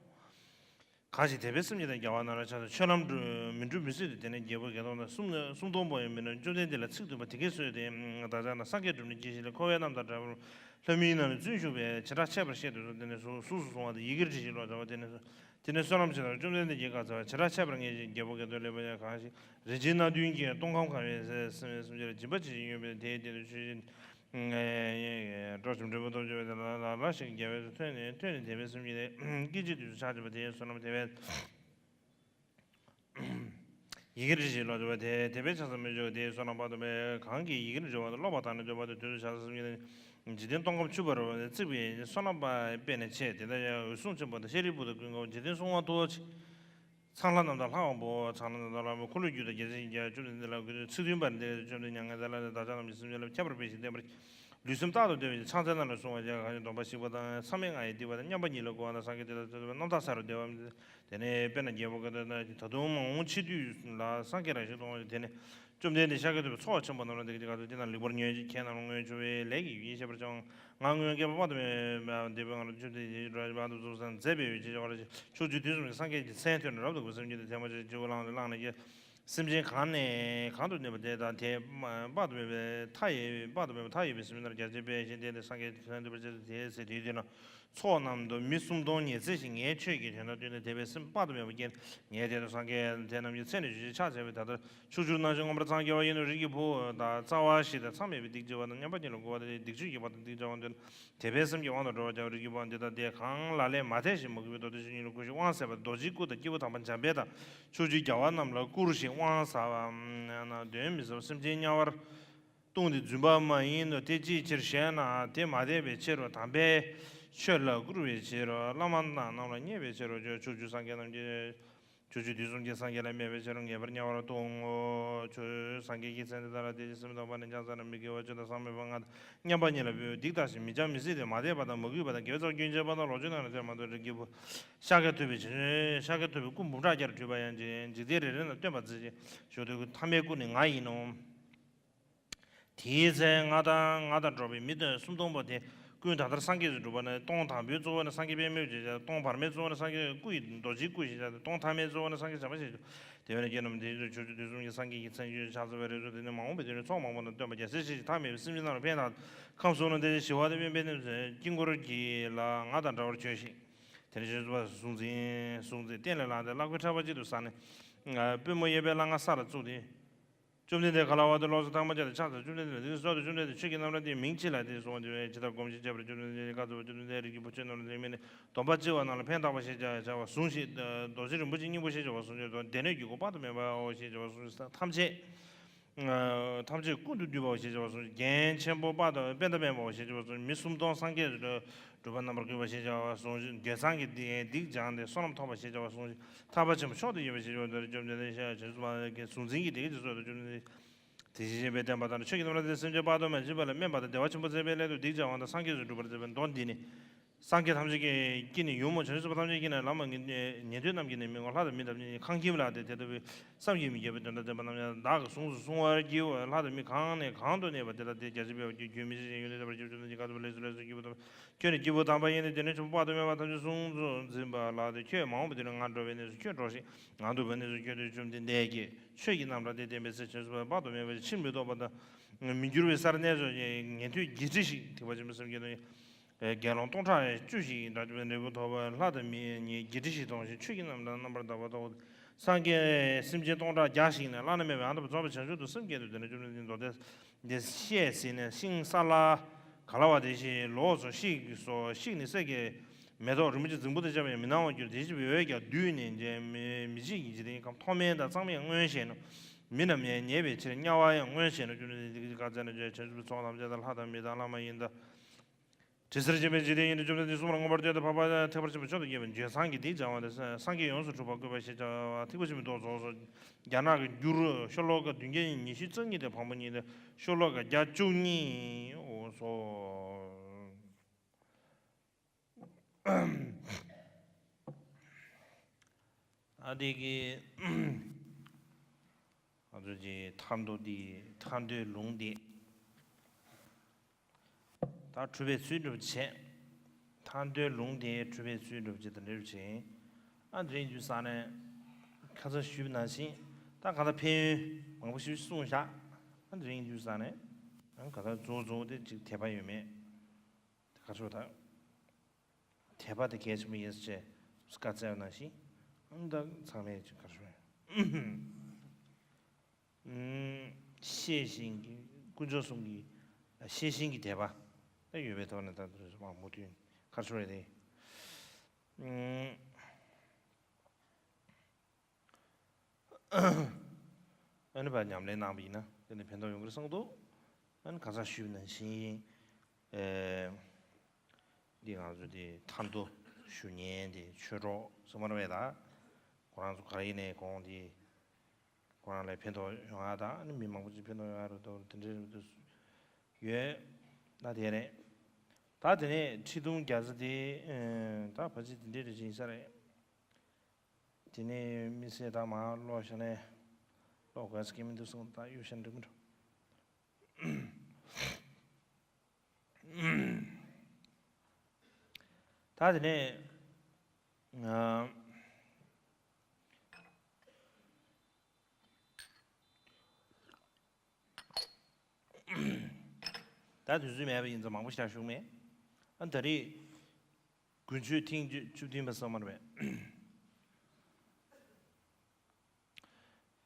གང་ཞིག་དད་པའི་སེམས་ཀྱིས་དང་རྒྱལ་བ་རྣམས་ལ་ཕྱག་འཚལ་ཆོས་ལམ་སྒྲུབ་མི་འགྲུབ་མི་སྲིད་དེ། དེ་ནས་རྒྱལ་པོ་དགེ་སློང་དང་སུམ་སུམ་སྟོང་པོ་ཡང་མི་ནུབ། བཅོམ་ལྡན་འདས་ལ་ཚིག་བདུན་པ་དེ་སྐད་གསོལ་ཏེ། བདག་ཅག་རྣམས་སངས་རྒྱས་འགྲུབ་ནས་སྐྱེ་ཞིང་ལས། འཁོར་བའི་རྣམ་ཐར་བྲལ་བར་ལྷ་མིའི་རྣམ་ལ་བཙུན་བཞུགས་པས་བྱེ་བྲག་ཕྱེད་པར་བཤད་དུ་གསོལ། དེ་ནས་གཟུགས་གཟུགས་སུ་བཟུང་བ་དང་ཡི་གེར་བྲིས་ཤིང་ལོག་འཚལ་བ། དེ་ནས་དེ་ནས་བསོད་ནམས་ཆེ་ཐལ། བཅོམ་ལྡན་འདས་ཀྱིས་བཀའ་སྩལ་པ། བྱེ་བྲག་ཕྱེད་པར་ངེས་ཤིང་རྒྱལ་པོ་དགེ་སློང་ལེགས་པ་ཡང་གང་ཞིག་རིན་ཆེན་སྣ་བདུན་གྱིས་སྟོང་ཁམས་གང་བའི་སེམས་ཅན་ལ་སྦྱིན་པ་བྱེད་ཅིང་གཡོ་བའི་དེའི་སྟེང་དུ་ཆོས་ཅན། སྤྲོ་ཞིང་འབྲས་བུ་ཐོབ་བྱེད་པ་དེ་ལ་ལ་ལ་ཞིག་རྒྱལ་བས་ཐོས་ནས་ཐོས་ནས་དད་པའི་སེམས་ཀྱིས་སྐད་ཅིག་དུས་སུ་ཕྱག་བྱས་པ་དེའི་བསོད་ནམས་དེ་བས། ཡི་གེར་བྲིས་ཤིང་ལོག་འཚལ་བ་དེ་དད་པས་ཕྱག་འཚལ་མོས་བྱས་པ་དེའི་བསོད་ནམས་དཔག་ཏུ་མེད། གང་གིས་ཡི་གེར་བྲི་བ་དང་ཀློག་པ་དང་ནི་འདོན་པ་དང་དུས་སུ་ཕྱག་འཚལ་སེམས་ཀྱིས་འཇིག་རྟེན་སྟོང་ཁམས་ཕྱུག་པར་བརྩིགས་པའི་བསོད་ནམས་དཔལ་ནི་ཆེ། དེ་ལྟར་ཡང་འོད་སྲུང་ཆེན་པོ་དང་ཤཱ་རིའི་བུ་དང་ཀུན་དགའ་བོ་འཇིག་རྟེན་སྲུང་བ་ཐུབ་པ་ཆེ། ཚངས་ལྷ་རྣམས་དང་ལྷ་དབང་པོ། ཚངས་ལྷ་རྣམས་དང་ལྷ་དབང་པོ། འཁོར་ལོས་སྒྱུར་དང་རྒྱལ་སྲས་ཀྱི་རྒྱལ། བཅོམ་ལྡན་འདས་ལ་གུས་ཚིག་བདུན་པ་འདི་སྐད་དུ། བཅོམ་ལྡན་མྱ་ངན་འདས་ལ་བདག་ཅག་རྣམས་ཀྱི་སེམས་ཅན་ལ་ཁྱབ་པར་འབད་ཞིང་བསྟན་པར་ལུས་སེམས་རྟག་ཏུ་བསྟོད་པའི་ཕྱིར། ཕྱག་འཚལ་རྣམས་ལ་གསོལ་བ་བརྗོད། གང་ཞིག་སྡོམ་པ་བཤིག་པ་དང་མཚམས་མེད་ལྔ་ཡི་སྡིག་པ་དང་མཉམ་པ་ཉིད་ལ་གུས་པ་དང་སངས་རྒྱས་དེ་དག་ཐོས་པ་རྣམ་དག་ས་རུ་བདེ་བ། དེ་ནས་དཔེར་ན་རྒྱལ་པོ་དགེ་སློང་དེ་ད་དུང་མ་འོངས་ཕྱི་དུས་ལ་སངས་རྒྱས་རང་བཞིན་མཐོང་བ། དེ་ནས་བཅོམ་ལྡན་འདས་ཤཱཀྱ་ཐུབ་པའི་ཚོགས་ཆེན་པོ་རྣམས་ལ་འདི་སྐད་ཅེས་བཀའ་སྩལ། ཁྱེད་རྣམས་ལེགས་པར་ཉོན་ཅིག་ཁྱེད་རྣམས་ལ་སྔོན་བྱུང་བའི་ལས་ཀྱི་ཡུལ་ཡིན་ཤེས་པར་བྱའོ། ང་སྔོན་བསྐལ་པ་དཔག་ཏུ་མེད་པ་འདས་པའི་སྔ་རོལ་བཅོམ་ལྡན་འདས་ཀྱིས་འགྲོ་བ་དཔག་ཏུ་མཚན་མཛད་པའི་ཡུལ་ཅེས་བྱ་བ་ལ་ཕྱོགས་བཅུའི་དུས་གསུམ་གྱི་སངས་རྒྱས་ཀྱི་མཚན་ཐོས་ནས་རབ་ཏུ་གུས་པས་སེམས་ཅན་དེ་ཐལ་མོ་སྦྱར་ཞིང་སྤྱི་བོར་བླངས་ཏེ་བླངས་ནས་ཀྱང་། སེམས་ཅན་གང་ནས་གང་དུ་གནས་པ་དེ་དག་དེ་དཔག་ཏུ་མེད་པའི་མཐའ་ཡས་དཔག་ཏུ་མེད་པའི་མཐའ་ཡས་པའི་སེམས་ཅན་རྣམས་ཀྱང་རྗེས་དཔག་ཅིང་དེ་ནས་སངས་རྒྱས་ཀྱི་མཚན་ཐོས་པར་བྱེད་དོ། དེའི་ཚེ་དེའི་དུས་ན་ཚོགས་རྣམས་དང་མི་སུམ་སྟོང་ཉི་ཚེ་བཞིན་ངའི་ཆོས་ཀྱི་དོན་དང་བསྟུན་ནས་དད་པའི་སེམས་དཔག་ཏུ་མེད་པ་བསྐྱེད་ནས་ངས་དེ་དང་སངས་རྒྱས་དེ་རྣམས་ཀྱི་མཚན་ནས་ཞུ་ཞིང་ཕྱག་འཚལ་བས། ད་ལྟར་ཕྱོགས་བཅུར་སྣང་ཞིང་མངོན་པར་མཚན་དགེ་བ་ཡིན་ནོ། རིགས་ཀྱི་བུ་དག་རྩ་བ་བཞི་དང་མཚམས་མེད་པའི་སྡིག་བྱེད་པ་དང་མཉམ་པ་ཉིད་ལ་གུས་པ་དང་སྡིག་སྤྱོད་བགྱིད་པ་དང་སྡིག་བྱ་བ་འདོད་ན། དད་པའི་སེམས་ཀྱིས་དབང་དུ་འགྲོ་བར་བྱའོ། རིགས་ཀྱི་བུའམ་འདི་ལྟ་སྟེ། གང་ལ་ལས་མ་དད་ཅིང་མ་གུས་པའི་མདོ་སྡེ་ཆོས་ཉིད་ལ་གུས་ཤིང་དབང་ཟད་པ་རྡོ་རྗེའི་སྐུ་དང་སྐྱེས་བུ་དམ་པ་འཇམ་དཔལ་དང་ཕྱོགས་བཅུའི་རྒྱལ་བ་རྣམས་ལ་བཀུར་ཞིང་དབང་ཟ་བ་ན་གདོན་མི་ཟ་བར་སེམས་ཅན་དམྱལ་བར་ལྟུང་སྟེ་རྫུན་པ་མ་ཡིན་ནོ། དེ་ཅིའི་ཕྱིར་ཞེ་ན། དེ་མ་དད་པའི་ཕྱིར་རོ། དམ་པའི་ཆོས་ལ་བཀུར་བའི་ཕྱིར་རོ། བླ་མ་དང་རྣམས་ལ་མཉེས་པའི་ཕྱིར་རོ། ཕྱོགས་བཅུའི་སངས་རྒྱས་རྣམས་ཀྱིས། ཕྱོགས་བཅུའི་དུས་གསུམ་གྱི་སངས་རྒྱས་ལ་སྨད་པའི་ཕྱིར་རོ། ངེས་པར་དམྱལ་བར་ལྟུང་ངོ་། ཕྱོགས་སངས་རྒྱས་ཀྱི་མཚན་དེ་དག་ལ་དད་ཅིང་སེམས་དང་བར་ནས་ཀྱང་ཟ་ན་མི་དགེ་བ་བཅུ་དང་མཚམས་མེད་པ་ལྔ་དང་མཉམ་པ་ཉིད་ལ་འབད་བའི་སྡིག་དག་ཅིང་མི་འཇམ་མི་སྲིད་དེ། མ་དད་པ་དང་མ་གུས་པ་དང་དགེ་བའི་རྩ་བ་རྒྱུན་ཆད་པ་དང་ལོག་སྤྱོད་རྣམས་ལ་དད་མ་ཐུབ། རིགས་ཀྱི་བུ། ཤཱཀྱ་ཐུབ་པའི་ཕྱིར། ཤཱཀྱ་ཐུབ་པའི་སྐུ་འབུམ་ཕྲག་བརྒྱར་སྤྲུལ་པ་ཡང་འཇིག་རྟེན་རེ་རེ་ན་སྟོན་པ་མཛད་ཅིང་བཞུགས་དུས་ཀྱི་མཐའ་མའི་སྐུ་ནི་ང་ཡིན་ནོ། དེའི་ཚེ་ང་དང་ང་དང་འགྲོགས་པའི་མི་སྟོང་སུམ་སྟོང་པོ་དེ་ཀུན་ད་ལྟར་སངས་རྒྱས་སུ་གྲུབ་པ་ནི། སྟོང་དང་པོའི་གཙོ་བོ་ནི་སངས་རྒྱས་པད་མོའི་ཞེས་བྱ། སྟོང་བར་མའི་གཙོ་བོ་ནི་སངས་རྒྱས་སྐུ་ཡི་རྡོ་རྗེའི་སྐུ་ཞེས་བྱ་སྟེ། སྟོང་ཐ་མའི་གཙོ་བོ་ནི་སངས་རྒྱས་བྱམས་པ་ཞེས་བྱ། དེ་བས་ན་ཁྱེད་རྣམས་དེ་བཞིན་དུ་ཕྱོགས་བཅུའི་དུས་གསུམ་གྱི་སངས་རྒྱས་ཀྱི་མཚན་ཞུས་ཕྱག་འཚལ་བའི་རིགས་སུ། དེ་ནི་མ་འོངས་པའི་དུས་ནས་ཚོགས་མང་པོ་དང་སྟོན་པ་རྒྱལ་སྲས་ཆེ་ཞིང་ཐ་མལ་པའི་སེམས་ཅན་རྣམས་ལ་ཕན་བཏགས། ཁམས་གསུམ་ན་བསྟན་ཞིང་ཞི་བ་དང་དབེན་པའི་གནས་སུ་དཀྱིལ་འཁོར་གྱི་ལ་ང་དང་འདྲ་བར་བྱོས་ཤིག་དེ་ནས་ཆོས་ཚོགས་པ་གཟུང་འཛིན་གཟུང་འཛིན་སྟན་ལས་ལངས་ཏེ་ལག་པའི་ཕྲེང་བ་གཅིག་ཏུ་བསྲེགས་ནས། པུས་མོ་གཡས་པའི་ལྷ་ང་ས་ལ་བཙུགས་ཏེ། བཅོམ་ལྡན་འདས་ག་ལ་བ་དེ་ལོགས་སུ་ཐལ་མོ་སྦྱར་ཏེ་ཕྱག་འཚལ། བཅོམ་ལྡན་འདས་ལ་འདི་སྐད་གསོལ་ཏོ། བཅོམ་ལྡན་འདས་ཆོས་ཀྱི་རྣམ་གྲངས་འདིའི་མིང་ཅི་ལགས་ཏེ་གསུངས་པ་དེ་བས་ཇི་ལྟར་སྒོམ་ཞིང་དཔྱད་པར། བཅོམ་ལྡན་འདས་ཀྱིས་བཀའ་སྩལ་པ། བཅོམ་ལྡན་འདས་རིགས་ཀྱི་བུ་ཁྱོད་རྣམས་ལ་དེའི་མིང་ནི་སྡོམ་པ་ལྕི་བ་རྣམས་ལ་ཕན་བཏགས་པ་ཞེས་བྱ་བ་ཟུང་ཞིག་རྡོ་རྗེ་རིན་པོ་ཆེའི་སྙིང་པོ་ཞེས་བྱ་བ་ཟུང་ཞིག་སྡེ་སྣོད་ཀྱི་སྒོ་དཔག་ཏུ་མེད་པའོ་ཞེས་བྱ་བ་ཟུང་ཞིག་ཐམས་ཅད་ཐམས་ཅད་ཀུན་ཏུ་བསྡུས་པའོ་ཞེས་བྱ་བ་ཟུང་ཞིག་རྒྱན་ཆེན་པོ་དཔག་ཏུ་པད་ཟླ་པདྨའོ་ཞེས་བྱ་བ་ཟུང་ཞིག་མི་སུམ་སྟོང་སངས་རྒྱས་སུ་གྲུབ་པ་རྣམ་པར་བསྐུལ་བ་ཞེས་བྱ་བ་ཟུང་ཞིག་འགྱོད་ཚངས་ཀྱི་སྡིག་སྡིག་སྦྱངས་ཏེ་བསོད་ནམས་ཐོབ་པ་ཞེས་བྱ་བ་ཟུང་ཞིག་ཐར་པ་ཆེན་པོ་མཆོག་ཏུ་ཡོད་པ་ཞེས་བྱ་བ་འདིར་བཅོམ་ལྡན་འདས་ཤཱཀྱ་ཐུབ་པ་གཟུང་འཛིན་གྱི་སྡེ་བརྒྱད་ཀྱི་ཚུལ་དུ་བཅོམ་ལྡན་འདས། དེ་བཞིན་གཤེགས་པའི་བསྟན་པ་དང་། ཆོས་ཀྱི་རྣམ་གྲངས་དེས་སེམས་ཅན་དཔག་ཏུ་མེད་པ་སྦྱིན་པ་ལ་སྨན་པ་དང་། བདེ་བ་ཆེན་པོ་བསྩལ་བའི་སླད་དུ་སྡིག་བྱ་བ་དང་། སངས་རྒྱས་སུ་འགྲུབ་པར་མཛད་པའི་མདོ་འདི་ནི། སངས་རྒྱས་ཐམས་ཅད་ཀྱི་དཀྱིལ་ནས། ཡུལ་མོ་བྱང་ཆུབ་སེམས་དཔའ་ཐམས་ཅད་ཀྱི་དཀྱིལ་ནས། བླ་མ་ཉན་ཉན་ཐོས་རྣམས་ཀྱིས་ནི། མི་མངོན་ལྷ་དང་མི་དང་། ཁང་ཁྱིམ་ལ་སྟེ། དེ་ལྟ་བུའི་བསམ་གྱིས་མི་ཁྱབ་པའི་དོན་དང་ལྡན་པ་རྣམས་ཀྱང་བདག་གིས་གཟུངས་སུ་གསུང་བར་བགྱིའོ། ལྷ་དང་མི་གང་ནས་གང་དུ་གནས་པ་དེ་དག་སྟེ། རྒྱ་ཆེར་འཕེལ་བར་བགྱིའོ། རྒྱུན་མི་ཆད་ཅིང་ཡོན་ཏན་དར་བར་བགྱིའོ། བཅོམ་ལྡན་གྱིས་བཀའ་སྩལ་པ། ལེགས་སོ། ལེགས་སོ། སྐྱིད་པོ་དང་། ཁྱོད་ནི་སྐྱིད་པོ་དམ་པ་ཡིན་ཏེ། དེ་ནས་བྱུང་བ་དཔག་ཏུ་མེད་པ་ཐམས་ཅད་གཟུངས་སུ་འཛིན་པ་ལགས་ཏེ། ཁྱོད་མ་འོངས་པའི་དུས་ན་ང་འགྲོ་བའི་གནས་སུ་ཁྱོད་འགྲོ་ཞིང་། ང་འདུག་པའི་གནས་སུ་ཁྱོད་འདུག། བཅོམ་ལྡན་འདས་ཀྱིས་ཆོས་ཀྱི་རྣམ་གྲངས་དེ་བསྟན་པའི་ཚེ། བྱང་ཆུབ་དཔག་ཏུ་མེད་པ་ཕྱིར་མི་ལྡོག་པ་དང་མི་འགྱུར་བའི་སར་གནས་སུ། ཉན་ཐོས་བརྒྱད་ཁྲི་ཞིག་ཐེག་པ་ཆེན་པོའི་སེམས་བསྐྱེད་དང་། དགེ་སློང་སྟོང་ཕྲག་བཅུ་ཞིག་དང་འབྲས་བུ་ཐོབ་པ། ལྷ་དང་མི་ཉིད་བརྒྱད་ཁྲི་ཞིག་མཐོང་ཞིང་། ཆོས་ཀྱི་རྣམ་གྲངས་རྣམ་པར་དག་པ་མཐོང་། སངས་རྒྱས་སེམས་ཅན་སྟོང་ཕྲག་བརྒྱ་ཞིག་ནི་བླ་ན་མེད་པའི་ཨ་ཏི་པ་རྫོགས་པའི་བྱང་ཆུབ་ཏུ་སེམས་བསྐྱེད་དོ། དེ་ནས་བཅོམ་ལྡན་འདས་ཀྱིས་མདོ་སྡེ་འདི་བཤད་ཟིན་ནས། ཤིང་སཱ་ལ་ག་ལ་བ་དེ་བཞིན་ལོགས་སུ་བཤིགས་སོ། བཤིགས་ནས་གསེར་གྱི་མེ་ཏོག་རིན་པོ་ཆེ་རྫིང་བུ་དང་བཅས་པ་ཡང་མི་སྣང་བར་གྱུར། དེ་བཞིན་གཤེགས་པའི་འོད་ཀྱང་བསྡུས་ནས་མི་མི་མཇེད་ཀྱི་འཇིག་རྟེན་ཁམས་མཐོ་དམན་དང་གཙང་མ་ཡང་མངོན་ཞེན་ནོ། མི་རྣམས་ཡང་ཉེས་པའི་ཕྱིར་དམྱལ་བ་ཡང་མངོན་ཞེན་ནོ། བཅོམ་ལྡན་འདས་ཀྱིས་བཀའ་སྩལ་ན། བྱང་ཆུབ་ཀྱི་ཚོགས་ཐམས་ཅད་དང་། ལྷ་དང་མི་དང་། ལྷ་མ་ཡིན་དང་། དྲི་ཟར་འབྱིན་པའི་འཇིག་རྟེན་ཡིན་ཏེ། བཅོམ་ལྡན་འདས་གསུམ་ལ་མངོན་པར་བསྟོད་དེ་འཕགས་པ་ཐེག་པ་ཆེན་པོ་མཆོག་ཏུ་དགྱེས་པ། འཇོན་ཚང་གིས་སྡིག་སྦྱང་བ་དང་། སངས་རྒྱས་ཡོངས་སུ་གྲུབ་པ་བཀོད་པ་ཞེས་བྱ་བ་ཐེག་པ་ཆེན་པོའི་མདོ་རྫོགས་སོ། རྒྱ་ནག་གི་འགྱུར། ཤོ་ལོ་ཀ་བདུན་བརྒྱ་ཉི་ཤུ་རྩ་གཉིས་ཏེ། བམ་པོ་གཉིས་ཏེ། ཤོ་ལོ་ཀ་བརྒྱ་བཅུ་གཉིས། འོ་སོ། ཨ་དེ་གི་ང་ཚོ་གི་མཐའ་མདོ་འདི། མཐའ་མདོའི་ལུང་འདི། ད་གྲུབ་པའི་ཚུལ་སྒྲུབ་བྱེད། མཐའ་མདོའི་ལུང་དེ་གྲུབ་པའི་ཚུལ་སྒྲུབ་བྱེད་དང་འབྲེལ་བྱེད། ཨ་དེ་རིང་དུས་ས་ནས་ཁ་སང་ཞུས་པ་ནང་བཞིན། ད་ག་ད་ཕན་ཡོན་མང་པོ་ཞིག་གསུངས་བཞག་ཨ་དེ་རིང་དུས་ས་ནས་ཨ་ག་ད་གཙོ་བོ་གཙོ་བོ་དེ་ཅིག་དད་པ་ཡོད་མེད་དེ་ག་ཚོད་ད། དད་པ་དེ་གལ་ཆེན་པོ་ཡིན་ཟེར་བྱས་བཀའ་སྩལ་བ་ནང་བཞིན། ཨ་ད་ཚང་མས་ཅིག་ག་ཚོད། ཤེས་བཞིན་གྱི། དཀོན་མཆོག་གསུམ་གྱི་ཤེས་བཞིན་གྱི་དད་པ་ད་ཡོད་པའི་ཐོག་ནས། ད་དུ་མ་མུ་མཐུད་ག་ཚོད་རེད་དེ། ཨ་ནི་ཕར་ཉམས་ལེན་གནང་བ་ཡིན་ན་དེ་ནི་ཕན་ཐོགས་ཡོང་གི་རེད་བསམ་གྱི་འདུག་ཨ་ནི་ག་ས་ཞུས་པ་ནང་བཞིན། ཨེ། འདི་ང་ཚོ་འདི་མཐའ་མདོ་ཞུ་མཁན་དེ་ཆོས་གྲོགས་སུ་མར་བས་ད། ཁོ་རང་ཚོ་ག་རེ་ཡིན་ནའི་གོང་དེ་ཁོ་རང་ལ་ཕན་ཐོགས་ཡོང་ཡ་དང་། ཨ་ནི་མི་མང་པོ་ཅིག་ཕན་ཐོགས་ཡོང་ཡ་རེད་འདུག་དེ་འདྲའི་རེད་འདུག་ཡོད། ད་དེ་རེད། ད་དེ་ནས་ཁྲི་གདུང་བརྒྱ་རྩ་དེ། ཨེ། ད་ཕལ་ཆེར་དེ་འདྲའི་རེ་བཞིན་ས་རེད། དེ་ནས་དམིགས་བསལ་ད་མར་ཀློག་བཞག་ནས་ཀློག་དགོས་ཀྱི་མི་འདུག་བསམ། ད་གཡུག་བཞག་འགྲིག་མི་འགྲོ། ད་དེ་ནས་ང་ད་དུས་ཚོད་མེད་པ་ཡིན་ཙང་མང་པོ་ཞིག་ཞུགས་མེད། ཨ་ད་རེས་དགུན་ཆོས་ཐེངས་བཅུ་བདུན་པ་སོ་མར་བས།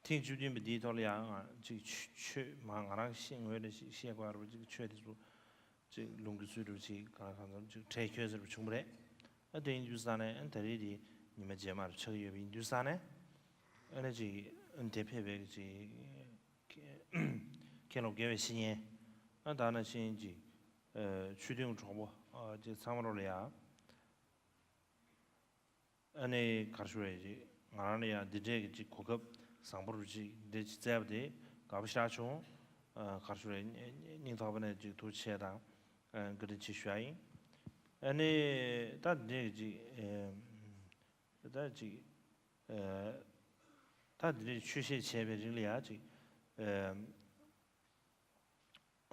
ཐེངས་བཅུ་བདུན་པ་འདིའི་ཐོག་ལ་ཡང་ཅིག་ཆོས་ཆོས་མ་ང་རང་ཤེས་ངོས་ལ་ཞིག་བཤད་དགོས་རེད་པ། ཅིག་ཆོས་དེ་ཚོ་ཅིག་ལུང་གི་ཚུལ་འགྲུབ་ཅིག་གང་ལ་གང་འཚམ་ཅིག་འཕྲལ་འཁྱོལ་ཟེར་བ་བྱུང་བ་རེད། ཨ་དེ་ཡིན་དུས་ས་ནས་ཨ་ད་རེས་དེ་ཉི་མ་རྗེས་མར་ཆགས་ཀྱི་ཡོད་པ་ཡིན་དུས་ས་ནས། ཨ་ནི་ཅིག་ཨ་དེ་ཕེབས་པའི་ཅིག་མཁན་སློབ་དགེ་བའི་བཤེས་གཉེན། ཨ་ད་ནང་བཞིན་ཅིག་ཨ་ཆོས་མཐུན་གྲོགས་པོ་ཨ་ཅིག་ཚང་མ་རོགས་ལ་ཡ། ཨ་ནི་ག་རེ་ཞུ་རེད། ཅིག་ང་རང་ལ་ཡང་འདི་འདྲའི་གི་ཅིག་གོ་སྐབས་བཟང་པོ་རུ་ཅིག་འདི་ཅིག་བཙལ་བ་དེ་དགའ་པོ་ཞེ་དྲག་བྱུང་། ཨ་ག་རེ་ཞུ་རེད། སྙིང་ཐག་པ་ནས་ཅིག་ཐུགས་རྗེ་ཆེ་དང་། ཨ་བཀའ་དྲིན་ཆེ་ཞུ་ཡ་ཡིན། ཨ་ནི་ད་འདི་འདྲའི་གི་ཅིག་ཨ་ད་ཅིག་ཨ་ད་འདི་འདྲའི་ཆོས་བཤད་བྱས་པའི་རིང་ལ་ཡང་ཅིག་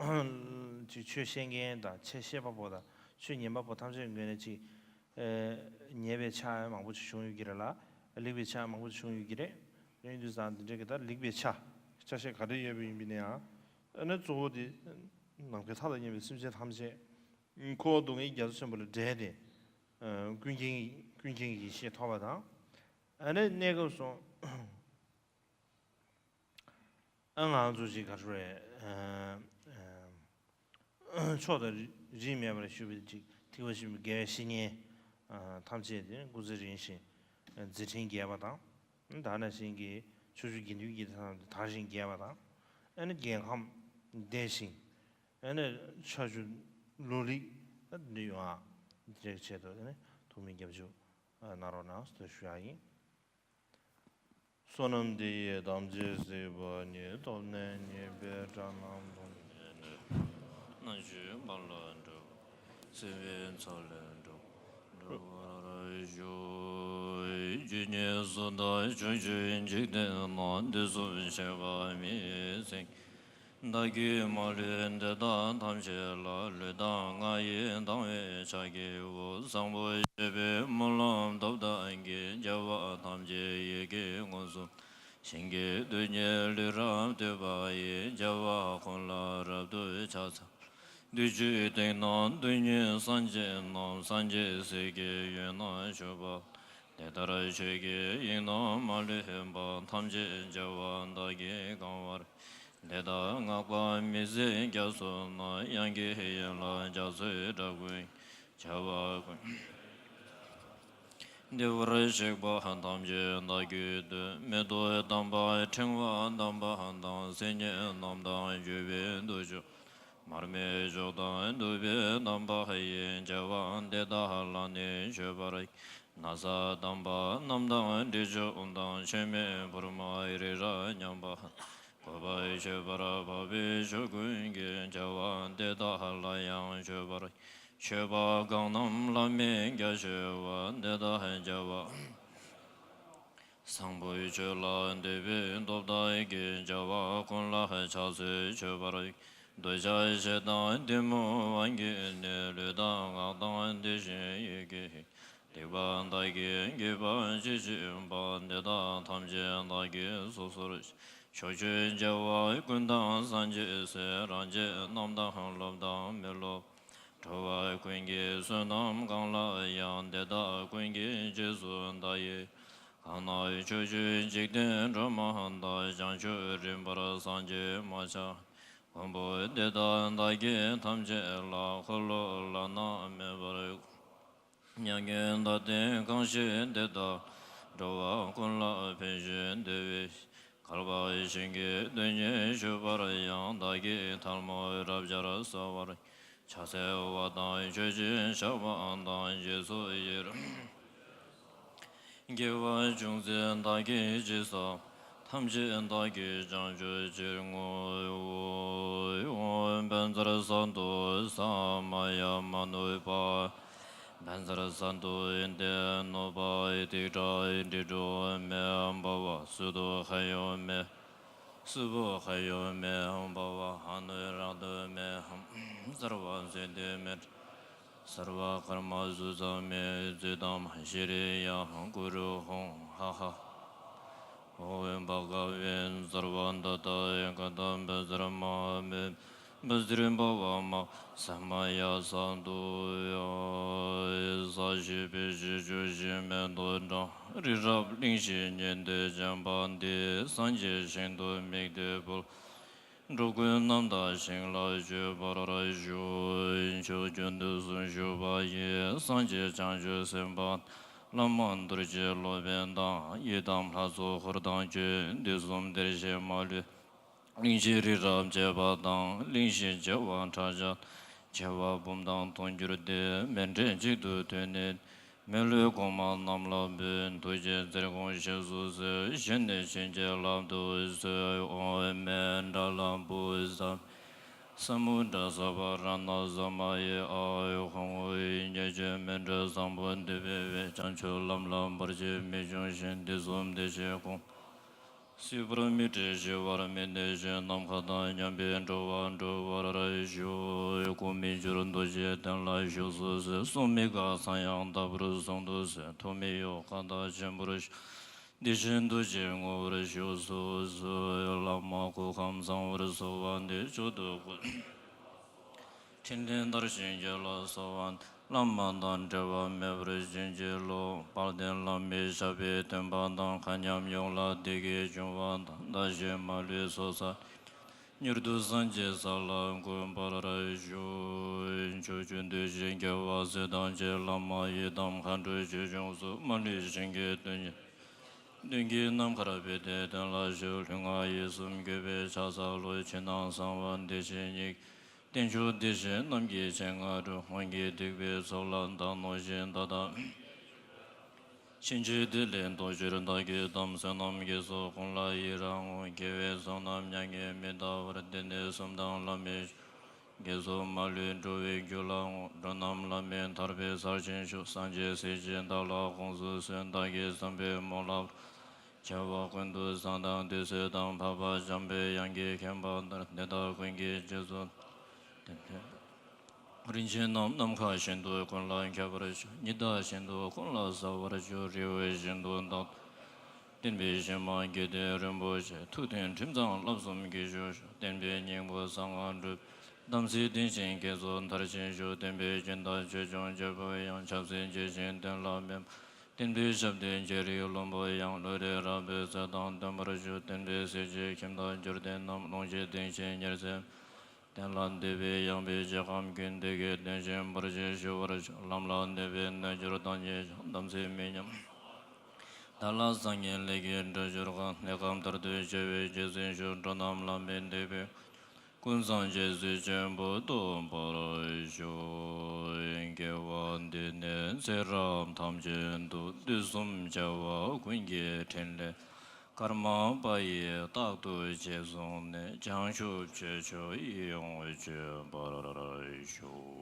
ཨ། ཅིག་ཆོས་བཤད་མཁན་དང་ཆོས་བཤད་པ་པོ་དང་ཆོས་ཉན་པ་པོ་ཐམས་ཅད་ངོས་ནས་ཅིག་ཨེ་ཉེས་པའི་ཆ་མང་པོ་ཅིག་བྱུང་ཡོད་ཀྱི་རེད་ལ། ལེགས་པའི་ཆ་མང་པོ་ཅིག་བྱུང་ཡོད་ཀྱི་རེད། ཡིན་དུས་ཙང་འདི་འདྲའི་གི་ད་ལེགས་པའི་ཆ་ཆ་ཤས་ག་འདྲ་ཡོད་པ་ཡིན་པ་ཡིན་ན་ཡང་། ཨ་ནི་གཙོ་བོ་དེ་ནམ་མཁའི་མཐའ་དང་མཉམ་པའི་སེམས་ཅན་ཐམས་ཅད་འཁོར་བ་སྡུག་བསྔལ་རྒྱ་མཚོ་ཆེན་པོ་ལས་བསྒྲལ་ཏེ། ཨ་ཀུན་མཁྱེན་ཀུན་མཁྱེན་གྱི་ཡེ་ཤེས་ཐོབ་པ་དང་། ཨ་ནི་གནས་སྐབས་སུ། ཨ་ང་ཚོ་ཅིག་ག་རེ་རེད། ཨ་ཨ་མཆོག་དང་རིས་མེད་པར་བཞུགས་པའི་ཅིག་ཐེག་པ་ཆེན་པོའི་དགེ་བའི་བཤེས་གཉེན་ཨ་ཐམས་ཅད་དེ་སྐུ་ཚེ་རིང་ཞིང་མཛད་འཕྲིན་རྒྱས་པ་དང་། ད་ནང་བཞིན་གྱི་ཕྱོགས་བཅུའི་དགེ་འདུན་གྱི་དར་ཞིང་རྒྱས་པ་དང་། ཨ་ནི་རྒྱལ་ཁམས་བདེ་ཞིང་། ཨ་ནི་ཕྱོགས་བཅུ་ལུ་ལིག་ཨ་འདི་ཡོང་ཨ་འདི་འདྲའི་ཆེད་དུ་ཨ་ནི་ཐུགས་སྨོན་རྒྱབ་འཇུག་གནང་རོགས་གནང་ཟེར་ཞུ་ཡ་ཡིན། བསོད་ནམས་འདི་ཡིས་ཐམས་ཅད་གཟིགས་པ་ཉིད། ཐོབ་ནས་ཉེས་པའི་དགྲ་རྣམས་ཕམ་བྱས་ནས། སྣང་ཞིང་འབར་བ་འདྲ་བར་བརྩེ་བའི་མཚོ་ལས་འགྲོ་འགྲོ་བར་ཤོག་ཇི་སྙེད་སུ་དག་ཕྱོགས་བཅུའི་འཇིག་རྟེན་ན། དུས་གསུམ་གཤེགས་པ་མི་ཡི་སེང་། བདག་གིས་མ་ལུས་འདི་དག་ཐམས་ཅད་ལ། ལུས་དང་ངག་ཡིད་དང་བས་ཕྱག་བགྱིའོ། བཟང་པོ་སྤྱོད་པའི་སྨོན་ལམ་ཐོབ་བདག་གིས། རྒྱལ་བ་ཐམས་ཅད་ཡིད་ཀྱིས་མངོན་སུམ། ཞིང་གི་རྡུལ་སྙེད་ལུས་རབ་བཏུད་པ་ཡི། རྒྱལ་བ་ཀུན་ལ་རབ་ཏུ་ཕྱག་འཚལ། བདུད་ཀྱི་སྟེང་ན་རྡུལ་སྙེད་སངས་རྒྱས་རྣམས། སངས་རྒྱས་སྲས་ཀྱི་ཡུལ་ན་བཞུགས་པ། དེ་ལྟར་ཆོས་ཀྱི་དབྱིངས་རྣམས་མ་ལུས་པ། ཐམས་ཅད་རྒྱལ་བ་བདག་གིས་གང་བར། དེ་དག་བསྔགས་པ་མི་ཟད་རྒྱ་མཚོ་རྣམས། དབྱངས་ཀྱི་ཡན་ལག་རྒྱ་མཚོའི་སྒྲ་ཀུན། བྱ་བ་ཀུན། བདེ་བར་གཤེགས་པ་ཐམས་ཅད་བདག་གིས་བཏུད། མེ་ཏོག་དམ་པ་ཕྲེང་བ་དམ་པ་དང་། སིལ་སྙན་རྣམས་དང་བརྒྱུས་པའི་མདོས་བཅུ། མར་མེ་མཆོག་དང་བདུག་པའི་རྣམ་པ་ཡིས། བྱ་བ་འདི་དག་ལ་ནི་མཆོད་པར། ན་བཟའ་དམ་པ་རྣམས་དང་། དྲི་མཆོག་དང་མཆོད་མེ་ཕུར་མ་རི་རབ་མཉམ་པ། བཀོད་པ་མཆོད་པར་འབབ་པའི་མཆོག་ཀུན་གྱི། བྱ་བ་འདི་དག་ལ་ཡང་མཆོད་པར། མཆོད་པ་གང་རྣམས་བླ་མེད་རྒྱ་ཆེ་བ། འདི་དག་བྱ་བ། བཟང་པོའི་ཆོས་ལ་འདུད་པའི་སྟོབས་དག་གིས། བྱ་བ་ཀུན་ལ་ཕྱག་འཚལ་མཆོད་པར། འདོད་ཆགས་ཞེ་སྡང་གཏི་མུག་དབང་གིས་ནི། ལུས་དང་ངག་དང་དེ་བཞིན་ཡིད་ཀྱིས། སྡིག་པ་དག་གིས་བགྱིས་པ་ཅི་མཆིས་པ། འདི་དག་ཐམས་ཅད་བདག་གིས་སོ་སོར། ཕྱོགས་བཅུའི་རྒྱལ་བ་ཀུན་དང་སངས་རྒྱས་སྲས། རང་ཆས་རྣམས་དང་སློབ་དང་མི་སློབ། འགྲོ་བ་ཀུན་གྱི་བསོད་ནམས་གང་ལ་ཡང་། དེ་དག་ཀུན་གྱི་རྗེས་སུ་བདག་ཡི། གང་ན་ཕྱོགས་བཅུའི་འཇིག་རྟེན་སྒྲོན་མ་དག། བྱང་ཆུབ་རིམ་པར་སངས་རྒྱས་མ་ཆགས། མགོན་པོ་འདི་དག་བདག་གིས་ཐམས་ཅད་ལ། འཁོར་ལོ་བླ་ན་མེད་པར། མྱ་ངན་འདའ་སྟོན་གང་བཞེད་དེ་དག། འགྲོ་བ་ཀུན་ལ་ཕན་ཞིང་བདེ་བའི། བསྐལ་པ་ཞིང་གི་རྡུལ་སྙེད་བཞུགས་པར་ཡང་། བདག་གིས་ཐལ་མོ་རབ་སྦྱར་གསོལ་བར། ཕྱག་འཚལ་བ་དང་མཆོད་ཅིང་བཤགས་པ་དང་། རྗེས་སུ་ཡི་རང་། དགེ་བ་ཅུང་ཟད་བདག་གིས་ཅི་བསགས། ཐམས་ཅད་བདག་གིས་བྱང་ཆུབ་ཕྱིར་བསྔོའོ། བཛྲ་ས་ཏྭ་ས་མ་ཡ་མ་ནུ་པཱ། བཛྲ་ས་ཏྭ་ཨི་ཏེ་ནུ་པཱ། ཏིཀ་ཏྲ་དྲི་དྲོ་མེ་བྷ་བ། སུ་ཏོ་ཁ་ཡོ་མེ། སུ་བོ་ཁ་ཡོ་མེ་བྷ་བ། ཧ་ནུ་རཀྟ་མེ་ཧཱུྃ། སརྦ་སིདྡྷི་མེ། སརྦ་ཀརྨ་སུ་ཙ་མེ། ཙུ་ཏམ་ཤྲི་ཡ་གུ་རུ་ཧཱུྃ། ཧ་ཧ། ཨོཾ་བྷ་ག་བྷེ་སརྦ་ད་ཏ་ཨེ་ཀ་ཏ་བཛྲ་མ་ཧཱ་མེ། བཛྲ་བྷ་བ་མ། ས་མ་ཡ་ས་ཏྭ་ཡ། ས་གཞི་འབིགས་བྱེད་བཅུ་བཞི་མེ་ཏོག་བཀྲ། རི་རབ་གླིང་བཞི་སྙན་དུ་འབྱམས་པ་འདི། སངས་རྒྱས་ཞིང་དུ་དམིགས་ཏེ་འབུལ། འགྲོ་ཀུན་རྣམ་དག་ཞིང་ལ་སྤྱོད་པར་ཞུ། ཕྱོགས་བཅུ་དུས་གསུམ་བཞུགས་པ་ཡི། སངས་རྒྱས་བྱང་ཆུབ་སེམས་དཔའ། བླ་མ་རྡོ་རྗེ་སློབ་དཔོན་དང་། ཡི་དམ་ལྷ་ཚོགས་འཁོར་དང་བཅས། དུས་གསུམ་བདེར་གཤེགས་མ་ལུས། གླིང་བཞི་རི་རབ་བཅས་པ་དང་། གླིང་བཞི་བྱེ་བ་ཕྲག་བརྒྱ། བྱེ་བ་འབུམ་དང་སྟོང་གྱུར་ཏེ། མཎྜལ་གཅིག་ཏུ་བཏོན་ནས། མི་ལུས་གོང་མ་རྣམས་ལ་འབུལ། ཐུགས་རྗེས་བརྩེར་དགོངས་ཞེས་སུ་གསོལ། བཞེས་ནས་བྱིན་གྱིས་བརླབ་ཏུ་གསོལ། ཨོཾ་མཎྜལ་པུཥྤ། ས་མུ་ཌ་ས་བ་ར་ཎ་ས་མ་ཡེ། ཨཱཿཧཱུྃ། ཉེས་སྤྱོད་མཎྜལ་བཟང་པོ་འདི་འབུལ་བས། བྱང་ཆུབ་ལམ་ལ་བར་ཆད་མི་འབྱུང་ཞིང་། དུས་གསུམ་བདེ་གཤེགས་དགོངས། སྲིད་པར་མི་འབྲལ་ཞི་བར་མི་གནས་ཤིང་། ནམ་མཁའ་དང་མཉམ་པའི་འགྲོ་བ་སྒྲོལ་བར་ཤོག། སྐུ་མི་འགྱུར་རྡོ་རྗེ་གདན་ལ་བཞུགས་སུ་གསོལ། གསུང་མི་འགག་ཚངས་དབྱངས་ལྟ་བུར་གསུང་དུ་གསོལ། ཐུགས་མི་གཡོ་ཁ་ཏ་ཆེན་པོར་ཤོག། བདེ་ཆེན་རྡོ་རྗེ་ངོ་བོར་བཞུགས་སུ་གསོལ། བླ་མ་སྐུ་ཁམས་བཟང་བར་གསོལ་བ་འདེབས། མཆོག་ཏུ་སྐུ་ཕྲིན་ལས་དར་ཞིང་རྒྱས་ལ་གསོལ་བ། བླ་མ་དང་འབྲལ་བ་མེད་པར་བྱིན་གྱིས་རློབས། དཔལ་ལྡན་བླ་མའི་ཞབས་པད་བརྟན་པ་དང་། མཁའ་མཉམ་ཡོངས་ལ་བདེ་སྐྱིད་འབྱུང་བ་དང་། ད་ཕྱིན་མ་ལུས་སོ་སོ་མྱུར་དུ་སངས་རྒྱས་ས་ལ་འགོད་པར་ཤོག། ཕྱོགས་བཅུ་དུས་བཞི་རྒྱལ་བ་སྲས་དང་བཅས། བླ་མ་ཡི་དམ་མཁའ་འགྲོ་ཆོས་སྐྱོང་སོགས། མ་ལུས་ཞིང་གི་རྡུལ་སྙེད། མདུན་གྱི་ནམ་མཁར་ཕེབས་ཏེ་དོན་ལ་གཞོལ། ལུས་ངག་ཡིད་གསུམ་གུས་པས་ཕྱག་འཚལ་ལོ། ཕྱི་ནང་གསང་བ་བདེ་ཆེན་ཉིད། རྟེན་མཆོག་བདེ་གཤེགས་རྣམས་ཀྱི་སྤྱན་སྔ་དྲུང་། སྔོན་གྱི་སྡིག་པའི་ཚོགས་ལ་བདག་གནོད་ཅིང་། ད་ལྟ་ ཕྱིན་ཆད་བདེ་ལེགས་ཐོབ་ཕྱིར་བདག་གིས་དམ་བསོད་ནམས་དགེ་ཚོགས་ཀུན་ལ་ཡི་རང་ངོ་། དགེ་བའི་བསོད་ནམས་མྱ་ངན་མི་འདའ་བར། དེང་འདིར་གསུམ་དང་བླ་མེད་དགེ་ཚོགས་མ་ལུས་འགྲོ་བའི་རྒྱུ་ལ་བསྔོ། འགྲོ་རྣམས་བླ་མེད་ཐར་པའི་སར་ཕྱིན་ཤོག། སངས་རྒྱས་སྲས་བཅས་བདག་ལ་དགོངས་སུ་གསོལ། བདག་གིས་བསམ་པའི་མོས་བློ་བྱ་བ་ཀུན་ཏུ་བཟང་དང་དུས་གསོལ་དང་། འཕགས་པ་འཇམ་པའི་དབྱངས་ཀྱིས་མཁྱེན་པ་ལྟར། དེ་དག་ཀུན་གྱི་རྗེས་སུ་བདག་རིན་ཆེན་རྣམས་ནམ་མཁའ་བཞིན་དུ་ཀུན་ལ་ཁྱབ་པར་ཤོག། ཉི་ཟླ་བཞིན་དུ་ཀུན་ལ་གསལ་བར་ཤོག། རི་བོ་བཞིན་དུ་དྭངས། བསྟན་པའི་གཞི་མ་དགེ་ལྡན་རིན་པོ་ཆེ། ཐུགས་མཐུན་ཁྲིམས་གཙང་བསླབ་གསུམ་གྱི་ཞུ་ཞུ། བསྟན་པའི་སྙིང་པོ་གསང་སྔགས་འགྲུབ། དམ་ཚིག་ལྡན་ཞིང་དགེ་ཚོགས་མཐར་ཕྱིན་ཤོག། བསྟན་པའི་སྦྱིན་བདག་ཆོས་སྐྱོང་སྐྱོབ་པ་ཡང་། ཆབ་སྲིད་རྒྱས་ཤིང་བསྟན་ལ་ཕན། བསྟན་པའི་ཞབས་བརྟན་རྒྱལ་རིགས་བློན་པོ་ཡང་། བློ་གྲོས་རབ་སྤེལ་ཚེ་དང་ལྡན་པར་ཤོག། བསྟན་པའི་གཟི་བརྗིད་ཁྱིམ་བདག་འབྱོར་ལྡན་རྣམས། ལོངས་སྤྱོད་ལྡན་ཞིང་ཉེར་འཚེ། གཏན་ལ་འདས་པའི་ཡངས་པའི་རྒྱལ་ཁམས་ཀུན། བདེ་སྐྱིད་ལྡན་ཞིང་འབར་ཞིང་ཞུ་བར་ཤོག། ལམ་ལ་འདས་པའི་རྣལ་འབྱོར་དང་ཉེ་ཞིང་། དམ་ཚིག་མི་ཉམས། བདག་ལ་བཟང་ངན་ལས་ཀྱི་སྒྲིབ་སྦྱོར་གང་། ནད་ཁམས་ཐར་དུས་བྱ་བའི་རྗེས་ཟིན་ཤོག། འགྲོ་རྣམས་བླ་མེད་བདེ་བའི་ཀུན་བཟང་རྗེས་སུ་བྱོན་པ་ཐོབ་པར་ཤོག། དགེ་བ་འདི་ནི་ཚེ་རབས་ཐམས་ཅད་དུ། དུས་གསུམ་བྱ་བ་ཀུན་གྱི་ཕྲིན་ལས། ཀརྨ་པ་ཡིས་རྟག་ཏུ་རྗེས་བཟུང་ནས། བྱང་ཆུབ་ཆོས་མཆོག་ཡིད་འོང་སྤྱོད་པར་ཤོག།